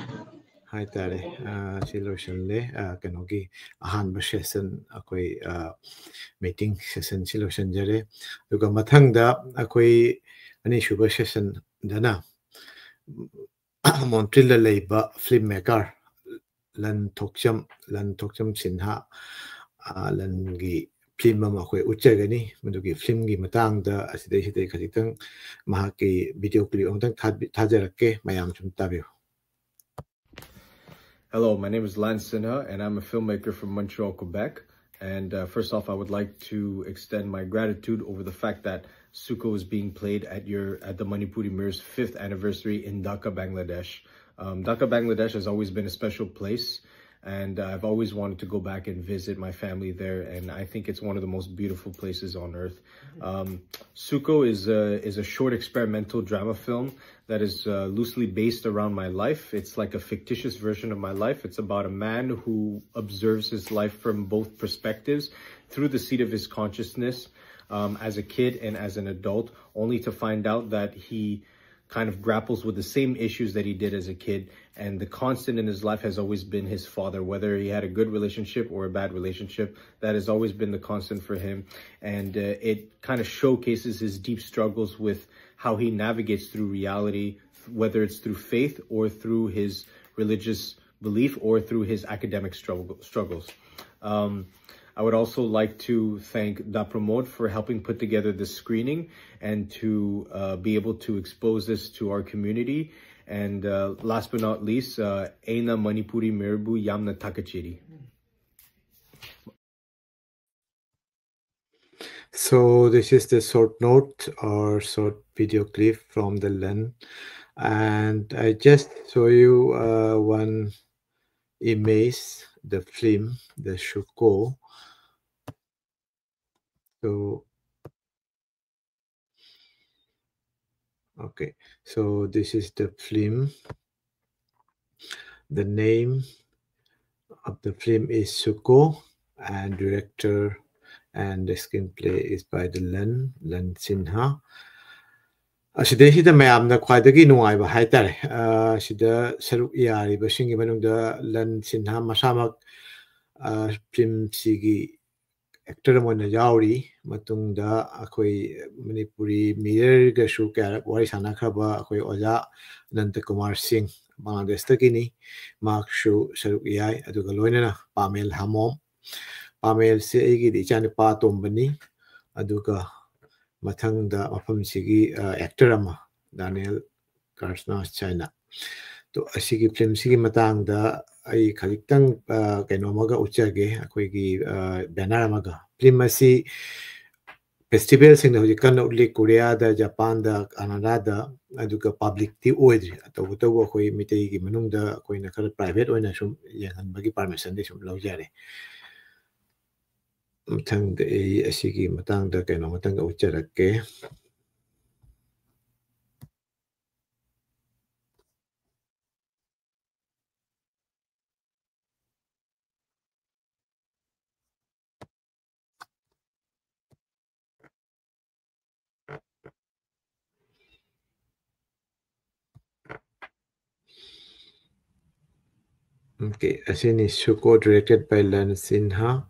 ꯍꯥꯏꯇꯥꯔꯦ꯫ ꯑ, ꯁꯤ ꯂꯣꯏꯁꯤꯜꯂꯦ꯫ ꯑ, ꯀꯩꯅꯣꯒꯤ ꯑꯍꯥꯟꯕ session, ꯑꯩꯈꯣꯏ, ꯑ, meeting session ꯁꯤ ꯂꯣꯏꯁꯤꯟꯖꯔꯦ꯫ ꯑꯗꯨꯒ ꯃꯊꯪꯗ ꯑꯩꯈꯣꯏ ꯑꯅꯤꯁꯨꯕ session ꯗꯅ ꯃꯣꯟꯇ꯭ꯔꯤꯜꯗ ꯂꯩꯕ film maker ꯂꯟ ꯊꯣꯛꯆꯝ, ꯂꯟ ꯊꯣꯛꯆꯝ ꯁꯤꯟꯍꯥ, ꯑ, ꯂꯟꯒꯤ film ꯑꯃ ꯑꯩꯈꯣꯏ ꯎꯠꯆꯒꯅꯤ꯫ ꯃꯗꯨꯒꯤ film ꯒꯤ ꯃꯇꯥꯡꯗ ꯑꯁꯤꯗꯩꯁꯤꯗ ꯈꯖꯤꯛꯇꯪ ꯃꯍꯥꯛꯀꯤ video clip ꯑꯃꯇꯪ ꯊꯥꯕꯤ-, ꯊꯥꯖꯔꯛꯀꯦ, ꯃꯌꯥꯝ ꯁꯨꯝ ꯇꯥꯕꯤꯌꯨ꯫ Hello, my name is Lan Sinha, and I'm a filmmaker from Montreal, Quebec. And uh, first off, I would like to extend my gratitude over the fact that Suko is being played at your at the Manipuri Mirror's fifth anniversary in Dhaka, Bangladesh. Um, Dhaka, Bangladesh has always been a special place, and I've always wanted to go back and visit my family there. And I think it's one of the most beautiful places on earth. Um, Suko is a is a short experimental drama film that is uh, loosely based around my life. It's like a fictitious version of my life. It's about a man who observes his life from both perspectives through the seat of his consciousness, um, as a kid and as an adult, only to find out that he kind of grapples with the same issues that he did as a kid. And the constant in his life has always been his father, whether he had a good relationship or a bad relationship. That has always been the constant for him. And uh, it kind of showcases his deep struggles with how he navigates through reality, whether it's through faith or through his religious belief or through his academic struggle, struggles. Um, I would also like to thank Da Pramod for helping put together this screening and to uh, be able to expose this to our community. And uh, last but not least, uh, Eina Manipuri Mirbu Yamna Takachiri. So this is the short note or short video clip from the Len. And I just show you uh, one image, the film, the Shuko. So, okay, so this is the film. The name of the film is Shuko, and director and the screenplay is by the Len, Len Sinha. ꯑꯁꯤꯗꯩꯁꯤꯗ ꯃꯌꯥꯝꯅ ꯈ꯭ꯋꯥꯏꯗꯒꯤ ꯅꯨꯡꯉꯥꯏꯕ ꯍꯥꯏꯇꯥꯔꯦ, ꯑ, ꯁꯤꯗ ꯁꯔꯨꯛ ꯌꯥꯔꯤꯕꯁꯤꯡꯒꯤ ꯃꯅꯨꯡꯗ ꯂꯟ ꯁꯤꯟꯍꯥ ꯃꯁꯥꯃꯛ, ꯑ, ꯐꯤꯂꯝꯁꯤꯒꯤ ꯑꯦꯛꯇꯔ ꯑꯃ ꯑꯣꯏꯅ ꯌꯥꯎꯔꯤ꯫ ꯃꯇꯨꯡꯗ ꯑꯩꯈꯣꯏ ꯃꯅꯤꯄꯨꯔꯤ ꯃꯤꯔꯔꯒꯁꯨ ꯀꯌꯥꯔꯛ ꯋꯥꯔꯤ ꯁꯥꯟꯅꯈ꯭ꯔꯕ ꯑꯩꯈꯣꯏ ꯑꯣꯖꯥ ꯑꯅꯟꯇ ꯀꯨꯃꯥꯔ ꯁꯤꯡ, ꯕꯪꯒ꯭ꯂꯥꯗꯦꯁꯇꯒꯤꯅꯤ, ꯃꯍꯥꯛꯁꯨ ꯁꯔꯨꯛ ꯌꯥꯏ꯫ ꯑꯗꯨꯒ ꯂꯣꯏꯅꯅ ꯄꯥꯃꯦꯜ ꯍꯥꯃꯣꯝ, ꯄꯥꯃꯦꯜꯁꯦ ꯑꯩꯒꯤꯗꯤ ꯏꯆꯥꯅꯨꯄꯥ ꯑꯇꯣꯝꯕꯅꯤ꯫ ꯑꯗꯨꯒ ꯃꯊꯪꯗ ꯃꯐꯝꯁꯤꯒꯤ, ꯑ, ꯑꯦꯛꯇꯔ ꯑꯃ, ꯗꯥꯅꯤꯌꯦꯜ ꯀꯥꯔꯁꯅꯥꯁ ꯍꯥꯏꯅ꯫ ꯑꯗꯣ ꯑꯁꯤꯒꯤ ꯐꯤꯂꯝꯁꯤꯒꯤ ꯃꯇꯥꯡꯗ ꯑꯩ ꯈꯖꯤꯛꯇꯪ, ꯑ, ꯀꯩꯅꯣ ꯑꯃꯒ ꯎꯠꯆꯒꯦ, ꯑꯩꯈꯣꯏꯒꯤ, ꯑ, ꯕꯦꯅꯔ ꯑꯃꯒ꯫ ꯐꯤꯂꯝ ꯑꯁꯤ ꯐꯦꯁꯇꯤꯚꯦꯜꯁꯤꯡꯗ ꯍꯧꯖꯤꯛ ꯀꯟꯅ ꯎꯠꯂꯤ, ꯀꯣꯔꯤꯌꯥꯗ, ꯖꯄꯥꯟꯗ, ꯀꯅꯥꯗꯥꯗ, ꯑꯗꯨꯒ ꯄꯥꯕ꯭ꯂꯤꯛꯇꯤ ꯑꯣꯏꯗ꯭ꯔꯤ꯫ ꯇꯧꯕꯇꯕꯨ ꯑꯩꯈꯣꯏ ꯃꯤꯇꯩꯒꯤ ꯃꯅꯨꯡꯗ ꯑꯩꯈꯣꯏꯅ ꯈꯔ ꯄ꯭ꯔꯥꯏꯚꯦꯠ ꯑꯣꯏꯅ ꯁꯨꯝ ꯌꯦꯡꯍꯟꯕꯒꯤ ꯄꯥꯔꯃꯤꯁꯟꯗꯤ ꯁꯨꯝ ꯂꯧꯖꯔꯦ꯫ ꯃꯊꯪꯗ ꯑꯩ ꯑꯁꯤꯒꯤ ꯃꯇꯥꯡꯗ ꯀꯩꯅꯣ ꯑꯃꯇꯪꯒ ꯎꯠꯆꯔꯛꯀꯦ꯫ Okay, ꯑꯁꯤꯅꯤ Shuko, directed by Lan Sinha꯫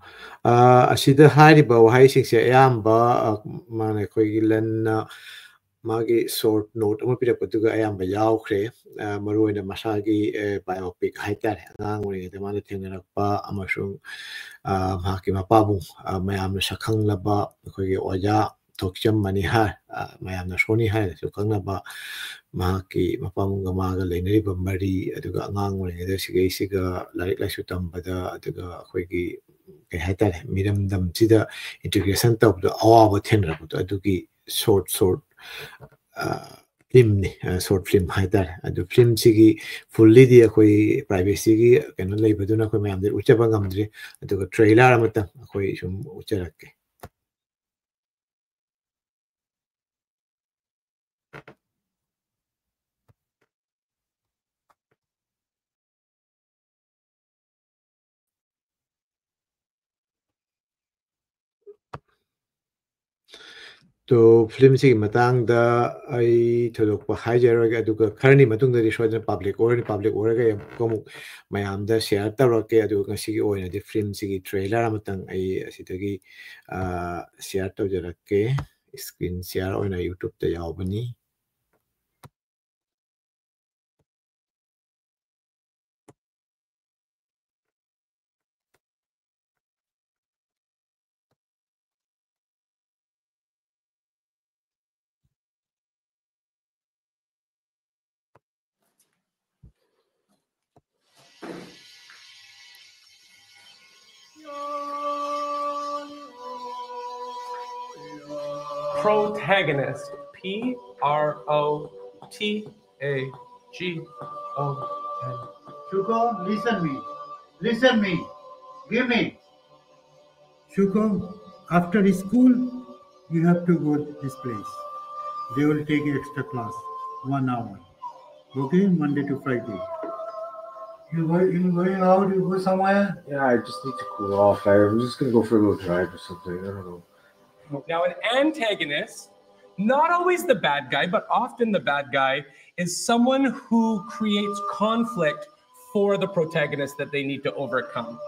ꯑ, ꯑꯁꯤꯗ ꯍꯥꯏꯔꯤꯕ ꯋꯥꯍꯩꯁꯤꯡꯁꯦ ꯑꯌꯥꯝꯕ, ꯑ, ꯃꯥꯅ ꯑꯩꯈꯣꯏꯒꯤ ꯂꯟꯅ ꯃꯥꯒꯤ ꯁꯣꯔꯠ ꯅꯣꯠ ꯑꯃ ꯄꯤꯔꯛꯄꯗꯨꯒ ꯑꯌꯥꯝꯕ ꯌꯥꯎꯈ꯭ꯔꯦ꯫ ꯑ, ꯃꯔꯨꯑꯣꯏꯅ ꯃꯁꯥꯒꯤ, ꯑ, ꯕꯥꯏꯑꯣꯄꯤꯛ ꯍꯥꯏꯇꯥꯔꯦ, ꯑꯉꯥꯡ ꯑꯣꯏꯔꯤꯉꯩꯗ ꯃꯥꯅ ꯊꯦꯡꯅꯔꯛꯄ ꯑꯃꯁꯨꯡ, ꯑ, ꯃꯍꯥꯛꯀꯤ ꯃꯄꯥꯕꯨꯡ, ꯑ, ꯃꯌꯥꯝꯅ ꯁꯛꯈꯪꯂꯕ ꯑꯩꯈꯣꯏꯒꯤ ꯑꯣꯖꯥ ꯊꯣꯛꯆꯝ ꯃꯅꯤꯍꯥꯔ, ꯑ, ꯃꯌꯥꯝꯅ ꯁꯣꯅꯤ ꯍꯥꯏꯔꯒꯁꯨ ꯈꯪꯅꯕ, ꯃꯍꯥꯛꯀꯤ ꯃꯄꯥꯕꯨꯡꯒ ꯃꯥꯒ ꯂꯩꯅꯔꯤꯕ ꯃꯔꯤ, ꯑꯗꯨꯒ ꯑꯉꯥꯡ ꯑꯣꯏꯔꯤꯉꯩꯗ ꯁꯤꯒꯩꯁꯤꯒ ꯂꯥꯏꯔꯤꯛ ꯂꯥꯏꯁꯨ ꯇꯝꯕꯗ, ꯑꯗꯨꯒ ꯑꯩꯈꯣꯏꯒꯤ ꯀꯩ ꯍꯥꯏꯇꯥꯔꯦ, ꯃꯤꯔꯝꯗꯝꯁꯤꯗ integration ꯇꯧꯕꯗꯣ ꯑꯋꯥꯕ ꯊꯦꯡꯅꯔꯛꯄꯗꯣ, ꯑꯗꯨꯒꯤ short short ꯐꯤꯂꯝꯅꯤ, short film ꯍꯥꯏꯇꯥꯔꯦ꯫ ꯑꯗꯨ ꯐꯤꯂꯝꯁꯤꯒꯤ ꯐꯨꯜꯂꯤꯗꯤ ꯑꯩꯈꯣꯏ privacyꯒꯤ ꯀꯩꯅꯣ ꯂꯩꯕꯗꯨꯅ ꯑꯩꯈꯣꯏ ꯃꯌꯥꯝꯗ ꯎꯠꯆꯕ ꯉꯝꯗ꯭ꯔꯤ꯫ ꯑꯗꯨꯒ trailer ꯑꯃꯇꯪ ꯑꯩꯈꯣꯏ ꯁꯨꯝ ꯎꯠꯆꯔꯛꯀꯦ꯫ ꯇꯣ, ꯐꯤꯂꯝꯁꯤꯒꯤ ꯃꯇꯥꯡꯗ ꯑꯩ ꯊꯣꯏꯗꯣꯛꯄ ꯍꯥꯏꯖꯔꯣꯏꯒꯦ, ꯑꯗꯨꯒ ꯈꯔꯅꯤ ꯃꯇꯨꯡꯗꯗꯤ ꯁꯣꯏꯗꯅ public ꯑꯣꯏꯔꯅꯤ꯫ Public ꯑꯣꯏꯔꯒ ꯑꯃꯨꯛ, ꯑꯃꯨꯛ ꯃꯌꯥꯝꯗ share ꯇꯧꯔꯛꯀꯦ꯫ ꯑꯗꯨꯒ ꯉꯁꯤꯒꯤ ꯑꯣꯏꯅꯗꯤ ꯐꯤꯂꯝꯁꯤꯒꯤ trailer ꯑꯃꯇꯪ ꯑꯩ ꯑꯁꯤꯗꯒꯤ, ꯑ, share ꯇꯧꯖꯔꯛꯀꯦ꯫ Screen share ꯑꯣꯏꯅ YouTubeꯇ ꯌꯥꯎꯕꯅꯤ꯫ Protagonist. P R O T A G O N. Shuko, listen me. Listen me. Give me. Shuko, after school, you have to go this place. They will take extra class, one hour. Okay, Monday to Friday. You going, you going out, you go somewhere? Yeah, I just need to cool off. I, I'm just gonna go for a little drive or something. I don't know. Now, an antagonist, not always the bad guy, but often the bad guy, is someone who creates conflict for the protagonist that they need to overcome.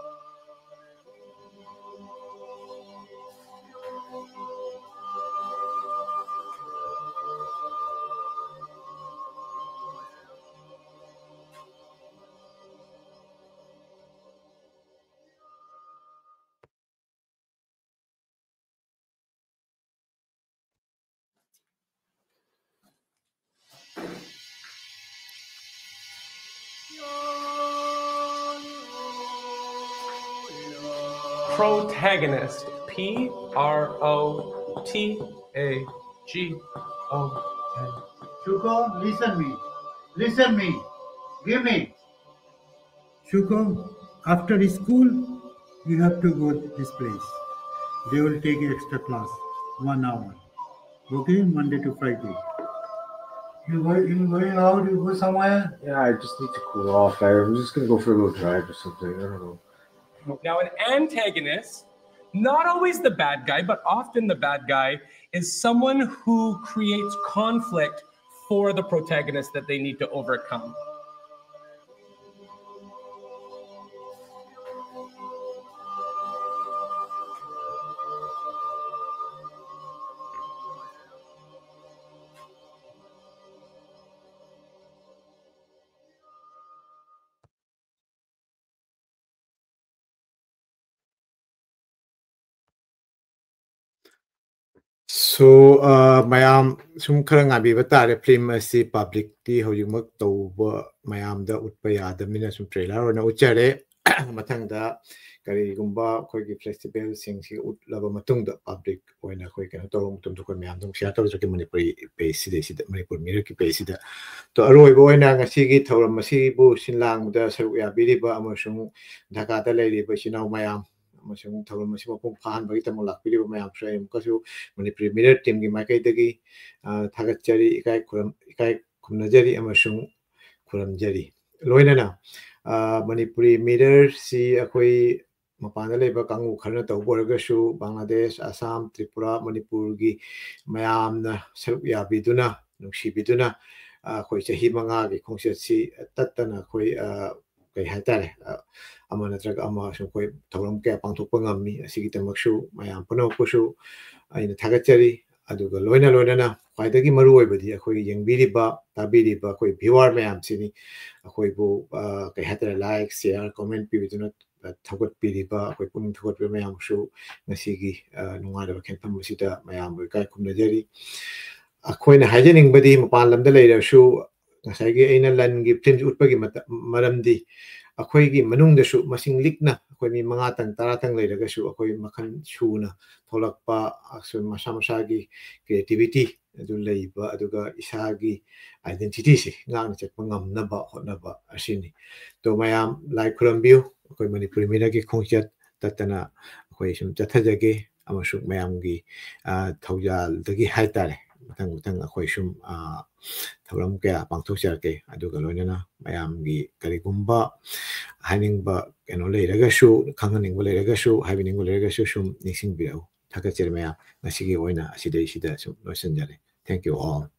Protagonist. P R O T A G O N. Shuko, listen me. Listen me. Give me. Shuko, after school, you have to go this place. They will take extra class, one hour. Okay, Monday to Friday. You going, you going out, you go somewhere? Yeah, I just need to cool off. I, I'm just gonna go for a little drive or something. I don't know. Now, an antagonist, not always the bad guy, but often the bad guy, is someone who creates conflict for the protagonist that they need to overcome. So, uh, ꯃꯌꯥꯝ ꯁꯨꯝ ꯈꯔ ꯉꯥꯏꯕꯤꯕ ꯇꯥꯔꯦ꯫ Film ꯑꯁꯤ publicly ꯍꯧꯖꯤꯛꯃꯛ ꯇꯧꯕ ꯃꯌꯥꯝꯗ ꯎꯠꯄ ꯌꯥꯗꯕꯅꯤꯅ ꯁꯨꯝ trailer ꯑꯣꯏꯅ ꯎꯠꯆꯔꯦ꯫ ꯃꯊꯪꯗ ꯀꯔꯤꯒꯨꯝꯕ ꯑꯩꯈꯣꯏꯒꯤ festivalꯁꯤꯡꯁꯤ ꯎꯠꯂꯕ ꯃꯇꯨꯡꯗ public ꯑꯣꯏꯅ ꯑꯩꯈꯣꯏ ꯀꯩꯅꯣ ꯇꯧꯕ ꯃꯇꯝꯗ ꯑꯩꯈꯣꯏ ꯃꯌꯥꯝꯗ ꯑꯃꯨꯛ share ꯇꯧꯖꯒꯦ ꯃꯅꯤꯄꯨꯔꯤ pageꯁꯤꯗꯩꯁꯤꯗ, ꯃꯅꯤꯄꯨꯔ ꯃꯤꯔꯛꯀꯤ pageꯁꯤꯗ꯫ ꯇꯣ, ꯑꯔꯣꯏꯕ ꯑꯣꯏꯅ ꯉꯁꯤꯒꯤ ꯊꯧꯔꯝ ꯑꯁꯤꯕꯨ ꯁꯤꯟ ꯂꯥꯡꯕꯗ ꯁꯔꯨꯛ ꯌꯥꯕꯤꯔꯤꯕ ꯑꯃꯁꯨꯡ ꯙꯥꯀꯥꯗ ꯂꯩꯔꯤꯕ ꯏꯆꯤꯟ ꯏꯅꯥꯎ ꯃꯌꯥꯝ ꯑꯃꯁꯨꯡ ꯊꯧꯔꯝ ꯑꯁꯤ ꯃꯄꯨꯡ ꯐꯥꯍꯟꯕꯒꯤꯗꯃꯛ ꯂꯥꯛꯄꯤꯔꯤꯕ ꯃꯌꯥꯝꯁꯨ ꯑꯩ ꯑꯃꯨꯛꯀꯁꯨ ꯃꯅꯤꯄꯨꯔꯤ ꯃꯤꯔꯔ teamꯒꯤ ꯃꯥꯏꯀꯩꯗꯒꯤ, ꯑ, ꯊꯥꯒꯠꯆꯔꯤ, ꯏꯀꯥꯏ ꯈꯨꯔꯝ-, ꯏꯀꯥꯏ ꯈꯨꯝꯅꯖꯔꯤ ꯑꯃꯁꯨꯡ ꯈꯨꯔꯨꯝꯖꯔꯤ꯫ ꯂꯣꯏꯅꯅ, ꯑ, ꯃꯅꯤꯄꯨꯔꯤ ꯃꯤꯔꯔꯁꯤ ꯑꯩꯈꯣꯏ ꯃꯄꯥꯟꯗ ꯂꯩꯕ ꯀꯥꯡꯕꯨ ꯈꯔꯅ ꯇꯧꯕ ꯑꯣꯏꯔꯒꯁꯨ, ꯕꯪꯒ꯭ꯂꯥꯗꯦꯁ, ꯑꯁꯥꯝ, ꯇ꯭ꯔꯤꯄꯨꯔꯥ, ꯃꯅꯤꯄꯨꯔꯒꯤ ꯃꯌꯥꯝꯅ ꯁꯔꯨꯛ ꯌꯥꯕꯤꯗꯨꯅ, ꯅꯨꯡꯁꯤꯕꯤꯗꯨꯅ, ꯑ, ꯑꯩꯈꯣꯏ ꯆꯍꯤ ꯃꯉꯥꯒꯤ ꯈꯣꯡꯆꯠꯁꯤ ꯇꯠꯇꯅ ꯑꯩꯈꯣꯏ, ꯑ, ꯀꯩ ꯍꯥꯏꯇꯥꯔꯦ, ꯑ, ꯑꯃ ꯅꯠꯇ꯭ꯔꯒ ꯑꯃ ꯁꯨꯝ ꯑꯩꯈꯣꯏ ꯊꯧꯔꯝ ꯀꯌꯥ ꯄꯥꯡꯊꯣꯛꯄ ꯉꯝꯃꯤ꯫ ꯑꯁꯤꯒꯤꯗꯃꯛꯁꯨ ꯃꯌꯥꯝ ꯄꯨꯝꯅꯃꯛꯄꯨꯁꯨ ꯑꯩꯅ ꯊꯥꯒꯠꯆꯔꯤ꯫ ꯑꯗꯨꯒ ꯂꯣꯏꯅ ꯂꯣꯏꯅꯅ ꯈ꯭ꯋꯥꯏꯗꯒꯤ ꯃꯔꯨ ꯑꯣꯏꯕꯗꯤ ꯑꯩꯈꯣꯏꯒꯤ ꯌꯦꯡꯕꯤꯔꯤꯕ, ꯇꯥꯕꯤꯔꯤꯕ ꯑꯩꯈꯣꯏ viewer ꯃꯌꯥꯝꯁꯤꯅꯤ꯫ ꯑꯩꯈꯣꯏꯕꯨ, ꯑ, ꯀꯩ ꯍꯥꯏꯇꯥꯔꯦ, like, share, comment ꯄꯤꯕꯤꯗꯨꯅ, ꯑ, ꯊꯧꯒꯠꯄꯤꯔꯤꯕ, ꯑꯩꯈꯣꯏ ꯄꯨꯛꯅꯤꯡ ꯊꯧꯒꯠꯄꯤꯕ ꯃꯌꯥꯝꯁꯨ ꯉꯁꯤꯒꯤ, ꯑ, ꯅꯨꯡꯉꯥꯏꯔꯕ ꯈꯦꯟꯐꯝ ꯑꯁꯤꯗ ꯃꯌꯥꯝꯕꯨ ꯏꯀꯥꯏ ꯈꯨꯝꯅꯖꯔꯤ꯫ ꯑꯩꯈꯣꯏꯅ ꯍꯥꯏꯖꯅꯤꯡꯕꯗꯤ ꯃꯄꯥꯟ ꯂꯝꯗ ꯂꯩꯔꯁꯨ ꯉꯁꯥꯏꯒꯤ ꯑꯩꯅ ꯂꯟꯒꯤ film ꯎꯠꯄꯒꯤ ꯃꯇ-, ꯃꯔꯝꯗꯤ ꯑꯩꯈꯣꯏꯒꯤ ꯃꯅꯨꯡꯗꯁꯨ ꯃꯁꯤꯡ ꯂꯤꯛꯅ ꯑꯩꯈꯣꯏ ꯃꯤ ꯃꯉꯥꯇꯪ ꯇꯔꯥꯇꯪ ꯂꯩꯔꯒꯁꯨ ꯑꯩꯈꯣꯏ ꯃꯈꯜ ꯁꯨꯅ ꯊꯣꯛꯂꯛꯄ, ꯑꯁꯨꯝ ꯃꯁꯥ ꯃꯁꯥꯒꯤ creativity ꯑꯗꯨ ꯂꯩꯕ, ꯑꯗꯨꯒ ꯏꯁꯥꯒꯤ identityꯁꯦ ꯉꯥꯛꯅ ꯆꯠꯄ ꯉꯝꯅꯕ ꯍꯣꯠꯅꯕ ꯑꯁꯤꯅꯤ꯫ ꯑꯗꯣ ꯃꯌꯥꯝ ꯂꯥꯏ ꯈꯨꯔꯝꯕꯤꯌꯨ꯫ ꯑꯩꯈꯣꯏ ꯃꯅꯤꯄꯨꯔꯤ ꯃꯤꯔꯛꯀꯤ ꯈꯣꯡꯆꯠ ꯇꯠꯇꯅ ꯑꯩꯈꯣꯏ ꯁꯨꯝ ꯆꯠꯊꯖꯒꯦ, ꯑꯃꯁꯨꯡ ꯃꯌꯥꯝꯒꯤ, ꯑ, ꯊꯧꯖꯥꯜꯗꯒꯤ ꯍꯥꯏꯇꯥꯔꯦ, ꯃꯊꯪ ꯃꯊꯪ ꯑꯩꯈꯣꯏ ꯁꯨꯝ, ꯑ, ꯊꯧꯔꯝ ꯀꯌꯥ ꯄꯥꯡꯊꯣꯛꯆꯔꯛꯀꯦ꯫ ꯑꯗꯨꯒ ꯂꯣꯏꯅꯅ ꯃꯌꯥꯝꯒꯤ ꯀꯔꯤꯒꯨꯝꯕ ꯍꯥꯏꯅꯤꯡꯕ ꯀꯩꯅꯣ ꯂꯩꯔꯒꯁꯨ, ꯈꯪꯍꯟꯅꯤꯡꯕ ꯂꯩꯔꯒꯁꯨ, ꯍꯥꯏꯕꯤꯅꯤꯡꯕ ꯂꯩꯔꯒꯁꯨ ꯁꯨꯝ ꯅꯤꯡꯁꯤꯡꯕꯤꯔꯛꯎ꯫ ꯊꯥꯒꯠꯆꯔꯤ ꯃꯌꯥꯝ꯫ ꯉꯁꯤꯒꯤ ꯑꯣꯏꯅ ꯑꯁꯤꯗꯩꯁꯤꯗ ꯁꯨꯝ ꯂꯣꯏꯁꯤꯟꯖꯔꯦ꯫ Thank you all.